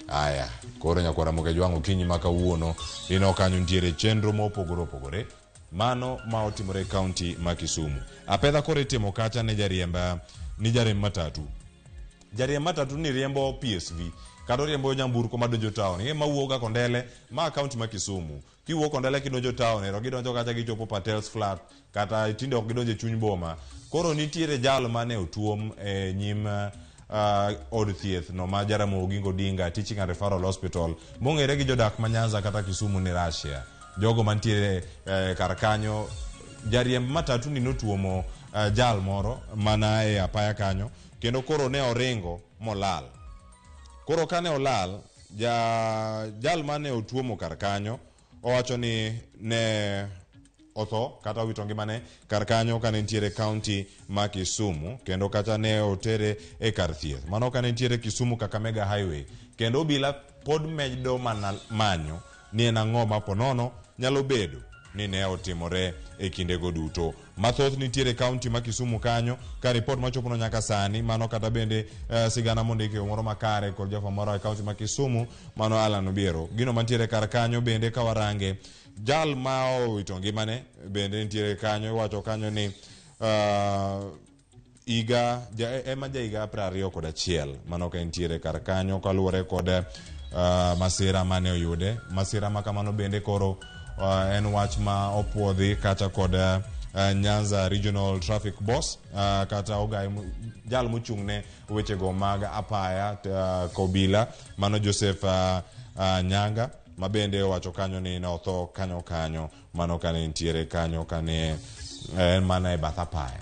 Aya, koro nyakwara Ramogi Ajwang' okinyi ma kawuono ineno kanyo nitiere chenro mopogore opogore mano ma otimore e kaunti ma Kisumu. Apedha koro itimo kacha ne jariemb ni jariemb matatu. Jariemb matatu ni riembo PSV kata oriembo nyamburko madonjo town. Ing'e mawuok ga Kondele ma kaunti ma Kisumu. Kiwuok Kondele kidonjo town ero gidonjo kacha gichopo Patels Flat kata tinde ok gidonjo e chuny boma. Koro nitiere jal mane otuom e nyim od thieth no ma Jaramogi Oginga Odinga Teaching and Referral Hospital mong'ere gi jodak ma Nyanza kata Kisumu ni Russia. Jogo mantiere kar kanyo, jariemb matatu ni notuomo jal moro mana e apaya kanyo kendo koro ne oringo molal. Koro kane olal, jal mane otuomo kar kanyo owacho ni ne otho kata owito ngimane kar kanyo kane nitiere kaunti ma Kisumu kendo kata ne otere e kar thieth. Mano kane nitiere Kisumu Kakamega Highway kendo obila pod medo mana manyo ni en ang'o ma ponono nyalo bedo ni ne otimore e kindego duto. Mathoth nitiere kaunti ma Kisumu kanyo ka ripot machopono nyaka sani mano kata bende sigana mondiki e moro makare kod jafwambo moro e kaunti ma Kisumu mano Alan Obiero. Gino mantiere kar kanyo bende ka warange jal ma owito ngimane bende nitiere kanyo, iwacho kanyo ni higa ema ja higa 21 mano ka entiere kar kanyo kaluwore kod masira mane oyude. Masira ma kamano bende koro en wach ma opuodhi kacha kod Nyanza Regional Traffic Boss kata ogai jal mochung' ne wechego mag apaya Kobila mano Joseph Nyanga ma bende owacho kanyo ni ne otho kanyo kanyo mano kane nitiere kanyo kane en mana e bath apaya.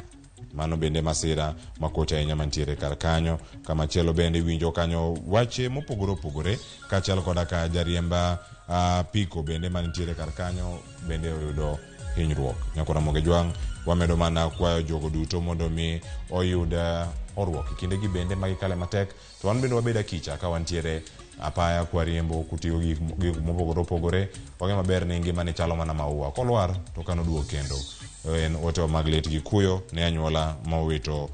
Mano bende masira makoch ahinya mantiere kar kanyo. Kamachielo bende iwinjo kanyo wache mopogore opogore kaachiel koda ka jariemba piko bende mantiere kar kanyo bende oyudo hinyruok. Nyakora Ramogi Jwang' wamedo mana kwayo jogo duto mondo mi oyud horuok e kindegi bende magikale matek, to wan bende wabed akicha ka wantiere apaya kwariembo kutiyo gik mopogore opogore. Wang'e maber ni ngima ni chalo mana maua, kolwar to kano duog kendo. En otewa mag lit gi kuyo ne anyuola ma owito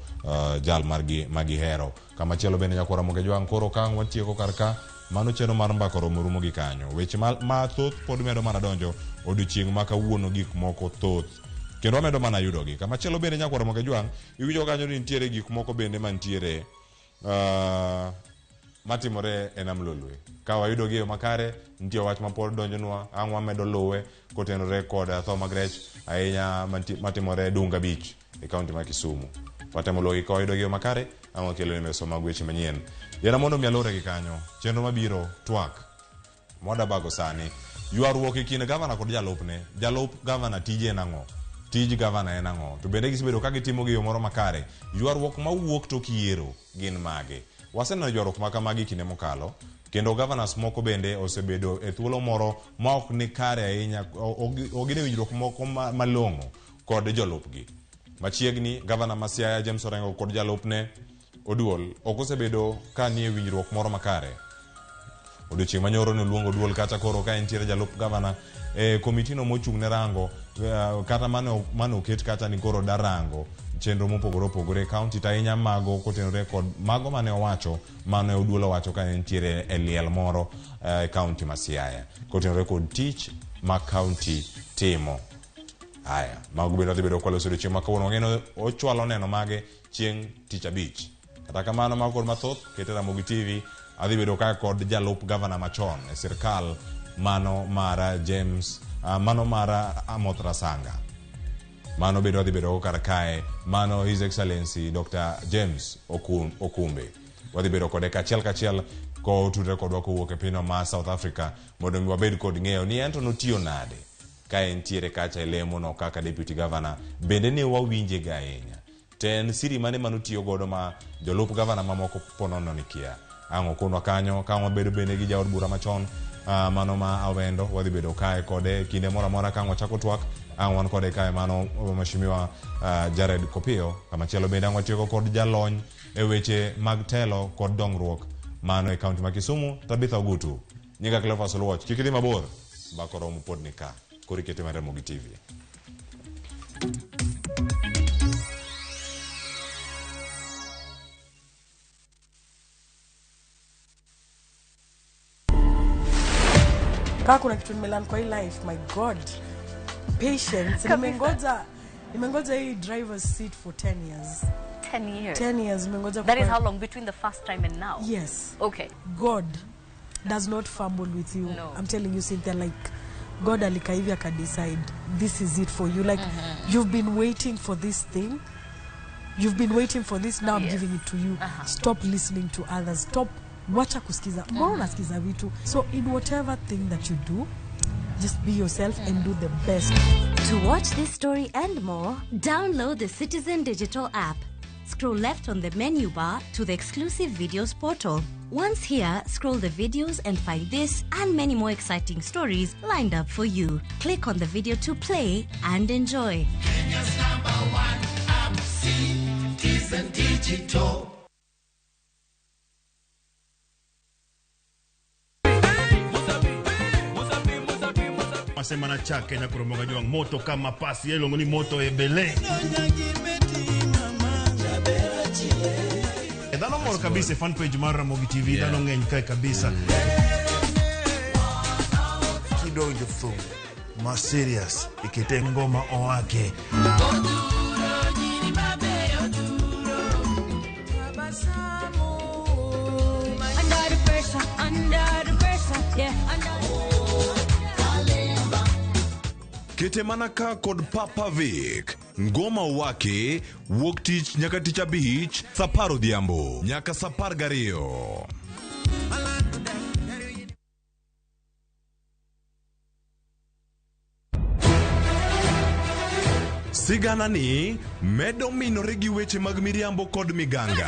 jal margi magihero. Kamachielo bende Nyakwar Ramogi Jwang' koro ka ang' watieko kar ka, mano chenro mar mbaka oromo rumo gi kanyo. Weche mathoth pod medo mana donjo odiochieng' ma kawuono, gik moko thoth kendo wamedo mana yudogi. Kamachielo bende Nyakwar Ramogi Jwang' iwinjo kanyo ni nitiere gik moko bende mantiere matimore e Nam Lolwe. Ka wayudogi e yo makare, nitie wach ma pod donjonwa, ang' wamedo luwe kotenore kod tho mag rech ahinya matimore Dunga Beach e kaunti ma Kisumu. Watemo luwogi ka wayudogi e yo makare, ang' wakelo ni meso mag weche manyien. Yiena mondo mi alure gi kanyo, chenro mabiro twak mwadabago sani, ywaruok e kind gavana kod jalupne. Jalup gavana tije en ang'o? Tij gavana en ang'o? To bende gisebedo ka gitimo gi yo moro makare. Ywaruok mawuok tok yiero gin mage? Waseneno ywaruok ma kamagi kinde mokalo, kendo governors moko bende osebedo e thuolo moro ma ok ni kare ahinya, ok gin e winjruok moko malong'o kod jolupgi. Machiegni, gavana ma Siaya James Orengo kod jalupne Oduol ok osebedo ka nie winjruok moro makare. Odiochieng' manyoro ne oluongo Oduol kacha koro ka entiere jalup gavana e komitino mochung' ne rango kata mane oket kacha ni koro darango chenro mopogore opogore e kaunti, to ahinya mago kotenore kod mago mane owacho mane Oduol owacho ka entiere e liel moro e kaunti ma Siaya kotenore kod tich ma kaunti timo. Haya, mago bende wadhi bedo kwaloso odiochieng' ma kawuono. Wang'e ni ochwalo neno mage chieng' tich abich. Kata kamano mago kod mathoth kete Ramogi TV. Adhi bedo ka kod jalup gavana machon e sirkal mano mar James mano mar Amoth Rasanga. Mano bende wadhi bedo go kar kae, mano His Excellency Dr. James Okumbe. Wadhi bedo kode kachiel kachiel kotudre kodwa kowuok e pinyno ma South Africa mondo mi wabed kod ng'eyo ni ento notiyo nade ka entiere kacha e lemono kaka deputy governor. Bende ne wawinje ga ahinya. To en siri mane manotiyo godo ma jolup gavana mamoko ponono ni kia. Ang' okonwa kanyo ka wabedo bende gi jaod bura machon mano ma Awendo, wadhi bedo kae kode kinde moro amora ka wachako twak. Ang' wan kode kae mano mheshimiwa Jared Kopiyo. Kamachielo bende ang' watieko kod jalony e weche mag telo kod dongruok mano e kaunti ma Kisumu, Tabitha Ogutu. Nyinga Cleophas Oluoch, kik idhi mabor, mbaka oromo pod ni ka. Koro ikete mar Ramogi TV. Kama kuna kitu nimelearn kwa hii life, my God, patience. Nimengoja hii driver's seat for 10 years. 10 years. 10 years nimengoja. That is how long between the first time and now? Yes. Okay. God does not fumble with you. No. I'm telling you, Cynthia, like God alikaa hivi akadecide this is it for you. Like you've been waiting for this thing. You've been waiting for this. Now I'm giving it to you. Stop listening to others. Stop. Wacha kusikiza. Mbona unasikiza vitu? So in whatever thing that you do, just be yourself and do the best. To watch this story and more, download the Citizen Digital app. Scroll left on the menu bar to the exclusive videos portal. Once here, scroll the videos and find this and many more exciting stories lined up for you. Click on the video to play and enjoy. Kenya's #1 app, Citizen Digital. Masema na chake na kuromoga juang moto kama pasi yelo ni moto ebele. Dhano mor kabisa fan page mar Ramogi TV, dhano ng'eny kae kabisa. Kidonjo thum ma serious ikete ngoma oake. Under the pressure, yeah. Kete mana ka kod Papa Vic. Ngoma wake wuok tich nyaka tich abich saa apar odhiambo nyaka saa apar gariyo. Sigana ni medo minore gi weche mag miriambo kod miganga.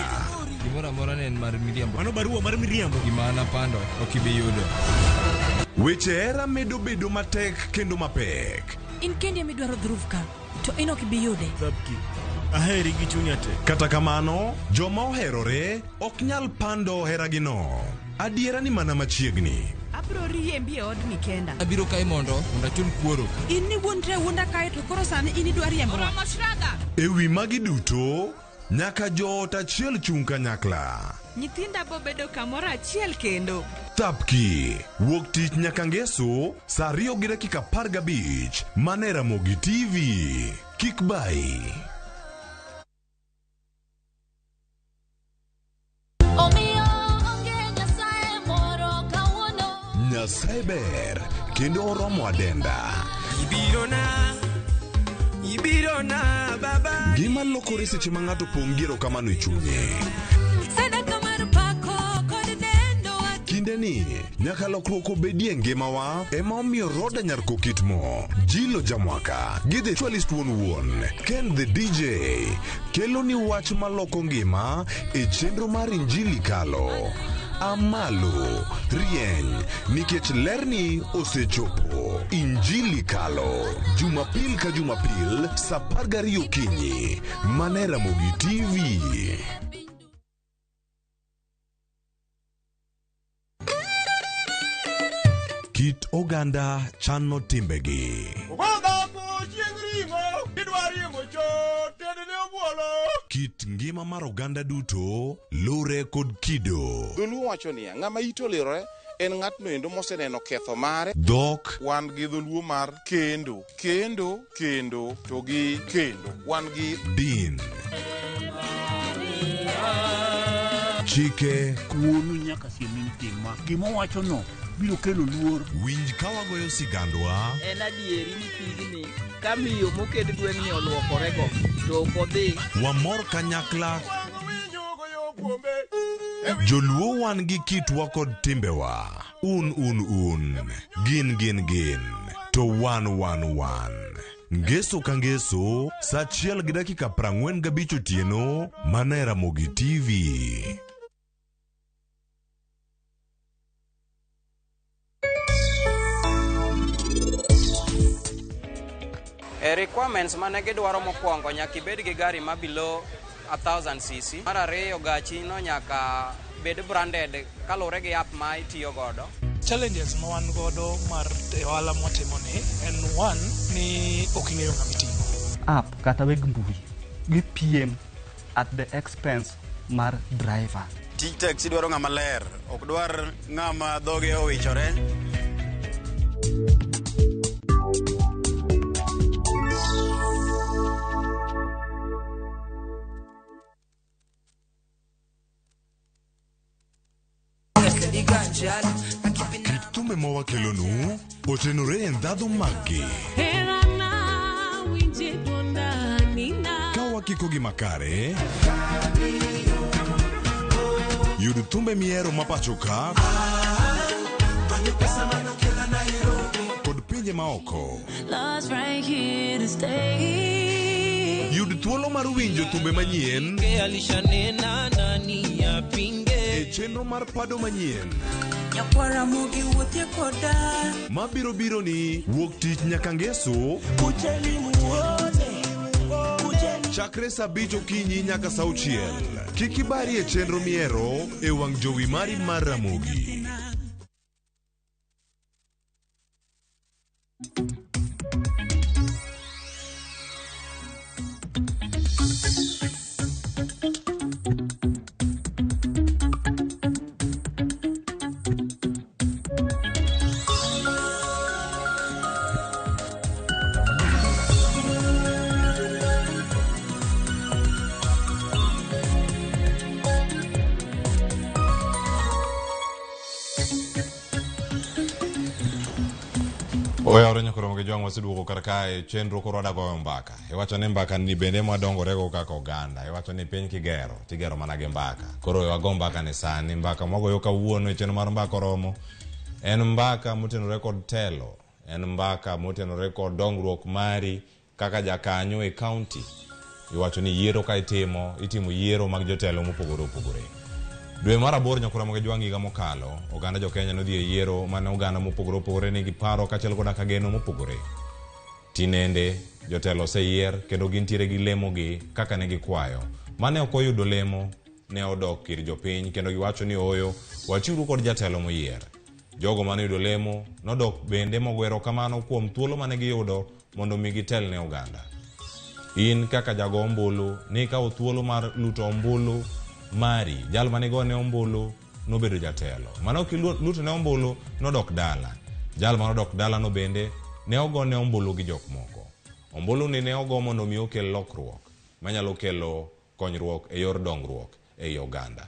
Gimoro amora ne en mar miriambo. Mano barua mar miriambo. Gima an apando ok ibi yudo. Weche hera medo bedo matek kendo mapek. In kendi ema idwaro dhruv ka, to in ok ibi yude. Thabki. Aheri gi chunya te. Kata kamano, joma oherore ok nyal pando heragino. Adiera ni mana machiegni. Abiro riembi e odni kenda. Abiro kae mondo achul kuoro. In ni wuondri awuonda kae to koro sani in idwa riembowa. E wi magi duto, nyaka joot achiel chung' kanyakla. Nyithinda bo bedo kamoro achiel kendo. Thapki, wuok tich nyaka ngeso, saa 2:15, mana e Ramogi TV. Kik bayi. Nyasaye ber kendo oromo adenda. Ibirona baba. Ngima lokore seche ma ng'ato pong' gi erokamano e chunye. Sadaka mar pako kod nendo. Kinde ni nyaka lokruok obedie ngimawa ema omiyo Roda Nyar Kokitmo, Jilo Jamwaka gi The Actualist wuon wuon, Ken the DJ kelo ni wach maloko ngima e chenro mar Injili Kalo. Amalo, rieny, nikech lerni osechopo. Injili Kalo, Jumapil ka Jumapil, saa 12 okinyi, mana e Ramogi TV. Kit oganda chano timbegi. Kit ngima mar oganda duto lure kod kido. Dholuo wacho niya, ng'ama ite olirore en ng'atno endo moseneno ketho mare. Dhok. Wan gi dholuo mar kendo, kendo, kendo, to gi kendo. Wan gi din. Chike. Wuonu nyaka siem ni tima. Gima owachono biro kelo luor. Winj ka wagoyo sigandwa. En adieri ni pigni ka miyo moked gweng'ni oluokorego to ok odhi. Wamor kanyakla. Joluo wan gi kitwa kod timbewa. Un un un. Gin gin gin. To wan wan wan. Ngeso ka ngeso, saa 1:45 otieno, mana e Ramogi TV. E requirements mane gidwaro mokwongo nyaka ibed gi gari ma below 1000 cc. Mar ariyo gachi no nyaka bed branded kaluwore gi app ma itiyo godo. Challenges ma wan godo mar ohala mwatimo ni en one ni ok ing'eyo ng'ama iting'o. App kata weg mbui gipiem at the expense mar driver. Tij taxi dwaro ng'ama ler, ok dwar ng'ama dhoge owichore. Kit thumbe ma wakelonu otenore e ndhadhu maggi. Ka wakikogi makare, yud thumbe mihero ma pacho ka kod pinje maoko. Yud thuolo mar winjo thumbe manyien e chenro mar pado manyien mabiro biro ni wuok tich nyaka ngeso chakre saa 5 okinyi nyaka saa 6. Kik ibari e chenro mihero e wang' jowi mari mar Ramogi. Oyawre nyakoromo. Jwang' waseduogo kar kae chenro koro wada goyo mbaka. Iwacho ni mbaka ni bende mwadongorego kaka oganda. Iwacho ni piny kigero, tigero mana gi mbaka. Koro we wago mbaka ni sani. Mbaka mwagoyo kawuono e chenro mar mbaka oromo. En mbaka motenore kod telo. En mbaka motenore kod dongruok mari kaka jakanyo e kaunti. Iwacho ni yiero ka itimo, itimo yiero mag jotelo mopogore opogore. Dwe mar aboro nyakora Ramogi Jwang' higa mokalo, oganda jo Kenya nodhi e yiero mane oganda mopogore opogore nigi paro kaachiel koda ka geno mopogore. Tinende jotelo oseyier kendo gintiere gi lemogi kaka ne gikwayo. Mane ok oyudo lemo ne odok ir jopiny kendo giwacho ni ooyo, watiuru kod jatelo moyier. Jogo mane oyudo lemo nodok bende mogo erokamano kuom thuolo mane giyudo mondo mi gitel ne oganda. In kaka jago ombulu nikawo thuolo mar luto ombulu mari. Jal mane igone ombulu nobedo jatelo. Mane ok iluto ne ombulu nodok dala. Jal mane odok dala no bende ne ogone ombulu gi jok moko. Ombulu ni ne ogo mondo mi okel lokruok manyalo kelo konyruok e yor dongruok ei oganda.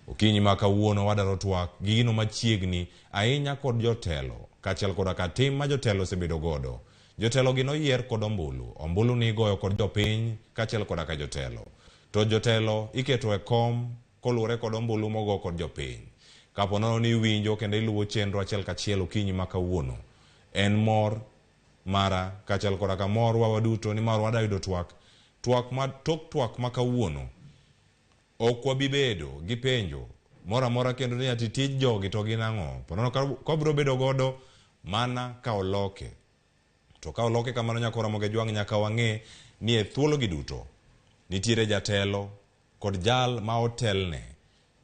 Okinyi ma kawuono wadwaro twak gi gino machiegni ahinya kod jotelo kaachiel koda ka tim ma jotelo osebedo godo. Jotelo gi noyier kod ombulu. Ombulu ni igoyo kod jopiny kaachiel koda ka jotelo. To jotelo iketo e kom koluwore kod ombulu mogo kod jopiny. Kapo nono ni iwinjo kendo iluwo chenro achiel kachiel okinyi ma kawuono, en mor mara kaachiel koda ka morwa waduto nimar wadwa yudo twak. Twak ma tok twak ma kawuono ok wabi bedo gi penjo moro amora kendo ni ati tij jogi to gin ang'o. Po nono ka wabiro bedo godo mana ka oloke. To ka oloke kamano nyakora Ramogi Jwang' nyaka wang'e ni e thuologi duto nitiere jatelo kod jal ma otelne.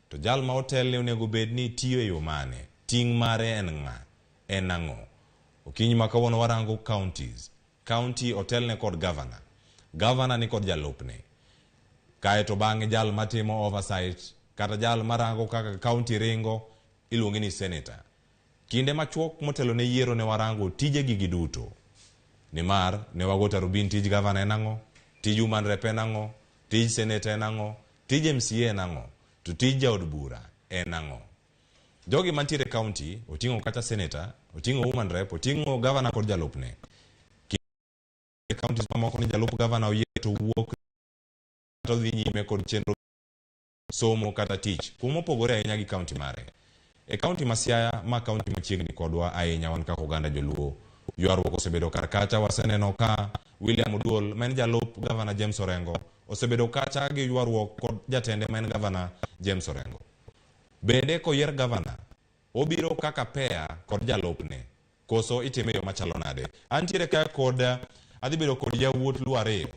To jal ma otelne onego bed ni tiyo e yo mane? Ting' mare en ng'a? En ang'o? Okinyi ma kawuono warango counties. County otelne kod governor. Governor ni kod jalupne. Kaeto bang'e jal matimo oversight kata jal marango kaka county ringo iluonge ni senator. Kinde machuok motelo ne yiero ne warango tijegi gi duto. Nimar ne wago tarubin tij governor en ang'o, tij woman rep en ang'o, tij senator en ang'o, tij MCA en ang'o, to tij jaod bura en ang'o. Jogi mantiere e county oting'o kata senator, oting'o woman rep, oting'o governor kod jalupne. E counties mamoko ni jalup governor oyie to wuok kata odhi nyime kod chenro somo kata tich kuma opogore ahinya gi county mare. E county ma Siaya, ma county machiegni kodwa ahinya wan kaka oganda joluo, ywaruok osebedo kar kacha. Waseneno ka William Oduol ma en jalup gavana James Orengo osebedo kacha gi ywaruok kod jatende ma en gavana James Orengo. Bende koyier gavana, obiro kaka pair kod jalupne, koso itime e yo machalo nade? Antiere ka kod adhi bedo kod yawuot Luo ariyo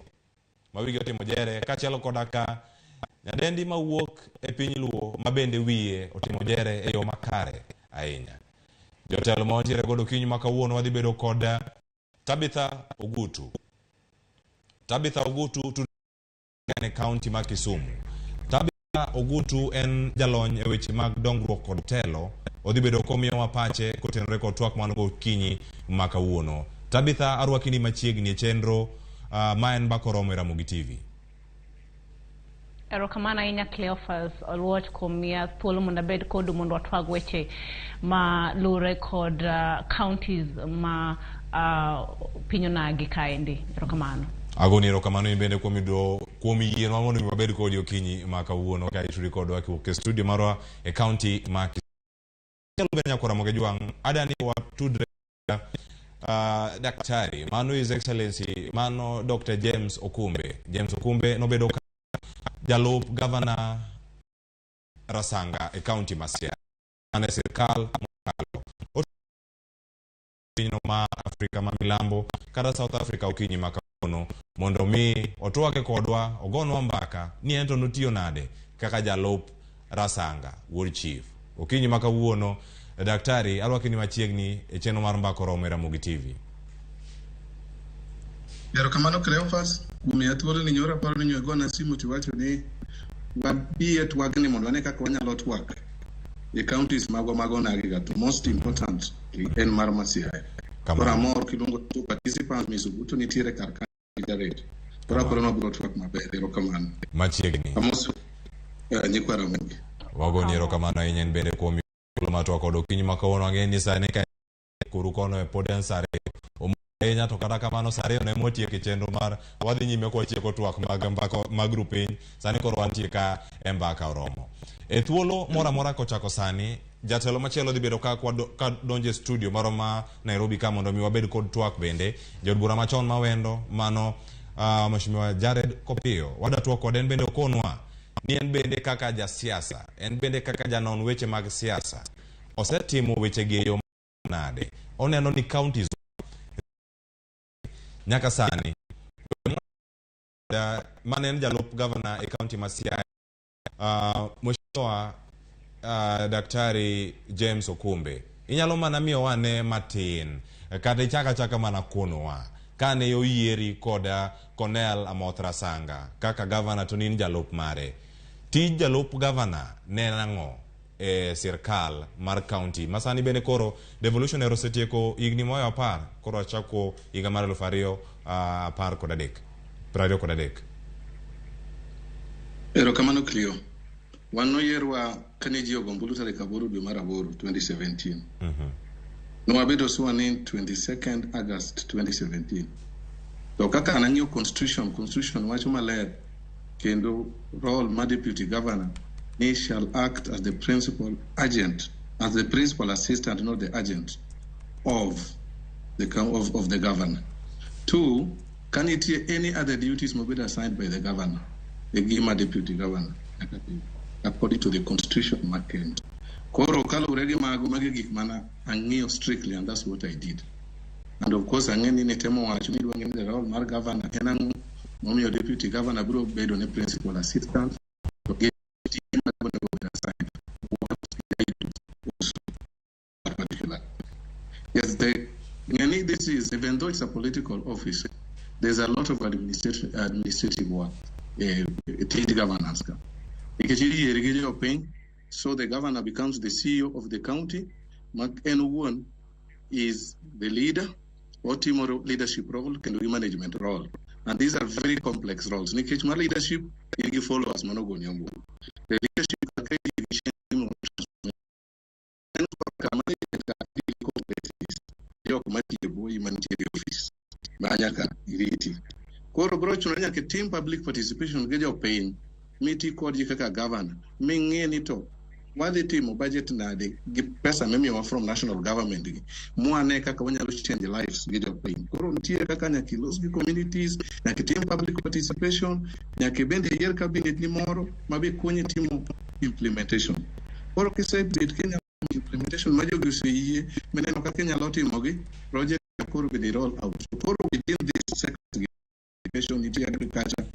ma wigi otimo jere kaachiel koda ka nyadendi mawuok e piny Luo ma bende wiye otimo jere e yo makare ahinya. Jotelo ma wantiere godo okinyi ma kawuono wadhi bedo kod Tabitha Ogutu. Tabitha Ogutu en e kaunti ma Kisumu. Tabitha Ogutu en jalony e weche mag dongruok kod telo. Odhi bedo komiyowa pache kotenore kod twak man gokinyi ma kawuono. Tabitha, arwaki ni machiegni e chenro ma en Mbaka Oromo e Ramogi TV. Erokamano ahinya Cleophas Oluoch kuom miya thuolo mondo abed kodu mondo watwag weche ma luwre kod counties ma piny onagi kaendi. Erokamano. Agoni erokamano in bende kuom yudo kuom yienwa mondo mi wabed kodi okinyi ma kawuono ka itudi kodwa kiwuok e studio marwa e county ma Kisumu. Bende nyakora Ramogi Jwang' adani watudre daktari mano His Excellency mano Dr. James Okumbe. James Okumbe nobedo ka jalup gavana Rasanga e county ma Siaya mane sirkal mokalo pinyno ma Afrika ma milambo kata South Africa okinyi ma kawuono mondo mi otwage kodwa ogonwa mbaka ni ento notiyo nade kaka jalup Rasanga wuod chief. Okinyi ma kawuono daktari arwaki ni machiegni e chenro mar Mbaka Oromo e Ramogi TV. Erokamano Cleophas kuom miya thuolo ni nyoro aparo ni nyo igona simu tiwacho ni wabi e twagni mondo wane kaka wanyalo twak e counties magwa mag onagi ga to most important en mar Masiaya. Koro amor kiluongo two participants Miss Ogutu nitiere kar ka Jared. Koro aparo ni wabiro twak maber. Erokamano. Machiegni. Amoso nyikwa Ramogi. Wagoni erokamano ahinya in bende kuom thuolo mar twak kod okinyi ma kawuono. Ang'eyo ni sani ka kuru kono e pod en saa ariyo. Ahinya to kata kamano sa ariyo ne motieko e chenro mar wadhi nyime kwatieko twak mag mbaka mag rupiny sani koro wantie ka e mbaka oromo e thuolo moro amora kochako sani jatelo machielo dhi bedo ka ka donjo e studio marwa ma Nairobi ka mondo mi wabed kod twak bende jaod bura machon ma Wendo mano Mheshimiwa Jared Kopiyo wada twak kode en bende okonwa ni en bende kaka jasiasa en bende kaka janon weche mag siasa osetimo wechegi e yo nade oneno ni counties nyaka sani mane en jalup gavana e county ma Siaya Mheshimiwa Daktari James Okumbe inyalo mana miyowa ane matin kata ichak achaka mana konowa kane oyieri kod Cornel Amoth Rasanga kaka gavana to ne in jalup mare tij jalup gavana ne en ang'o e sirkal mar county ma sani bende koro devolution ero osetieko higni moyo 10 koro achako higa mar 2013 23. Erokamano Clio. Wan noyierwa kane ji ogo ombulu tarik 8 dwe mar 8 2017. Nwabedo sworn in 22nd August 2017. To kaka nang'iyo constitution, constitution wacho maler kendo role ma deputy governor ni shall act as the principal agent, as the principal assistant, not the agent of the governor. 2, ka nitie any other duties mobedo assigned by the governor, e gima deputy governor according to the constitution ma Kenya. Koro kaluwore gi mago, magi gik mana ang'iyo strictly, and that's what I did. And of course ang'e ni nitemo wacho ni idwa ng'e ni the role mar governor en ang'o momiyo deputy governor biro bedo ne principal assistant to gi onego bed assigned what also that particular. Yes, the ng'e this is, even though it's a political office, there's a lot of administrative work, tij governance ka. Nikech iyieri gi jopiny, so the governor becomes the CEO of the county, ma en owuon is the leader, otimo leadership role kendo gi management role. And these are very complex roles. Nikech mar leadership, in gi followers manogoni ombulu. The leadership kaka in gi chenro management kaka in gi complexities, jok matiyo e bwoyi mantiere e office ma nyaka iriti. Koro biro chuno ni nyaka itim public participation gi jopiny, miti kodgi kaka governor, ming'e ni to wadhi timo budget nade gi pesa mimiyowa from national government gi, mwane kaka wanyalo change lives gi jopiny. Koro nitie kaka nyaka ilos gi communities, nyaka itim public participation, nyaka ibende iyier cabinet ni moro mabe konyi timo implementation. Koro kisebet kinyalo implementation ma jogi oseyie, mineno kaka inyalo timogi, project koro bende roll out. So koro within this sector, education, nitie agriculture,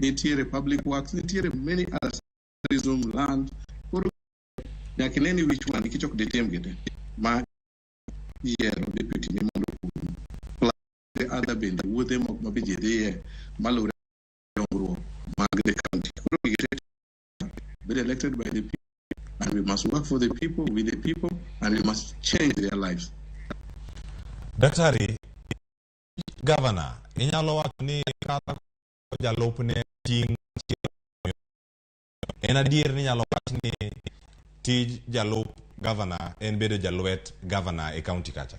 nitiere public works, nitiere many other tourism, land. Koro nyaka ine ni which one nikech ok ditim gi te. Ma yiero deputy ni mondo okonyi. Plus the other bende wuodhe moko ma be ji dhiye maluwore dongruok mag the county. Koro gigi te be elected by the people, and we must work for the people, with the people, and we must change their lives. Daktari, governor, inyalo wacho ni kata jalupne ting' en adier ni inyalo wach ni tij jalup governor en bedo jalwet governor e county kacha?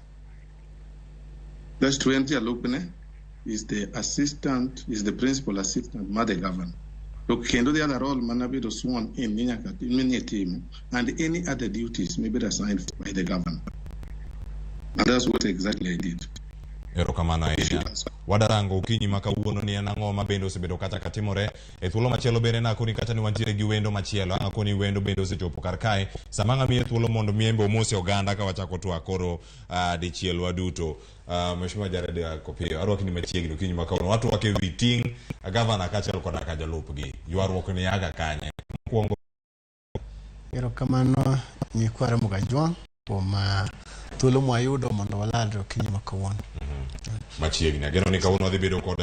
That's true. En jalupne is the assistant, is the principal assistant mar the governor. To kendo the other role manabedo sworn in ni nyaka ni timo, and any other duties may be assigned by the governor. And that's what exactly I did. Erokamano ahinya. Wadarango okinyi ma kawuono ni en ang'o ma bende osebedo kacha katimore. E thuolo machielo bende nakoni kacha ni wantiere gi wendo machielo. Ang' akoni wendo bende osechopo kar kae. Sama ang' amiye thuolo mondo miembe omose oganda ka wachako twak koro dichiel waduto. Mheshimiwa Jared Kopiyo, arwaki ni machiegni okinyi ma kawuono. Watwak e wi ting' gavana kaachiel koda ka jalupgi. Ywaruok ni aga kanye? Mokwongo Erokamano nyikwa Ramogi Ajwang' kuom thuolo mwayudo mondo walalre okinyi ma kawuono. Machiegni. Ageno ni kawuono wadhi bedo kod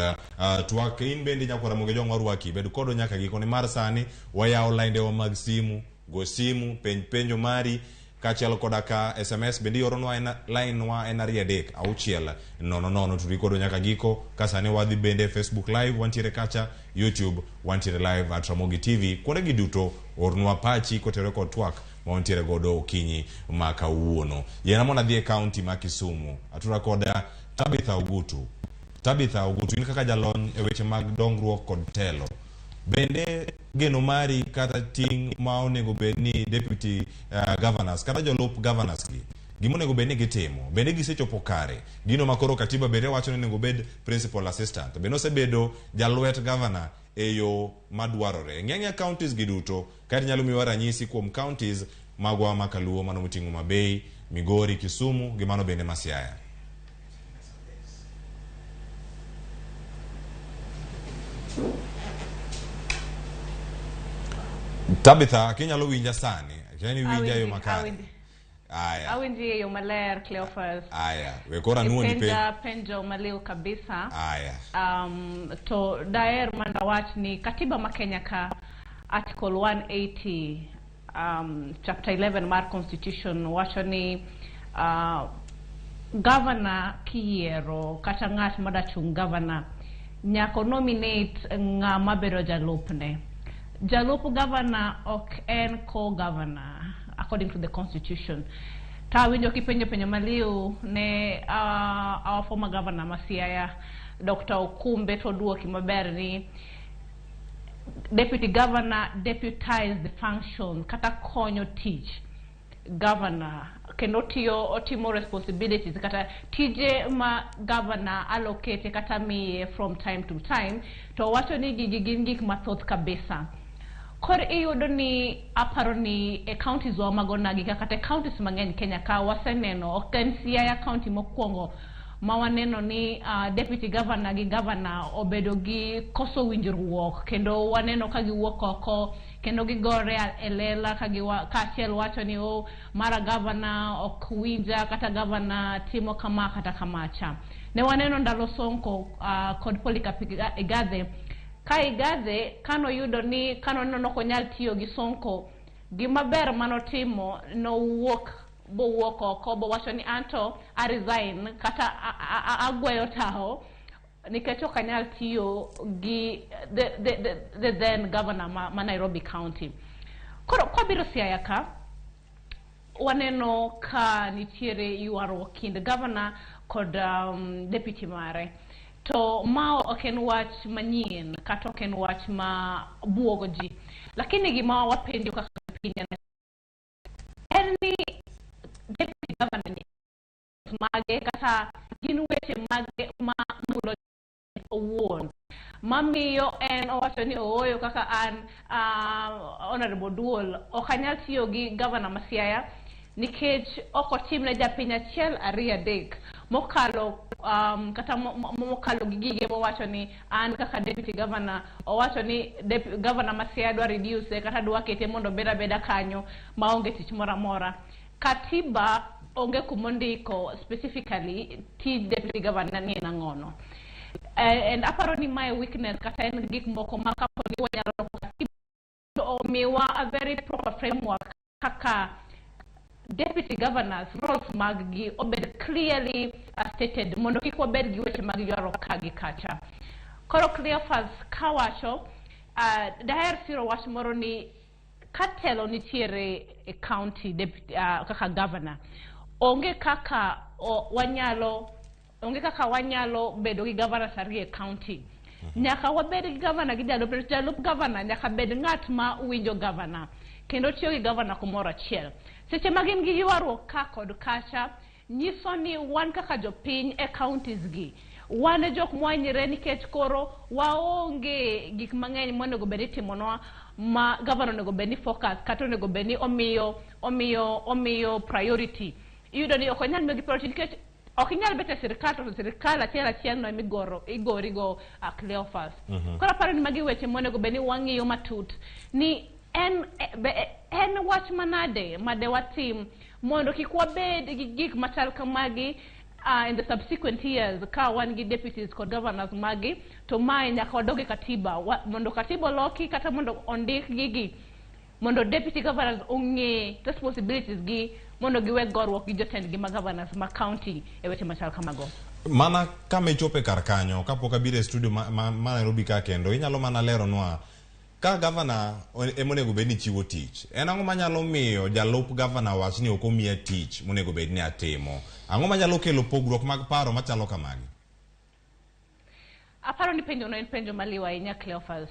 twak. In bende nyakwa Ramogi Ajwang' warwaki. Bed kodwa nyaka gikone mar sani. Wayawo laindewa mag simu. Go simu, penj penjo mari kaachiel koda ka SMS bende ioronwa en line wa en 2 3 6 0 0 tudri kodwa nyaka giko. Ka sani wadhi bende Facebook live wantiere kacha, YouTube wantiere live at Ramogi TV. Kuonde gi duto ornwa pachi kotenore kod twak ma wantiere godo okinyi ma kawuono. Yiena mondo adhi e kaunti ma Kisumu. Atura koda Tabitha Ogutu. Tabitha Ogutu, in kaka jalony e weche mag dongruok kod telo, bende geno mari kata ting' ma onego bed ni deputy governors kata jolup governors gi gima onego bed ni gitimo bende gisechopo kare gino ma koro katiba bende wacho ni onego bed principal assistant bende osebedo jalwet governor e yo madwarore ng'eny counties gi duto kaeto inyalo miwa ranyisi kuom counties magwa ma kaluo mano moting'o Mabei, Migori, Kisumu gi mano bende ma Siaya. Tabitha, kinyalo winja sani, akia ni winja e yo makare. Aya. Awinji e yo maler, Cleophas. Aya, we koro anuoni penjo. Ipenja penjo maliw kabisa. Aya. To daher mondo awach ni katiba ma Kenya ka Article 180 chapter 11 mar constitution wacho ni governor kiyiero kata ng'at madachung' governor nyaka nominate ng'ama bedo jalupne. Jalup governor ok en co-governor according to the constitution. Ta winjo kipenjo penjo maliw ne our former governor ma Siaya Dr. Okumbe to duoki maber ni deputy governor deputize the function kata konyo tich governor kendo tiyo otimo responsibilities kata tije ma governor allocate kata miye from time to time to wacho ni gigi gin gik mathoth kabisa. Koro iyudo ni aparo ni e counties wa mag onagi kata e counties mang'eny Kenya ka waseneno ok en Siaya county mokwongo ma waneno ni deputy governor gi governor obedo gi koso winjruok kendo waneno ka giwuok oko kendo gigore e lela ka kaachiel wacho ni o mara governor ok winja kata governor timo kama kata kamacha. Ne waneno ndalo Sonko kod Polycarp Igathe ka Igathe kanoyudo ni kanoneno ni ok onyal tiyo gi Sonko gima ber manotimo nowuok bowuok oko bowacho ni anto a resign kata agweyo tawo nikech ok anyal tiyo gi the then governor ma Nairobi County. Koro kwabiro Siaya ka waneno ka nitiere ywaruok kind governor kod deputy mare. To ma ok en wach manyien kata ok en wach ma buogo ji. Lakini gima wapenjo kaka piny en ni deputy governor ni mage kata gin weche mage ma mulo owuon mamiyo en owacho ni ooyo kaka an Honorable Duol ok anyal tiyo gi governor ma Siaya nikech ok otimne japiny achiel ariyo adek mokalo kata mokalo gi gige mowacho ni an kaka deputy governor owacho ni governor ma Siaya dwa reduce kata dwa kete mondo obed abeda kanyo maonge tich moro amora. Katiba onge kumondiko specifically tij deputy governor ni en ang'ono. And aparo ni my weakness kata en gik moko ma kapo ni wanyalo loko katiba to omiwa a very proper framework kaka deputy governors roles mag gi obed clearly stated mondo kik wabed gi weche mag ywaruok ka gi kacha. Koro Cleophas kawacho daher siro wach moro ni ka telo nitiere e county deputy, kaka governor onge kaka wanyalo onge kaka wanyalo bedo gi governors ariyo e county. Nyaka wabed gi governor gi jalup governor nyaka bed ng'at ma winjo governor kendo tiyo gi governor kumoro achiel. Seche ma gin gi ywaruok ka kod kacha nyiso ni wan kaka jopiny e counties gi wan e jok mwanyre nikech koro waonge gik mang'eny monego bed ni itimonwa ma governor onego bed ni focus kata onego bed ni omiyo priority. Iyudo ni ok onyal miyogi priority nikech ok inyal bet e sirikal to sirikal achiel achiel no emigoro igorigo Cleophas. Koro aparo ni magi weche monego bed ni wang'iyo matut ni en wach manade made watim mondo kik wabed gi gik machal kamagi in the subsequent years ka wan gi deputies kod governors magi to mae nyaka wadog e katiba mondo katiba oloki kata mondo ondik gigi mondo deputy governors ong'e responsibilities gi mondo giwe goruok gi jotendgi ma governors ma county e weche machal kamago. Mana kama ichope kar kanyo kapok abiro e studio ma Nairobi ka kendo inyalo mana leronwa Ka gavana ema onego bed ni chiwo tich, en ang'o manyalo miyo jalup gavana wach ni ok omiya tich monego bed ni atimo? Ang'o manyalo kelo pogruok mag paro machalo kamagi? Aparo ni penjo no en penjo maliw ahinya Cleophas.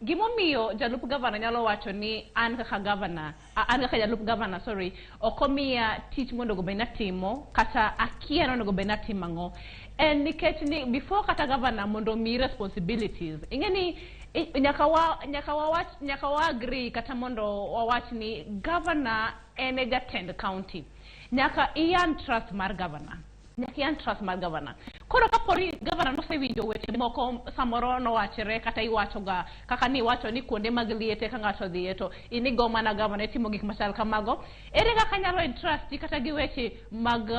Gimomiyo jalup gavana nyalo wacho ni an kaka gavana, an kaka jalup gavana, sorry, ok omiya tich monego bed ni atimo kata akia ni onego bed ni atimo ang'o. En nikech ni before kata gavana mondo omiyi responsibilities, ing'e ni nyaka wa nyaka wawach nyaka wa agree kata mondo wawach ni gavana en e jatend county. Nyaka i earn trust mar gavana. Nyaka i earn trust mar gavana. Koro kapo ni gavana nosewinjo weche moko samoro nowachre kata iwachoga kaka ni iwacho ni kuonde mag liete ka ng'ato odhiye to in igo mana gavana itimo gik machal kamago. Ere kaka anyalo entrust kata gi weche mag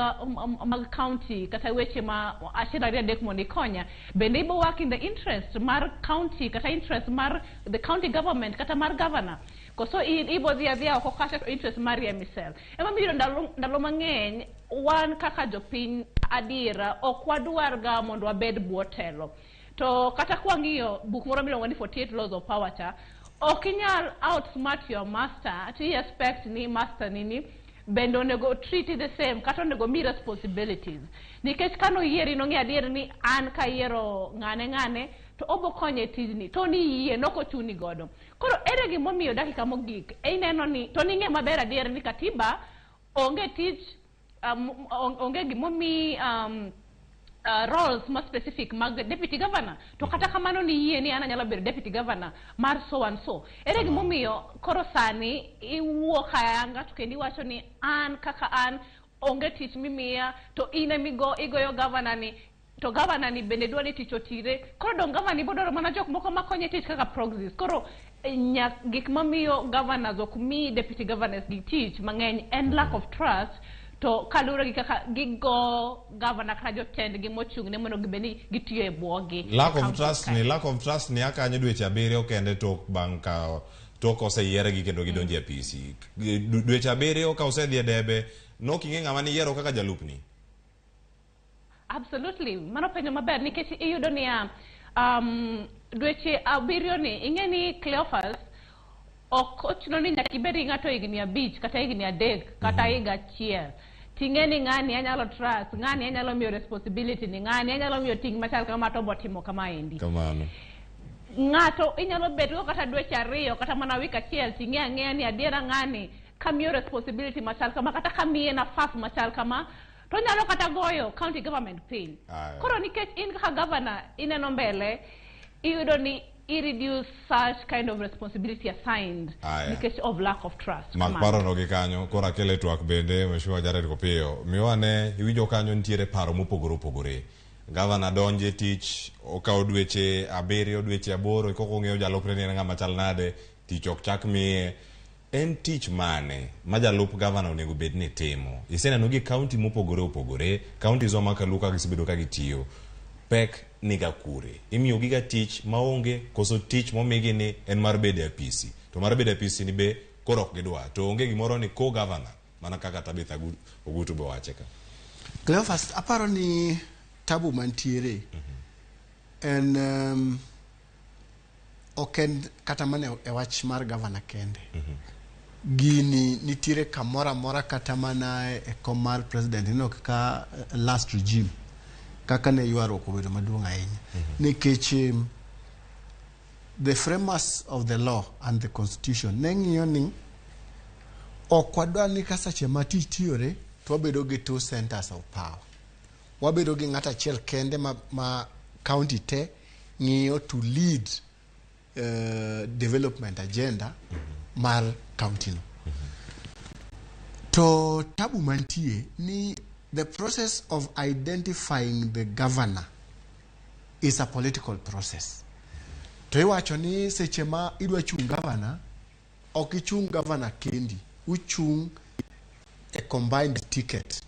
mag county kata weche ma achiel ariyo adek mondo ikonya. Bende ibo work in the interest mar county kata interest mar the county government kata mar governor. Koso in ibo dhi adhiya oko kacha to interest mari ema isell. Emomiyo ndalo ndalo mang'eny wan kaka jopiny adiera ok wadwar ga mondo wabed bwo telo. To kata kwang'iyo buk moro miluongo ni 48 Laws of Power cha, ok inyal outsmart your master to expect ni master nini bende onego treat the same kata onego mi responsibilities. Nikech kanoyieri nong'eyo adier ni an kayiero ng'ane ng'ane to obo konye e tijni to niyie nok ochuni godo. Koro ere gimomiyo dakika mogik ineno ni to ning'e maber adier ni katiba onge tich onge gimomi roles ma specific mag deputy governor to kata kamano niyie ni an anyalo bedo deputy governor mar so and so. Ere gimomiyo koro sani iwuok ayanga to kendo iwacho ni an kaka an onge tich mimiya to in emigo igoyo governor ni to governor ni bende dwa ni tich otire. Koro dong governor ni bodwaro mana jok moko makonye tich kaka proxies. Koro gik mamiyo governors ok mi deputy governors gi tich mang'eny en lack of trust to kaluwore gi kaka gigo governor kata jotendgi mochung' ne mondo gibed ni gitiyo e bwogi. Lack of trust ni lack of trust ni akanyo dweche abiriyo kende tok bang' ka tok oseyiergi kendo gidonjo e apisi. Dweche abiriyo ka osedhi e debe nok ing'e ng'ama niyiero kaka jalupni. Absolutely. Mano penjo maber nikech iyudo niya dweche abiriyo ni ing'e ni Cleophas ok ochuno ni nyaka ibed gi ng'ato higni 5 kata higni 3 kata higa achiel. Ting'e ni ng'ani anyalo trust, ng'ani anyalo miyo responsibility ni, ng'ani anyalo miyo ting' machal kama to obotimo kamaendi. Kamano. Ng'ato inyalo bet go kata dweche 2 kata mana wik achiel ting'e ang'eya ni adiera ng'ani kamiyo responsibility machal kama kata kamiye nafas machal kama to nyalo kata goyo county government piny. Koro nikech in kaka governor ineno mbele iyudo ni i reduce such kind of responsibility assigned nikech of lack of trust. Mak paro no gi kanyo koro akele twak bende Mheshimiwa Jared Kopiyo. Miwane iwinjo kanyo nitiere paro mopogore opogore. Governor donje tich okawo dweche 7 dweche 8 koko ong'eyo jalupne ni en ng'ama chal nade tich ok chak miye. En tich mane ma jalup governor onego bed ni timo? Iseneno gi county mopogore opogore, counties wa ma Kaluo ka gisebedo ka gitiyo. Pek niga kure? Imiyo giga tich maonge koso tich momigi ni en mar bedo e apisi. To mar bedo e apisi ni be koro ok gidwa. To onge gimoro ni co-governor mana kaka Tabitha Ogutu be wache ka. Cleophas, aparo ni tabu mantiere en ok en kata mana e wach mar governor kende. Gini nitiere kamoro amora kata mana e kom mar president ineno kaka last regime kaka ne ywaruok obedo maduong' ahinya. Nikech the framers of the law and the constitution ne ng'iyo ni ok wadwar ni ka seche ma tich tiyore to wabedo gi two centers of power. Wabedo gi ng'ato achiel kende ma county te ng'iyo to lead development agenda mar county no. To tabu mantie ni the process of identifying the governor is a political process. To iwacho ni seche ma idwa chung governor, ok ichung governor kendi, uchung a combined ticket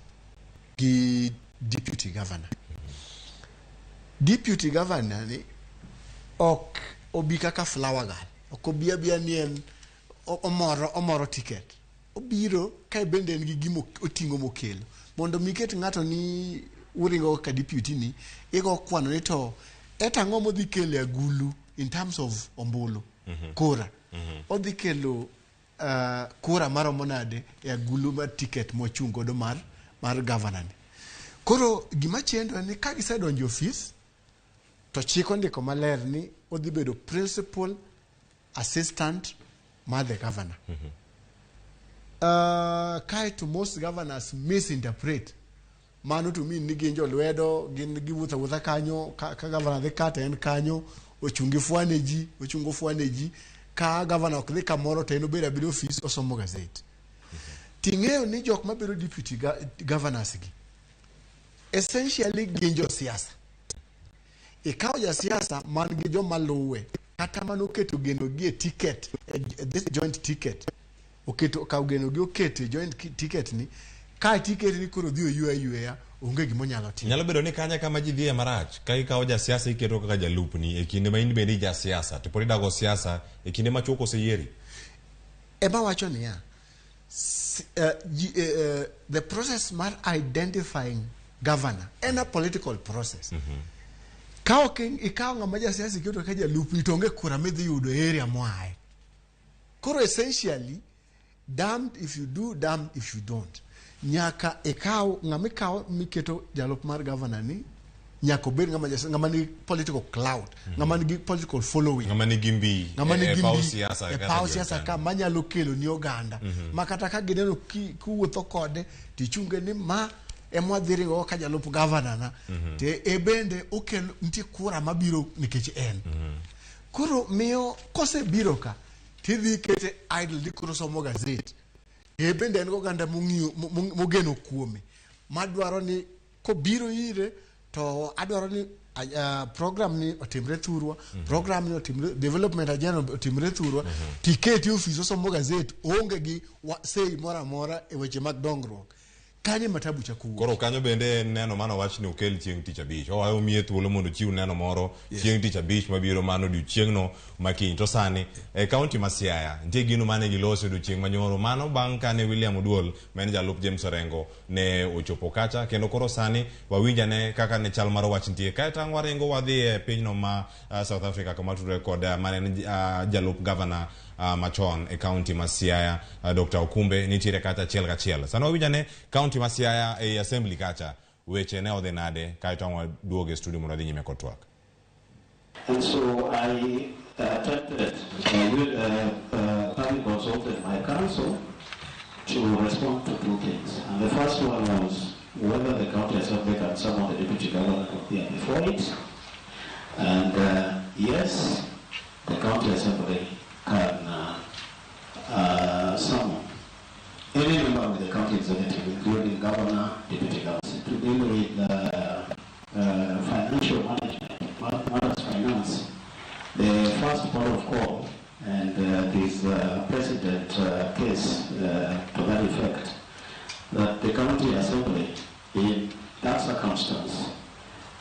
gi deputy governor. Deputy governor ni ok obi kaka flower girl, ok obi abia ni en omoro ticket. Obiro ka bende en gi gima oting'o mokelo. Mondo mi ket ng'ato ni uringo kaka deputy ni, igo kwano ni to eta ang'o modhi kelo e agulu in terms of ombulu kura odhi kelo kura maromo nade e agulu mar ticket mochung' godo mar mar governor ni. Koro gima chendo en ni ka gisedonjo e ofis to chik ondiko maler ni odhi bedo principal assistant mar the governor. Kaeto most governors misinterpret mano to mean ni gin jolwedo gin giwuotho awuotha kanyo ka, ka governor dhi ka to en kanyo ochung' gi fwane ji ochungo fwane ji ka governor ok dhi kamoro to en obedo abeda ofis osomo gazet ting'eyo ni jok mabedo deputy governors gi essentially gin josiasa ikawo jasiasa man gi joma luwe kata manoketo geno gi e ticket e this joint ticket oketo okawo geno gi oketo e joint ticket ni ka ticket ni koro dhi oywe ayweya onge gima onyalo timo. Nyalo bedo ni kanya kama ji dhiye marach ka ikawo jasiasa iketo kaka jalupni e kinde ma in bende jasiasa to pod idago siasa e kinde machuok oseyieri. Ema wacho niya the process mar identifying governor en a political process. Ka ok ikawo ng'ama jasiasa iketo kaka jalupni to onge kura midhi yudo e area moaye. Koro essentially damned if you do, damned if you don't. Nyaka ikaw ng'ama ikawo miketo jalup mar governor ni nyaka obed ng'ama jasiasa, ng'ama nigi political clout, ng'ama nigi political following, ng'ama nigi mbi ng'ama e nigi paw mbi siasa e kata paw gweng' siasa kanyo. ka manyalo kelo ni oganda ma kata ka gineno kiwuotho kode tichunge ni ma ema wadhi ringo ka jalup gavana na te e bende okelo nitie kura mabiro nikech en koro miyo kosebiro ka tidhi kete idle ni koro somo gazet e bende en goganda mong'iyo mogeno kuome madwaro ni kobiro ire to adwaro ni program ni otimre thurwa program ni otimre development agenda otimre thurwa tiketi e ofis osomo gazet oonge gi sei moro amora e weche mag dongruok kanyo ema tabu chako wuok. Koro kanyo bende en neno mano wach ni okel chieng' tich abich. Owayo omiye thuolo mondo ochiw neno moro chieng' tich abich mabiro mano odiochieng'no makiny. To sani e kaunti ma Siaya nitie gino mane giloso odiochieng' manyoro mano bang' kane William Oduol ma en jalup James Orengo ne ochopo kacha kendo koro sani wawinj ane kaka ne chal mar wach nitie. Kaeto ang' waringo wadhi e pinyno ma South Africa kama tudore kod mane en jalup gavana machon e kaunti ma Siaya Dr. Okumbe nitiere kacha achiel kachiel. Sani wawinj ane kaunti ma Siaya e assembly kacha weche ne odhi nade kaeto ang' waduogo e studio mondo wadhi nyime kod twak. And so I attempted, with, having consulted my counsel, to respond to two things. And the first one was whether the county assembly can summon the deputy governor to appear before it. And yes, the county assembly can summon any member of the county executive, including governor, deputy governor, to deal with financial management, matters finance. The first part of call, and this precedent case to that effect, that the county assembly, in that circumstance,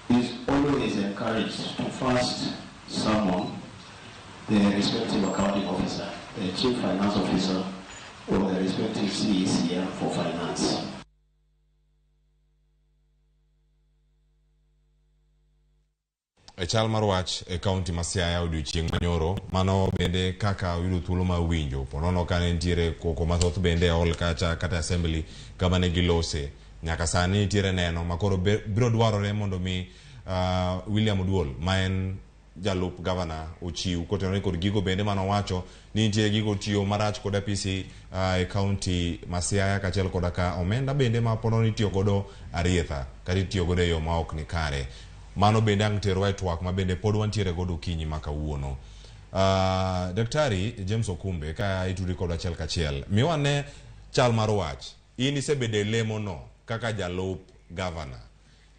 is always encouraged to first summon the respective accounting officer, the chief finance officer, or the respective CECM for finance. E chal mar wach e kaunti ma Siaya odiochieng' manyoro mano bende kaka oyudo thuolo mar winjo ponono ka ne nitiere koko mathoth bende e hall kacha kata assembly kama ne gilose nyaka sani nitiere neno ma koro biro dwarore mondo mi William Oduol ma en jalup gavana ochiw kotenore kod gigo bende manowacho ni nitie gigo tiyo marach kod apisi e kaunti ma Siaya kaachiel koda ka omenda bende ma ponono itiyo godo arietha kata itiyo godo e yo ma ok ni kare. Mano bende ang' terwa e twak ma bende pod wantiere godo okinyi ma kawuono. Daktari James Okumbe ka itudri kodwa achiel kachiel, miwa ne chal mar wach. In isebedo e lemo no kaka jalup gavana.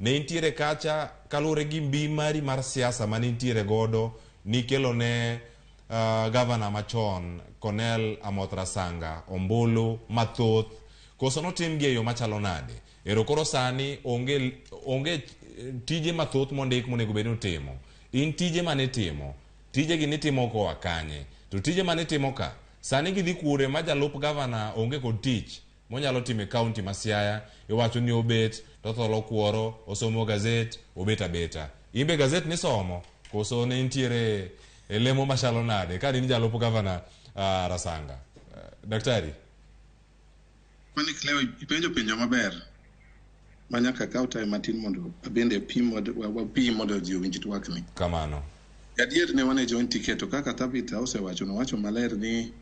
Ne intiere kacha kaluwore gi mbi mari mar siasa mane intiere godo nikelo ne gavana machon Cornel Amoth Rasanga ombulu mathoth koso notimgi e yo machalo nade? Ero koro sani onge tije mathoth mondik monego bed ni otimo. In tije mane itimo, tije gi nitimo koa kanye? To tije mane itimo ka, sani gidhi kure ma jalup gavana onge kod tich monyalo timo e kaunti ma Siaya, iwacho ni obet, to tholo kuoro, osomo gazet, obet abeta. In be gazet nisomo, koso ne nitiere E lemo machalo nade ka in jalup gavana Rasanga. Daktari. Mani Cleo, ipenjo penjo maber ma nyaka kaw time matin mondo abende apim wapim mondo ji owinj twakni. Kamano. Adier ne wan e joint ticket to kaka Tabitha osewacho nowacho maler ni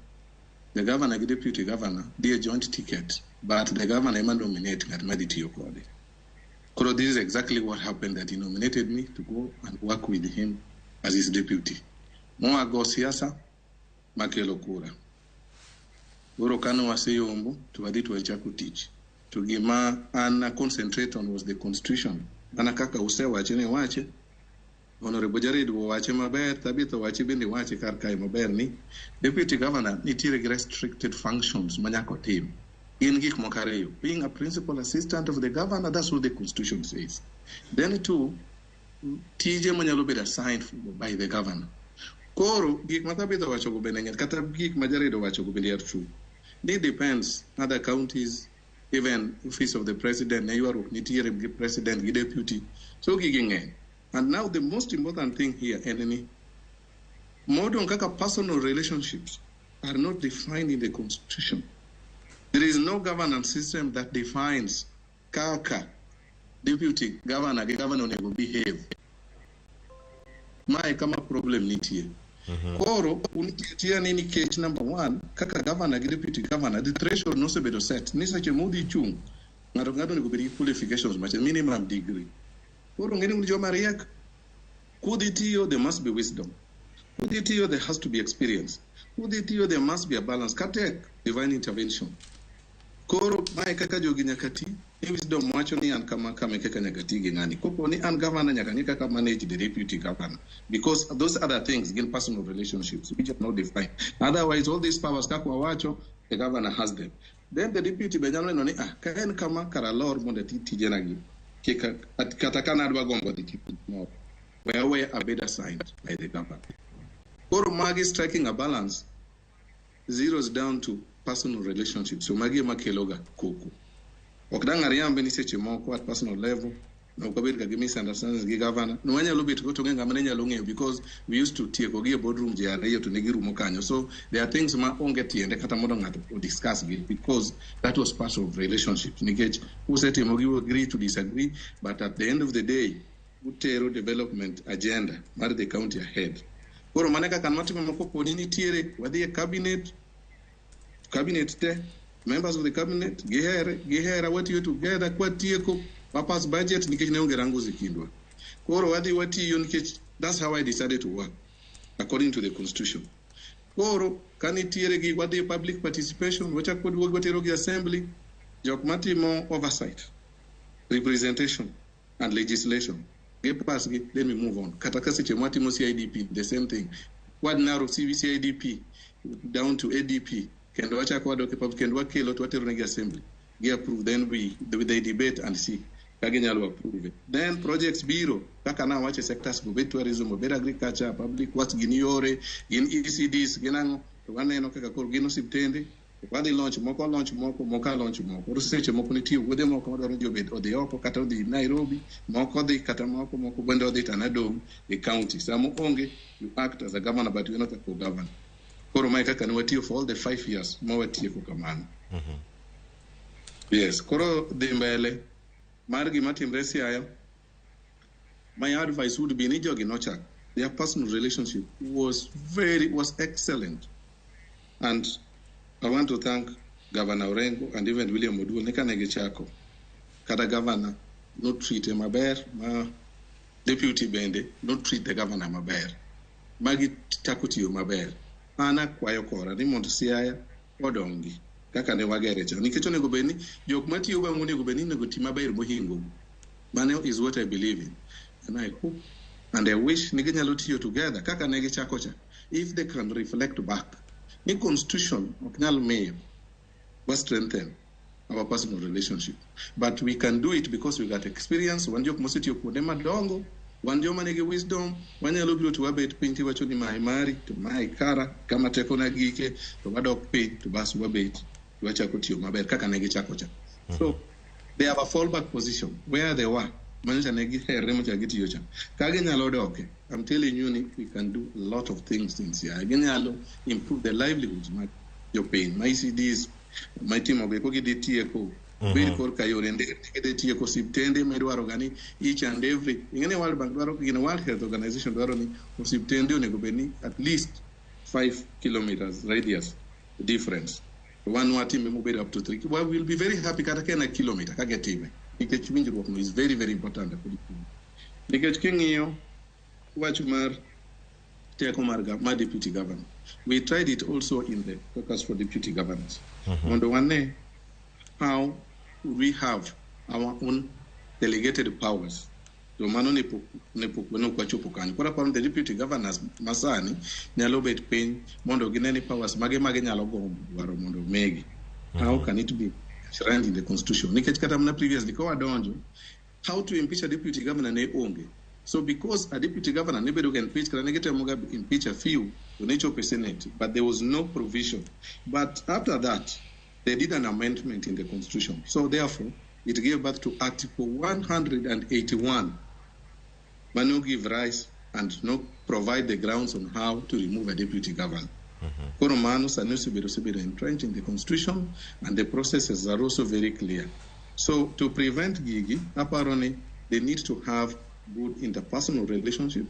the governor gi deputy governor dhi e joint ticket but the governor ema nominate ng'at ma dhi tiyo kode. Koro this is exactly what happened, that he nominated me to go and work with him as his deputy. Mowago siasa makelo kura. Koro kane waseyombo to wadhi to wachako tich. To gima an na concentrate on was the constitution. Mana kaka usewache ni wache, Honorable Jared owache maber, Tabitha owache bende wache kar kae maber ni deputy governor nitiere gi restricted functions ma nyaka otim. Gin gik moko ariyo. Being a principal assistant of the governor, that's what the constitution says. Then two, tije manyalo bedo assigned by the governor. Koro, gik ma Tabitha owachogo bende ng'eny, kata gik ma Jared owachogo bende are true. It depends. Other counties, even office of the president, ne ywaruok nitiere gi president gi deputy. So gigi ng'eny. And now the most important thing here en ni modong kaka personal relationships are not defined in the constitution. There is no governance system that defines kaka deputy governor gi governor onego behave. Mae kama problem nitie. Koro untie ni nikech number one, kaka governor gi deputy governor, the threshold nosebedo set. Ni seche modhi chung', ng'ato ka ng'ato onego bed gi qualifications machal, minimum degree. Koro ng'eni un joma riek, kudhi tiyo, there must be wisdom. Kudhi tiyo, there has to be experience. Kudhi tiyo, there must be a balance. Katek, divine intervention. Koro mae kaka jogi nyaka ti, ni wisdom wacho ni an kama kama e kaka nyaka ti gi ng'ani. Kopo ni an governor nyaka ng'i kaka manage the deputy governor. Because those other things gin personal relationships which are not defined. Otherwise, all these powers kaka wawacho, the governor has them. Then the deputy be nyalo neno ni, ka en kama kara lor mondo ati tijena gi. Kata ka nadwa gombo dhi tich moro, where abed assigned by the governor. Koro magi striking a balance zeroes down to personal relationships. So magi ema keloga koko. Ok dang' ariambe ni seche moko at personal level, ne ok wabed ga gi misunderstandings gi governor. Ne wanyalo bet go to onge ng'ama ne nyalo ng'eyo because we used to tieko gi e boardroom ji ariyo to ne girumo kanyo. So there are things ma onge tiende kata mondo ng'ato o discuss gi because that was part of relationships. Nikech usetimo gi agree to disagree, but at the end of the day, utero development agenda mar the county ahead. Koro mane kaka nwatimo moko poni nitiere, wadhi e cabinet, cabinet te, members of the cabinet, gihere, gihera, watiyo together, kwatieko, wapass budget nikech ne onge rangus e kindwa. Koro wadhi watiyo nikech that's how I decided to work, according to the constitution. Koro, ka nitiere gi wadhi e public participation, wachako waduogo watero gi assembly, jok matimo oversight, representation, and legislation. Gipass gi, then we move on. Kata ka seche mwatimo CIDP, the same thing. Wadnaro CIDP down to ADP, kendo wachako wadok e public, kendo wakelo to watero negi assembly. Gi approve, then they debate and see ka ginyalo approve it. Then projects biro, kaka nawacho e sectors go, obed tourism, obed agriculture, public works, gin yore, gin ECDs, gin ang'o, to waneno kaka koro gin osiptende, wadhi launch moko, launch moko, moko launch moko. Koro seche moko nitie wuodhe moko madwaro ni ji obed odhi oko kata odhi Nairobi, moko dhi kata moko, moko bende odhi to an adong' e county. Sama onge, you act as a governor but you are not a co-governor. Koro mae kaka ne watiyo for all the 5 years ma watieko kamano. Yes, koro dhi mbele mar gima timre Siaya, my advice would be ni jogi nochako. Their personal relationship was excellent. And I want to thank Governor Orengo and even William Oduol ni kane gichako. Kata governor no treat maber, ma deputy bende no treat the governor maber. Magi chako tiyo maber. An akwayo kora ni mondo Siaya odongi kaka ne wagere cha. Nikech onego bed ni jok matiyo bang'u onego bed ni onego ti maber mohingo. Mano is what I believe in. And I hope and I wish ni ginyalo tiyo together kaka ne gichako cha. If they can reflect back. Ni constitution ok nyal miyo wa strengthen our personal relationship. But we can do it because we got experience. Wan jok mosetiyo kuonde madongo, wan joma nigi wisdom, wanyalo biro to wabet piny tiwacho ni mae mari, to mae kara, kama tekona gike, to wadok piny, to bas wabet, to wachako tiyo maber kaka ne gichako cha. So they have a fallback position where they were. Manyocha ne giherre mocha gitiyo cha. Ka ginyalo doke, I'm telling you ni we can do a lot of things in Siaya. Ginyalo improve the livelihoods mag jopiny. Ma ECDs ma itimo go gidhi tieko bed korka yore nderni gidhi tieko osiptende midwaro ga ni each and every ing'e ni World Bank dwaro gino World Health Organization dwaro ni osiptende onego bed ni at least 5 kilometers radius difference. Wan watime mobedo up to 3. Well, we'll be very happy kata ka en a kilometer ka gitime nikech winjruok no is very very important. Nikech king'iyo wach mar teko mar, mar deputy governor, we tried it also in the caucus for deputy governors mondo wane how we have our own delegated powers. To mano ne pok ne ok wachopo kanyo. Koro aparo ni the deputy governors masani nyalo bet piny mondo gine ni powers mage mage nyalo gombo dwaro mondo omigi. How can it be enshrined in the constitution? Nikech kata mana previously ka wadonjo, how to impeach a deputy governor ne onge. So because a deputy governor ne bedo ga impeach kata ne gitemo ga impeach a few to ne chopo e senate, but there was no provision. But after that, they did an amendment in the constitution. So therefore, it gave birth to Article 181, mano give rise and no provide the grounds on how to remove a deputy governor. Koro mano sani osebedo entrenched in the constitution and the processes are also very clear. So to prevent gigi, aparo ni they need to have good interpersonal relationship.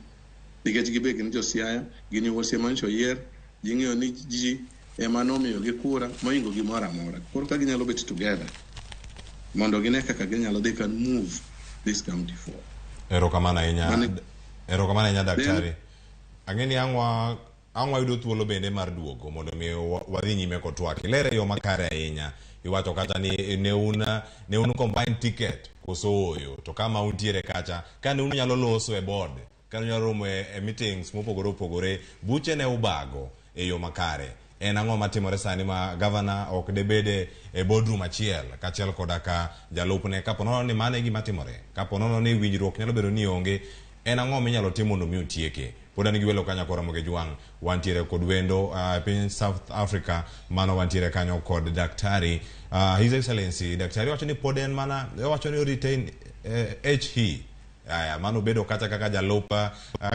Nikech gibe gin jo Siaya, gin wuoche manyocha oyier, ging'eyo ni ji ema nomiyogi kura mohingo gimoro amora. Koro ka ginyalo bet together mondo gine kaka ginyalo, they can move this county forward. Erokamano ahinya. Erokamano ahinya daktari. Ang'e ni ang' wayudo thuolo bende mar duogo mondo mi wadhi nyime kod twak. Ilere yo makare ahinya. Iwacho kata ni ne un combined ticket koso ooyo. To kama untiere kacha, kane un nyalo loso e board, kane unyalo romo e meetings mopogore opogore, buche ne ubago e yo makare. En ang'o matimore sani ma governor ok debede e boardroom achiel kaachiel koda ka jalupne kapo nono ni mano e gima timore, kapo nono ni winjruok nyalo bedo ni onge, en ang'o minyalo tim mondo mi otieke? Pod an gi welo kanyo koro Ramogi Jwang', wantiere kod wendo piny South Africa, mano wantiere kanyo kod daktari His Excellency. Daktari wacho ni pod en mana wacho ni retain HE. Aya, mano bedo kata kaka jalup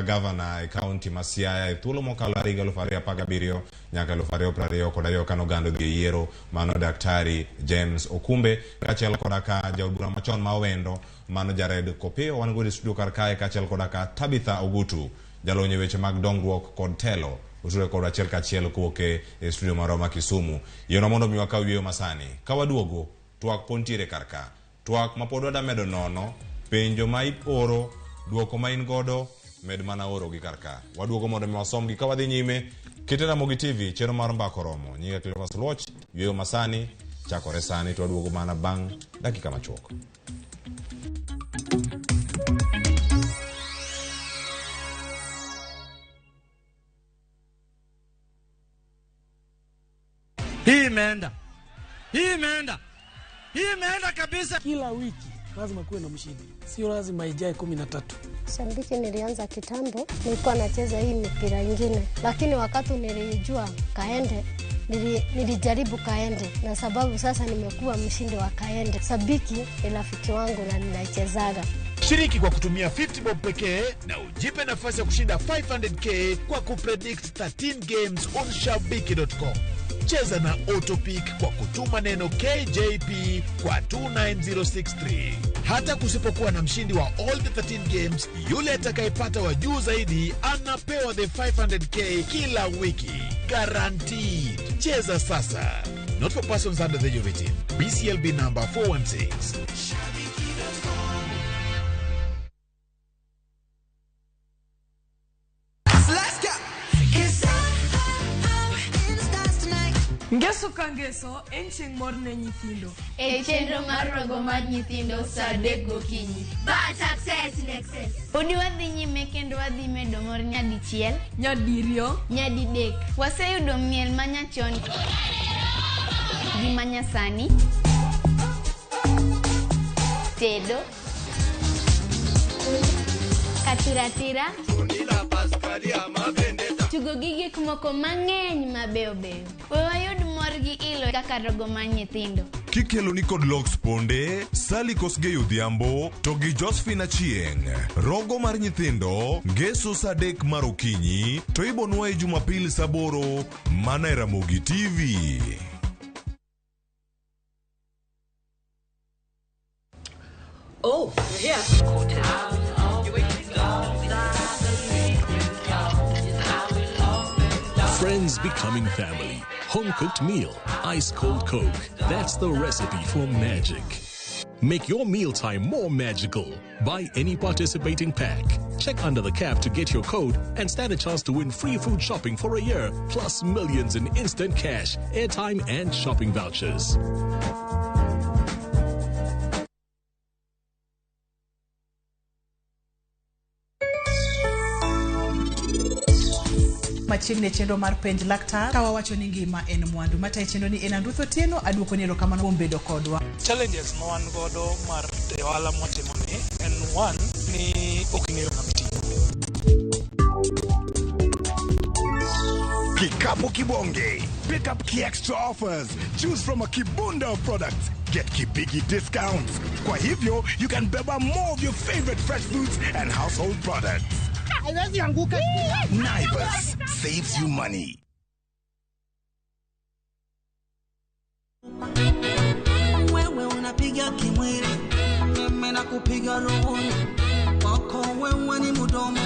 governor e county ma Siaya e thuolo mokalo higa 2017 nyaka 2022 kano oganda odhi e yiero. Mano daktari James Okumbe kaachiel koda ka jaod bura machon ma Owendo, mano Jared Kopiyo wan godo e studio kar kae, kaachiel koda ka Tabitha Ogutu, jalony e weche mag dongruok kod telo, otudore kodwa achiel kachiel kowuok e studio marwa ma Kisumu. Yienwa mondo mi wakaw yueyo masani. Ka waduogo, twak pod nitiere kar ka. Twak ma pod wada medo nono, penjo ma ioro, duoko ma in godo, med mana oro gi kar ka. Waduogo mondo mi wasomgi ka wadhi nyime. Kite Ramogi TV, chenro mar Mbaka Oromo. Nyinga Cleophas Oluoch, yueyo masani chakore sani to waduogo mana bang' dakika machuok. Hii imeenda. Hii imeenda. Hii imeenda kabisa. Kila wiki lazima kuwe na mshindi, sio lazima ijae 13. Shabiki nilianza kitambo, nilikuwa nacheza hii mipira ingine, lakini wakati nilijua kaende, nilijaribu kaende, na sababu sasa nimekuwa mshindi wa kaende. Sabiki ni rafiki wangu na ninaichezaga. Shiriki kwa kutumia 50 bob pekee na ujipe nafasi ya kushinda 500k kwa kupredict 13 games on shabiki.com. Cheza na Autopick kwa kutuma neno KJP kwa 29063. Hata kusipokuwa na mshindi wa all the 13 games, yule atakayepata wa juu zaidi anapewa the 500k kila wiki. Guaranteed. Cheza sasa. Not for persons under the age of 18. BCLB number 416. Ngeso ka ngeso en chieng' mor ne nyithindo. E chenro mar rogo mar nyithindo saa 3 gokinyi. But success in excess. Podi wadhi nyime kendo wadhi medo mor nyadichiel, nyadiriyo, nyadidek. Waseyudo miel manyachon gi manyasani, tedo, katiratira, tugo gi gik moko mang'eny mabeyo beyo. We wayud mor gi ilo kaka rogo mar nyithindo. Kikelo ni kod Lox Ponde, Sally Kosgei Odhiambo to gi Josephine Achieng'. Rogo mar nyithindo, Ngeso saa 3 mar okinyi to ibonwaye Jumapil saa 8 mana e Ramogi TV. Oh, you're here. Friends becoming family. Home cooked meal. Ice cold Coke. That's the recipe for magic. Make your mealtime more magical. Buy any participating pack. Check under the cap to get your code and stand a chance to win free food shopping for a year, plus millions in instant cash, airtime, and shopping vouchers. Machiegni e chenro mar penj laktar ka wawacho ni ngima en mwandu matayo chenro ni en Anruth Otieno aduoko ni erokamano kuom bedo kodwa. Challenges ma wan godo mar ohala mwatimo ni en one ni ok ing'eyo ng'ama itiyo. Kikapu Kibonge. Pick up key extra offers. Choose from a kibunda of products. Get kibigi discounts. Kwa hivyo, you can beba more of your favorite fresh foods and household products. Haiwezi anguka. Naivas saves you money. Wewe unapiga kimwili, mimi nakupiga rohoni. Kwako wewe ni mdomo,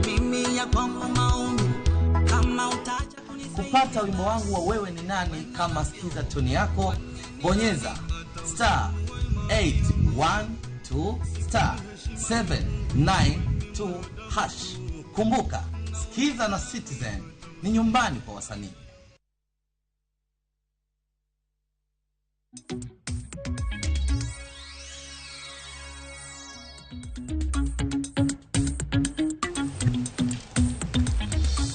mimi ya kwangu maoni. Kama utacha kupata wimbo wangu wa wewe ni nani kama sikiza toni yako, bonyeza star 812 star 792 hash. Kumbuka, Sikiza na Citizen ni nyumbani kwa wasanii.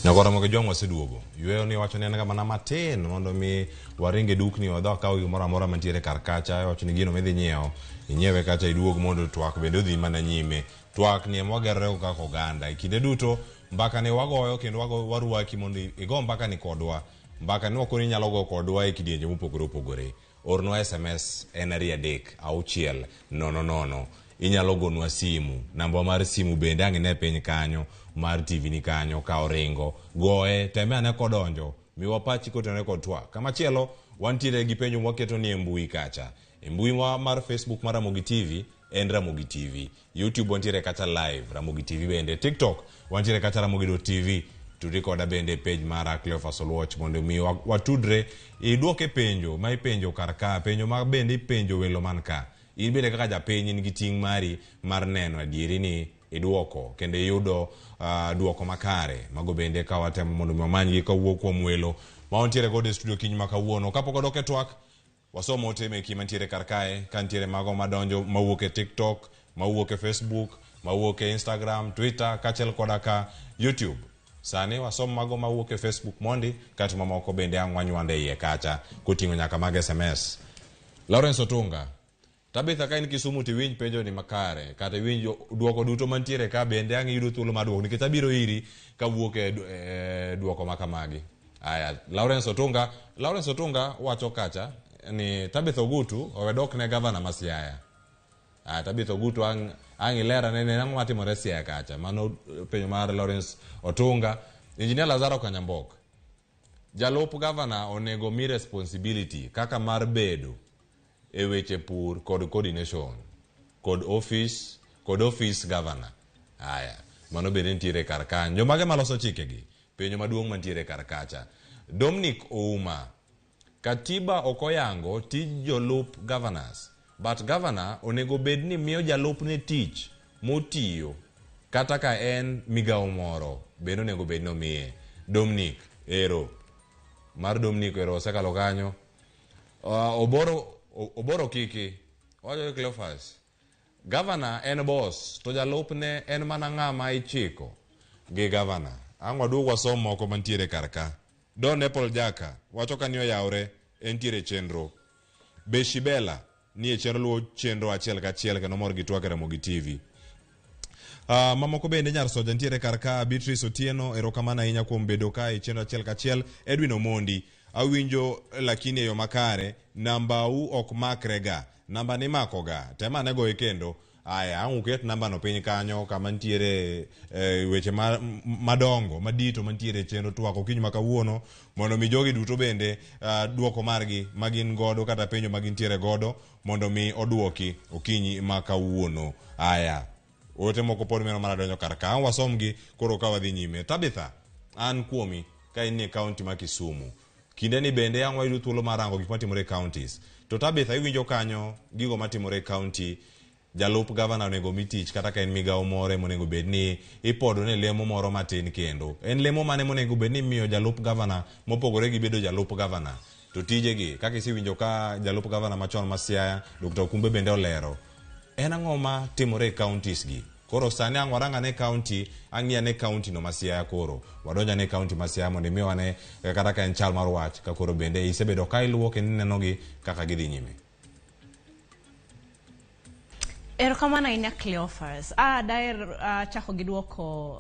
Nyakora moge jwang' waseduogo. Yweyo ni wacho ni en ga mana matin mondo mi waring e dukni wadhi wakaw gimoro amora mantiere kar kacha. Iwacho ni gino midhi nyiewo, inyiewe kacha iduog mondo twak bende odhi mana nyime. Twak ni ema wagerore go kaka oganda. E kinde duto mbaka ni wagoyo kendo warwaki mondo igo mbaka ni kodwa. Mbaka ni wakoni inyalo go kodwa e kidienje mopogore opogore. Ornwa SMS en 2 3 6 0 0. Inyalo gonwa simu. Namba mar simu bende ang' ine piny kanyo mar TV ni kanyo ka oringo. Goye, teme ane kodonjo. Miwa pachi kotenore kod twak. Kamachielo, wantiere gi penjo mwaketo ni e mbui kacha. E mbui mar Facebook mar Ramogi TV en Ramogi TV. YouTube wantiere kacha live, Ramogi TV bende. TikTok wantiere kacha Ramogi.tv. Tudri koda bende page mara Cleophas Oluoch mondo mi watudre idwoke penjo ma ipenjo kar ka, penjo ma bende ipenjo welo man ka. In bende kaka japiny in gi ting' mari mar neno adieri ni idwoko kendo iyudo dwoko makare. Mago bende ka watemo mondo mi wamanygi kawuok kuom welo ma wantiere godo e studio kiny ma kawuono. Kapok wadok e twak, wasomo ote meki mantiere kar kae, ka nitiere mago madonjo mawuok e TikTok, mawuok e Facebook, mawuok e Instagram, Twitter, kaachiel koda ka YouTube. Sani wasom mago mawuok e Facebook mondi, kaeto mamoko bende ang' wanywande iye kacha, koting'o nyaka mag SMS. Lawrence Otunga, Tabitha ka in Kisumu to iwinj penjo ni makare, kata iwinj dwoko duto mantiere ka bende ang' iyudo thuolo mar dwoko, nikech abiro iri kawuok e dwoko ma kamagi. Aya, Lawrence Otunga, Lawrence Otunga wacho kacha ni Tabitha Ogutu owe dok ne gavana ma Siaya. Aya, Tabitha Ogutu ang' ilera ne ang'o matimore Siaya kacha. Mano penjo mar Lawrence Otunga. Engineer Lazaro Kanyambok, jalup gavana onego mi responsibility kaka mar bedo e weche pur kod coordination kod office governor. Aya, mano bende nitiere kar kanyo. Jomage maloso chikegi? Penjo maduong' mantiere kar kacha. Dominic Ouma, katiba ok oyango tij jolup governors, but governor onego bed ni miyo jalupne tich motiyo kata ka en migawo moro bende onego bed ni omiye. Dominic ero mar Dominic ero osekalo kanyo. Oboro Kiki wacho Cleophas, governor en boss to jalupne en mana ng'ama ichiko gi governor. Ang' waduog wasom moko mantiere kar ka. Don Apple Jaka wacho ka ni oyawre entiere chenro. Beshibela ni e chenro luwo chenro achiel kachiel kendo mor gi twak e Ramogi TV. Mamoko bende Nyar Soja nitiere kar ka. Beatrice Otieno, erokamano ahinya kuom bedo ka e chenro achiel kachiel. Edwin Omondi, Awinjo lakini e yo makare, nambau ok makre ga. Namba ni mako ga. Tem ane goye kendo. Aya, ang' uket namba no piny kanyo kama nitiere weche madongo madito mantiere e chenro twak okinyi ma kawuono mondo mi jogi duto bende duoko margi ma gin godo kata penjo ma gintiere godo mondo mi oduoki okinyi ma kawuono. Aya, ote moko pod meno mana donjo kar ka. Ang' wasomgi koro ka wadhi nyime. Tabitha, an kuomi ka in e kaunti ma Kisumu. Kinde ni bende ang' wayudo thuolo mar rango gik matimore e counties. To Tabitha, iwinjo kanyo gigo matimore e county jalup gavana onego mi tich kata ka en migawo moro monego bed ni ipodo ne lemo moro matin kendo. En lemo mane monego bed ni imiyo jalup gavana mopogore gi bedo jalup gavana? To tijegi, kaka isewinjo ka jalup gavana machon ma Siaya, Dr. Okumbe bende olero. En ang'o ma timore e counties gi? Koro sani ang' warang ane county, ang'i ane county no ma Siaya koro. Wadonj ane county ma Siaya mondo imiwa ane kata ka en chal mar wach ka koro bende isebedo ka iluwo kendo ineno gi kaka gidhi nyime. Erokamano ahinya Cleophas. Daher chako gi duoko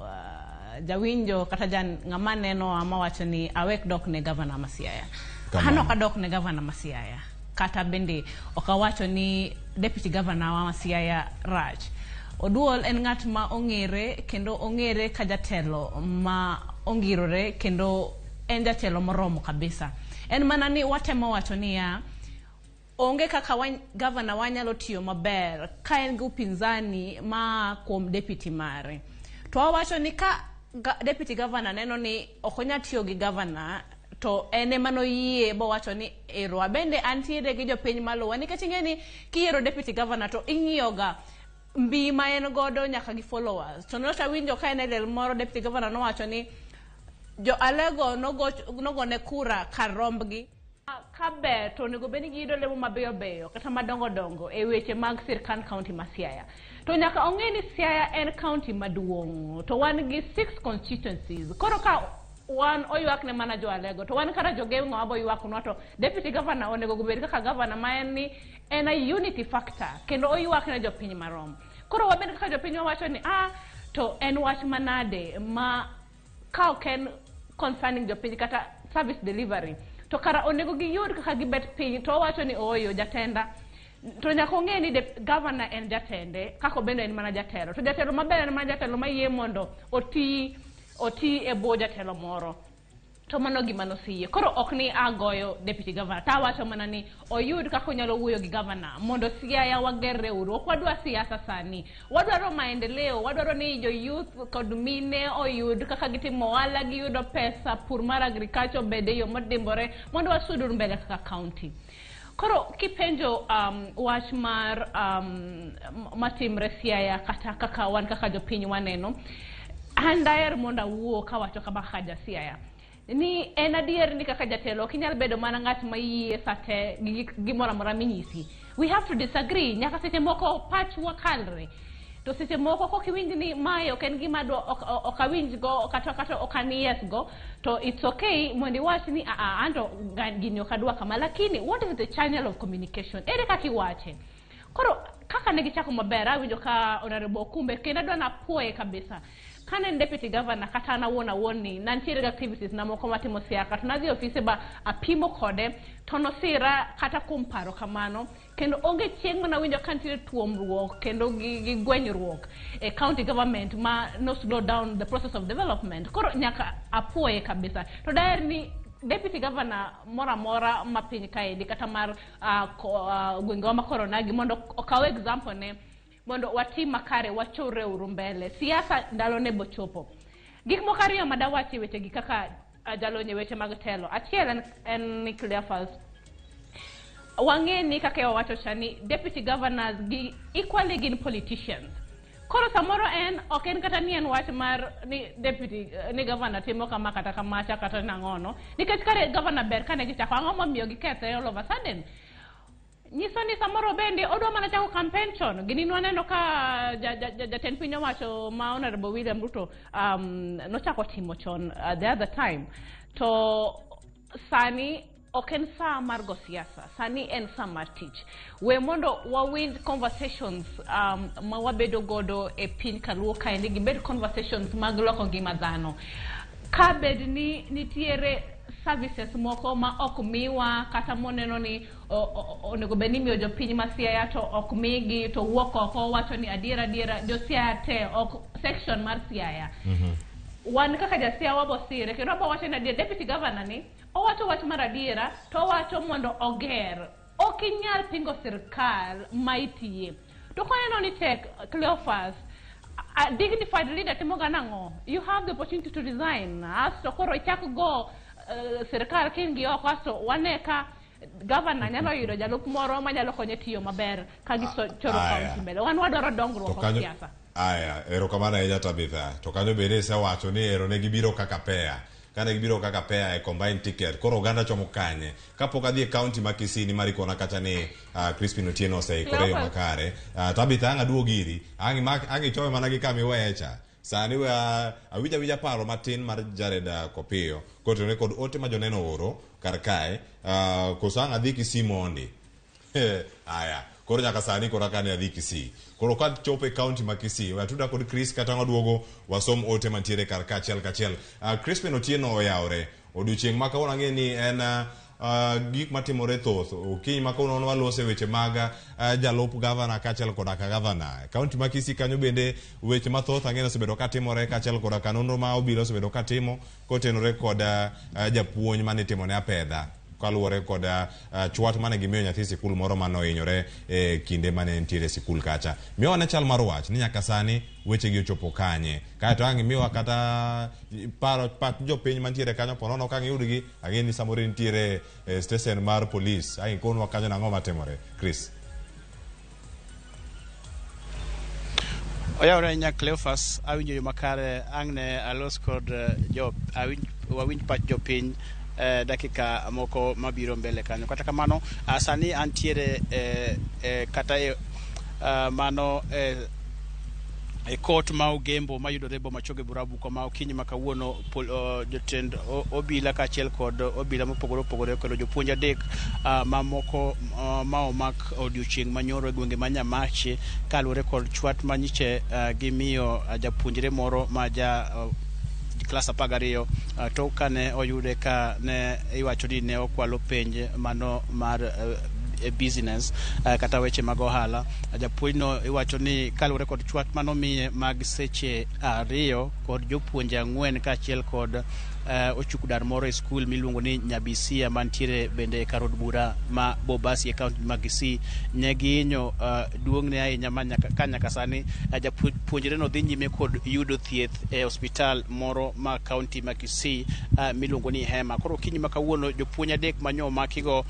jawinjo kata jan ng'ama neno ama wacho ni awek dok ne gavana ma Siaya. An ok adok ne gavana ma Siaya. Kata bende ok awacho ni deputy governor wa ma Siaya rach. Oduol en ng'at ma ong'ere kendo ong'ere ka jatelo ma ongirore kendo en jatelo moromo kabisa. En mana ni watemo wacho niya onge kaka gavana wa nyalo tiyo maber ka en gi upinzani ma kuom deputy mare. To wawacho ni ka deputy governor neno ni ok onyal tiyo gi governor to en ema noyie bowacho ni ero abende antiere gi jopiny maluwa nikech ing'e ni kiyiero deputy governor to ing'iyo ga mbi ma en godo nyaka gi followers. To nyocha awinjo ka en e liel moro deputy governor nowacho ni jo Alego nogone kura kar rombgi. Ka ber to onego bed ni giyudo lemo mabeyo beyo kata madongo dongo e weche mag sirkand county ma Siaya. To nyaka ong'e ni Siaya en county maduong' to wan gi 6 constituencies. Koro ka wan oywak ne mana jo Alego to wan kata jo Gem ng'ama bo ywaknwa to deputy governor onego obed kaka governor ma en ni en a unity factor kendo oywak ne jopiny marom. Koro wabed kaka jopiny wawacho ni to en wach manade ma ka ok en concerning jopiny kata service delivery to kara onego giyud kaka gibet piny to owacho ni ooyo jatenda to nyaka ong'e ni governor en jatende kaka obende en mana jatelo to jatelo maber en mana jatelo mayie mondo oti e bwo jatelo moro to mano gima noseyie. Koro ok ni agoyo deputy governor to awacho mana ni oyud kaka onyalo wuoyo gi governor mondo Siaya wagerre uru. Ok wadwa siasa sani, wadwaro maendeleo, wadwaro ni jo youth kod mine oyud kaka gitimo ohala, giyudo pesa, pur mar agriculture obed e yo modimbore mondo wasud mbele kaka county. Koro kipenjo wach mar matimre Siaya kata kaka wan kaka jopiny waneno, an daher mondo awuo kawacho kama kaka ja Siaya ni en adier ni kaka jatelo ok inyal bedo mana ng'at ma yie sate gi gimoro amora minyisi. We have to disagree, nyaka seche moko pachwa kalre. To seche moko kok iwinj ni mae ok en gima ok awinj go kata ok an yes go, to it's okay mondo iwach ni anto gini ok adwa kama, lakini what is the channel of communication? Ere kaka iwache? Koro kaka ne gichako maber, awinjo ka Honorable Okumbe kendo adwa napuoye kabisa. Kane en deputy governor kata an awuon awuon ni nantiere gi activities na moko matimo siaka to nadhi e ofise ba apimo kode to nosira kata kuom paro kamano kendo onge chieng' mana winjo ka nitiere tuomruok kendo gi gwenyruok e county government ma no slow down the process of development. Koro nyaka apuoye kabisa. To daher ni deputy governor moro amora ma piny kaendi kata mar gwengewa ma Koronagi mondo okaw example ne mondo watim makare, wachorre uru mbele. Siasa ndalo ne bochopo. Gik moko ariyo ma dawachi wechegi kaka jalony e weche mag telo. Achiel en ni Cleophas. Wang'e ni kaka wawacho cha ni deputy governors gi equally gin politicians. Koro samoro en ok en kata ni en wach mar ni deputy ni governor timo kama kata kamacha kata nang'ono. Nikech kare governor ber kane gichako, ang'o momiyo gikethe all of a sudden? Nyiso ni samoro bende odwa mana chako campaign chon. Gini nwaneno ka jatend piny owacho ma Honorable William Ruto nochako timo chon the other time. To sani ok en saa mar go siasa, sani en saa mar tich. We mondo wawinj conversations ma wabedo godo e piny kaluo kaendi gibed conversations mag loko ngima dhano. Ka bed ni nitiere services moko ma ok miwa kata moneno ni onego bed ni imiyo jopiny ma Siaya to ok migi, to wuok oko wacho ni adiera adiera jo Siaya te ok section mar Siaya. Wan kaka ja Siaya wabo sire kendo wabo wacho ni adier deputy governor ni owacho wach mar adiera to owacho mondo oger. Ok inyal pingo sirkal ma itiye. To koneno ni tek, Cleophas, a dignified leader timo ga nang'o? You have the opportunity to resign. Asto koro ichak go sirkal kin gi oko, asto wane ka governor nyalo yudo jalup moro manyalo konye tiyo maber ka gichoro Aya. kaunti mbele. Wan wadwaro dongruok To ok kanyo- siasa. Aya, erokamano ahinya Tabitha. To kanyo bende isewacho ni ero ne gibiro kaka pair. Kane gibiro kaka pair e combined ticket, koro oganda chomo kanye? Kapok adhi e county ma Kisii ni marikona kacha ni Crispin Otieno oseikore e yo Cleophas. makare. Tabitha ang' aduog iri, ang' imak ang' ichome mana gi kama iweye cha. Sani we awinjo awinja paro matin mar Jared Kopiyo kotenore kod ote ma joneno ooro kar kae. Koso ang' adhi Kisii mondi. Aya, koro nyaka sani koro aka ne adhi Kisii. Koro ka chopo e county ma Kisii, we atuda kod Chris kata waduogo wasom ote mantiere kar ka achiel kachiel. Crispin Otieno oyawre. Odiochieng' ma kawuono ang'e ni en gik matimore thoth. Okinyi ma kawuono walose weche mag jalup gavana kaachiel koda ka gavana. County ma Kisii kanyo bende weche mathoth ang'e ni osebedo katimore kaachiel koda ka nonro ma obila osebedo katimo kotenore kod japuonj mane itimone apedha kaluwore kod chwat mane gimiyo nyathi sikul moro mane ohinyore e kinde mane entiere e sikul kacha. Miwa ne chal mar wach ni nyaka sani wechegi ochopo kanye. Kaeto ang' imiwa kata paro pach jopiny mantiere kanyo ponono ka ang' iyudgi ang'e ni samoro intiere e stesen mar polis ang' ikonwa kanyo nang'o matimore. Chris. Oyawore ahinya Cleophas, awinjo yo makare ang' ne alos kod jo awinj wawinj pach jopiny dakika moko mabiro mbele kanyo. Kata kamano, sani antiere kata e mano e kot ma Ogembo mayudore e boma Choge Borabu kama okinyi ma kawuono jotend obila kaachiel kod obila mopogore opogore okelo jopuonj adek mamoko ma omak odiochieng' manyoro e gwenge ma Nyamache kaluwore kod chwat ma nyiche gimiyo japuonjre moro ma ja klas 12 tok kane oyude ka ne iwacho ni ne okwalo penj mano mar business kata weche mag ohala. Japuonjno iwacho ni kaluwore kod chwat manomiye mag seche 2 kod jopuonje 4 kaachiel kod ochuk dar moro e skul miluongo ni Nyabisia mantiere bende e kar od bura ma Bobasi e kaunti ma Kisii, ne gihinyo duong'ne ahinya ma ka nyaka sani japuonjreno dhi nyime kod yudo thieth e osiptal moro ma kaunti ma Kisii miluongo ni Hema. Koro okinyi ma kawuono jopuonj 3 manyo omakigo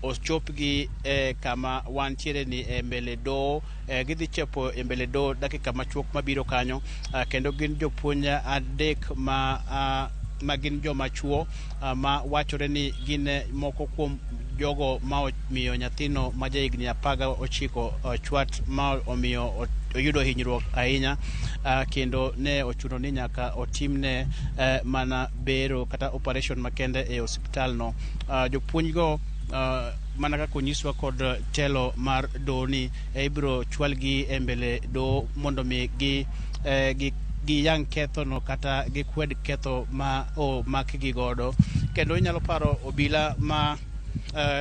ochopgi e kama wantiere ni e mbele doho. Gidhi chopo e mbele doho dakika machuok mabiro kanyo, kendo gin jopuonj 3 ma gin joma chuo ma wachore ni gin moko kuom jogo ma omiyo nyathino ma jahigni 19 chwat ma omiyo oyudo hinyruok ahinya, kendo ne ochuno ni nyaka otimne mana bero kata operation makende e osiptal no. Jopuonjgo mana kaka onyiswa kod telo mar doho ni ibiro chwalgi e mbele doho mondo mi giyang ketho no kata gikwed ketho ma omakgi godo. Kendo inyalo paro obila ma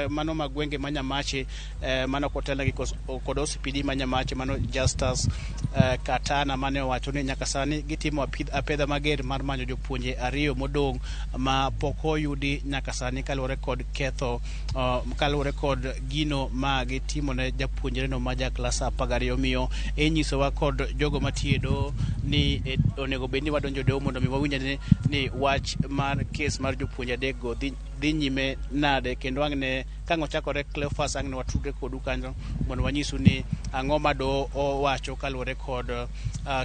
mano ma gwenge ma Nyamache mano kotelnegi kod OCPD ma Nyamache mano Justus Katana mane owacho ni nyaka sani gitimo apedha mager mar manyo jopuonje 2 modong' ma pok oyudi nyaka sani kaluwore kod ketho kaluwore kod gino ma gitimo ne japuonjre no ma ja klas 12. Omiyo inyisowa kod jogo matiyo e doho ni onego bed ni wadonjo e doho mondo mi wawinj ni wach mar kes mar jopuonje 3 go dhi nyime nade. Kendo ang' ne ka ang' ochakore Cleophas ang' ne watudre kodu kanyo mondo wanyisu ni ang'o ma doho owacho kaluwore kod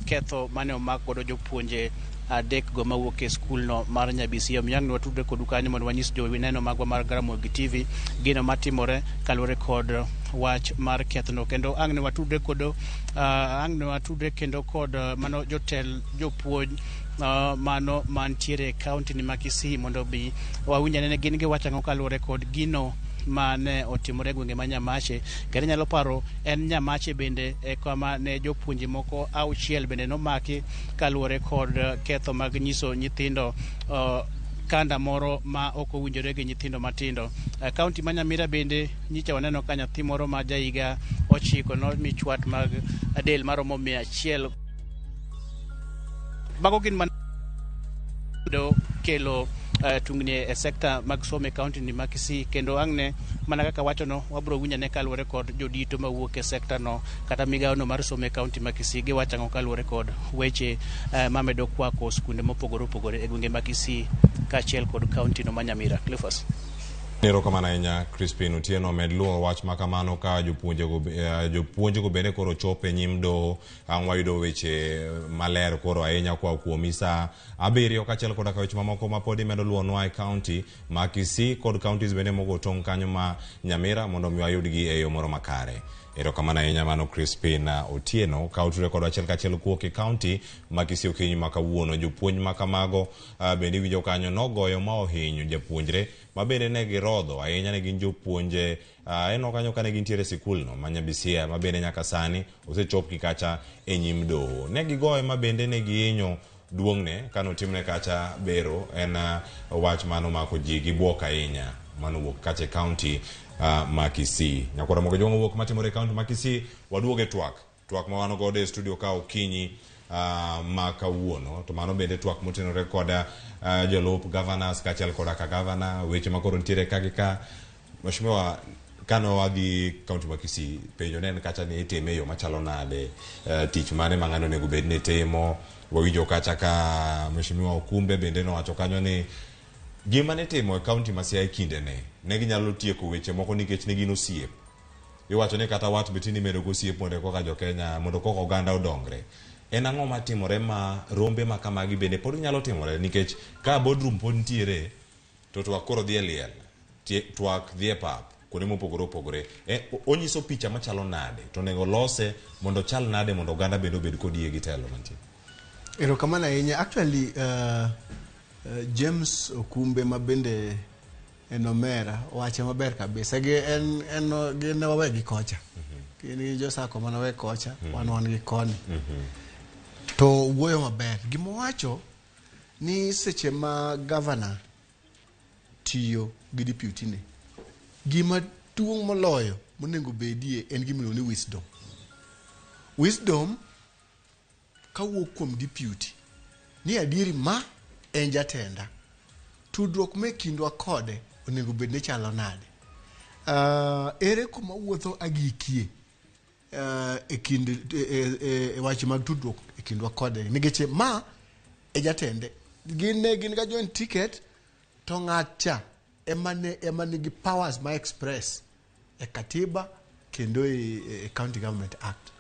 ketho mane omak godo jopuonje 3 go mawuok e skul no mar Nyabisia. Omiyo ang' ne watudre kodu kanyo mondo wanyis joneno magwa mar Ramogi TV gino matimore kaluwore kod wach mar kethono. Kendo ang' ne watudre kodo ang' ne watudre kendo kod mano jotel jopuonj mano mantiere e kaunti ni ma Kisii mondo bi wawinj ane gin giwacho ang'o kaluwore kod gino ma ne otimore e gwenge ma Nyamache. Kendo inyalo paro en Nyamache bende e kama ne jopuonje moko 6 bende nomaki kaluwore kod ketho mag nyiso nyithindo kanda moro ma ok owinjore gi nyithindo matindo. Kaunti ma Nyamira bende nyicha waneno ka nyathi moro ma jahiga 9 nomi chwat mag del maromo 100. Mago gin mana do kelo tungni e sekta mag somo e kaunti ni ma Kisii, kendo ang'ne mana kaka wachono wabro winjane kaluwore kod jodito mawuok e sekta no kata migawo no mar somo e kaunti ma Kisii giwacho ang'o kaluwore kod weche mamedo kwako skunde mopogore opogore e gwenge ma Kisii kaachiel kod kaunti no ma Nyamira. Cleophas. Erokamano ahinya Crispin Otieno. Med luwo wach ma kamano ka jopuonjego bende koro chopo e nyim doho. Ang' wayudo weche maler koro ahinya koa kuomi saa 7 kaachiel koda ka weche mamoko ma pod imedo luwonwa e kaunti ma Kisii kod counties bende mogo tong' kanyo ma Nyamira mondo mi wayudgi e yo moro makare. Erokamano ahinya mano Crispin Otieno ka otudore kodwa achiel kachiel kuwuok e kaunti ma Kisii okinyi ma kawuono. Jopuonj ma kamago bende iwinjo kanyo nogoyo ma ohinyo japuonjre ma bende ne girodho ahinya ne gin jopuonje eno kanyo kane gintiere e sikulno ma Nyabisia ma bende nyaka sani osechopgi kacha e nyim doho. Ne gigoye ma bende ne gihinyo duong'ne kanotimne kacha bero en wach manomako ji gi bwok ahinya manowuok kacha e kaunti ma Kisii. Nyakwara Mogo Jwang' owuok matimore e kaunti ma Kisii, waduogo e twak. Twak ma wan godo e studio ka okinyi ma kawuono to mano bende twak motenore koda jolup governors kaachiel koda ka governor weche ma koro nitiere ka gi ka. Mheshimiwa, kane wadhi kaunti ma Kisii, penjo ne en kacha ni itime e yo machalo nade, tich mane ma ng'ano onego bed ni timo. Wawinjo kacha ka Mheshimiwa Okumbe bende nowacho kanyo ni gima nitimo e kaunti ma Siaya kindene ne ginyalo tieko weche moko nikech ne gin osiep. Iwacho ni kata wat be tinde imedo go osiep mondo koka jo Kenya mondo koka oganda odongre. En ang'o matimore ma rombe ma kamagi bende pod nyalo timore nikech ka boardroom pod nitiere to twak koro dhi e liel, twak dhi e pap kuonde mopogore opogore. Onyiso picha machalo nade to onego lose mondo ochal nade mondo oganda bende obed kod yie gi telo mantie. Erokamano ahinya. Actually, James Okumbe ma bende en omera owache maber kabisa. Gi en gin wawe gi kocha. Gin gi jo Sacco mana we kocha, wan gi koni. To wuoyo maber. Gimowacho ni seche ma governor tiyo gi deputy ne, gima duong' moloyo monego bedie en gima iluongo ni wisdom. Wisdom kawuok kuom deputy ni adieri ma en jatenda, tudruok me kindwa kode onego bed ni chalo nade. Ere kuma wuotho agikie e kind e wach mag tudruok e kindwa kode, nikech ma e jatende, gin ne gin ga joint ticket to ng'at cha ema nigi powers ma express e katiba kendo e County Government Act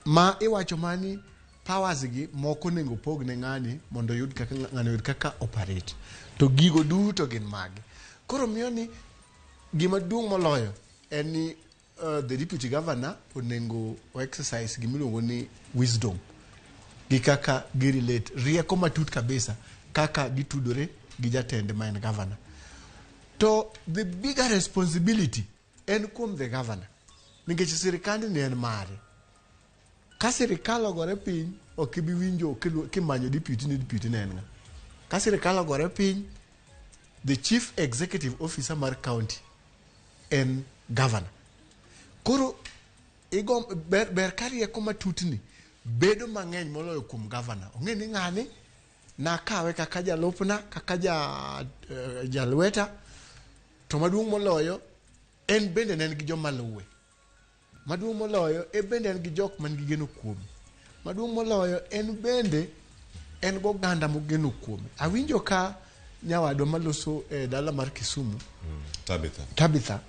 ma iwacho mani powers gi moko onego pog ne ng'ani mondo oyud kaka ng'ani oyud kaka operate to gigo duto gin mage. Koro miyo ni gima duong' moloyo en ni the deputy governor onego o exercise gimiluongo ni wisdom gi kaka gi relate, rieko matut kabisa kaka gitudore gi jatende ma en governor. To the bigger responsibility en kuom the governor, nikech sirikand ni en mare. Ka sirikal ogore piny, ok ibi winjo kimanyo deputy ni deputy ne en ng'a. Ka sirikal ogore piny, the chief executive officer mar county en governor. Koro igo ber ka rieko matut ni bedo mang'eny moloyo kuom governor. Ong'e ni ng'ani nakawe kaka jalupna, kaka jalweta, to maduong' moloyo en bende ne en gi joma luwe. Maduong' moloyo en bende en gi jok man gi geno kuome. Maduong' moloyo en bende en goganda mogeno kuome. Awinjo ka nyawadwa maloso e dala mar Kisumu, Tabitha. Tabitha,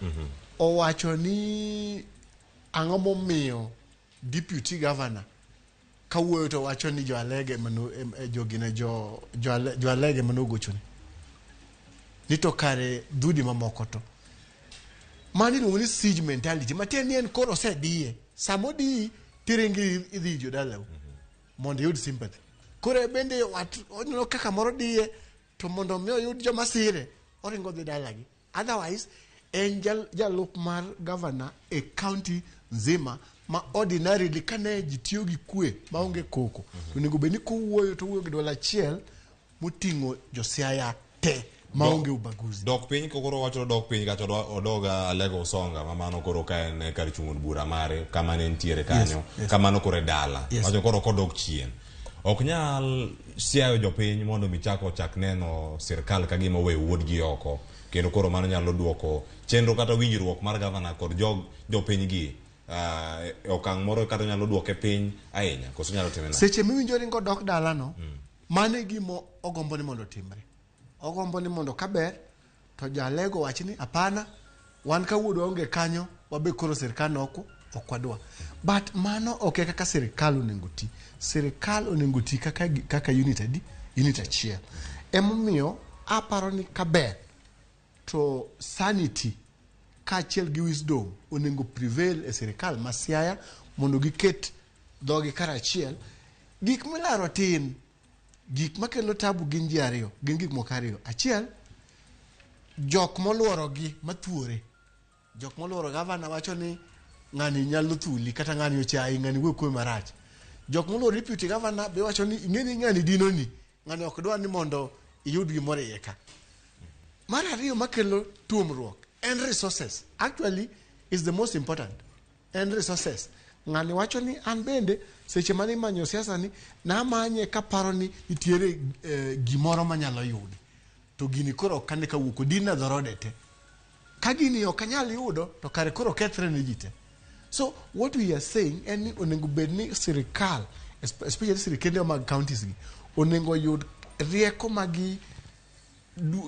owacho ni ang'o momiyo deputy governor kawuoyo to wacho ni jo Alege mano jogine jo Alege manogochone ni to kare dhudi mamoko to mano iluongo ni siege mentality, matiende ni en koro osediye. Sama odiyi tiringi idhi jodalau mondo iyud sympathy. Koro bende wat oneno kaka moro diye to mondo mi oyud joma sire oringo dhi dalagi. Otherwise en jalup mar governor e county nzima ma ordinarily kane ji tiyo gi kwe maonge koko, onego bed ni kowuoyo to owuoyo gi duol achiel moting'o josiaya te. te maonge ubaguzi. Dok piny kokoro wacho dok piny kacha odog Alego Usonga ma mano koro ka en e kar chung' od bura mare kama ne nitiere kanyo. Yes, yes. Kamano koro e dala. Yes. Wacho koro kodok chien. Ok nyal siayo jopiny mondo mi chak ochak neno sirkal ka gima oweyo wuodgi oko. Kendo koro mano nyalo duoko chenro kata winjruok mar gavana kod jog jopiny gi e okang' moro kata nyalo duoke piny ahinya. Koso nyalo time nade? Seche miwinjo ringo dok dalano, mano e gima ogombo ni mondo otimre. Ogombo ni mondo kaber to jalego wach ni hapana, wan ka wuodwa onge kanyo, wabe koro sirkal no ok wadwa. But mano ok e kaka sirkal onego ti. Sirkal onego ti kaka, kaka unit adi? Unit achiel. Emomiyo aparo ni kaber to sanity kaachiel gi wisdom onego prevail e sirkal ma Siaya mondo giket dhogi karachiel. Gik milaro tin, gik makelo tabu gin ji ariyo, gin gik moko ariyo. Achiel, jok moluorogi mathuore. Jok moluoro gavana wacho ni ng'ani nyalo thuli kata ng'ani ochayi, ng'ani wuoyo kuomi marach. Jok moluoro deputy governor be wacho ni ing'e ni ng'ani dinoni, ng'ani ok dwar ni mondo iyud gimoro e iye ka. Mar ariyo makelo tuomruok en resources. Actually is the most important. En resources. Ng'ani wacho ni an bende seche mane imanyo siasa ni namanye kaparo ni nitiere gimoro manyalo yudo. To gini koro ok ane kawuok, odinna dhorode te. Ka gini ok anyal yudo to kare koro kethre ne ji te. So what we are saying en ni onego bed ni sirikal, especially sirikende mag counties gi, onego yud rieko ma gi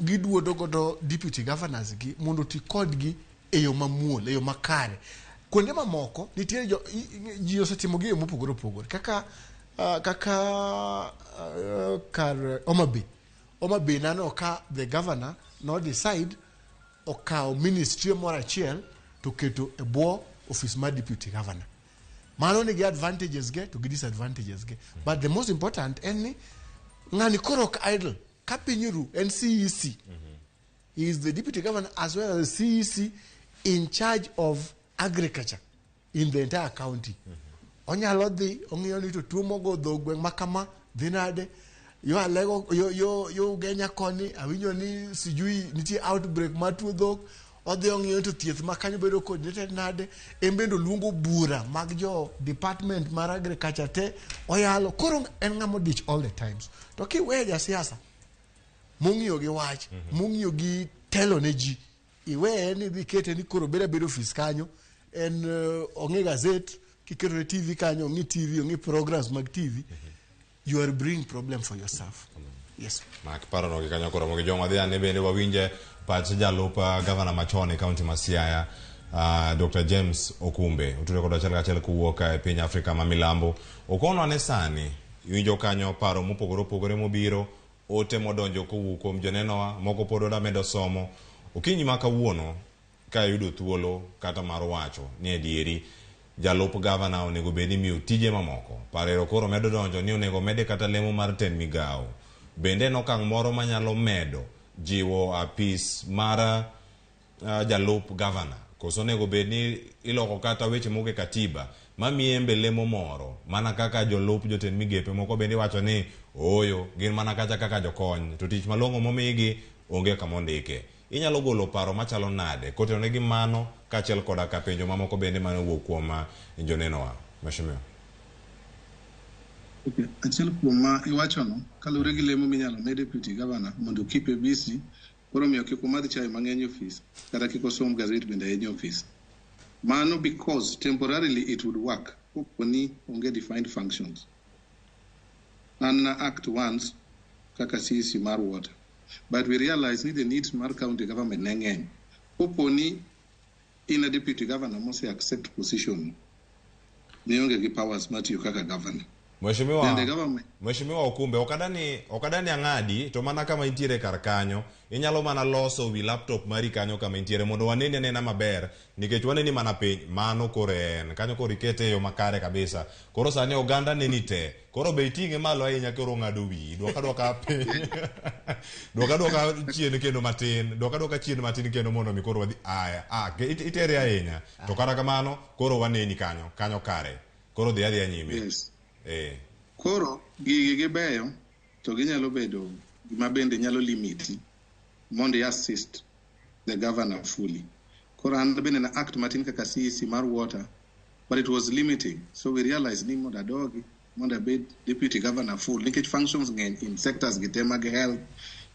giduodo godo deputy governors gi mondo oti kodgi e yo mamuol, e yo makare. Kuonde mamoko nitiere jo, ji osetimo gi e yo mopogore opogore kaka kar Homa Bay. Homa Bay nano ka the governor no decide okawo ministry moro achiel to keto e bwo office mar deputy governor. Mano nigi advantages ge to gi disadvantages ge. But the most important en ni ng'ani koro ok idle. Ka piny ru en CEC. He is the deputy governor as well as the CEC in charge of agriculture in the entire county. Onyalo dhi ong'iyo ni to tuo mogo dho gweng' ma kama dhi nade, yo Alego yo Ugenya koni awinjo ni sijui nitie outbreak mar tuo dhok, odhi ong'iyo to thieth ma kanyo bedo coordinated nade, en bende oluongo bura mag jo department mar agriculture te oyalo. Koro en ng'ama odich all the times. To kiweyo jasiasa mong'iyo gi wach, mong'iyo gi telo ne ji, iweye ni dhi kete ni koro beda bedo ofis kanyo, en ong'i gazet, kiketo ne TV kanyo, ong'i TV, ong'i programs mag TV, you are bringing problem for yourself. Yes. Mak paro no gi kanyo koro mogi jong'wa dhi ane bende wawinje pach jalup gavana machon e kaunti ma Siaya, Dr. James Okumbe. Otude kod achiel kachiel kowuok e piny Afrika ma milambo. Okonwa ne sani iwinjo kanyo paro mopogore opogore mobiro, ote modonjo kowuok kuom jonenowa, moko pod wadwa medo somo. Okinyi ma kawuono ka iyudo thuolo kata mar wacho ni adieri jalup gavana onego bed ni imiyo tije mamoko. Parero koro medo donjo ni onego mede kata lemo mar tend migawo. Bende en okang' moro manyalo medo jiwo apis mar jalup gavana. Koso onego bed ni iloko kata weche moko e katiba mamiye embe lemo moro, mana kaka jolup jotend migepe moko bende iwacho ni ooyo, gin mana kacha kaka jokony, to tich malong'o momigi onge kama ondike. Inyalo golo paro machalo nade kotenore gi mano kaachiel koda ka penjo mamoko bende mane owuok kuom jonenowa? Mheshimiwa. Okay. Achiel kuom ma iwachono, kaluwore gi lemo minyalo mi deputy governor mondo keep e busy, koro miyo kik omadh chai mang'eny e ofis, kata kik osom gazet bende ahinya e ofis. Mano because temporarily it would work, kopo ni onge defined functions. An na act once kaka CEC mar water, but we realize ni the needs mar county government ne ng'eny. Kopo ni in a deputy governor mose accept position, ne onge gi powers mar tiyo kaka governor. Mheshimiwa, Then the government Mheshimiwa Okumbe, okadani ang'adi, to mana kama intiere kar kanyo, inyalo mana loso wi laptop mari kanyo kama intiere mondo waneni anena maber, nikech waneni mana piny, mano koro en, kanyo koro ikete e yo makare kabisa. Koro sani oganda neni te, koro be iting'e malo ahinya koro ong'ado wiyi, dwoka dwoka piny, dwoka dwoka chien kendo matin, dwoka dwoka chien matin kendo mondo mi koro wadhi, aya, itere ahinya, to kata kamano, koro waneni kanyo, kanyo kare, koro dhi adhiya nyime. Yes. Koro gigi gibeyo to ginyalo bedo gima bende nyalo limiti mondo i assist the governor fully. Koro an bende na act matin kaka CEC mar water, but it was limiting. So we realized ni mondo adogi, mondo abed deputy governor full, nikech functions ng'eny in sectors gi te mag health,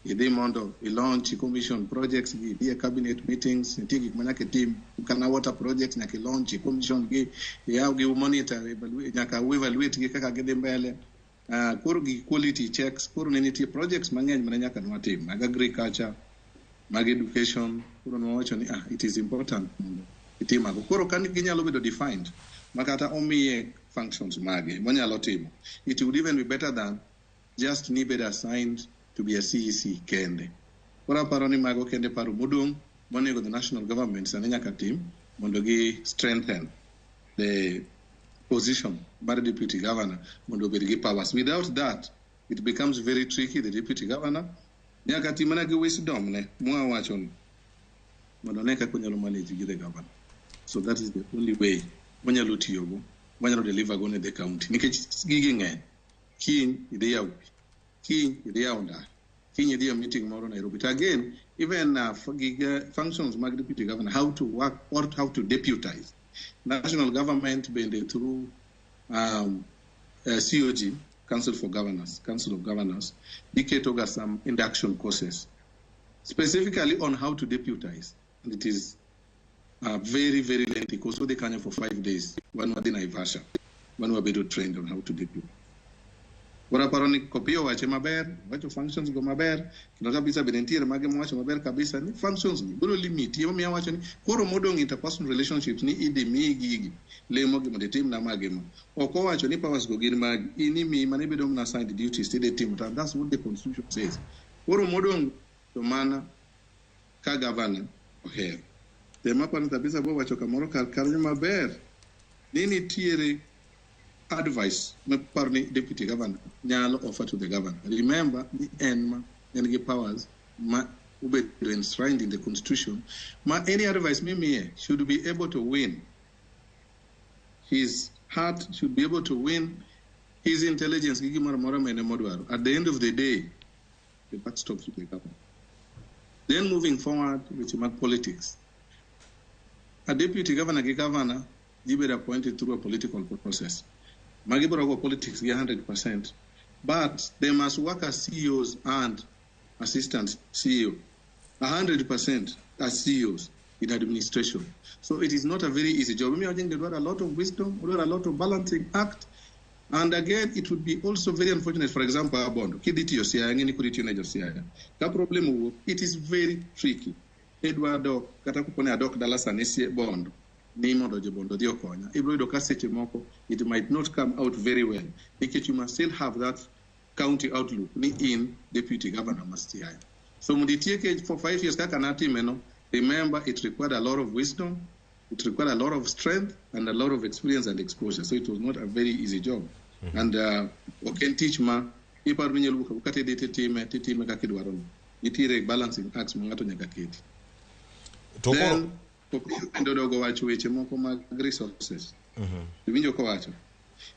idhi mondo i-launch commission projects gi, idhi e cabinet meetings, nitie gik ma nyaka itim, kana water projects nyaka i-launch commission gi, iyaw gi monitor, evaluate, nyaka evaluate gi kaka gidhi mbele. Koro gi quality checks, koro ne nitie projects mang'eny mane nyaka nwatim, mag agriculture, mag education, koro nwawacho ni it is important mondo itim mago. Koro ka ginyalo bedo defined, ma kata omiye functions mage monyalo timo, it would even be better than just ni bedo assigned to be a CEC kende. Koro aparo ni mago kende paro modong' monego the national government sani nyaka tim mondo gi strengthen the position mar deputy governor mondo obed gi powers. Without that, it becomes very tricky. The deputy governor nyaka ti mana gi wisdom ne mwawacho ni mondo one kaka onyalo manage gi the governor. So that is the only way wanyalo tiyogo, wanyalo deliver go ne the county. Nikech gigi ng'eny. Kiny idhi yawo pi, kiny idhi yawo ndara, kiny idhi e meeting moro Nairobi. To again, even functions mag deputy governor, how to work or how to deputize. National government bende through COG, Council for Governors, Council of Governors, giketoga some induction courses, specifically on how to deputize. And it is a very, very lengthy course. So they can for 5 days. One was in Naivasha. One were better trained on how to deputize. Koro aparo ni Kopiyo wache maber, wacho functions go maber, kendo kabisa bende nitiere mage mowacho maber kabisa ni functions gi biro limit. Emomiyo awacho ni koro modong' interpersonal relationships ni idhi miyi gigi, lemo gi mondo itim na mage ma. Ok owacho ni powers go gin magi, in imiyi mana ibedo mana assigned duties tidhi timo, and that's what the constitution says. Koro modong' to mana ka governor ohero. Tema aparo ni kabisa bo wacho kamoro kar kanyo maber ni nitiere advice maparo ni deputy governor nyalo offer to the governor. Remember ni en ma en gi powers ma obedo enshrined in the constitution ma any advice mimiye should be able to win his heart, should be able to win his intelligence gi gimoro amora ma en modwaro. At the end of the day, the buck stops with the governor. Then moving forward with mag politics, a deputy governor gi governor gibedo appointed through a political process. Magi biro go politics gi 100%, but they must work as CEOs and assistant CEO, 100% as CEOs in administration. So it is not a very easy job. I think they do a lot of wisdom, a lot of balancing act. And again, it would be also very unfortunate, for example, Abondo, kidhi tiyo Siaya, ng'eni kodi tiyo ne jo Siaya. Ka problem owuok, it is very tricky. Idwa dok, kata kopo ni adok dala sani sie Bondo, ni mondo jo Bondo dhi okonya. Ibiro yudo ka seche moko, it might not come out very well, nikech you must still have that county outlook ni in deputy governor ma Siaya. So mondo itieke for 5 years kaka natime no, remember it required a lot of wisdom, it required a lot of strength and a lot of experience and exposure. So it was not a very easy job. And ok en tich ma iparo ni inyalo wuok awuoka tidhi titime, titime kaka idwaro no. Nitiere balancing acts ma ng'ato nyaka keti. To koro Then, Opiyo bende odogo wacho weche moko mag resources. Iwinjo kowacho?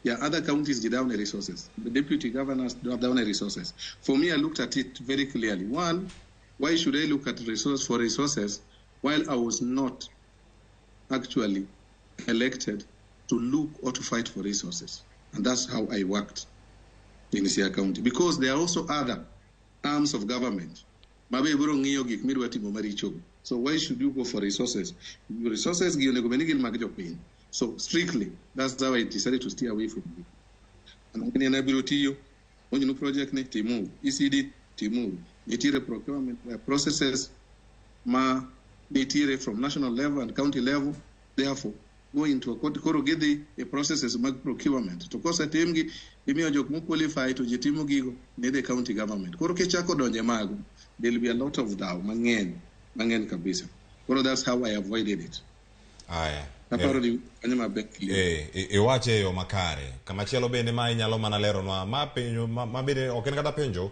Yeah, other counties did down resources. The deputy governors down resources. For me, I looked at it very clearly. One, why should I look at resource for resources while I was not actually elected to look or to fight for resources? And that's how I worked in Siaya County. Because there are also other arms of government. Mabe ibiro ng'iyo gik midwa timo maricho. So why should you go for resources? Resources gi onego bed ni gin mag jopiny. So strictly, that's how I decided to stay away from it. And ang'e ni an abiro tiyo, onyunu project ni timuru, ECD timuru. Nitiere procurement processes ma nitiere from national level and county level. Therefore, go into a court, koro gidhi e processes mag procurement. To kosetimgi, imiyo jok mo qualify to ji timo gigo ne the county government. Koro kichako donje mago, there will be a lot of dhaw mang'eny, mang'eny kabisa. Koro that's how I avoided it. Aya. Aparo ni kanyo maber. Iwache e yo makare. Kamachielo bende ma inyalo mana leronwa, ma penjo, ma bende ok en kata penjo,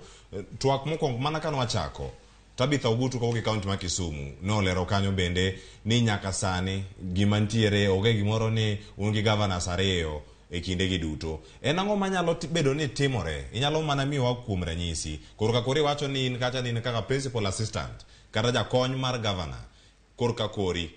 twak mokwongo mana ka nwachako. Tabitha Ogutu kowuok e kaunti ma Kisumu nolero kanyo bende ni nyaka sani gima ntiere onge gimoro ni un gi governors ariyo e kinde gi duto. En ang'o manyalo bedo ni timore? Inyalo mana miyowa kuom ranyisi. Koro ka koro iwacho ni in kacha ni in kaka principal assistant kata jakony mar gavana korka kori.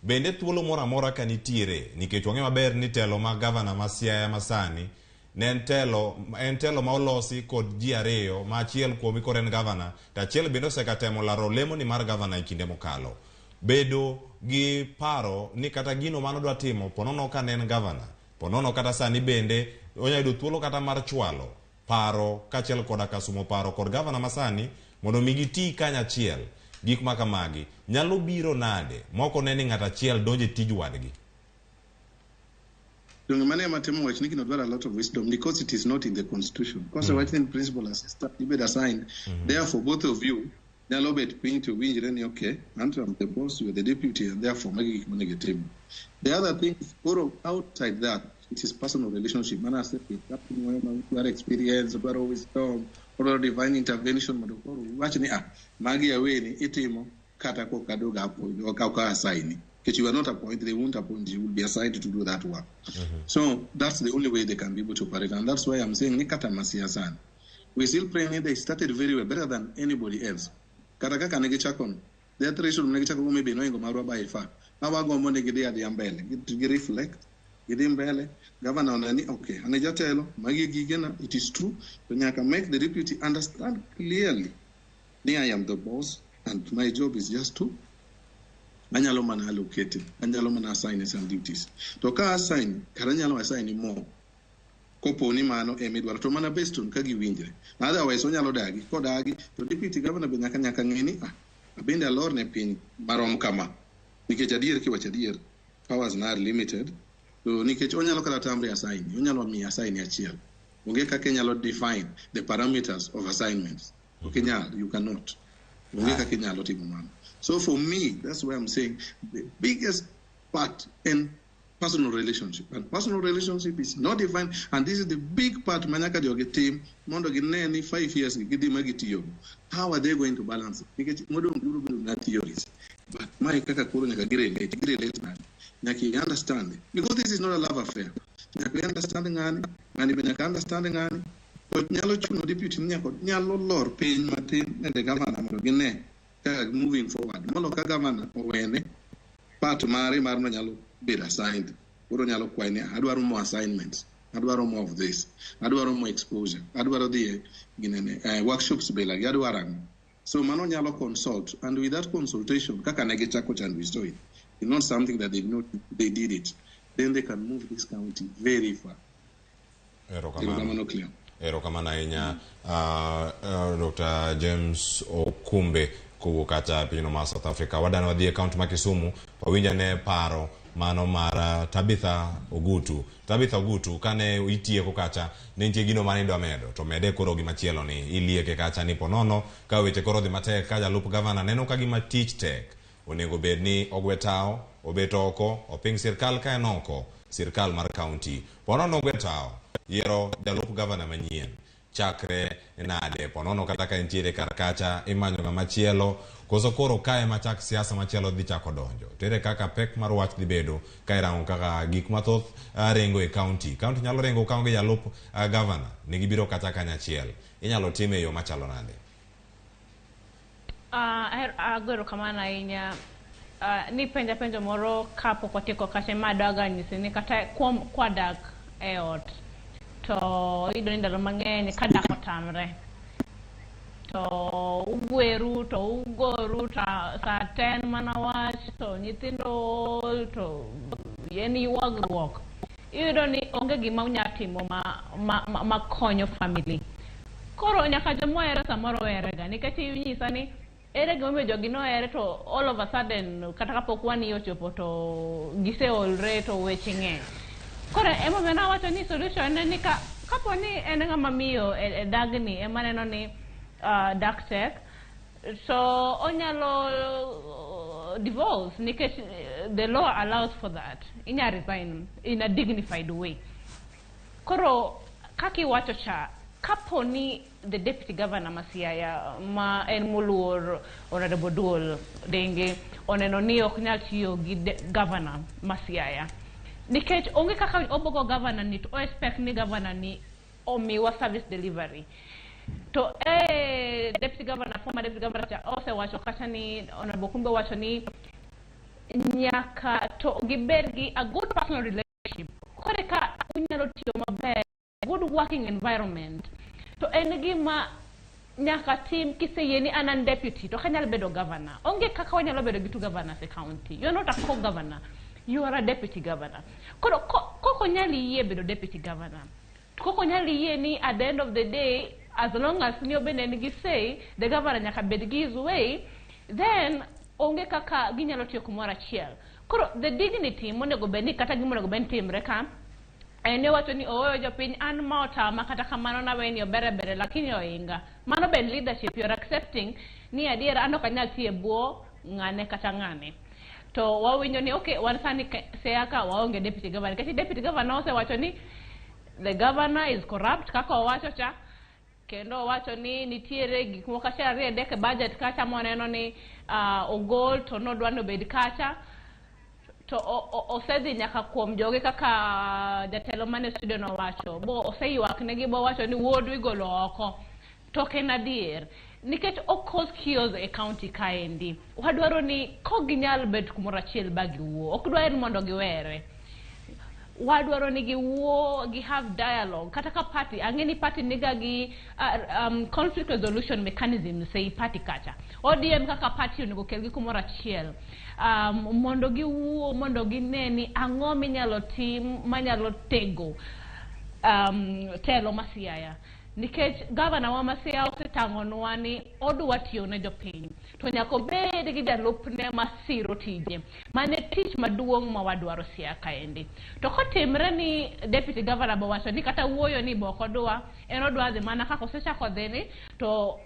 Bende thuolo moro amora ka nitiere, nikech wang'eyo maber ni telo ma gavana ma Siaya masani ne en telo, en telo ma olosi kod ji ariyo ma achiel kuomgi koro en gavana to achiel bende osekatemo laro lemoni mar gavana e kinde mokalo. Bedo gi paro ni kata gino mane odwa timo ponono ka ne en gavana, ponono kata sani bende onyalo yudo thuolo kata mar chwalo paro kaachiel koda ka sumo paro kod gavana masani mondo mi giti kanyachiel. Gik ma kamagi nyalo biro nade moko ne ni ng'at achiel donjo e tij wadgi? Donge mano ema temo wacho ni gino dwaro a lot of wisdom because it is not in the constitution. Kose wach ni principal assistant ibedo assigned. Therefore both of you nyalo bet piny to winjre ni okay, anto I'm the boss, you are the deputy, and therefore magi gik monego itim. The other thing is koro outside that, it is personal relationship. Mana dwaro experience, dwaro wisdom, dwaro divine intervention mondo koro wach ni ah, magi aweni itimo kata kokadog ok assign. Because you are not appointed, they won't appoint you, you will be assigned to do that work. So that's the only way they can be able to operate. And that's why I'm saying ni kata masiasan. We still praying they started very well, better than anybody else. Kata kaka ne gichako no. Their threshold ne gichako go maybe noingo marwa by far. Ma wagombo ni gidhi adhiya mbele. Gi reflect, gidhi mbele. Governor oneno ni okay, an e jatelo, magi gigena, it is true. To nyaka make the deputy understand clearly ni I am the boss and my job is just to anyalo mana allocate, anyalo mana assign some duties. To ka assign, kara anyalo assign more. Kopo ni mano ema idwaro to mana based on ka giwinjre. Otherwise onyalo dagi, kodagi to deputy governor be nyaka ng'e ni ah, abende alor ne piny marom kama. Nikech adier kiwacho adier, powers na are limited. To nikech onyalo kata tamre assign, onyalo miyi assign achiel. Onge kaka inyalo define the parameters of assignments. Ok inyal, you cannot. Onge kaka inyalo timo mano. So for me, that's why I'm saying the biggest part in personal relationship. And personal relationship is not defined. And this is the big part manyaka jogi tim mondo gine ni 5 years gi gidhi ma gitiyo. How are they going to balance it? Nikech modong' biro bedo na theories. But mae kaka koro nyaka girelate, girelate nade? Nyaka i understand. Because this is not a love affair. Nyaka i understand ng'ani, ng'ani be nyaka understand ng'ani. To nyalo chuno deputy ni nyaka nyalo lor piny matin ne the governor mondo gine kaka moving forward. Molo ka governor owene part mare mar no nyalo bedo assigned. Koro nyalo kwaye ni adwaro more assignments. Adwaro more of this. Adwaro more exposure. Adwaro dhi e ginene, workshops bela gi adwaro ang'o. So mano nyalo consult and with that consultation kaka ne gichako chand we saw it. It's not something that they know they did it. Then they can move this county very far. Erokamano. Erokamano clear. Erokamano ahinya Dr. James Okumbe kowuok kacha pinyno mar South Africa. Wadano wadhi e kaunti ma Kisumu wawinj ane paro mano mar Tabitha Ogutu. Tabitha Ogutu kane itieko kacha ne nitie gino mane idwa medo to mede koro gimachielo ni ilieke kacha ni ponono ka weche koro dhi matek ka jalup gavana neno ka gima tich tek onego bed ni ogwe tao obet oko oping sirkal ka en oko sirkal mar kaunti ponono ogwe tao yiero jalup gavana manyien chakre nade ponono kata ka entiere kar kacha imanyo ng'ama chielo koso koro kae ma chak siasa machielo dhi chako donjo to ere kaka pek mar wach dhi bedo ka irango kaka gik mathoth ringo e kaunti kaunti nyalo ringo kaonge jalup gavana ne gibiro kata kanyachiel inyalo time e yo machalo nade? Ago erokamano ahinya. Nipenja penjo moro kapok watieko kacha ma adwaga nyisi ni kata kuom kwadak e ot to iyudo ni ndalo mang'eny ka dak otamre to ugweru to ugoru to saa te en mana wach to nyithindo ol to en ywagruok iyudo ni onge gima unya timo ma konyo family koro nyaka joma ohere samoro oherega nikech inyisa ni ere gimomiyo jogi nohere to all of a sudden kata kapok wani ochopo to giseolre to weche ng'eny koro emomiyo nawacho ni solution en ni ka kapo ni en ng'ama miyo e dagni ema neno ni dak tek so onyalo divorce nikech the law allows for that inya resign in a dignified way. Koro kaka iwacho cha kapo ni the deputy governor ma Siaya ma en moluor Honorable Duol Denge oneno ni ok nyal tiyo gi governor ma Siaya nikech onge kaka obogo governor ni to o expect ni governor ni omiwa service delivery to e deputy governor, former deputy governor cha osewacho kata ni Honorable Kumbe wacho ni nyaka to gibed gi a good personal relationship kore ka unyalo tiyo maber good working environment to en gima nyaka tim kiseyie ni an an deputy to ok anyal bedo governor onge kaka wanyalo bedo gi two governors e county you are not a co-governor you are a deputy governor koro kok onyal yie bedo deputy governor to kok onyal yie ni at the end of the day as long as ni obende en gi say the governor nyaka bed gi his way then onge kaka ginyalo tiyo kumoro achiel koro the dignity monego bed ni kata gima onego bed ni timre ka en ni owacho ni ooyo jopiny an ma otama kata kamano nawe ni obere bere lakini oinga mano ben leadership you're accepting ni adier an ok anyal tiyo e bwo ng'ane kata ng'ane to wawinjo ni okay wan sani Siaya ka waonge deputy governor nikech deputy governor osewacho ni the governor is corrupt kaka owacho cha kendo owacho ni nitiere gik moko achiel ariyo adek e budget kacha moneno ni ogol to nodwa ni obed kacha to osedhi nyaka kuom joge kaka jatelo mane studio nowacho bo oseywak negi bowacho ni wuodu igolo oko to ok en adier nikech ok cause chaos e county kaendi wadwaro ni kok ginyal bet kumoro achiel ba giwuo ok dwaher mondo giwere wadwaro ni giwuo gi have dialogue kata ka party ang'e ni party niga gi conflict resolution mechanism sei party kacha ODM kaka party onego kelgi kumoro achiel mondo giwuo mondo gine ni ang'o minyalo tim manyalo tego telo ma Siaya nikech gavana wa ma Siaya osetang'onwa ni odwa tiyo ne jopiny to nyaka obed gi jalupne masiro tije mane tich maduong' ma wadwaro Siaya kaendi to kotimre ni deputy governor bowacho ni kata wuoyo ni bo ok odwa en odwa dhi mana kaka osechako dhi ni to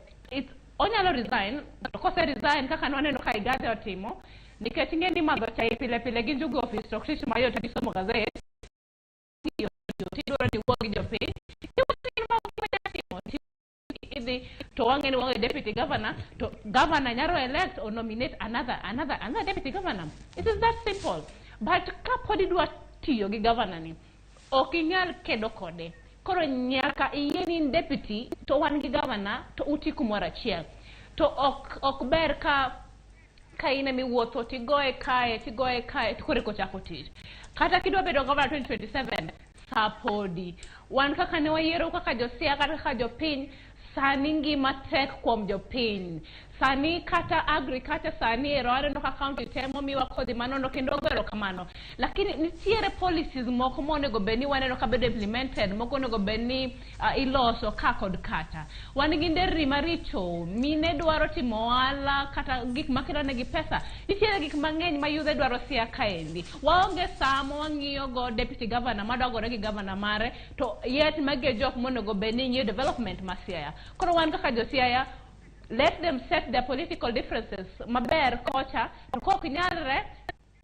onyalo resign to kose resign kaka nwaneno ka Igathe otimo nikech ing'e ni madho chai pile pile gi njugu ofis to ok tich mayot gi somo gazet tidwaro ni iwuo gi jopiny iwacho ni ma ok inyal timo idhi to wang'e ni waonge deputy governor to governor nyalo elect or nominate another another another deputy governor it is that simple but ka pod idwa tiyo gi governor ni ok inyal kedo kode koro nyaka iyie ni in deputy to wan gi governor to uti kumoro achiel to ok ok ber ka ka in ema iwuotho tigoye kae tigoye kae to koro eka ochako tich kata kidwa bedo governor 2027 sa podi wan kaka ne wayiero kaka josiaya kata kaka jopiny sani ngima tek kuom jopiny sani kata agriculture sani ero aneno ka county temo miwa kodhi manono kendo wago erokamano lakini nitiere policies moko monego bed ni waneno ka bedo implemented moko onego bed ni iloso ka kod kata wan gi nderni maricho mine dwaro timo ohala kata gik makelo negi pesa nitiere gik mang'eny ma yudhe dwaro Siaya kaendi waonge saa ma wang'iyo go deputy governor madwa gore gi governor mare to yet magi e jok monego bed ni ng'iyo development ma Siaya koro wan kaka jo Siaya let them set their political differences maber kocha to kok nyalre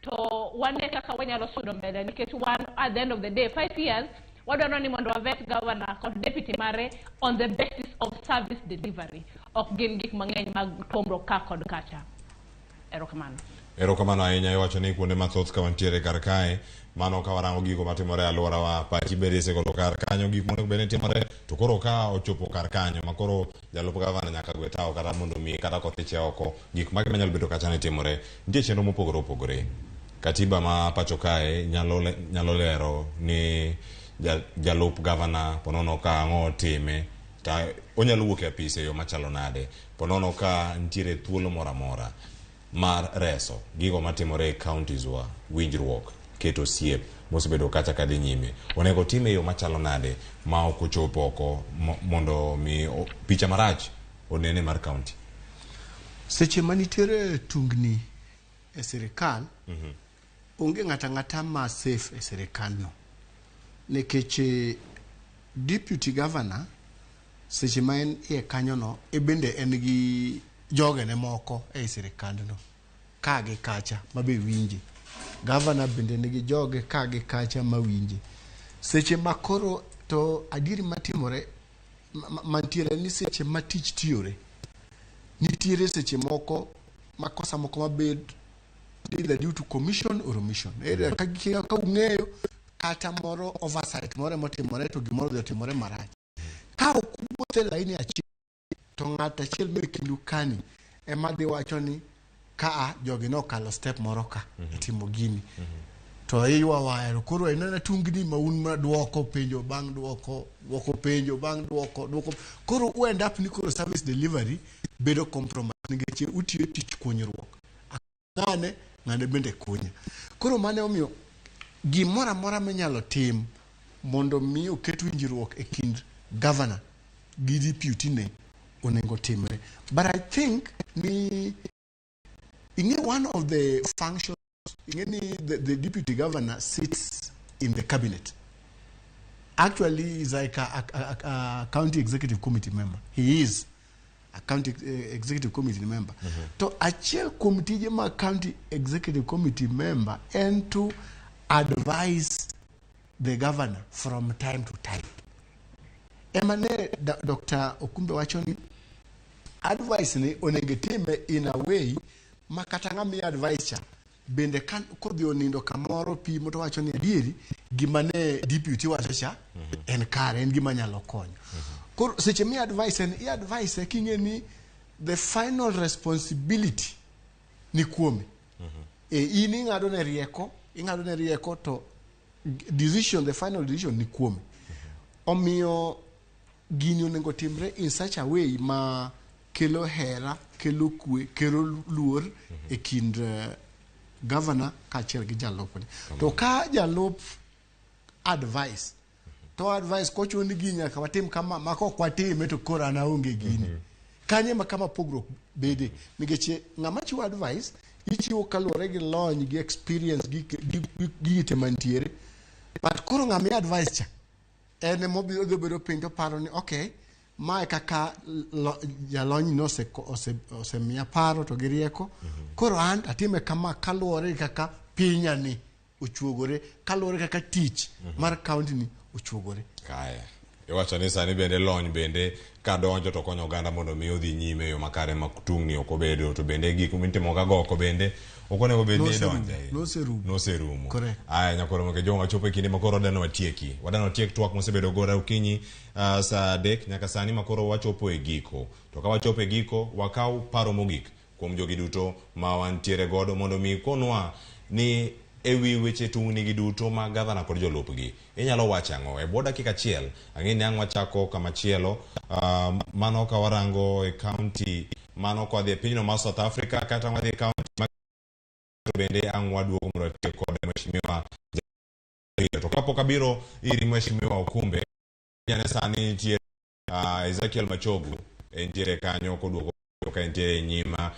to wane kaka wanyalo sudo mbele nikech wan at the end of the day 5 years wadwaro ni mondo wavet governor kod deputy mare on the basis of service delivery ok gin gik mang'eny mag tuomruok ka kod kacha erokamano Erokamano ahinya iwacho ni kuonde mathoth ka wantiere kar kae mano ka warango gigo matimore e alworawa pachi bende isegolo kar kanyo gik monego bed ni timore to koro ka ochopo kar kanyo ma koro jalup gavana nyaka gwe tawo kata mondo mi kata kothiche oko gik mage manyalo bedo kacha ni timore nitie chenro mopogore opogore katiba ma pacho kae nyalo, nyalo lero ni jalup gavana ponono ka ang'o otime ta onyalo wuok e apis e yo machalo nade ponono ka nitiere thuolo moro amora mar reso gigo matimore e counties wa winjruok keto osiep mosebedo kacha kadhi nyime onego time e yo machalo nade ma ok ochopo oko mondo mi picha marach onene mar county Seche ma nitiere tungni e sirikal, onge ng'ato ang'ata ma safe e sirikal no. Nikech deputy governor seche ma en iye kanyo no, e bende en gi jogene moko ei sirikandno ka gi kacha ma be winje. Governor bende nigi joge ka gi kacha ma winje. Seche ma koro to adieri matimore mantiere ni seche ma tich tiyore, nitiere seche moko makosa moko mabed either due to commission or omission. Either ka ka ung'eyo kata moro oversight moro emotimore to gimoro odhi otimore marach. Ka ok uwuotho e laini achiel To ng'at achiel me kindu kani ema dhi wacho ni kaa jogi nokalo step moro ka e timo gini. To iywa wayaro koro en ana tungni ma un ma duoko penjo bang' duoko duoko penjo bang' duoko duoko koro u end up ni koro service delivery bedo compromise nikech utiyo tich kuonyruok ng'ane ng'ane bende kunya koro mane omiyo gimoro amora minyalo tim mondo mi oket winjruok e kind governor gi deputy ne onego timre but I think ni ing'e one of the functions ing'e ni the deputy governor sits in the cabinet actually he's like a county executive committee member he is a county executive committee member to achiel kuom tije mag county executive committee member en to advise the governor from time to time ema ne Dr. Okumbe wacho ni advice ni onego itime in a way ma kata ng'ama miyo advice cha bende ka kodhi onindo kamoro pimo to wacho ni adieri gima ne deputy wacho cha en kare en gima nyalo konyo koro seche mi advice en i advice king'e ni the final responsibility ni kuome e in ing'ado ne rieko ing'ado ne rieko to decision the final decision ni kuome omiyo gini onego timre in such a way ma kelo hera kelo kwe kelo luor e kind governor kaachiel gi jalupne to ka jalup advice to advice kochuno ni gini nyaka watim kama ma kok watime to koro an aonge gini kanye ma kama pogruok bede nikech ng'ama chiwo advice ichiwo kaluwore gi lony gi experience gi gi te mantiere but koro ng'ama i advice cha en ema odhi bedo piny to paro ni okay mae kaka jalony ni osemiya paro to gi rieko koro an atime kama kaluwore gi kaka pinya ni ochuogore kaluwore kaka tich mar county ni ochuogore Kaya. Iwacho ni sani bende lony bende kadonjo to konyo oganda mondo mi odhi nyime e yo makare ma tungni ok obedo to bende gik mitimo ka goko bende ok onego bed ni idonje. Noserumo. Noserumo. Correct. Aya nyakoro moke jonga chopo e kinde ma koro wadano watieki. Wadano watiek twak mosebedo godo okinyi saa 3 nyaka sani ma koro wachopo e giko. To ka wachopo e giko wakaw paro mogik kuom jogi duto ma wantiere godo mondo mi konwa ni ewi weche tungni gi duto mag gavana kod jolupgi inyalo wacho ang'o e bwo dakika achiel ang'e ni ang' wachako kama chielo mano ka warango e county mano ka wadhi e pinyno mar South Africa kata wadhi e county ma bende ang' waduogo mondo watiek kode mheshimiwa to kapok abiro iri mheshimiwa Okumbe jane sani nitie Ezekiel Machogu entiere kanyo koduogo ka entiere e nyima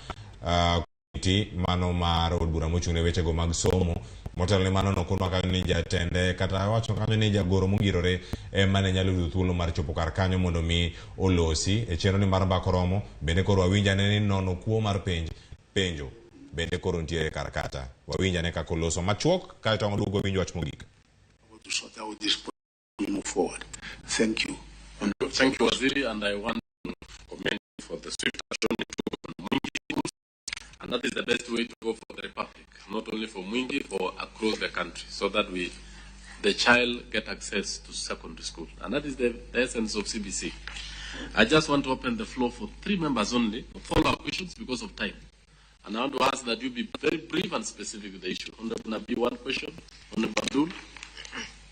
komiti mano mar od bura mochung' ne wechego mag somo motelo ne mano nokonwa kanyo ni jatende kata wacho kanyo ni jagoro mongirore ema ne nyalo yudo thuolo mar chopo kar kanyo mondo mi olosi e chenro ni mar mbaka oromo bende koro wawinj ane ni nono kuo mar penj penjo bende koro nitiere kar kata wawinj ane kaka oloso machuok kaeto ang' waduogo wawinj wach mogik. To sort out this problem, we move forward. Thank you. Thank you, Waziri, and I want to commend you for the swift action you took on Mwingi schools. And that is the best way to go for the Republic, not only for Mwingi, for across the country, so that the child get access to secondary school. And that is the essence of CBC. I just want to open the floor for 3 members only, for follow-up questions because of time. And I want to ask that you be very brief and specific with the issue. Honorable Nabi, 1 question. Honorable Abdul.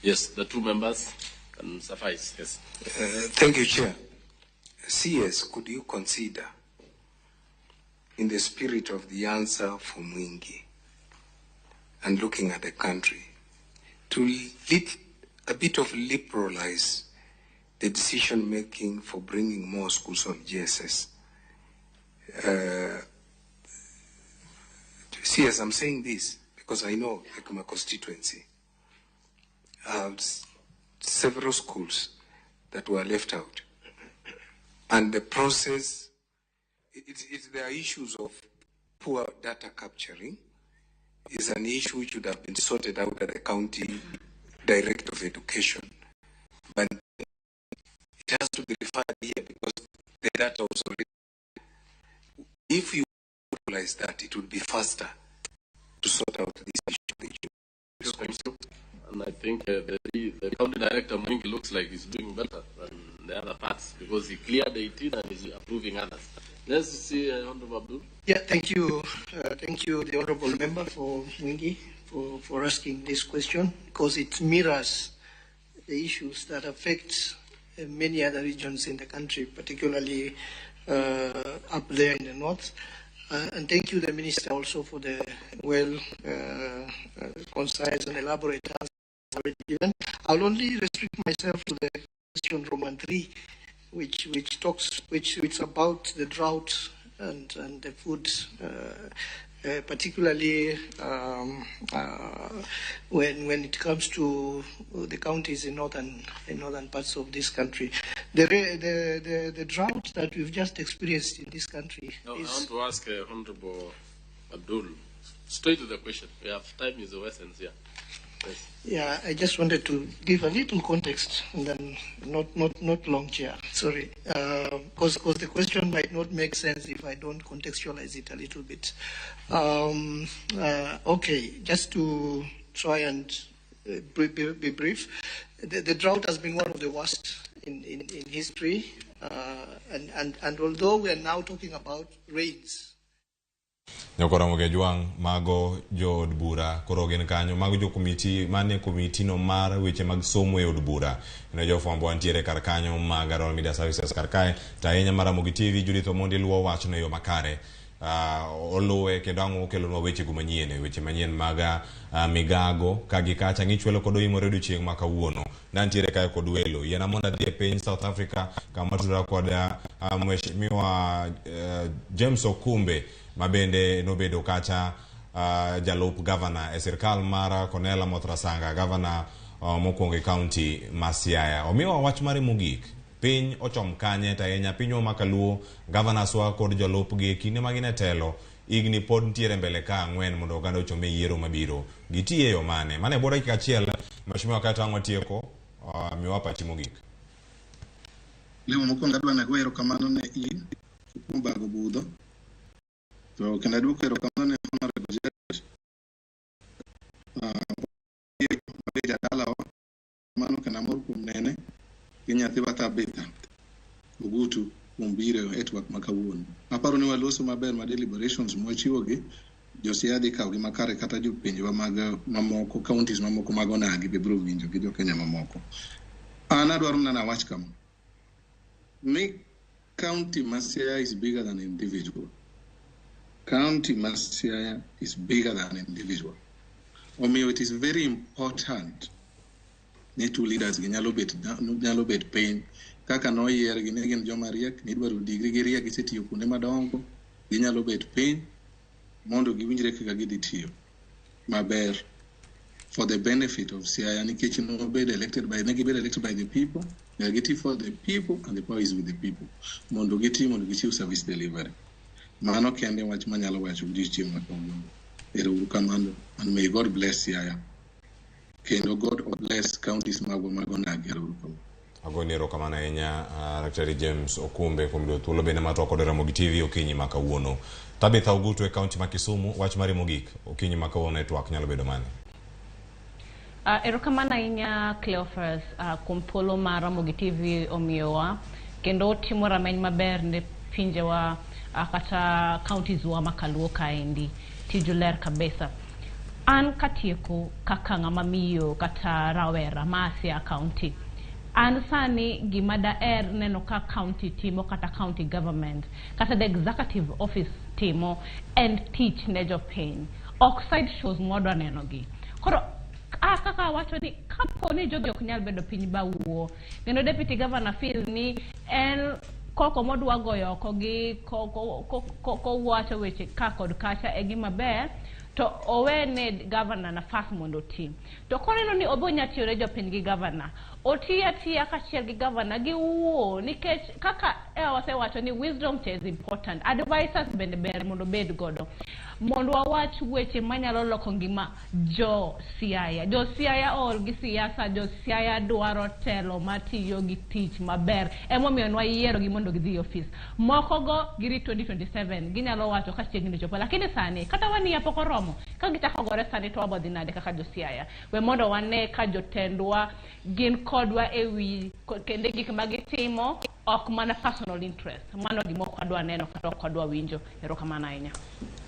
Yes, the 2 members can suffice. Yes. Thank you, Chair. CS, could you consider, in the spirit of the answer for Mwingi and looking at the country, to a bit of liberalize the decision-making for bringing more schools on GSS? CS, I'm saying this because I know, like my constituency, I have several schools that were left out. And the process, there are issues of poor data capturing, is an issue which would have been sorted out at the county director of education. But it has to be referred here because the data was already. If you realize that, it would be faster to sort out this issue. Thank you. And I think the county director Mwingi looks like he's doing better than the other parts, because he cleared 18 and is approving others. Let's see, Honorable Abdul. Yeah, thank you. Thank you, the Honorable Member for Mwingi, for asking this question, because it mirrors the issues that affect many other regions in the country, particularly up there in the north. And thank you, the Minister, also for the well concise and elaborate answer already given. I'll only restrict myself to the question Roman 3, which talks, which about the drought and the food, particularly when it comes to the counties in northern parts of this country. The drought that we've just experienced in this country. No, I want to ask Honorable Abdul, straight to the question. We have time is of essence here. Yes. Yeah, I just wanted to give a little context and then not long, Chair. Sorry, because the question might not make sense if I don't contextualize it a little bit. Okay, just to try and be brief, the drought has been one of the worst in history, and although we are now talking about rains. Nyakoromo Juang mago jood bura koro gin kanyo mago jo komiti mane komiti no mar weche mag somo e od bura ne jofwambo wantiere kar kanyo mag Royal Media Services kar kae to ahinya mar Ramogi TV Judith Omondi luwo wachno e yo makare oluwe kendo ang' okelonwa weche go manyien weche manyien mag migago ka gi kacha ng'ichwelo kod oimore odiochieng' ma kawuono nantiere kae kod welo yiena mondo adhi e piny South Africa kama tudora kod mheshimiwa James Okumbe mabende nobedo kacha jalup governor e sirkal mar Cornella Motrasanga governor mokwongo e county ma Siaya. Omiwa wach mare mogik piny ochom kanye to ahinya pinywa ma kaluo governors wa kod jolupgi e kinde ma gin e telo higni pod nitiere mbele ka ang'wen mondo oganda ochom e yiero mabiro gitiye yo mane mane bwo dakika achiel mheshimiwa kaeto ang' watieko miwa pachi mogik. Lemo mokwongo adwa nago erokamano ne in kuom bago budho. To kendo aduoko erokamano ne Honorable Jared mabe jadalawa mano kendo amor kuom nene gi nyathiwa Tabitha Ogutu kuom biro e twak ma kawuono. Aparo ni waloso maber ma deliberations mwachiwogi jo-Siaya dhi kawogi makare kata jopenjwa mag mamoko counties mamoko mag onagi be biro winjo gi jo-Kenya mamoko. An adwaro mana nawach kama ni county ma Siaya is bigger than individual. County ma Siaya is bigger than individual. Omiyo it is very important ni two leaders gi nyalo bet piny kaka noyiergi ne gin joma riek nidwaro degree gi riek gisetiyo kuonde madongo ginyalo bet piny mondo giwinjre kaka gidhi tiyo maber for the benefit of Siaya nikech nobed elected by ne gibed elected by the people nyaka giti for the people and the power is with the people mondo giti mondo gichiw service delivery. Mano kende wach manyalo wacho odiochieng' ma kawuono. Ero uru kamano and may God bless Siaya. Kendo God bless counties magwa mag onagi. Ero uru kamano. Agoni erokamano ahinya Daktari James Okumbe kuom yudo thuolo bende mar twak kod Ramogi TV okinyi ma kawuono. Tabitha Ogutu e county ma Kisumu, wach mari mogik okinyi ma kawuono e twak nyalo bedo mane? Erokamano ahinya Cleophas kuom thuolo ma Ramogi TV omiyowa kendo timo rameny maber ne pinjewa kata counties wa makaluo kaendi tiju ler kabisa. An katieko kaka ng'ama miyo kata rawera ma Siaya county an sani gima daher neno ka county timo kata county government kata the executive office timo en tich ne jopiny ok side shows mwadwa neno gi koro kaka wacho ni kapo ni jogi ok nyal bedo piny ba wuo kendo deputy governor feel ni en koko modwa goyo oko gi kowacho weche ka kod kacha e gima ber to owene governor nafas mondo oti. To koneno ni obo nya tiyo ne jopiny gi governor oti atiya kaachiel gi governor giwuo nikech kaka Ewa wasewacho ni wisdom cha is important. Advisors bende ber mondo obed godo. Mondo wawach weche manyalo loko ngima jo Siaya. Jo Siaya ool gi siasa, jo Siaya dwaro telo matiyo gi tich maber. Emomiyo nwayiero gi mondo gidhi e ofis. Moko go girit 2027 ginyalo wacho ka chiegni chopo. Lakini sani kata wania pok oromo. Ka gichako gore sani to wabo dhi nade kaka jo Siaya. We mondo wane ka jotendwa gin kodwa e wi kende gik ma gitimo ok mana personal interest. Mano gima ok wadwa neno kata ok wadwa winjo. Erokamano ahinya.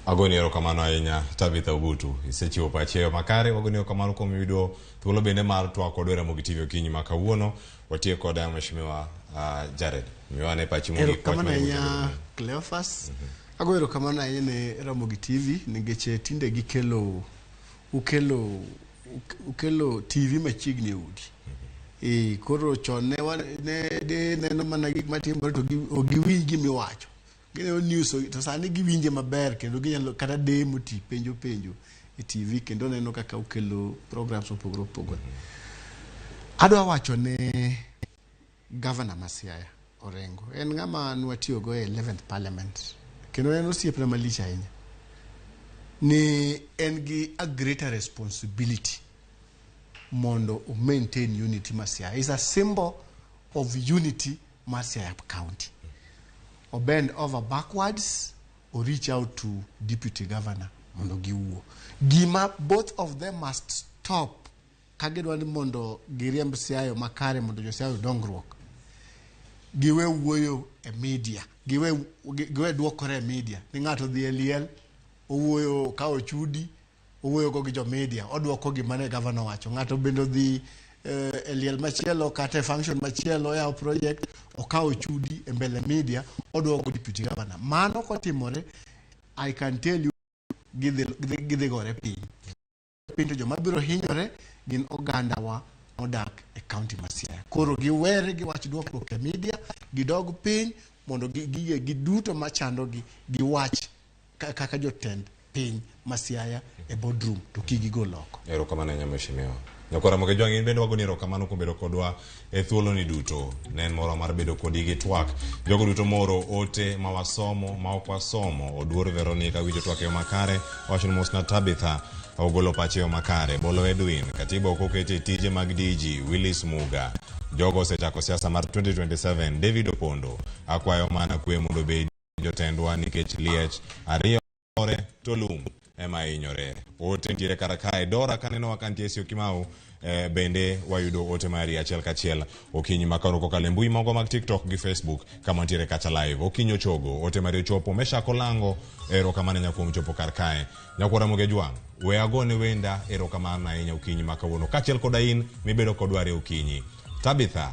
Agoni erokamano ahinya Tabitha Ogutu. Isechiwo pachi e yo makare. Wagoni erokamano kuom yudo thuolo bende mar twak kodwa e Ramogi TV okinyi ma kawuono. Watiek kod Mheshimiwa Jared. Miwa ane pachi mogik wach Erokamano mane ahinya Cleophas. Agoyo erokamano ahinya ne Ramogi TV nikech tinde gikelo ukelo ukelo TV machiegni e udi. Eh, koro chon ne ne de neno mana gik matimore to ok giwinj gimiwacho. Gineno news to sani giwinje maber kendo ginyalo kata demo ti penjo penjo e TV kendo neno kaka ukelo programs mopogore opogore. Adwa wacho ne Governor ma Siaya Orengo en ng'ama nwatiyogo e 11th parliament kendo en osiepna malich ahinya ni en gi a greater responsibility mondo o maintain unity ma Siaya. Is a symbol of unity mar Siaya County. O bend over backwards o reach out to deputy governor mondo giwuo. Gima both of them must stop ka gidwa ni mondo giriemb Siaya makare mondo jo Siaya dongruok. Giwe wuoyo e media, giwe duokore e media. Ni ng'ato dhi e liel, owuoyo okawo chudi, owuoyo go gi jo media, oduoko gima ne gavana owacho. Ng'ato bende odhi e liel machielo kata e function machielo, oyawo project, okawo chudi e mbele media, oduoko deputy governor. Mano kotimore, I can tell you gidhi gore piny. Piny to joma biro hinyore gin ogandawa modak e county ma Siaya. Koro giwere gi wach duokruok e media, gidog piny mondo gige gi duto machandogi giwach kaka jotend piny ma Siaya e boardroom to kik gigol oko. Erokamano ahinya mheshimiwa. Nyakwara Ramogi Ojwang' in bende wagoni erokamano kuom bedo kodwa e thuoloni duto. Ne en moro mar bedo kodi gi twak. Jogo duto moro ote ma wasomo ma ok wasomo. Oduor Veronica winjo twak e yo makare. Owacho ni mosna Tabitha ogolo pache e yo makare. Bolo Edwin, katiba ok okete e tije mag DG Willis Muga. Jogo osechako siasa mar 2027. David Opondo, akwayo mana kwe mondo obedi jotendwa nikech liech ariyo ore to lum ema hinyore. Ote nitiere kar kae. Dora kaneno ka nitie Syokimau bende wayudo ote mari achiel kachiel okinyi ma koro kokalo e mbui magwa mag TikTok gi Facebook kama nitiere kacha live. Okinyi ochogo, ote mari ochopo. Meshak Olango, erokamano ahinya kuom chopo kar kae. Nyakwara Ramogi Ojwang', we agone wenda erokamano ahinya okinyi ma kawuono kaachiel koda in mibedo kodwa are okinyi. Tabitha,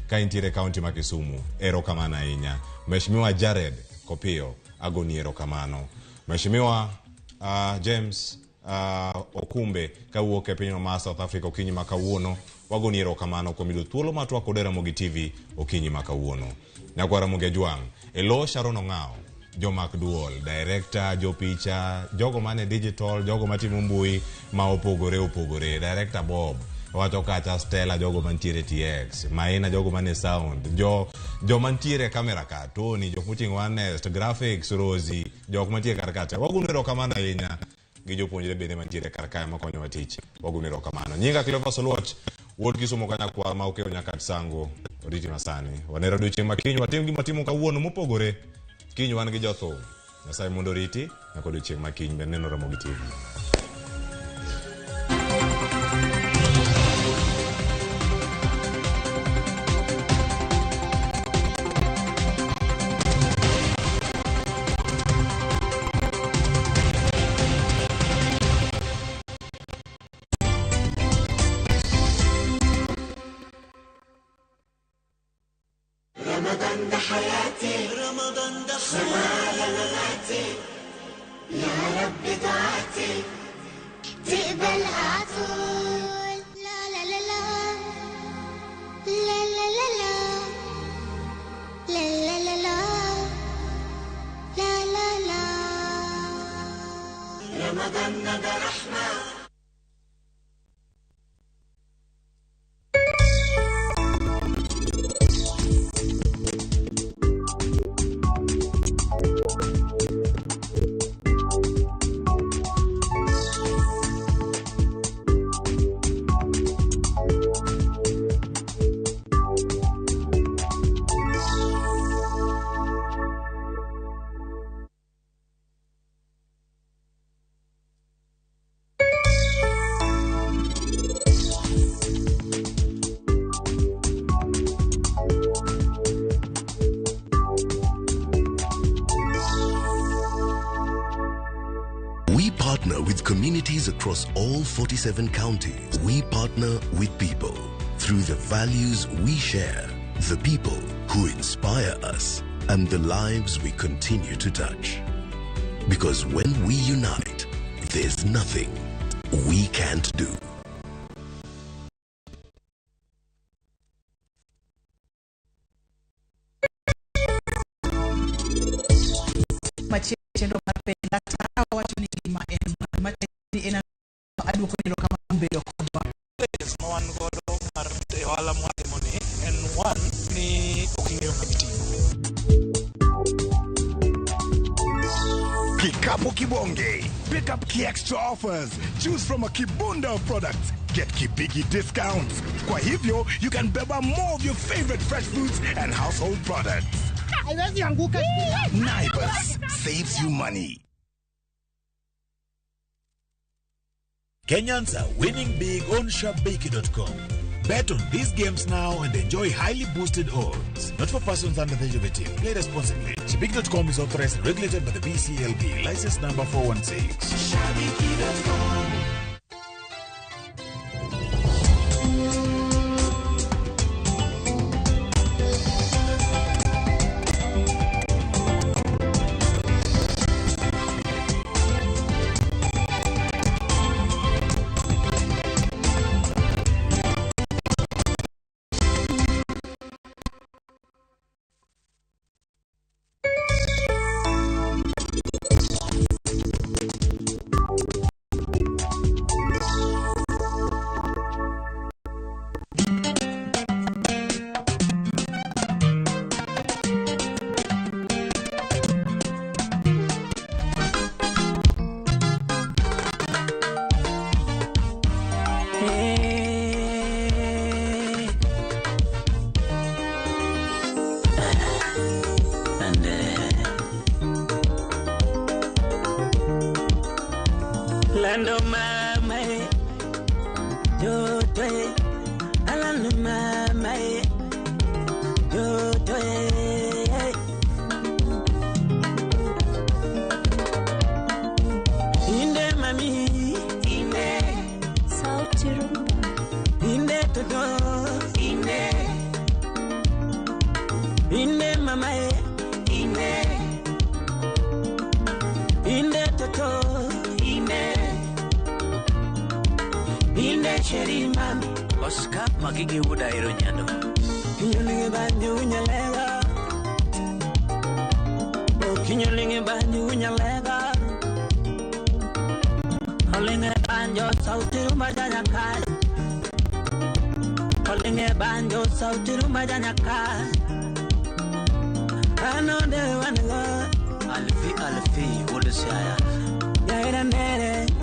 ka intiere e kaunti ma Kisumu, erokamano ahinya. Mheshimiwa Jared Kopiyo, agoni erokamano. Mheshimiwa James Okumbe kawuok e pinyno mar South Africa okinyi ma kawuono, wagoni erokamano kuom yudo thuolo mar twak kod Ramogi TV okinyi ma kawuono. Nyakwar Ramogi Ojwang', e lo Sharon Ong'awo, jomak duol, director, jopicha, jogo mane digital, jogo matimo mbui ma opogore opogore, director Bob, wacho kacha Stella, jogo mantiere TX, Maina, jogo mane sound, joma ntiere e camera ka, Tony, jok moting'o Ernest, graphics, Rosie, jok mantie kar kacha. Wagono erokamano ahinya gi jopuonjre bende mantiere kar kae makonyowa tich. Wagono erokamano. Nyinga Cleophas Oluoch, wuod Kisumo Kanyakwar ma okeyo Nyakach Sango, oriti masani. Wanero odiochieng' ma kiny watim gima watimo kawuono mopogore. Kiny wan gi jothum. Nyasaye mondo oriti nyaka odiochieng' ma kiny bende neno Ramogi TV. رمضان ده حياتي، رمضان ده حياتي، مماتي، يا رب دعاتي تقبلها عطول. لا لا لا لا لا لا لا لا لا لا لا لا لا لا. رمضان ده رحمة. partner with communities across all 47 counties. We partner with people through the values we share, the people who inspire us, and the lives we continue to touch. Because when we unite, there's nothing we can't do. Machielo mar penj laktar wacho ni ngima en mwandu matiende ni en aduoko erokamano bedo kodwa. Ma wan godo mar ohala mwatimo ni en one ni ok ing'eyo ng'ama iting'o. Kikapu Kibonge. Pick up Key Extra offers. Choose from a Kibunda of products. Get Kibigi discounts. Kwa hivyo, you can beba more of your favorite fresh fruits and household products. Haiwezi anguka. Naivas saves you money. Kenyans are winning big on Shabiki.com. Bet on these games now and enjoy highly boosted odds. Not for persons under the age of 18. Play responsibly. Shabiki.com is authorized and regulated by the BCLB. License number 416. Shabiki.com. Lando mama joto alando mama joto. Inde mami inde Sauti Rumba inde toto inde inde mama inde inde toto inde inde cheri mami. Oscar Magigi wuoda ero nyando. Kinyolinge banyu unyalega. Oh, kinyolinge banyu unyalega. Olinge banjo sauti rumba janyaka. Olinge banjo sauti rumba janyaka. Ano de wango. Alfi Alfi wuod Siaya. Yaira nere.